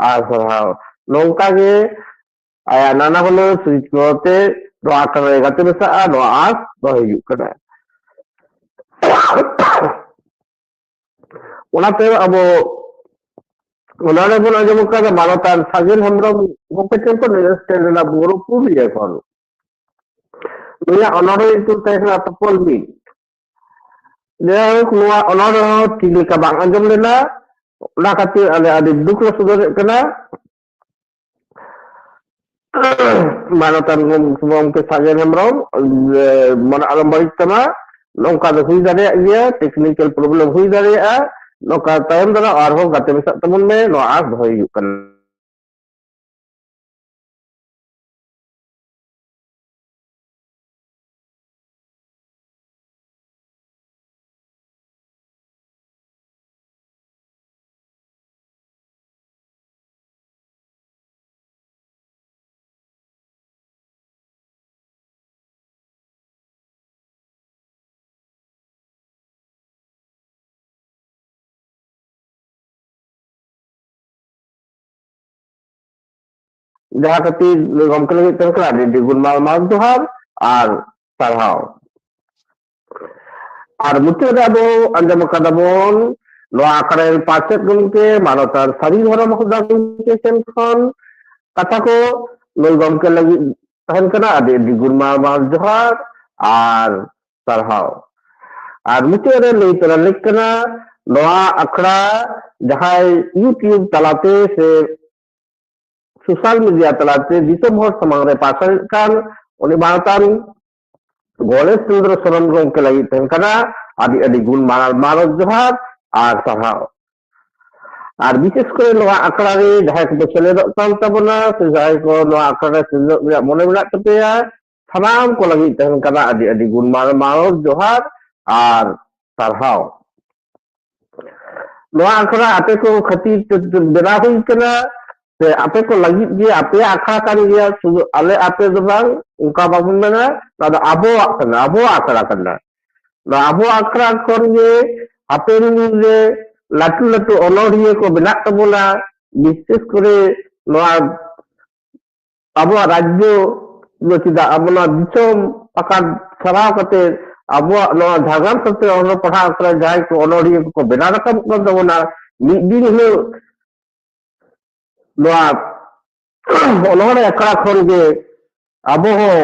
ᱟᱨ ᱥᱟᱨᱦᱟᱣ᱾ ᱱᱚᱝᱠᱟ ᱜᱮ ᱟᱭᱟᱜ ᱱᱟᱱᱟ ᱦᱩᱱᱟᱹᱨ ᱥᱤᱨᱤᱡᱽ ᱠᱚ ᱛᱮ ᱱᱚᱣᱟ ᱟᱠᱷᱲᱟ ᱨᱮ ᱜᱟᱛᱮ ᱢᱮᱥᱟᱜᱼᱟ, ᱱᱚᱣᱟ ᱟᱸᱥ ᱫᱚᱦᱚ ᱦᱩᱭᱩᱜ ᱠᱟᱱᱟ᱾ ᱚᱱᱟᱛᱮ ᱟᱵᱚ ᱚᱱᱚᱬᱦᱮ ᱵᱚᱱ ᱟᱸᱡᱚᱢ ᱟᱠᱟᱫᱟ ᱢᱟᱱᱚᱛᱟᱱ ᱥᱟᱜᱮᱱ ᱦᱮᱢᱵᱨᱚᱢ ᱜᱚᱢᱠᱮ ᱴᱷᱮᱱ ᱠᱷᱚᱱ, ᱱᱩᱭ ᱫᱚ ᱥᱴᱮᱱ ᱨᱮᱱᱟᱜ ᱵᱳᱨᱳ ᱯᱩᱨᱩᱞᱤᱭᱟᱹ ᱠᱷᱚᱱ᱾ ᱱᱩᱭᱟᱜ ᱚᱱᱚᱬᱦᱮ ᱧᱩᱛᱩᱢ ᱛᱟᱦᱮᱸ ᱠᱟᱱᱟ ᱛᱚᱯᱚᱞ ᱢᱤᱫ᱾ ᱡᱟᱭᱦᱳᱠ, ᱱᱚᱣᱟ ᱚᱱᱚᱬᱦᱮ ᱦᱚᱸ ᱴᱷᱤᱠ ᱞᱮᱠᱟ ᱵᱟᱝ ᱟᱸᱡᱚᱢ ᱞᱮᱱᱟ, ᱚᱱᱟ ᱠᱷᱟᱹᱛᱤᱨ ᱟᱞᱮ ᱟᱹᱰᱤ ᱫᱩᱠ ᱞᱮ ᱥᱚᱫᱚᱨᱮᱫ ᱠᱟᱱᱟ᱾ ᱢᱟᱱᱚᱛᱟᱱ ᱜᱚᱢ-, ᱜᱚᱢᱠᱮ ᱥᱟᱜᱮᱱ ᱦᱮᱢᱵᱨᱚᱢ, ᱮ, ᱢᱚᱱᱮ ᱟᱞᱚᱢ ᱵᱟᱹᱲᱤᱡ ᱛᱟᱢᱟ, ᱱᱚᱝᱠᱟ ᱫᱚ ᱦᱩᱭ ᱫᱟᱲᱮᱭᱟᱜ ᱜᱮᱭᱟ, ᱴᱮᱠᱱᱤᱠᱮᱞ ᱯᱨᱚᱵᱞᱮᱢ ᱦᱩᱭ ᱫᱟᱲᱮᱭᱟᱜᱼᱟ᱾ ᱱᱚᱝᱠᱟ ᱛᱟᱭᱚᱢ ᱫᱟᱨᱟᱢ ᱟᱨᱦᱚᱸ ᱜᱟᱛᱮ ᱢᱮᱥᱟᱜ ᱛᱟᱵᱚᱱ ᱢᱮ, ᱱᱚᱣᱟ ᱟᱸᱥ ᱫᱚᱦᱚᱭ ᱦᱩᱭᱩᱜ ᱠᱟᱱᱟ᱾ ᱡᱟᱦᱟᱸ ᱠᱷᱟᱹᱛᱤᱨ ᱜᱚᱢᱠᱮ ᱞᱟᱹᱜᱤᱫ ᱛᱮ ᱟᱹᱰᱤ ᱟᱹᱰᱤ ᱜᱩᱱ ᱢᱟᱱ ᱢᱟᱱ ᱡᱚᱦᱟᱨ ᱟᱨ ᱥᱟᱨᱦᱟᱣ᱾ ᱟᱨ ᱢᱩᱪᱟᱹᱫ ᱨᱮ ᱟᱵᱚ ᱟᱸᱡᱚᱢ ᱟᱠᱟᱫᱟ ᱵᱚᱱ ᱱᱚᱣᱟ ᱟᱠᱷᱲᱟ ᱨᱮᱱ ᱯᱟᱨᱥᱮᱛ ᱜᱚᱢᱠᱮ ᱢᱟᱱᱚᱛᱟᱱ ᱥᱟᱹᱨᱤ ᱫᱷᱚᱨᱚᱢ ᱦᱚᱸᱫᱟ ᱜᱚᱢᱠᱮ ᱴᱷᱮᱱ ᱠᱷᱚᱱ ᱠᱟᱛᱷᱟ ᱠᱚ ᱱᱩᱭ ᱜᱚᱢᱠᱮ ᱞᱟᱹᱜᱤᱫ ᱛᱟᱦᱮᱱ ᱠᱟᱱᱟ᱾ ᱟᱹᱰᱤ ᱟᱹᱰᱤ ᱜᱩᱱ ᱢᱟᱱ ᱡᱚᱦᱟᱨ ᱟᱨ ᱥᱟᱨᱦᱟᱣ᱾ ᱟᱨ ᱢᱩᱪᱟᱹᱫ ᱨᱮ ᱞᱟᱹᱭ ᱛᱚᱨᱟ ᱞᱮᱠ ᱠᱟᱱᱟ, ᱱᱚᱣᱟ ᱟᱠᱷᱲᱟ ᱡᱟᱦᱟᱸᱭ YouTube ᱛᱟᱞᱟᱛᱮ ᱥᱮ social media ᱛᱟᱞᱟᱛᱮ ᱫᱤᱥᱚᱢ ᱦᱚᱲ ᱥᱟᱢᱟᱝ ᱨᱮ ᱯᱟᱥᱱᱟᱣᱮᱫ ᱠᱟᱱ, ᱩᱱᱤ ᱢᱟᱱᱚᱛᱟᱱ ᱜᱚᱱᱮᱥ ᱪᱚᱸᱫᱽᱨᱚ ᱥᱚᱨᱮᱱ ᱜᱚᱢᱠᱮ ᱞᱟᱹᱜᱤᱫ ᱛᱟᱦᱮᱱ ᱠᱟᱱᱟ ᱟᱹᱰᱤ ᱟᱹᱰᱤ ᱜᱩᱱ ᱢᱟᱱᱟᱣ ᱢᱟᱱᱚᱛ ᱡᱚᱦᱟᱨ ᱟᱨ ᱥᱟᱨᱦᱟᱣ᱾ ᱟᱨ ᱵᱤᱥᱮᱥ ᱠᱚᱨᱮ ᱱᱚᱣᱟ ᱟᱠᱷᱲᱟ ᱨᱮ ᱡᱟᱦᱟᱸᱭ ᱠᱚᱠᱚ ᱥᱮᱞᱮᱫᱚᱜ ᱠᱟᱱ ᱛᱟᱵᱚᱱᱟ ᱥᱮ ᱡᱟᱦᱟᱸᱭ ᱠᱚ ᱱᱚᱣᱟ ᱟᱠᱷᱲᱟ ᱨᱮ ᱥᱮᱞᱮᱫᱚᱜ ᱨᱮᱭᱟᱜ ᱢᱚᱱᱮ ᱢᱮᱱᱟᱜ ᱛᱟᱯᱮᱭᱟ, ᱥᱟᱱᱟᱢ ᱠᱚ ᱞᱟᱹᱜᱤᱫ ᱛᱟᱦᱮᱱ ᱠᱟᱱᱟ ᱟᱹᱰᱤ ᱟᱹᱰᱤ ᱜᱩᱱ ᱢᱟᱱ ᱢᱟᱱᱚᱛ ᱡᱚᱦᱟᱨ ᱟᱨ ᱥᱟᱨᱦᱟᱣ᱾ ᱱᱚᱣᱟ ᱟᱠᱷᱲᱟ ᱟᱯᱮ ᱠᱚ ᱠᱷᱟᱹᱛᱤᱨ ᱛᱮ ᱵᱮᱱᱟᱣ ᱦᱩᱭ ᱠᱟᱱᱟ, ᱥᱮ ᱟᱯᱮ ᱠᱚ ᱞᱟᱹᱜᱤᱫ ᱜᱮ, ᱟᱯᱮᱭᱟᱜ ᱟᱠᱷᱲᱟ ᱠᱟᱱ ᱜᱮᱭᱟ, ᱥᱩᱫᱷᱩ ᱟᱞᱮ ᱟᱯᱮ ᱫᱚ ᱵᱟᱝ, ᱚᱱᱠᱟ ᱵᱟᱵᱚᱱ ᱢᱮᱱᱟ᱾ ᱱᱚᱣᱟ ᱫᱚ ᱟᱵᱚᱣᱟᱜ ᱠᱟᱱᱟ, ᱟᱵᱚᱣᱟᱜ ᱟᱠᱷᱲᱟ ᱠᱟᱱᱟ᱾ ᱱᱚᱣᱟ ᱟᱵᱚᱣᱟᱜ ᱟᱠᱷᱲᱟ ᱠᱷᱚᱱ ᱜᱮ ᱦᱟᱯᱮᱱ ᱫᱤᱱ ᱨᱮ ᱞᱟᱹᱴᱩ ᱞᱟᱹᱴᱩ ᱚᱱᱚᱬᱦᱤᱭᱟᱹ ᱠᱚ ᱵᱮᱱᱟᱜ ᱛᱟᱵᱚᱱᱟ᱾ ᱵᱤᱥᱮᱥ ᱠᱚᱨᱮ ᱱᱚᱣᱟ ᱟᱵᱚᱣᱟᱜ ᱨᱟᱡᱽᱡᱚ ᱫᱚ ᱪᱮᱫᱟᱜ, ᱟᱵᱚ ᱱᱚᱣᱟ ᱫᱤᱥᱚᱢ ᱯᱟᱠᱟᱴ ᱥᱟᱨᱟᱣ ᱠᱟᱛᱮ ᱟᱵᱚᱣᱟᱜ ᱱᱚᱣᱟ ᱡᱷᱟᱲᱜᱨᱟᱢ ᱥᱟᱶᱛᱮ ᱚᱞᱚᱜ ᱯᱟᱲᱦᱟᱣ ᱠᱚᱨᱮ ᱡᱟᱦᱟᱸᱭ ᱠᱚ ᱚᱱᱚᱬᱦᱤᱭᱟᱹ ᱠᱚᱠᱚ ᱵᱮᱱᱟᱣ ᱨᱟᱠᱟᱵ ᱠᱟᱱ ᱛᱟᱵᱚᱱᱟ, ᱢᱤᱫ ᱫᱤᱱ ᱦᱤᱞᱳᱜ ᱱᱚᱣᱟ ᱚᱱᱚᱬᱦᱮ ᱟᱠᱷᱲᱟ ᱠᱷᱚᱱ ᱜᱮ ᱟᱵᱚ ᱦᱚᱸ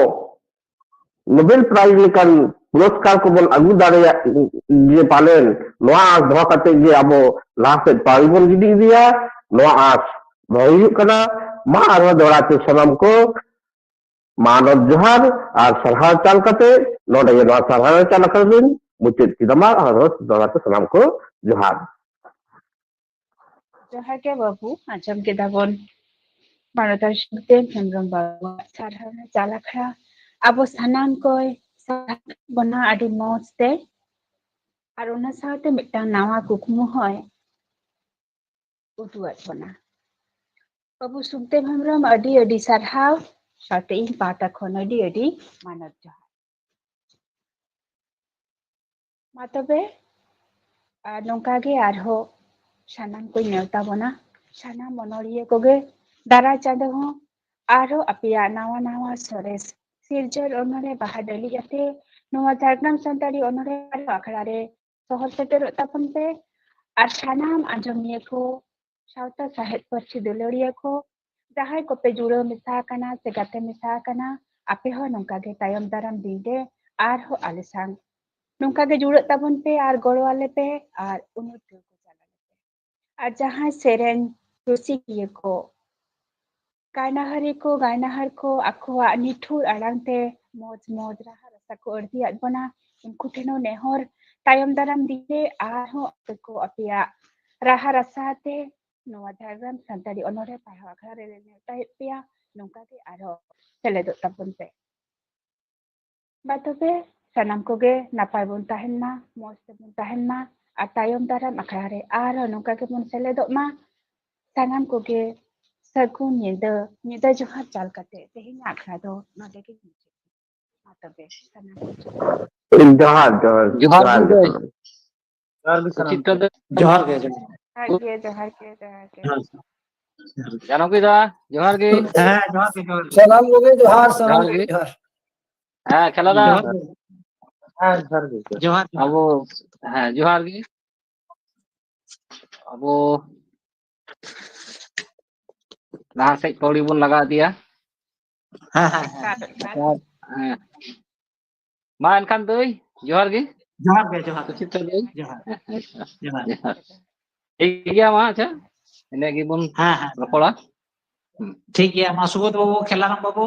ᱱᱳᱵᱮᱞ ᱯᱨᱟᱭᱤᱡᱽ ᱞᱮᱠᱟᱱ ᱯᱩᱨᱚᱥᱠᱟᱨ ᱠᱚᱵᱚᱱ ᱟᱹᱜᱩ ᱫᱟᱲᱮᱭᱟᱜ ᱡᱮ ᱯᱟᱞᱮᱱ ᱱᱚᱣᱟ ᱟᱸᱥ ᱫᱚᱦᱚ ᱠᱟᱛᱮ ᱜᱮ ᱟᱵᱚ ᱞᱟᱦᱟ ᱥᱮᱫ ᱯᱟᱹᱣᱲᱤ ᱵᱚᱱ ᱜᱤᱰᱤ ᱤᱫᱤᱭᱟ, ᱱᱚᱣᱟ ᱟᱸᱥ ᱫᱚᱦᱚ ᱦᱩᱭᱩᱜ ᱠᱟᱱᱟ᱾ ᱢᱟ ᱟᱨᱦᱚᱸ ᱫᱚᱦᱲᱟ ᱛᱮ ᱥᱟᱱᱟᱢ ᱠᱚ ᱢᱟᱱᱚᱛ ᱡᱚᱦᱟᱨ ᱟᱨ ᱥᱟᱨᱦᱟᱣ ᱪᱟᱞ ᱠᱟᱛᱮ ᱱᱚᱰᱮ ᱜᱮ ᱱᱚᱣᱟ ᱥᱟᱨᱦᱟᱣ ᱪᱟᱞ ᱟᱠᱷᱲᱟ ᱫᱚᱧ ᱢᱩᱪᱟᱹᱫ ᱠᱮᱫᱟ᱾ ᱢᱟ ᱟᱨᱦᱚᱸ ᱫᱚᱦᱲᱟ ᱛᱮ ᱥᱟᱱᱟᱢ ᱠᱚ ᱡᱚᱦᱟᱨ᱾ ᱡᱚᱦᱟᱨ ᱜᱮ ᱵᱟᱹᱵᱩ, ᱟᱸᱡᱚᱢ ᱠᱮᱫᱟ ᱵᱚᱱ ᱢᱟᱱᱚᱛᱟᱱ ᱥᱩᱠᱫᱮᱵ ᱦᱮᱢᱵᱨᱚᱢ ᱵᱟᱵᱩᱣᱟᱜ ᱥᱟᱨᱦᱟᱣ ᱨᱮᱱᱟᱜ ᱪᱟᱞ ᱟᱠᱷᱲᱟ᱾ ᱟᱵᱚ ᱥᱟᱱᱟᱢ ᱠᱚᱭ ᱥᱟᱨᱦᱟᱣ ᱵᱚᱱᱟ ᱟᱹᱰᱤ ᱢᱚᱸᱡᱽ ᱛᱮ, ᱟᱨ ᱚᱱᱟ ᱥᱟᱶᱛᱮ ᱢᱤᱫᱴᱟᱝ ᱱᱟᱣᱟ ᱠᱩᱠᱢᱩ ᱦᱚᱸᱭ ᱩᱫᱩᱜ ᱟᱫ ᱵᱚᱱᱟ᱾ ᱵᱟᱹᱵᱩ ᱥᱩᱠᱫᱮᱵ ᱦᱮᱢᱵᱨᱚᱢ, ᱟᱹᱰᱤ ᱟᱹᱰᱤ ᱥᱟᱨᱦᱟᱣ, ᱥᱟᱶᱛᱮ ᱤᱧ ᱯᱟᱦᱴᱟ ᱠᱷᱚᱱ ᱟᱹᱰᱤ ᱟᱹᱰᱤ ᱢᱟᱱᱚᱛ ᱡᱚᱦᱟᱨ᱾ ᱢᱟ ᱛᱚᱵᱮ, ᱟᱨ ᱱᱚᱝᱠᱟ ᱜᱮ ᱟᱨᱦᱚᱸ ᱥᱟᱱᱟᱢ ᱠᱚᱧ ᱱᱮᱣᱛᱟ ᱵᱚᱱᱟ, ᱥᱟᱱᱟᱢ ᱚᱱᱚᱲᱦᱤᱭᱟᱹ ᱠᱚᱜᱮ ᱫᱟᱨᱟᱭ ᱪᱟᱸᱫᱚ ᱦᱚᱸ ᱟᱨᱦᱚᱸ ᱟᱯᱮᱭᱟᱜ ᱱᱟᱣᱟ ᱱᱟᱣᱟ ᱥᱚᱨᱮᱥ ᱥᱤᱨᱡᱚᱱ ᱚᱱᱚᱲᱦᱮ ᱵᱟᱦᱟ ᱰᱟᱹᱞᱤ ᱠᱟᱛᱮ ᱱᱚᱣᱟ ᱡᱷᱟᱲᱜᱨᱟᱢ ᱥᱟᱱᱛᱟᱲᱤ ᱚᱱᱚᱲᱦᱮ ᱟᱠᱷᱲᱟ ᱨᱮ ᱥᱚᱦᱚᱨ ᱥᱮᱴᱮᱨᱚᱜ ᱛᱟᱵᱚᱱ ᱯᱮ᱾ ᱟᱨ ᱥᱟᱱᱟᱢ ᱟᱸᱡᱚᱢᱤᱭᱟᱹ ᱠᱚ, ᱥᱟᱶᱛᱟ ᱥᱟᱶᱦᱮᱫ ᱯᱟᱹᱨᱥᱤ ᱫᱩᱞᱟᱹᱲᱤᱭᱟᱹ ᱠᱚ, ᱡᱟᱦᱟᱸᱭ ᱠᱚᱯᱮ ᱡᱩᱲᱟᱹᱣ ᱢᱮᱥᱟ ᱟᱠᱟᱱᱟ ᱥᱮ ᱜᱟᱛᱮ ᱢᱮᱥᱟ ᱟᱠᱟᱱᱟ, ᱟᱯᱮ ᱦᱚᱸ ᱱᱚᱝᱠᱟ ᱜᱮ ᱛᱟᱭᱚᱢ ᱫᱟᱨᱟᱢ ᱫᱤᱱ ᱨᱮ ᱟᱨᱦᱚᱸ ᱟᱞᱮ ᱥᱟᱶ ᱱᱚᱝᱠᱟ ᱜᱮ ᱡᱩᱲᱟᱹᱜ ᱛᱟᱵᱚᱱ ᱯᱮ ᱟᱨ ᱜᱚᱲᱚ ᱟᱞᱮ ᱯᱮ, ᱟᱨ ᱩᱱᱩᱨ ᱴᱷᱟᱹᱣᱠᱟᱹ ᱪᱟᱞ ᱟᱞᱮ ᱯᱮ᱾ ᱟᱨ ᱡᱟᱦᱟᱸᱭ ᱥᱮᱨᱮᱧ ᱨᱩᱥᱤᱠᱤᱭᱟᱹ ᱠᱚ, ᱜᱟᱭᱱᱟᱦᱟᱨᱤ ᱠᱚ, ᱜᱟᱭᱱᱟᱦᱟᱨ ᱠᱚ ᱟᱠᱚᱣᱟᱜ ᱱᱤᱴᱷᱩᱨ ᱟᱲᱟᱝ ᱛᱮ ᱢᱚᱡᱽ ᱢᱚᱡᱽ ᱨᱟᱦᱟ ᱨᱟᱥᱟ ᱠᱚ ᱟᱹᱲᱛᱤᱭᱟᱫ ᱵᱚᱱᱟ, ᱩᱱᱠᱩ ᱴᱷᱮᱱ ᱦᱚᱸ ᱱᱮᱦᱚᱨ, ᱛᱟᱭᱚᱢ ᱫᱟᱨᱟᱢ ᱫᱤᱱ ᱨᱮ ᱟᱨᱦᱚᱸ ᱟᱯᱮ ᱠᱚ ᱟᱯᱮᱭᱟᱜ ᱨᱟᱦᱟ ᱨᱟᱥᱟ ᱛᱮ ᱱᱚᱣᱟ ᱡᱷᱟᱲᱜᱨᱟᱢ ᱥᱟᱱᱛᱟᱲᱤ ᱚᱱᱚᱬᱦᱮ ᱯᱟᱲᱦᱟᱣ ᱟᱠᱷᱲᱟ ᱨᱮᱞᱮ ᱱᱮᱣᱛᱟᱭᱮᱫ ᱯᱮᱭᱟ, ᱱᱚᱝᱠᱟ ᱜᱮ ᱟᱨᱦᱚᱸ ᱥᱮᱞᱮᱫᱚᱜ ᱛᱟᱵᱚᱱ ᱯᱮ᱾ ᱢᱟ ᱛᱚᱵᱮ ᱥᱟᱱᱟᱢ ᱠᱚᱜᱮ ᱱᱟᱯᱟᱭ ᱵᱚᱱ ᱛᱟᱦᱮᱱ ᱢᱟ, ᱢᱚᱡᱽ ᱛᱮᱵᱚᱱ ᱛᱟᱦᱮᱱ ᱢᱟ, ᱟᱨ ᱛᱟᱭᱚᱢ ᱫᱟᱨᱟᱢ ᱟᱠᱷᱲᱟ ᱨᱮ ᱟᱨᱦᱚᱸ ᱱᱚᱝᱠᱟ ᱜᱮᱵᱚᱱ ᱥᱮᱞᱮᱫᱚᱜ ᱢᱟ᱾ ᱥᱟᱱᱟᱢ ᱠᱚᱜᱮ ᱥᱟᱹᱜᱩᱱ ᱧᱤᱫᱟᱹ, ᱧᱤᱫᱟᱹ ᱡᱚᱦᱟᱨ ᱪᱟᱞ ᱠᱟᱛᱮ ᱛᱮᱦᱮᱧᱟᱜ ᱟᱠᱷᱲᱟ ᱫᱚ ᱱᱚᱰᱮ ᱜᱮ ᱢᱩᱪᱟᱹᱫ᱾ ᱢᱟ ᱛᱚᱵᱮ ᱥᱟᱱᱟᱢ ᱠᱚ ᱡᱚᱦᱟᱨ᱾ ᱡᱚᱦᱟᱨ, ᱡᱚᱦᱟᱨ, ᱡᱚᱦᱟᱨ ᱡᱚᱦᱟᱨ ᱜᱮ ᱜᱮ᱾ ᱥᱟᱱᱟᱢ᱾ ᱡᱚᱦᱟᱨ ᱜᱮ ᱥᱟᱱᱟᱢ᱾ ᱩᱪᱤᱛ ᱫᱚ ᱡᱚᱦᱟᱨ ᱜᱮ, ᱡᱚᱦᱟᱨ᱾ ᱡᱚᱦᱟᱨ ᱜᱮ, ᱡᱚᱦᱟᱨ ᱜᱮ, ᱡᱚᱦᱟᱨ ᱜᱮ᱾ ᱡᱟᱱᱚᱠᱤ ᱫᱟ, ᱡᱚᱦᱟᱨ ᱜᱮ᱾ ᱦᱮᱸ, ᱡᱚᱦᱟᱨ ᱜᱮ, ᱡᱚᱦᱟᱨ ᱜᱮ᱾ ᱥᱟᱱᱟᱢ ᱠᱚᱜᱮ ᱡᱚᱦᱟᱨ, ᱥᱟᱱᱟᱢ ᱡᱚᱦᱟᱨ ᱠᱚᱜᱮ ᱜᱮ᱾ ᱡᱚᱦᱟᱨ᱾ ᱦᱮᱸ, ᱠᱷᱮᱞᱟ ᱫᱟ᱾ ᱡᱚᱦᱟᱨ ᱜᱮ᱾ ᱦᱮᱸ, ᱡᱚᱦᱟᱨ ᱜᱮ, ᱡᱚᱦᱟᱨ᱾ ᱟᱵᱚ, ᱦᱮᱸ, ᱡᱚᱦᱟᱨ ᱜᱮ᱾ ᱟᱵᱚ ᱞᱟᱦᱟ ᱥᱮᱫ ᱯᱟᱹᱣᱲᱤ ᱵᱚᱱ ᱞᱟᱜᱟ ᱤᱫᱤᱭᱟ᱾ ᱦᱮᱸ, ᱦᱮᱸ, ᱦᱮᱸ᱾ ᱮᱠᱟᱞ, ᱮᱠᱟᱞ᱾ ᱦᱮᱸ᱾ ᱢᱟ ᱮᱱᱠᱷᱟᱱ ᱫᱟᱹᱭ, ᱡᱚᱦᱟᱨ ᱜᱮ᱾ ᱡᱚᱦᱟᱨ ᱜᱮ, ᱡᱚᱦᱟᱨ᱾ ᱥᱩᱪᱤᱛᱨᱟ ᱫᱟᱹᱭ᱾ ᱡᱚᱦᱟᱨ᱾ ᱦᱮᱸ, ᱦᱮᱸ, ᱦᱮᱸ᱾ ᱡᱚᱦᱟᱨ᱾ ᱴᱷᱤᱠ ᱜᱮᱭᱟ, ᱢᱟ ᱟᱪᱪᱷᱟ, ᱤᱱᱟᱹ ᱜᱮᱵᱚᱱ ᱦᱮᱸ, ᱦᱮᱸ᱾ ᱨᱚᱯᱚᱲᱟ᱾ ᱦᱩᱸ᱾ ᱴᱷᱤᱠ ᱜᱮᱭᱟ, ᱢᱟ ᱥᱩᱵᱳᱫᱷ ᱵᱟᱹᱵᱩ, ᱠᱷᱮᱞᱟᱨᱟᱢ ᱵᱟᱹᱵᱩ᱾